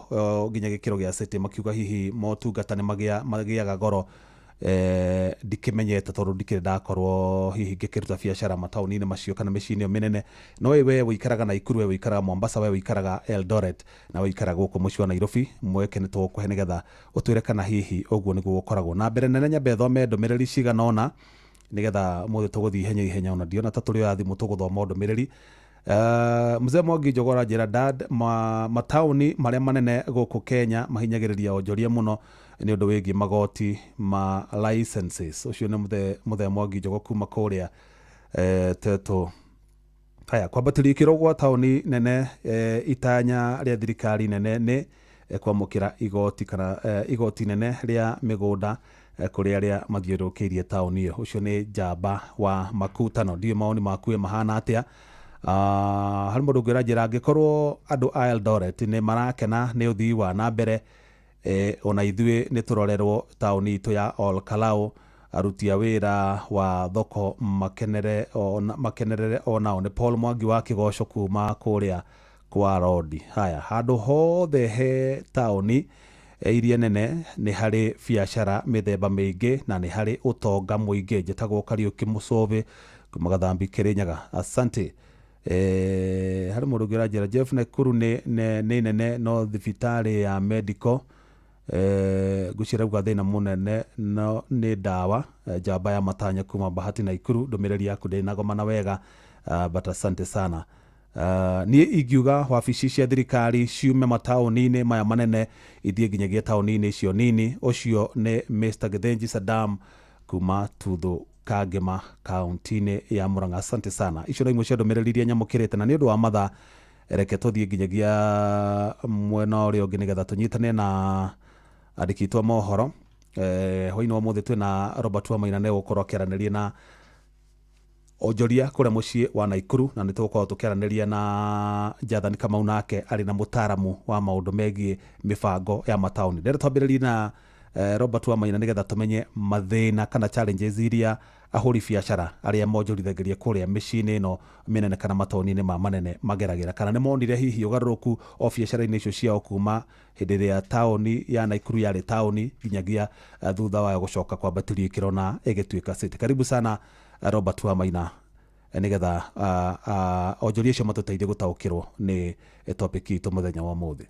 nginya gĩkĩro gĩa city, makiuga hihi motungata nĩ magĩaga goro. Ndikĩmenyete tondũ ndikĩrĩ ndakorwo hihi ngĩkĩruta biacara mataũni-inĩ macio kana mĩciĩ-inĩ ĩyo mĩnene, no we wĩikaraga Naikuru, we wĩikaraga Mombasa, we wĩikaraga Eldoret na wĩikaraga gũkũ mũciĩ wa Nairobi, mweke nĩ tũgũkũhe nĩgetha ũtwĩre kana hihi ũguo nĩguo gũkoragwo. Na mbere nene nyambe thome ndũmĩrĩri cigana ũna nĩgetha mũthĩ tũgũthiĩ ihenya ihenya, ona ndiona ta tũrĩ oya thimũ tũgũthoma ndũmĩrĩri. Mzee Mwangi Njogora njĩra dad, mataũni marĩa manene gũkũ Kenya mahinyagĩrĩria onjoria mũno nĩ ũndũ wĩgiĩ magoti ma licenses. Ũcio nĩ Mũthee Mwangi Njogo kuma kũrĩa Teto. Haya, kwambatĩrio ikĩro gwa taũni nene, itanya rĩa thirikari nene nĩ kwamũkĩra igoti kana igoti nene rĩa mĩgũnda kũrĩ arĩa mathiũrũrũkĩirie taũni ĩyo. Ũcio nĩ Njamba wa Makutano. Ndiũĩ mawoni maku mahana atĩa. Harĩ mũndũ ũngĩ ũranjĩra angĩkorwo andũ a Eldoret nĩ marakena nĩ ũthii wa na mbere, ona ithuĩ nĩ tũrorerwo taũni itũ ya Ol Kalou, aruti a wĩra wa thoko makenerere onao. Nĩ Paul Mwangi wa Kĩgoco kuma kũrĩa kwa Rodi. Haya, handũ hothe he taũni iria nene nĩ harĩ biacara mĩthemba mĩingĩ na nĩ harĩ ũtonga mũingĩ. Njĩtagwo Kariũki Mũcũbĩ kuma Gathambi, Kĩrĩnyaga. Asante. Harĩ mũndũ ũngĩ ũranjĩra Jeff, Nakuru nĩ nene no thibitarĩ ya medical ngwĩciria rauga thĩna mũnene no nĩ ndawa. Njamba ya Matanya kuma Bahati Naikuru, ndũmĩrĩri yaku ndĩnagomana wega, but asante sana. Niĩ ingiuga wabici cia thirikari ciume mataũni-inĩ maya manene ithiĩ nginyagia taũni-inĩ icio nini. Ũcio nĩ Mr Githinji Saddam kuma Tuthu Kangema kaunti-inĩ ya Murang'a. Asante sana. Icio no imwe cia ndũmĩrĩri iria nyamũkĩrĩte, na nĩ ũndũ wa mathaa reke tũthiĩ nginyagia mwena ũrĩa ũngĩ nĩgetha tũnyitane na andĩki aitũ a mohoro. Hwaĩ-inĩ wa ũmũthĩ twĩna Robert Wamaina nĩ egũkorwo akĩaranĩria na onjoria kũrĩa mũciĩ wa Naikuru, na nĩ tũgũkorwo tũkĩaranĩria na Jathani Kamau, nake arĩ na mũtaaramu wa maũndũ megiĩ mĩbango ya mataũni. Ndĩrenda twambĩrĩrie na Robert Wamaina nĩgetha tũmenye mathĩna kana challenges iria ahũri biacara arĩa monjorithagĩria kũrĩa mĩciĩ-inĩ ĩno mĩnene kana mataũni-inĩ ma manene mageragĩra, kana nĩ monire hihi ũgarũrũku o biacara-inĩ icio ciao kuma hĩndĩ ĩrĩa taũni ya Naikuru yarĩ taũni nginyagia thutha wayo gũcoka kwambatĩrio ikĩro na ĩgĩtuĩka city. Karibu sana Robert Wamaina, nĩgetha onjoria acio matũteithie gũtaũkĩrwo nĩ topic itũ mũthenya wa ũmũthĩ.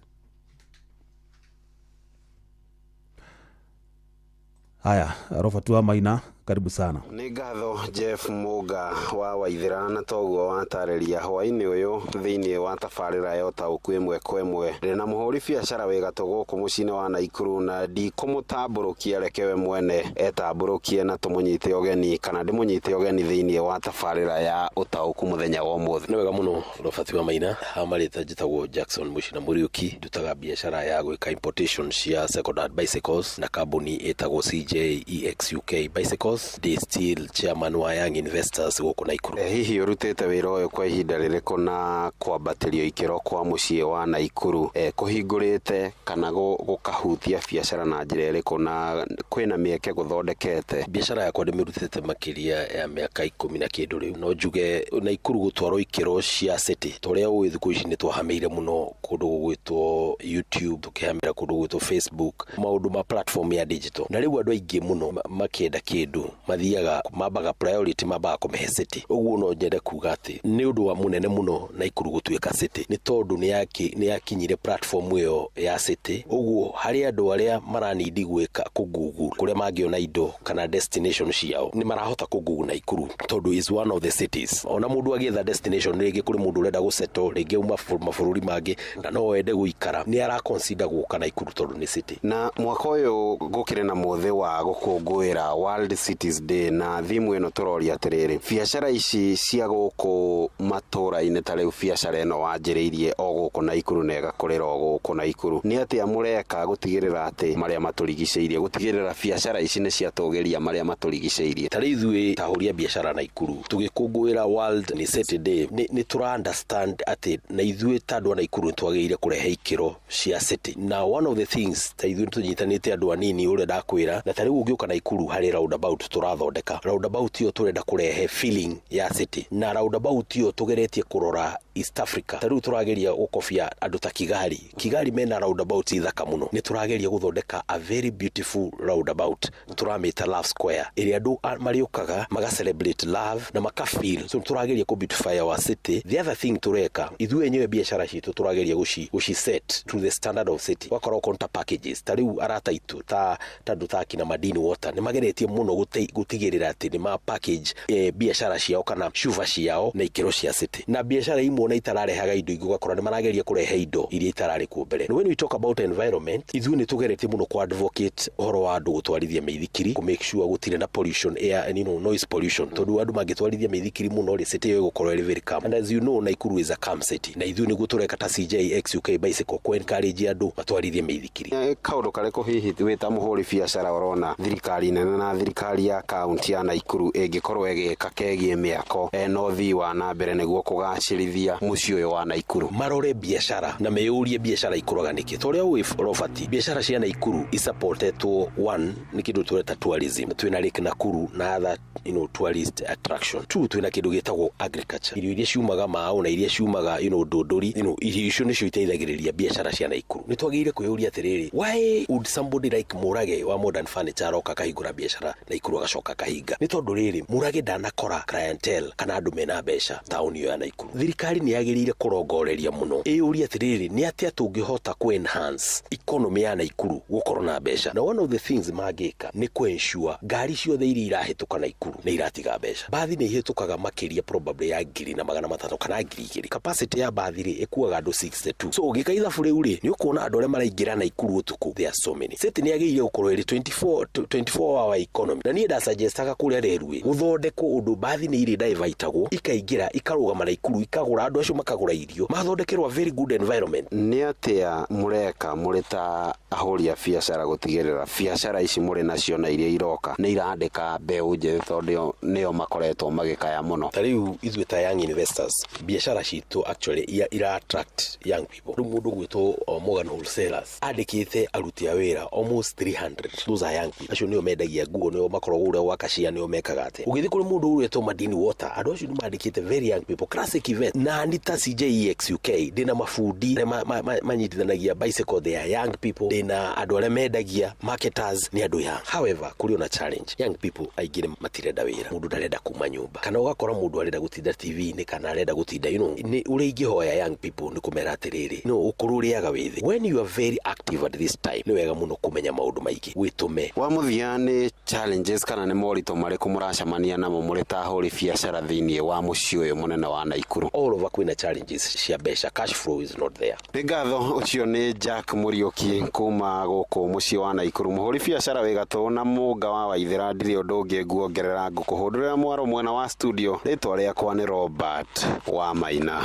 Haya, Robert Wamaina, karibu sana. Nĩ ngatho Jeff Mũnga wa Waithĩra, na toguo watarĩria hwaĩ-inĩ ũyũ thĩinĩ wa tabarĩra ya ũtaũku ĩmwe kwa ĩmwe. Ndĩ na mũhũri biacara wĩ gatũ gũkũ mũciĩ-inĩ wa Naikuru, na ndikũmũtambũrũkia, reke we mwene etambũrũkie na tũmũnyite ũgeni kana ndĩmũnyite ũgeni thĩinĩ wa tabarĩra ya ũtaũku mũthenya wa ũmũthĩ. Nĩ wega mũno Robert Wamaina. Ha marĩtwa njĩtagwo Jackson Mũcina Mũriũki, ndutaga biacara ya gwĩka importation cia second hand bicycles na kambuni ĩtagwo CJEXUK Bicycles. Ndĩ still chairman wa Young Investors gũkũ Naikuru. Hihi ũrutĩte wĩra ũyũ kwa ihinda rĩrĩkũ, na kwambatĩrio ikĩro kwa mũciĩ wa Naikuru kũhingũrĩte kana gũkahutia biacara na njĩra ĩrĩkũ, na kwĩna mĩeke gũthondekete? Biacara yakwa ndĩmĩrutĩte makĩria ya mĩaka 10 na kĩndũ rĩu. No njuge Naikuru gũtwarwo ikĩro cia city, ta ũrĩa ũĩ thikũ ici nĩ twahamĩire mũno kũndũ gũgwĩtwo YouTube, tũkĩhamĩra kũndũ gũgwĩtwo Facebook, maũndũ ma platform ya digital, na rĩu andũ aingĩ mũno makĩenda kĩndũ mathiaga mambaga priority, mambaga kũmĩhe city. Ũguo no nyende kuga atĩ nĩ ũndũ wa mũnene mũno Naikuru gũtuĩka city, nĩ tondũ nĩ yakinyire platform ĩyo ya city. Ũguo harĩ andũ arĩa maranidi gwĩka kũ Google kũrĩa mangĩona indo kana destination ciao, nĩ marahota kũ Google Naikuru tondũ is one of the cities. Ona mũndũ agĩetha destination, rĩngĩ kũrĩ mũndũ ũrenda gũsettle rĩngĩ uma mabũrũri mangĩ na no ende gũikara, nĩ ara consider gũka Naikuru tondũ nĩ city. Na mwaka ũyũ gũkĩrĩ na mũthĩ wa gũkũngũĩra World Cities Day, na thimu ĩno tũroria atĩrĩrĩ, biacara ici cia gũkũ matũra-inĩ, ta rĩu biacara ĩno wanjĩrĩirie o gũkũ Naikuru na ĩgakũrĩra o gũkũ Naikuru, nĩ atĩa mũreka gũtigĩrĩra atĩ marĩa matũrigicĩirie, gũtigĩrĩra biacara ici nĩ ciatũgĩria marĩa matũrigicĩirie? Ta rĩu ithuĩ tahũri a biacara Naikuru tũgĩkũngũĩra World City Day, nĩ tũra understand atĩ na ithuĩ ta andũ a Naikuru nĩ twagĩrĩire kũrehe ikĩro cia city. Na one of the things, ta ithuĩ tũnyitanĩte andũ anini ũrĩa ndakwĩra, na ta rĩu ũngĩũka Naikuru harĩ roundabout tũrathondeka. Roundabout ĩyo tũrenda kũrehe feeling ya city, na roundabout ĩyo tũgeretie kũrora East Africa. Ta rĩu tũrageria gũkobia andũ ta Kigali. Kigali mena roundabout thaka mũno. Nĩ tũrageria gũthondeka a very beautiful roundabout, tũramĩta Love Square, ĩrĩa andũ marĩũkaga maga celebrate love na maka feel. So tũrageria kũ beautify our city. The other thing tũreka, ithuĩ enyewe biacara citũ tũrageria gũci set to the standard of city. Wakorwo konta packages, ta rĩu arata itũ ta andũ ta akina Madini Water nĩ mageretie mũno gũtigĩrĩra atĩ nĩ ma package biacara ciao kana cuba ciao na ikĩro cia city. Na biacara imwe na itararehaga indo ingĩ, ũgakora nĩ marageria kũrehe indo iria itararĩ kuo mbere. When we talk about environment, ithuĩ nĩ tũgeretie mũno kũ advocate ũhoro wa andũ gũtwarithia mĩithikiri, kũ make sure gũtirĩ na pollution, air, noise pollution, tondũ andũ mangĩtwarithia mĩithikiri mũno rĩ, city ĩyo ĩgũkorwo ĩrĩ very calm. And as you know, Nakuru is a calm city, na ithuĩ nĩguo tũreka ta CJ XUK Bicycle kũ encourage andũ matwarithie mĩithikiri. Kaũndũ karĩkũ hihi wĩ ta mũhũri biacara ũrona thirikari nene na thirikari ya kaunti ya Nakuru ĩngĩkorwo ĩgĩka kegiĩ mĩako na ũthii wa na mbere nĩguo kũgacĩrithia mũciĩ ũyũ wa Nakuru? Marore biacara na meyũrie biacara ikũraga nĩkĩ. Ta ũrĩa ũĩ, Robert, biacara cia Nakuru isupportetwo one nĩ kĩndũ tũreta tourism. Twĩna Lake Nakuru na other tourist attraction. Two, twĩna kĩndũ gĩtagwo agriculture, irio iria ciumaga mao na iria ciumaga ndũndũri, irio icio nĩcio iteithagĩrĩria biacara cia Nakuru. Nĩ twagĩrĩire kwĩyũria atĩrĩrĩ, why would somebody like Murage wa Modern Furniture aroka akahingũra biacara Nakuru agacoka akahinga? Nĩ tondũ rĩrĩ, Murage ndanakora clientele kana andũ mena mbeca taũni ĩyo ya Nakuru. Thirikari nĩ yagĩrĩire kũrongoreria mũno ĩyũrie atĩrĩrĩ, nĩ atĩa tũngĩhota kũ enhance economy ya Nakuru gũkorwo na mbeca? Na one of the things mangĩka nĩ kũ ensure ngari ciothe iria irahĩtũka Nakuru nĩ iratiga mbeca. Bathi nĩ ihĩtũkaga makĩria probably ya 1500 kana 2000. Capacity ya bathi rĩ, ĩkuaga andũ 62. So ũgĩka ithabu rĩu rĩ, nĩ ũkuona andũ arĩa maraingĩra Nakuru ũtukũ, there are so many. City nĩ yagĩrĩire gũkorwo ĩrĩ 24 hour economy, na niĩ ndasuggestaga kũrĩa rerui gũthondekwo ũndũ bathi nĩ irĩ divertagwo, ikaingĩra, ikarũgama Nakuru, ikagũra, andũ acio makagũra irio, mathondekerwo a very good environment. Nĩ atĩa mũreka mũrĩ ta ahũri a biacara gũtigĩrĩra biacara ici mũrĩ nacio na iria iroka nĩ irandĩka mbeũ njĩthĩ, tondũ nĩo makoretwo magĩkaya mũno? Ta rĩu ithuĩ ta young investors, biacara citũ actually ira attract young people. Rĩu mũndũ gwĩtwo Morgan Wholesalers andĩkĩte aruti a wĩra almost 300. Those are young people. Acio nĩo mendagia nguo, nĩo makoragwo ũrĩa gwaka, nĩo mekaga atĩa. Ũgĩthiĩ kũrĩ mũndũ ũretwo Madini Water, andũ acio nĩ mandĩkĩte very young people. Classic Event na ni ta CJEX UK, ndĩna mabundi arĩa manyitithanagia bicycle, they are young people. Ndĩna andũ arĩa mendagia, marketers, nĩ andũ young. However, kũrĩ ona challenge, young people aingĩ nĩ matirenda wĩra. Mũndũ ndarenda kuma nyũmba, kana ũgakora mũndũ arenda gũtinda TV-inĩ kana arenda gũtinda nĩ ũrĩa ingĩhoya young people nĩ kũmera atĩrĩrĩ, no ũkũrũ ũrĩaga wĩthĩ. When you are very active at this time, nĩ wega mũno kũmenya maũndũ maingĩ wĩtũme. Wa mũthia, nĩ challenges kana nĩ moritũ marĩkũ mũracemania namo mũrĩ ta ahũri biacara thĩinĩ wa mũciĩ ũyũ mũnene wa Nakuru? All over kwĩna challenges cia mbeca. Cash flow is not there. Nĩ ngatho. Ũcio nĩ Jack Mũriũki kuma gũkũ mũciĩ wa Nakuru, mũhũri biacara wĩ gatũ na mũnga wa Waithĩra. Ndirĩ ũndũ ũngĩ nguongerera, ngũkũhũndũrĩra mwaro mwena wa studio. Rĩtwa rĩakwa nĩ Robert wa Maina.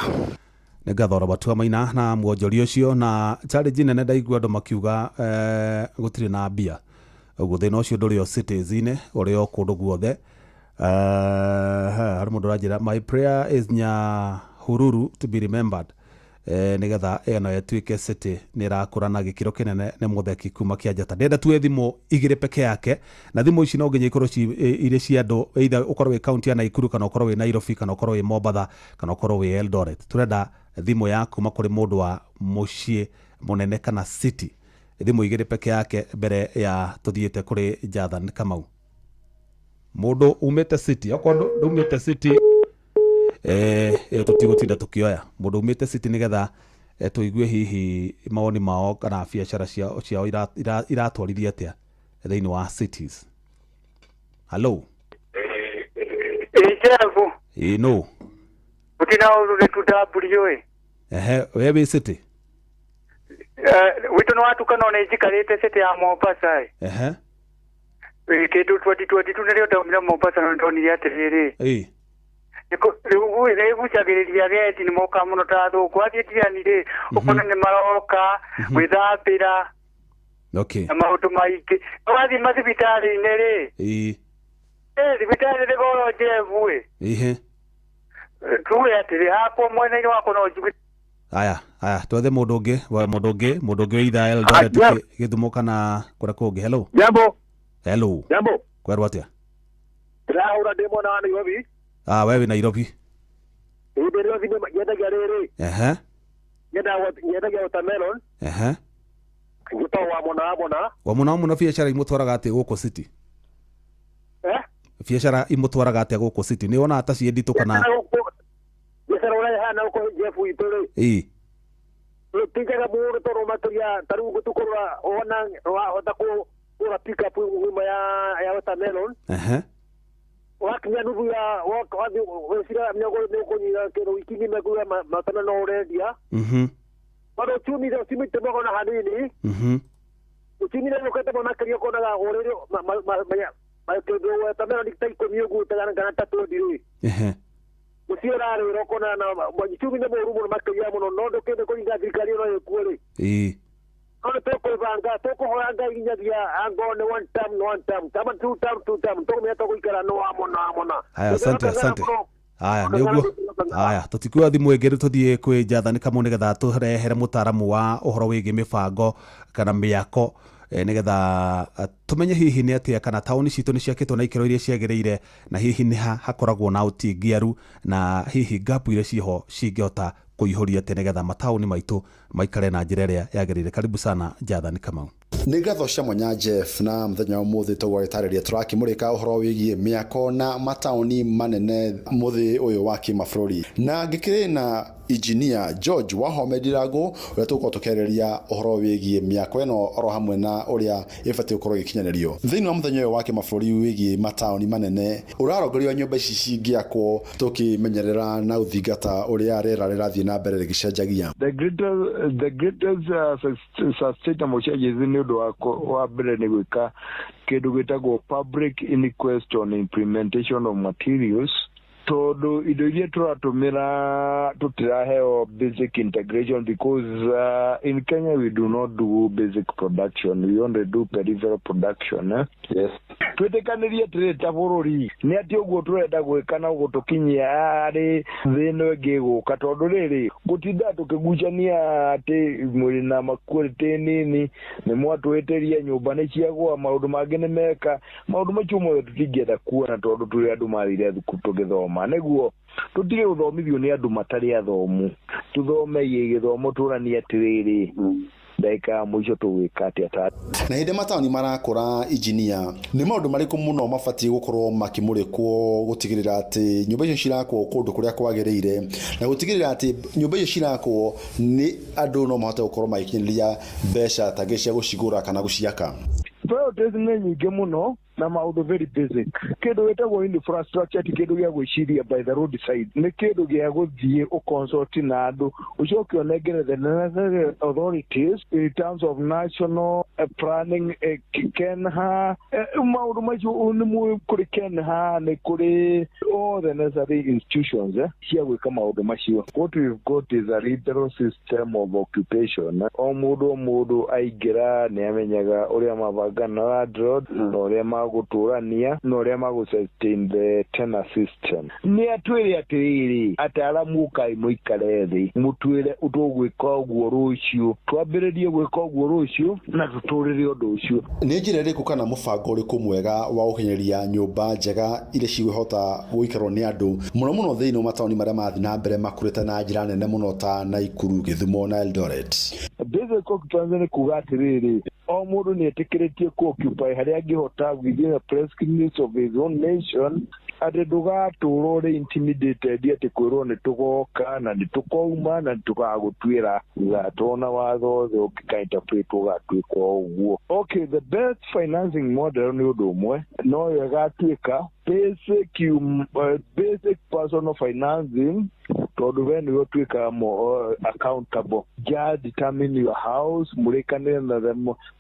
Nĩ ngatho, Robert wa Maina, na mwonjoria ũcio. Na challenge nene ndaigua andũ makiuga gũtirĩ na mbia. Ũguo thĩna ũcio ndũrĩ o cities-inĩ, ũrĩ o kũndũ guothe. Harĩ mũndũ ũranjĩra, "My prayer is Nyahururu to be remembered nĩgetha ĩno ĩtuĩke city nĩ ĩrakũra na gĩkĩro kĩnene." Nĩ mũtheki kuma Kĩanjata. Ndĩrenda tuoe thimũ igĩrĩ peke yake, na thimũ ici no nginya ikorwo irĩ cia andũ, either ũkorwo wĩ kaunti ya Nakuru, kana ũkorwo wĩ Nairobi, kana ũkorwo wĩ Mombatha, kana ũkorwo wĩ Eldoret. Tũrenda thimũ ya kuma kũrĩ mũndũ wa mũciĩ mũnene kana city. Thimũ igĩrĩ peke yake mbere ya tũthiĩte kũrĩ Jathan Kamau. Mũndũ umĩte city, okorwo ndumĩte city, ĩyo tũtigũtinda tũkĩoya. Mũndũ umĩte city, nĩgetha tũigue hihi mawoni mao kana biacara ciao iratwarithia atĩa thĩinĩ wa cities. Hello? Ijevu. Ĩ no. Utina ũrure tu W ĩ. Ehe, we wĩ city? Witũ nĩ watukana, nĩ njikarĩte city ya Mombasa ĩ. Kĩndũ 2022 nĩrĩo ndaumire Mombasa, na ndonire atĩrĩrĩ, rĩu nĩgucagĩrĩria agendi, nĩ mokaga mũno ta athũngũ. Wathiĩ Diani rĩ, ũkona nĩ maroka gwĩthambĩra na maũndũ maingĩ. Wathiĩ mathibitarĩ-inĩ rĩ, thibitarĩ nĩ goro, Jebu ĩ. Tuge atĩrĩ, hakwa mwena-inĩ wakwa no njuge. Aya, aya, twethe mũndũ ũngĩ, mũndũ ũngĩ, mũndũ ũngĩ either Eldoret, Gĩthumo kana kũrĩa kũngĩ. Hello. Jambo. Hello. Jambo. Kwerwo atĩa? Ndĩrahũra ndĩ mwena wa Nairobi. Ah, we wĩ Nairobi. Ĩĩ, Nairobi nyendagia rĩrĩ. Nyendagia watermelon. Njĩtagwo wa Mona wa Mona. Wa Mona wa Mona, biacara imũtwaraga atĩa gũkũ city? Eh? Biacara imũtwaraga atĩa gũkũ city? Nĩ wonaga ta ciĩ nditũ kana? Biacara ũrĩa ĩhana gũkũ Jeff witũ rĩ. Ti njega mũno tondũ makĩria ta rĩu tũkũrora wona wahota kũgũra pick up ng'ima ya watermelon. Wakinya nuthu ya wathiĩ weciria nĩũkũnyita kĩndũ wiki ng'ima ĩkuga watermelon no ũrendia. Tondũ uchumi uchumi tũmagona hanini. Uchumi nĩ ũkĩte mũno makĩria ũkonaga ũrĩrĩ kĩndũ watermelon ta 10 ũguo kana ta 20 rĩ. Mũciĩ ũrarĩra ũkona na uchumi nĩ mũũru mũno makĩria mũno no ndũkĩndĩ kũringa thirikari ĩno ĩkuo rĩ. No nĩ tũkwĩbanga tũkũhoya Ngai nginyagia angorwo nĩ one term nĩ one term kama two term two term tũkũmenya tũgũikara nĩ wa mũno wa mũno. Haya, asante, asante. Haya, nĩ ũguo. Haya, tũtikuoya thimũ ĩngĩ rĩu tũthiĩ kwĩ Jathani Kamau nĩgetha tũrehere mũtaaramu wa ũhoro wĩgiĩ mĩbango kana mĩako, nĩgetha tũmenye hihi nĩ atĩa kana taũni citũ nĩ ciakĩtwo na ikĩro iria ciagĩrĩire na hihi nĩ ha hakoragwo na ũtingiaru na hihi gap iria ciĩho cingĩhota kũihũria atĩa nĩgetha mataũni maitũ maikare na njĩra ĩrĩa yagĩrĩire. Karibu sana Jathani Kamau. Nĩ ngatho cia mwanya Jeff, na mũthenya wa ũmũthĩ tũgũgĩtarĩria tũrakĩmũrĩka ũhoro wĩgiĩ mĩako na mataũni manene mũthĩ ũyũ wa kĩmabũrũri, na ngĩkĩrĩ na engineer George Wahome Ndirango ũrĩa tũgũkorwo tũkĩarĩrĩria ũhoro wĩgiĩ mĩako ĩno oro hamwe na ũrĩa ĩbatiĩ gũkorwo ĩgĩkinyanĩrio thĩinĩ wa mũthenya ũyũ wa kĩmabũrũri wĩgiĩ mataũni manene ũrarongorio nyũmba ici cingĩakwo tũkĩmenyerera na gũthingata ũrĩa rĩera rĩrathiĩ na mbere rĩgĩcenjagia. The greatest sustainable changes nĩ ũndũ wa mbere nĩ gwĩka kĩndũ gĩtagwo public inquest on implementation of materials, tondũ indo iria tũratũmĩra tũtiraheo basic integration, because in Kenya we do not do basic production, we only do peripheral production, eh? Yes. Twĩtĩkanĩrie atĩrĩ ta bũrũri nĩ atĩ ũguo tũrenda gwĩka na gũtũkinyia harĩ thĩna ĩngĩ ĩgũka, tondũ rĩrĩ gũtinda tũkĩgucania atĩ mwĩrĩ na maquality nini nĩ mwatũhĩtĩria nyũmba nĩ ciagũa, maũndũ mangĩ nĩ meka maũndũ macio mothe tũtingĩenda kuona, tondũ tũrĩ andũ mathire thukuru tũgĩthoma nĩguo tũtige gũthomithio nĩ andũ matarĩ athomu, tũthome gĩthomo tũranie atĩrĩrĩ ndagĩka ya mũico tũgwĩka atĩa ta Na hĩndĩ mataũni marakũra, engineer, nĩ maũndũ marĩkũ mũno mabatiĩ gũkorwo makĩmũrĩkwo gũtigĩrĩra atĩ nyũmba icio cirakwo kũndũ kũrĩa kwagĩrĩire na gũtigĩrĩra atĩ nyũmba icio cirakwo nĩ andũ no mahote gũkorwo magĩkinyanĩria mbeca tangĩ cia gũcigũra kana gũciaka? Priorities nĩ nyingĩ mũno na maũndũ very basic. Kĩndũ gĩtagwo infrastructure ti kĩndũ gĩa gwĩciria by the road side, nĩ kĩndũ gĩa gũthiĩ ũconsult na andũ, ũcoke ũnengere the necessary authorities in terms of national planning, KENHA, maũndũ macio nĩ mũĩ kũrĩ KENHA, nĩ kũrĩ all the necessary institutions cia gwĩka maũndũ macio. What we've got is a liberal system of occupation. O mũndũ o mũndũ aingĩra nĩ amenyaga ũrĩa mabanga na landlord na ũrĩa magũtũrania na ũrĩa magũ sustain the tenant system. Nĩ atwĩre atĩrĩrĩ, ataaramu ũkai mũikare thĩ mũtwĩre tũgwĩka ũguo rũciũ, twambĩrĩrie gwĩka ũguo rũciũ na tũtũrĩre ũndũ ũcio. Nĩ njĩra ĩrĩkũ kana mũbango ũrĩkũ mwega wa gũkinyanĩria nyũmba njega iria cigũhota gũikarwo nĩ andũ mũno mũno thĩinĩ wa mataũni marĩa marathiĩ na mbere makũrĩte na njĩra nene mũno ta Naikuru, Gĩthumo na Eldoret? Basic occupancy nĩ kuga atĩrĩrĩ, o mũndũ nĩ etĩkĩrĩtie ku occupy harĩa angĩhota within the prescriptions of his own nation, atĩ ndũgatũrwo ũrĩ intimidated atĩ kwĩrwo nĩ tũgoka na nĩ tũkauma na nĩ tũgagũtuĩra tona watho othe ũngĩka interpret ũgatuĩka o ũguo. Okay, the best financing model nĩ ũndũ ũmwe no yo ĩgatuĩka basic personal financing, tondũ we nĩwe ũtuĩkaga accountable. Just determine your house, mũrĩkanĩre na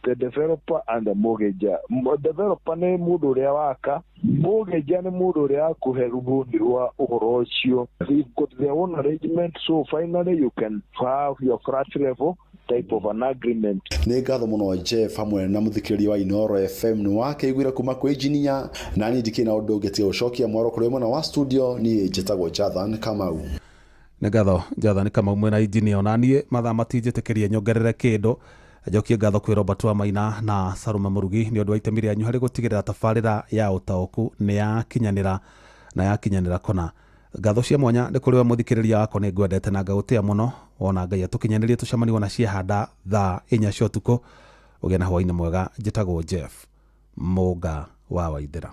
the developer and the mortgager. Developer nĩ mũndũ ũrĩa waka, mortgager nĩ mũndũ ũrĩa wakũhe rũni rwa ũhoro ũcio. They've got their own arrangement, so finally you can have your flat level type of an agreement. Nĩ ngatho mũno Jeff hamwe na mũthikĩrĩria wa Inoro FM nĩ wakĩiguire kuma kwĩ engineer, na niĩ ndikĩrĩ na ũndũ ũngĩ tiga gũcokia mwaro kũrĩ mwena wa studio. Niĩ njĩtagwo Jathan Kamau. Nĩ ngatho Jothani Kamau mwena injinia onaniĩ mathaa matinjĩtĩkĩrie nyongerere kĩndũ. Njokie ngatho kwĩ Robert Wamaina na Salome Mũrugi nĩ ũndũ wa itemi rĩanyu harĩ gũtigĩrĩra tabarĩra ya ũtaũku nĩ yakinyanĩra na yakinyanĩra kona. Ngatho cia mwanya nĩ kũrĩ we mũthikĩrĩria wakwa, nĩ ngwendete na ngagũtĩa mũno. Wona Ngai atũkinyanĩrie tũcemanie na ciahanda thaa 4 cia ũtukũ. Ũgĩe na hwaĩ-inĩ mwega. Njĩtagwo Jeff Mũnga wa Waithĩra.